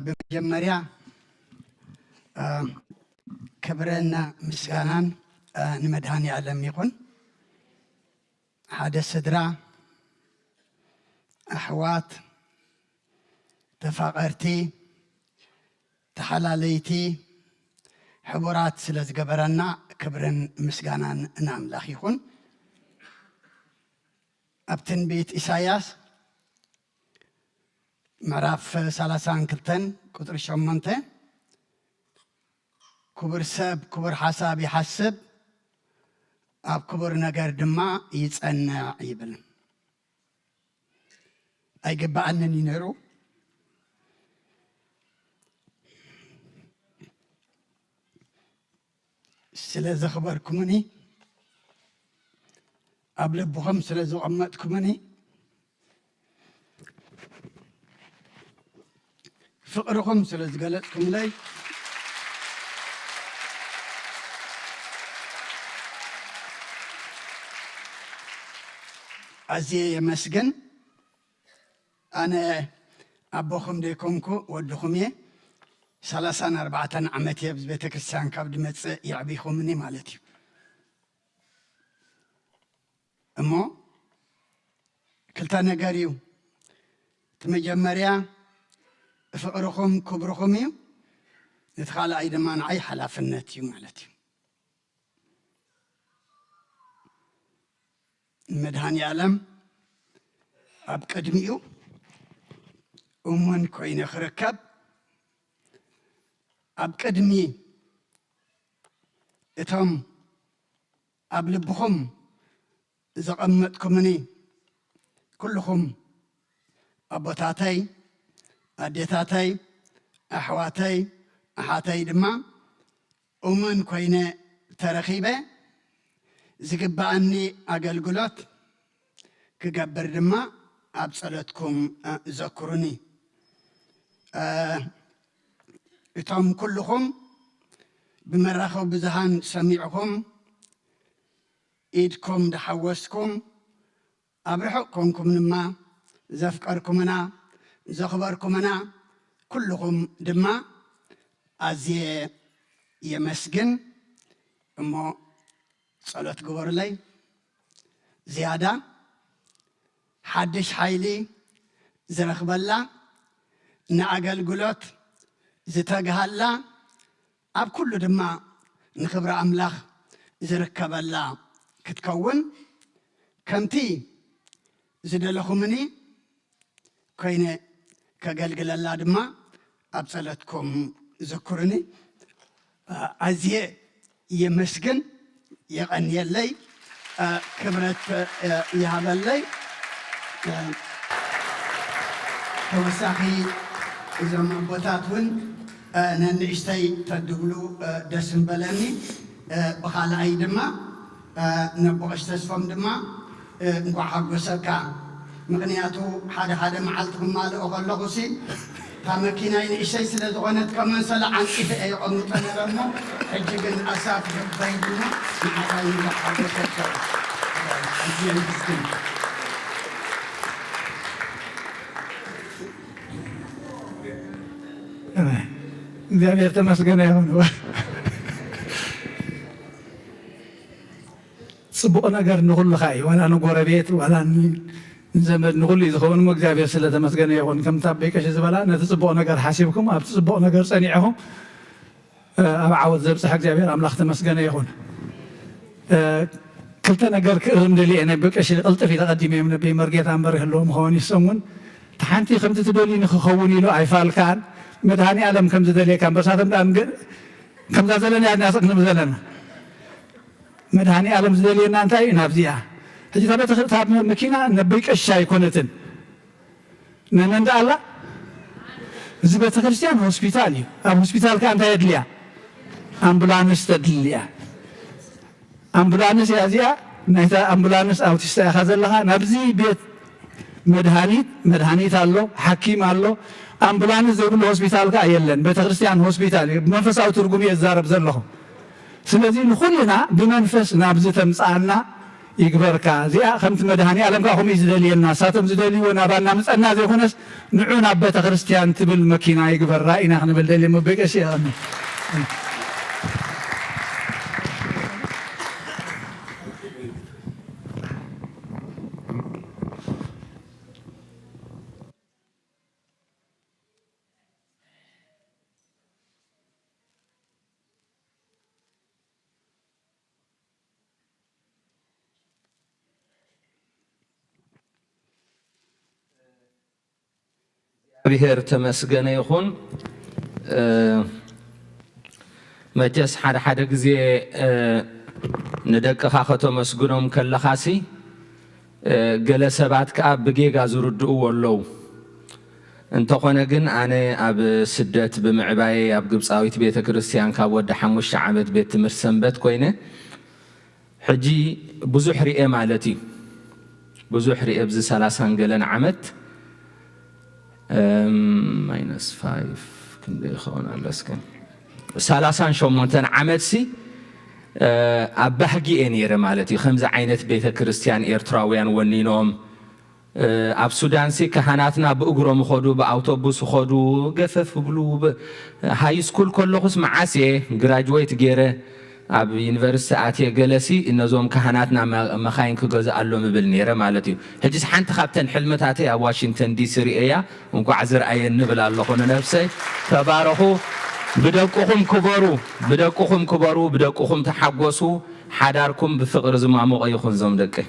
ብመጀመርያ ክብርን ምስጋናን ንመድሃኒ ዓለም ይኹን። ሓደ ስድራ ኣሕዋት ተፋቐርቲ ተሓላለይቲ ሕቡራት ስለ ዝገበረና ክብርን ምስጋናን ንኣምላኽ ይኹን። ኣብ ትንቢት ኢሳያስ ምዕራፍ ሰላሳን ክልተን ቁፅሪ ሸሞንተ ክቡር ሰብ ክቡር ሓሳብ ይሓስብ ኣብ ክቡር ነገር ድማ ይፀንዕ ይብል። ኣይግባኣንን እዩ ነይሩ። ስለ ዘኽበርኩምኒ ኣብ ልብኹም ስለ ዘቐመጥኩምኒ ፍቕርኹም ስለ ዝገለጽኩምለይ ኣዝየ የመስግን። ኣነ ኣቦኹም ደይኮንኩ ወድኹም እየ። ሰላሳን ኣርባዕተን ዓመት እየ ኣብዚ ቤተ ክርስቲያን ካብ ድመጽእ የዕቢኹምኒ ማለት እዩ። እሞ ክልተ ነገር እዩ። እቲ መጀመርያ ፍቕርኹም ክብርኹም እዩ። እቲ ካልኣይ ድማ ንዓይ ሓላፍነት እዩ ማለት እዩ። ንመድሃኒ ኣለም ኣብ ቅድሚኡ እሙን ኮይነ ክርከብ ኣብ ቅድሚ እቶም ኣብ ልብኹም ዘቐመጥኩምኒ ኩልኹም ኣቦታተይ ኣዴታተይ ኣሕዋተይ ኣሓተይ ድማ እሙን ኮይነ ተረኺበ ዝግብኣኒ ኣገልግሎት ክገብር ድማ ኣብ ጸሎትኩም ዘክሩኒ። እቶም ኩልኹም ብመራኸቢ ብዙሃን ሰሚዕኹም ኢድኩም ዝሓወስኩም ኣብ ርሑቕ ኮንኩም ድማ ዘፍቀርኩምና ዘኽበርኩምና ኩልኹም ድማ ኣዝየ የመስግን። እሞ ጸሎት ግበሩለይ። ዝያዳ ሓድሽ ሓይሊ ዝረኽበላ ንኣገልግሎት ዝተግሃላ ኣብ ኩሉ ድማ ንኽብሪ ኣምላኽ ዝርከበላ ክትከውን ከምቲ ዝደለኹምኒ ኮይነ ከገልግለላ ድማ ኣብ ጸሎትኩም ዘክሩኒ። ኣዝየ የመስግን፣ የቐንየለይ፣ ክብረት ይሃበለይ። ተወሳኺ እዞም ኣቦታት እውን ነንእሽተይ ተድብሉ ደስ ምበለኒ። ብኻልኣይ ድማ ነቦ ቀሺ ተስፎም ድማ እንኳዕ ሓጎሰካ ምኽንያቱ ሓደ ሓደ መዓልቲ ክማልኦ ከለኹ ሲ እታ መኪናይ ንእሽተይ ስለ ዝኾነት ከም መንሰላ ዓንቂፈ እየ የቐምጦ ነረ እሞ፣ ሕጂ ግን ኣሳፊሑ ክኸይድና ንዓኻ ይብላ ሓጎሰካ። ኣዝየ የመስግን። እግዚኣብሔር ተመስገነ ይኹን። ጽቡቕ ነገር ንኹልኻ እዩ፣ ዋላ ንጎረቤት፣ ዋላ ን-፣ ንዘመድ፣ ንኹሉ እዩ ዝኸውን። እሞ እግዚኣብሔር ስለ ተመስገነ ይኹን። ከምቲ ኣቦይ ቀሺ ዝበላ፣ ነቲ ጽቡቕ ነገር ሓሲብኩም፣ ኣብቲ ጽቡቕ ነገር ጸኒዕኹም፣ እ፣ ኣብ ዓወት ዘብጽሐ እግዚኣብሔር ኣምላኽ ተመስገነ ይኹን። እ፣ ክልተ ነገር ክእርም ደልየ፣ ናይ ኣቦይ ቀሺ ቅልጥፍ እዩ ተቐዲመ እዮም፣ ነቦይ መርጌታ እምበር ይህልዎም ይኸውን ይሰሙን። እቲ ሓንቲ ከምቲ ትደልዩ ንክኸውን ኢሉ ኣይፋልካን፣ መድሃኒ ኣለም ከም ዝደልየካ እምበር፣ ሳቶም ደኣ ንገ-፣ ከምዛ ዘለና እያ ናስቕ ንብል ዘለና። መድሃኒ ኣለም ዝደልየና እንታይ እዩ? ናብዚኣ። ሕጂ እታ ቤተ-፣ እታ መኪና ነቦይ ቀሺ ኣይኮነትን። ናይ መን ደኣ ኣላ? እዚ ቤተ ክርስቲያን ሆስፒታል እዩ። ኣብ ሆስፒታል ከኣ እንታይ የድልያ? ኣምቡላንስ ተድልያ። ኣምቡላንስ እያ እዚኣ። ናይታ ኣምቡላንስ ኣውቲስታ ኢኻ ዘለኻ። ናብዚ ቤት መድሃኒት፣ መድሃኒት ኣሎ፣ ሓኪም ኣሎ። ኣምቡላንስ ዘይብሉ ሆስፒታል ከኣ የለን። ቤተ ክርስቲያን ሆስፒታል እዩ። ብመንፈሳዊ ትርጉም እየ ዝዛረብ ዘለኹ። ስለዚ ንኹልና ብመንፈስ ናብዚ ተምጽኣና ይግበርካ። እዚኣ ከምቲ መድሃኒ ኣለም ከኣ ከምኡ እዩ ዝደልየና። ንሳቶም ዝደልይዎ ናባና ምጸና ዘይኮነስ ንዑ ናብ ቤተ ክርስቲያን ትብል መኪና ይግበራ ኢና ክንብል ደልየ። ኣቦይ ቀሺ የቐኒ። እግዚኣብሔር ተመስገነ ይኹን። እ፣ መቸስ ሓደ ሓደ ግዜ፣ እ፣ ንደቅኻ ከተመስግኖም ከለኻሲ፣ እ፣ ገለ ሰባት ከኣ ብጌጋ ዝርድእዎ ኣለዉ። እንተኾነ ግን ኣነ ኣብ ስደት ብምዕባየይ ኣብ ግብጻዊት ቤተ ክርስቲያን ካብ ወዲ ሓሙሽተ ዓመት ቤት ትምህርቲ ሰንበት ኮይነ፣ ሕጂ ብዙሕ ርኤ ማለት እዩ። ብዙሕ ርኤ ኣብዚ ሰላሳን ገለን ዓመት፣ እም፣ ማይነስ ፋይቭ ክንደይ ይኸውን ኣሎ እስከ? ሰላሳን ሸሞንተን ዓመትሲ፣ እ፣ ኣብ ባህጊ እየ ነይረ ማለት እዩ። ከምዚ ዓይነት ቤተ ክርስቲያን ኤርትራውያን ወኒኖም፣ እ፣ ኣብ ሱዳንሲ ካህናትና ብእግሮም ይኸዱ፣ ብኣውቶቡስ ይኸዱ፣ ገፈፍ ይብሉ። ብ-፣ ሃይ ስኩል ከለኹስ መዓስ እየ ግራጅዌት ገይረ ኣብ ዩኒቨርሲቲ ኣትየ፣ ገለሲ ነዞም ካህናትና መ-፣ መኻይን ክገዝኣሎም እብል ነይረ ማለት እዩ። ሕጂስ ሓንቲ ካብተን ሕልምታተይ ኣብ ዋሽንግተን ዲሲ ርእየያ፣ እንኳዕ ዝርኣየኒ እብል ኣለኹ ንነብሰይ። ተባረኹ፣ ብደቅኹም ክበሩ፣ ብደቅኹም ክበሩ፣ ብደቅኹም ተሓጎሱ። ሓዳርኩም ብፍቕሪ ዝማሞቐ ይኹን ዞም ደቀይ።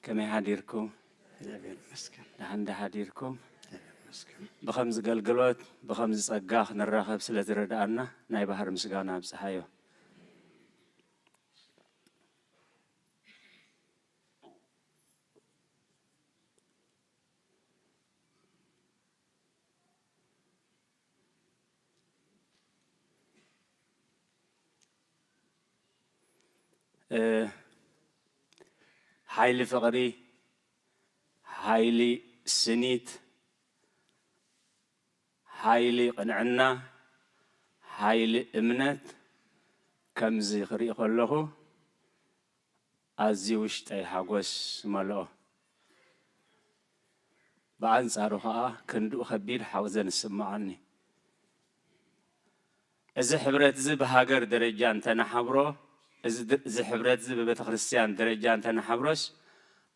ከመይ ሓዲርኩም? እግዚኣብሔር ይመስገን። ደሓን ዶ ሓዲርኩም? እግዚኣብሔር ይመስገን። ብኸምዚ ገልግሎት፣ ብኸምዚ ጸጋ ክንራኸብ ስለ ዝረድኣና ናይ ባህር ምስጋና ኣብጽሓዮ። እ፣ ሓይሊ ፍቕሪ፣ ሓይሊ ስኒት፣ ሓይሊ ቅንዕና፣ ሓይሊ እምነት ከምዚ ክርኢ ከለኹ ኣዝዩ ውሽጠይ ሓጎስ መልኦ። ብኣንጻሩ ኸኣ ክንድኡ ከቢድ ሓዘን ይስምዓኒ። እዚ ሕብረት እዚ ብሃገር ደረጃ እንተነሓብሮ፣ እዚ ድ-፣ እዚ ሕብረት እዚ ብቤተ ክርስቲያን ደረጃ እንተነሓብሮስ፣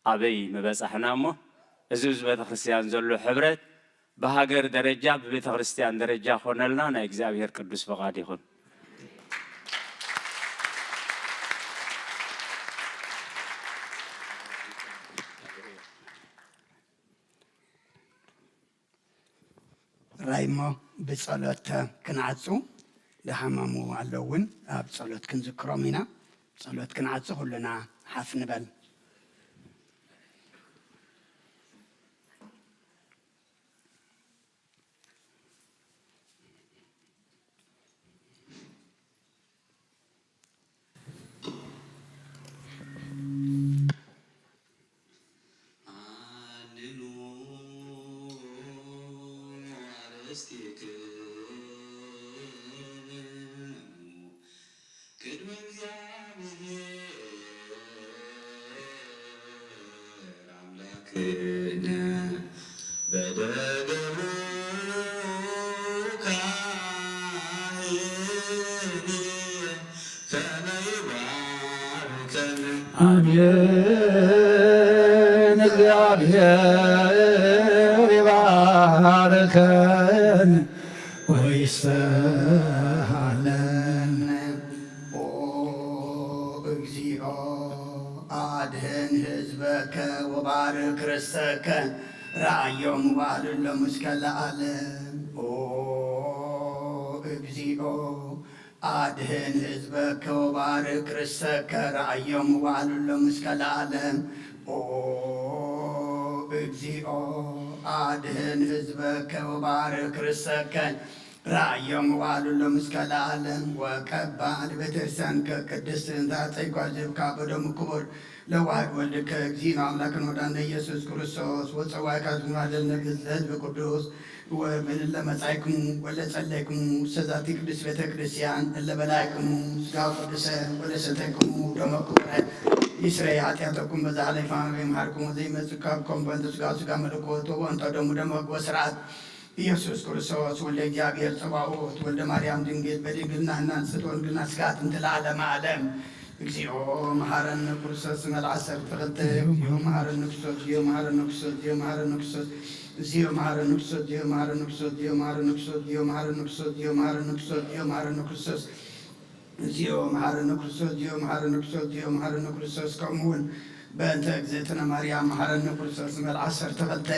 ኣበይ ምበጻሕና እሞ፣ እዚ ኣብዚ ቤተክርስትያን ዘሎ ሕብረት ብሃገር ደረጃ፣ ብቤተክርስትያን ደረጃ ኮነልና ናይ እግዚኣብሔር ቅዱስ ፍቓድ ይኹን። ራይሞ ብጸሎት ክንዓጹ፣ ዝሓመሙ ኣለዉ እውን ኣብ ጸሎት ክንዝክሮም ኢና። ጸሎት ክንዓጹ ኩልና ሓፍ ንበል። ኣሜን። እግዚኣብሔር ይባርከን ወይስተሃለን። ኦ እግዚኦ፣ ኣድህን ህዝበከ ወባርክ ርሰከ፣ ረኣዮም ዋዕሉሎም እስከ ለዓለም። ኦ እግዚኦ፣ ኣድህን ህዝበከ ወባርክ ርሰከ፣ ረኣዮም ዋዕሉሎም እስከ ለዓለም። ኦ እግዚኦ፣ ኣድህን ህዝበከ ወባርክ ርሰከ፣ ረኣዮም ዋዕሉሎም እስከ ለዓለም። ወቀባ ንቤተክርስትያንከ ቅድስት እንተ ኣጸይኳ ዝህብካ በደሙ ክቡር ለዋህድ ወልድከ እግዚእነ አምላክነ ወዳነ ኢየሱስ ክርስቶስ ወጸዋይካ ዝሙራደል ነግስ ለህዝብ ቅዱስ ወምን ለመጻይክሙ ወለጸለይክሙ ሰዛቲ ቅዱስ ቤተ ክርስቲያን እለ በላይክሙ ስጋ ቅዱሰ ወለሰተይክሙ ደሞ ክቡረ ይስረይ ኃጢአተኩም በዛ ኃለይፋ ይምሃርኩም ዘይመጽካ ኮም በእንተ ስጋ ስጋ መለኮት ወበእንተ ደሙ ደሞ ወስርዓት ኢየሱስ ክርስቶስ ወልደ እግዚኣብሔር ጸባኦት ወልደ ማርያም ድንግል በድንግልና እናንስት ወንግልና ስጋት እንተ ለዓለመ ዓለም። እግዚኦ መሐረነ ክርስቶስ መል ዓሰርተ ክልተ። እግዚኦ መሐረነ ክርስቶስ። እግዚኦ መሐረነ ክርስቶስ። እግዚኦ መሐረነ ክርስቶስ። እግዚኦ መሐረነ ክርስቶስ። እግዚኦ መሐረነ ክርስቶስ። እግዚኦ መሐረነ ክርስቶስ። ከምኡ እውን በእንተ እግዝእትነ ማርያም መሐረነ ክርስቶስ ንበል ዓሰርተ ክልተ።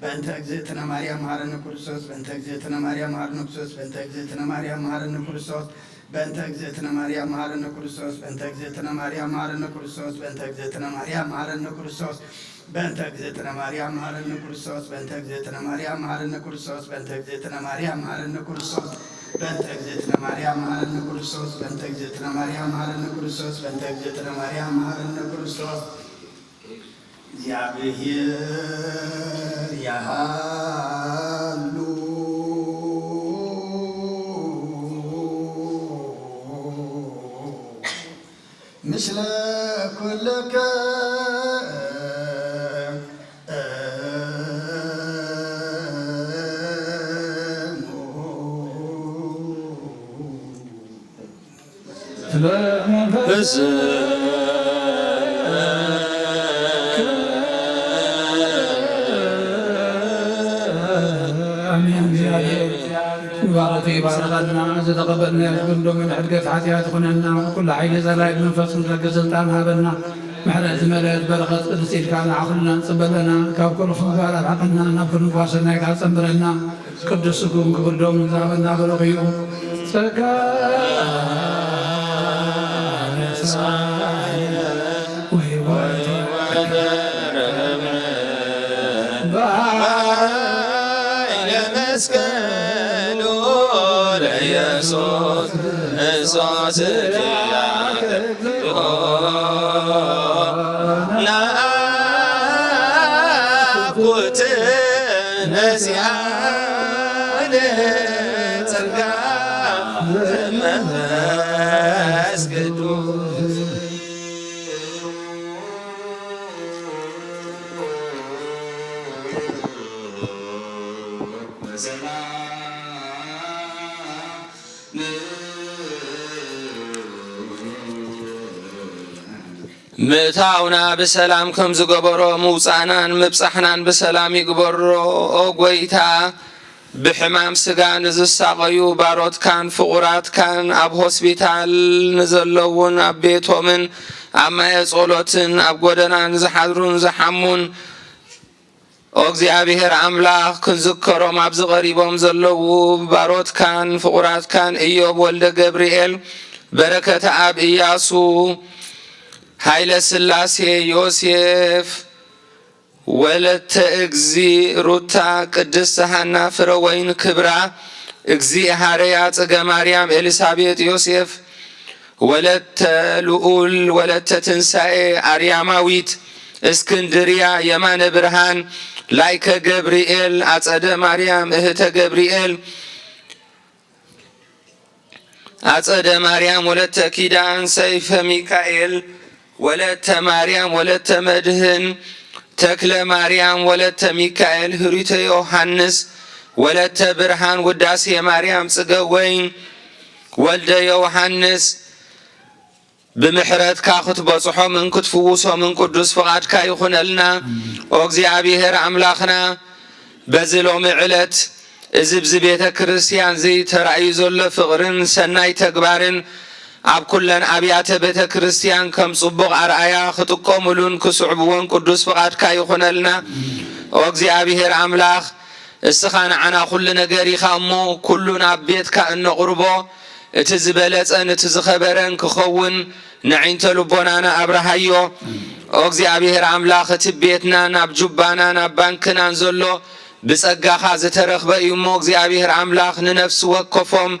በእንተ እግዝእትነ ማርያም መሐረነ ክርስቶስ። በእንተ እግዝእትነ ማርያም መሐረነ ክርስቶስ። በእንተ እግዝእትነ ማርያም መሐረነ ክርስቶስ። በእንተ እግዝእትነ ማርያም መሐረነ ክርስቶስ። በእንተ እግዝእትነ ማርያም መሐረነ ክርስቶስ። በእንተ እግዝእትነ ማርያም መሐረነ ክርስቶስ። በእንተ እግዝእትነ ማርያም መሐረነ ክርስቶስ። በእንተ እግዝእትነ ማርያም መሐረነ ክርስቶስ። በእንተ እግዝእትነ ማርያም መሐረነ ክርስቶስ። በእንተ እግዝእትነ ማርያም መሐረነ ክርስቶስ። በእንተ እግዝእትነ ማርያም መሐረነ ክርስቶስ። በእንተ እግዝእትነ ማርያም መሐረነ ክርስቶስ። እግዚኣብሔር ያሃሉ ምስለ ኩልከ ኣሜን። እግዚኣብሔር ንባሮቱ ይባርኸና፣ ዝተቐበልናዮ ዝግንዶ መን ሕድገት ሓጢኣት ይኹነና፣ ኩሉ ሓይሊ ጸላኢ ብመንፈስ ክንረግጽ ስልጣን ሃበና። ምሕረት ዝመልአት በረኸት ቅድስት ኢድካ ንዓኹልና ንጽበለና፣ ካብ ኩሉ ክፉእ ኣርሓቐና፣ ናብ ኩሉ ምግባር ሰናይ ከኣ ጸንብረና። ቅዱስ ስግኡን ክቡር ደሙን ዝሃበና በረኽ እዩ። ጸጋ ነሳየ ወሕይወት ወተረፈ በኃይለ መስቀሉ ለኢየሱስ ክርስቶስ ኪያከ ናፍቆት ነሲኣነ ጸጋ መንፈስ ቅዱስ። ምእታውና ብሰላም ከም ዝገበሮ፣ ምውጻእናን ምብጻሕናን ብሰላም ይግበሮ። ኦ ጎይታ፣ ብሕማም ስጋ ንዝሳቐዩ ባሮትካን ፍቑራትካን፣ ኣብ ሆስፒታል ንዘለውን ኣብ ቤቶምን ኣብ ማየ ጸሎትን ኣብ ጎደና ንዝሓድሩን ዝሓሙን፣ ኦ እግዚኣብሔር ኣምላኽ፣ ክንዝከሮም ኣብዚ ቀሪቦም ዘለዉ ባሮትካን ፍቑራትካን፣ ኢዮብ ወልደ ገብርኤል፣ በረከተ ኣብ ኢያሱ፣ ሃይለ ስላሴ፣ ዮሴፍ፣ ወለተ እግዚ፣ ሩታ፣ ቅድስት ሃና፣ ፍረ ወይን ክብራ፣ እግዚ ሃረያ፣ ጽገ ማርያም፣ ኤልሳቤጥ፣ ዮሴፍ፣ ወለተ ልዑል፣ ወለተ ትንሳኤ፣ ኣርያማዊት፣ እስክንድርያ፣ የማነ ብርሃን፣ ላይከ ገብርኤል፣ ኣጸደ ማርያም፣ እህተ ገብርኤል፣ ኣጸደ ማርያም፣ ወለተ ኪዳን፣ ሰይፈ ሚካኤል፣ ወለተ ማርያም፣ ወለተ መድህን፣ ተክለ ማርያም፣ ወለተ ሚካኤል፣ ህሩተ ዮሃንስ፣ ወለተ ብርሃን፣ ውዳሴ ማርያም፣ ጽገ ወይን፣ ወልደ ዮሃንስ፣ ብምሕረትካ ክትበጽሖምን ክትፍውሶምን ቅዱስ ፍቓድካ ይኹነልና። ኦ እግዚኣብሔር ኣምላኽና፣ በዚ ሎሚ ዕለት እዚ ብዚ ቤተ ክርስቲያን እዚ ተራእዩ ዘሎ ፍቕርን ሰናይ ተግባርን ኣብ ኩለን ኣብያተ ቤተ ክርስቲያን ከም ጽቡቕ ኣርኣያ ክጥቀሙሉን ክስዕብዎን ቅዱስ ፍቓድካ ይኹነልና። ኦ እግዚኣብሔር ኣምላኽ፣ እስኻ ንዓና ኩሉ ነገር ኢኻ እሞ፣ ኩሉ ናብ ቤትካ እነቕርቦ፣ እቲ ዝበለጸን እቲ ዝኸበረን ክኸውን ንዒንተ ልቦናና ኣብርሃዮ። ኦ እግዚኣብሔር ኣምላኽ፣ እቲ ቤትናን ኣብ ጁባናን ኣብ ባንክናን ዘሎ ብጸጋኻ ዝተረኽበ እዩ እሞ፣ እግዚኣብሔር ኣምላኽ፣ ንነፍሲ ወከፎም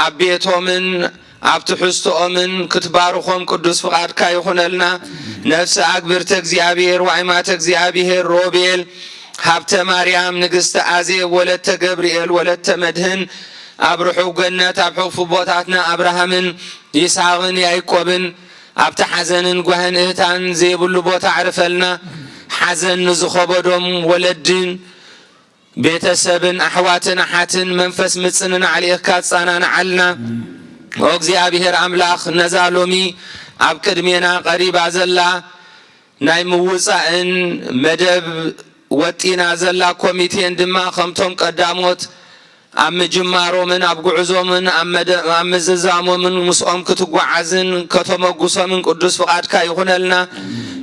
ኣብ ቤቶምን ኣብ ትሕዝቶኦምን ክትባርኾም ቅዱስ ፍቓድካ ይኹነልና። ነፍሲ ኣግብርተ እግዚኣብሔር፣ ዋይማተ እግዚኣብሔር፣ ሮቤል፣ ሃብተ ማርያም፣ ንግስቲ ኣዜብ፣ ወለተ ገብርኤል፣ ወለተ መድህን፣ ኣብ ርሑው ገነት ኣብ ሕቑፉ ቦታትና ኣብርሃምን ይስሐቕን ያዕቆብን፣ ኣብቲ ሓዘንን ጓህን እህታን ዘይብሉ ቦታ ኣዕርፈልና። ሓዘን ንዝኸበዶም ወለድን ቤተሰብን ኣሕዋትን ኣሓትን መንፈስ ምጽንናዕ ልኢኽካ ጻናንዓልና። ኦ እግዚኣብሔር ኣምላኽ፣ ነዛ ሎሚ ኣብ ቅድሜና ቀሪባ ዘላ ናይ ምውጻእን መደብ ወጢና ዘላ ኮሚቴን ድማ ከምቶም ቀዳሞት ኣብ ምጅማሮምን ኣብ ጉዕዞምን ኣብ መደ-፣ ኣብ ምዝዛሞምን ምስኦም ክትጓዓዝን ከተመጉሶምን ቅዱስ ፍቓድካ ይኹነልና።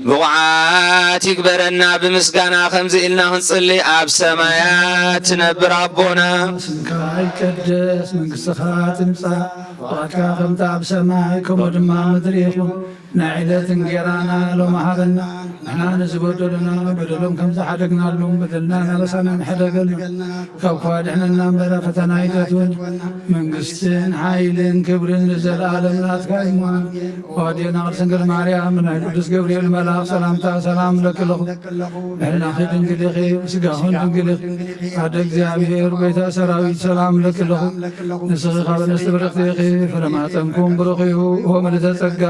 ብቑዓት ይግበረና። ብምስጋና ከምዚ ኢልና ክንጽሊ፣ ኣብ ሰማያት ትነብር ኣቦና፣ ስምካ ይቀደስ፣ መንግስትኻ ትምጻእ፣ ፍቓድካ ከምቲ ኣብ ሰማይ ከምኡ ድማ ምድሪ ይኹን። ናይ ዕለት እንጌራና ሎሚ ሃበና፣ ንሕና ንዝበደሉና በደሎም ከም ዝሓደግናሎም በደልና ናበሳና ንሕደገልና፣ ካብ ክፉእ ኣድሕነና እምበር ኣብ ፈተና ኣይተእትወና። መንግስትን ሓይልን ክብርን ንዘለኣለም ናትካ እዩ። ኣዴና ቅድስት ድንግል ማርያም፣ ናይ ቅዱስ ገብርኤል መልኣኽ ሰላምታ ሰላም እለኪ ኣለኹ። ብሕልናኺ ድንግል ኢኺ፣ ብስጋኺ ድንግል ኢኺ። ኣደ እግዚኣብሔር፣ ጎይታ ሰራዊት፣ ሰላም እለኪ ኣለኹ። ንስኺ ካብ ኣንስቲ ብርኽቲ ኢኺ፣ ፍረ ማህፀንኩም ብሩኽ እዩ። ኦ ምልዕተ ጸጋ፣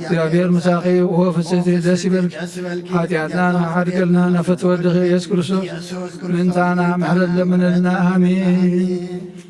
እግዚኣብሔር ምሳኺ፣ ኦ ፍጽሕቲ፣ ደስ ይበልኪ። ሓጢኣትና ንኽሓድገልና፣ ናብ ፍትወት ወድኺ ኢየሱስ ክርስቶስ ምእንታና ምሕረት ለምንልና። ኣሜን።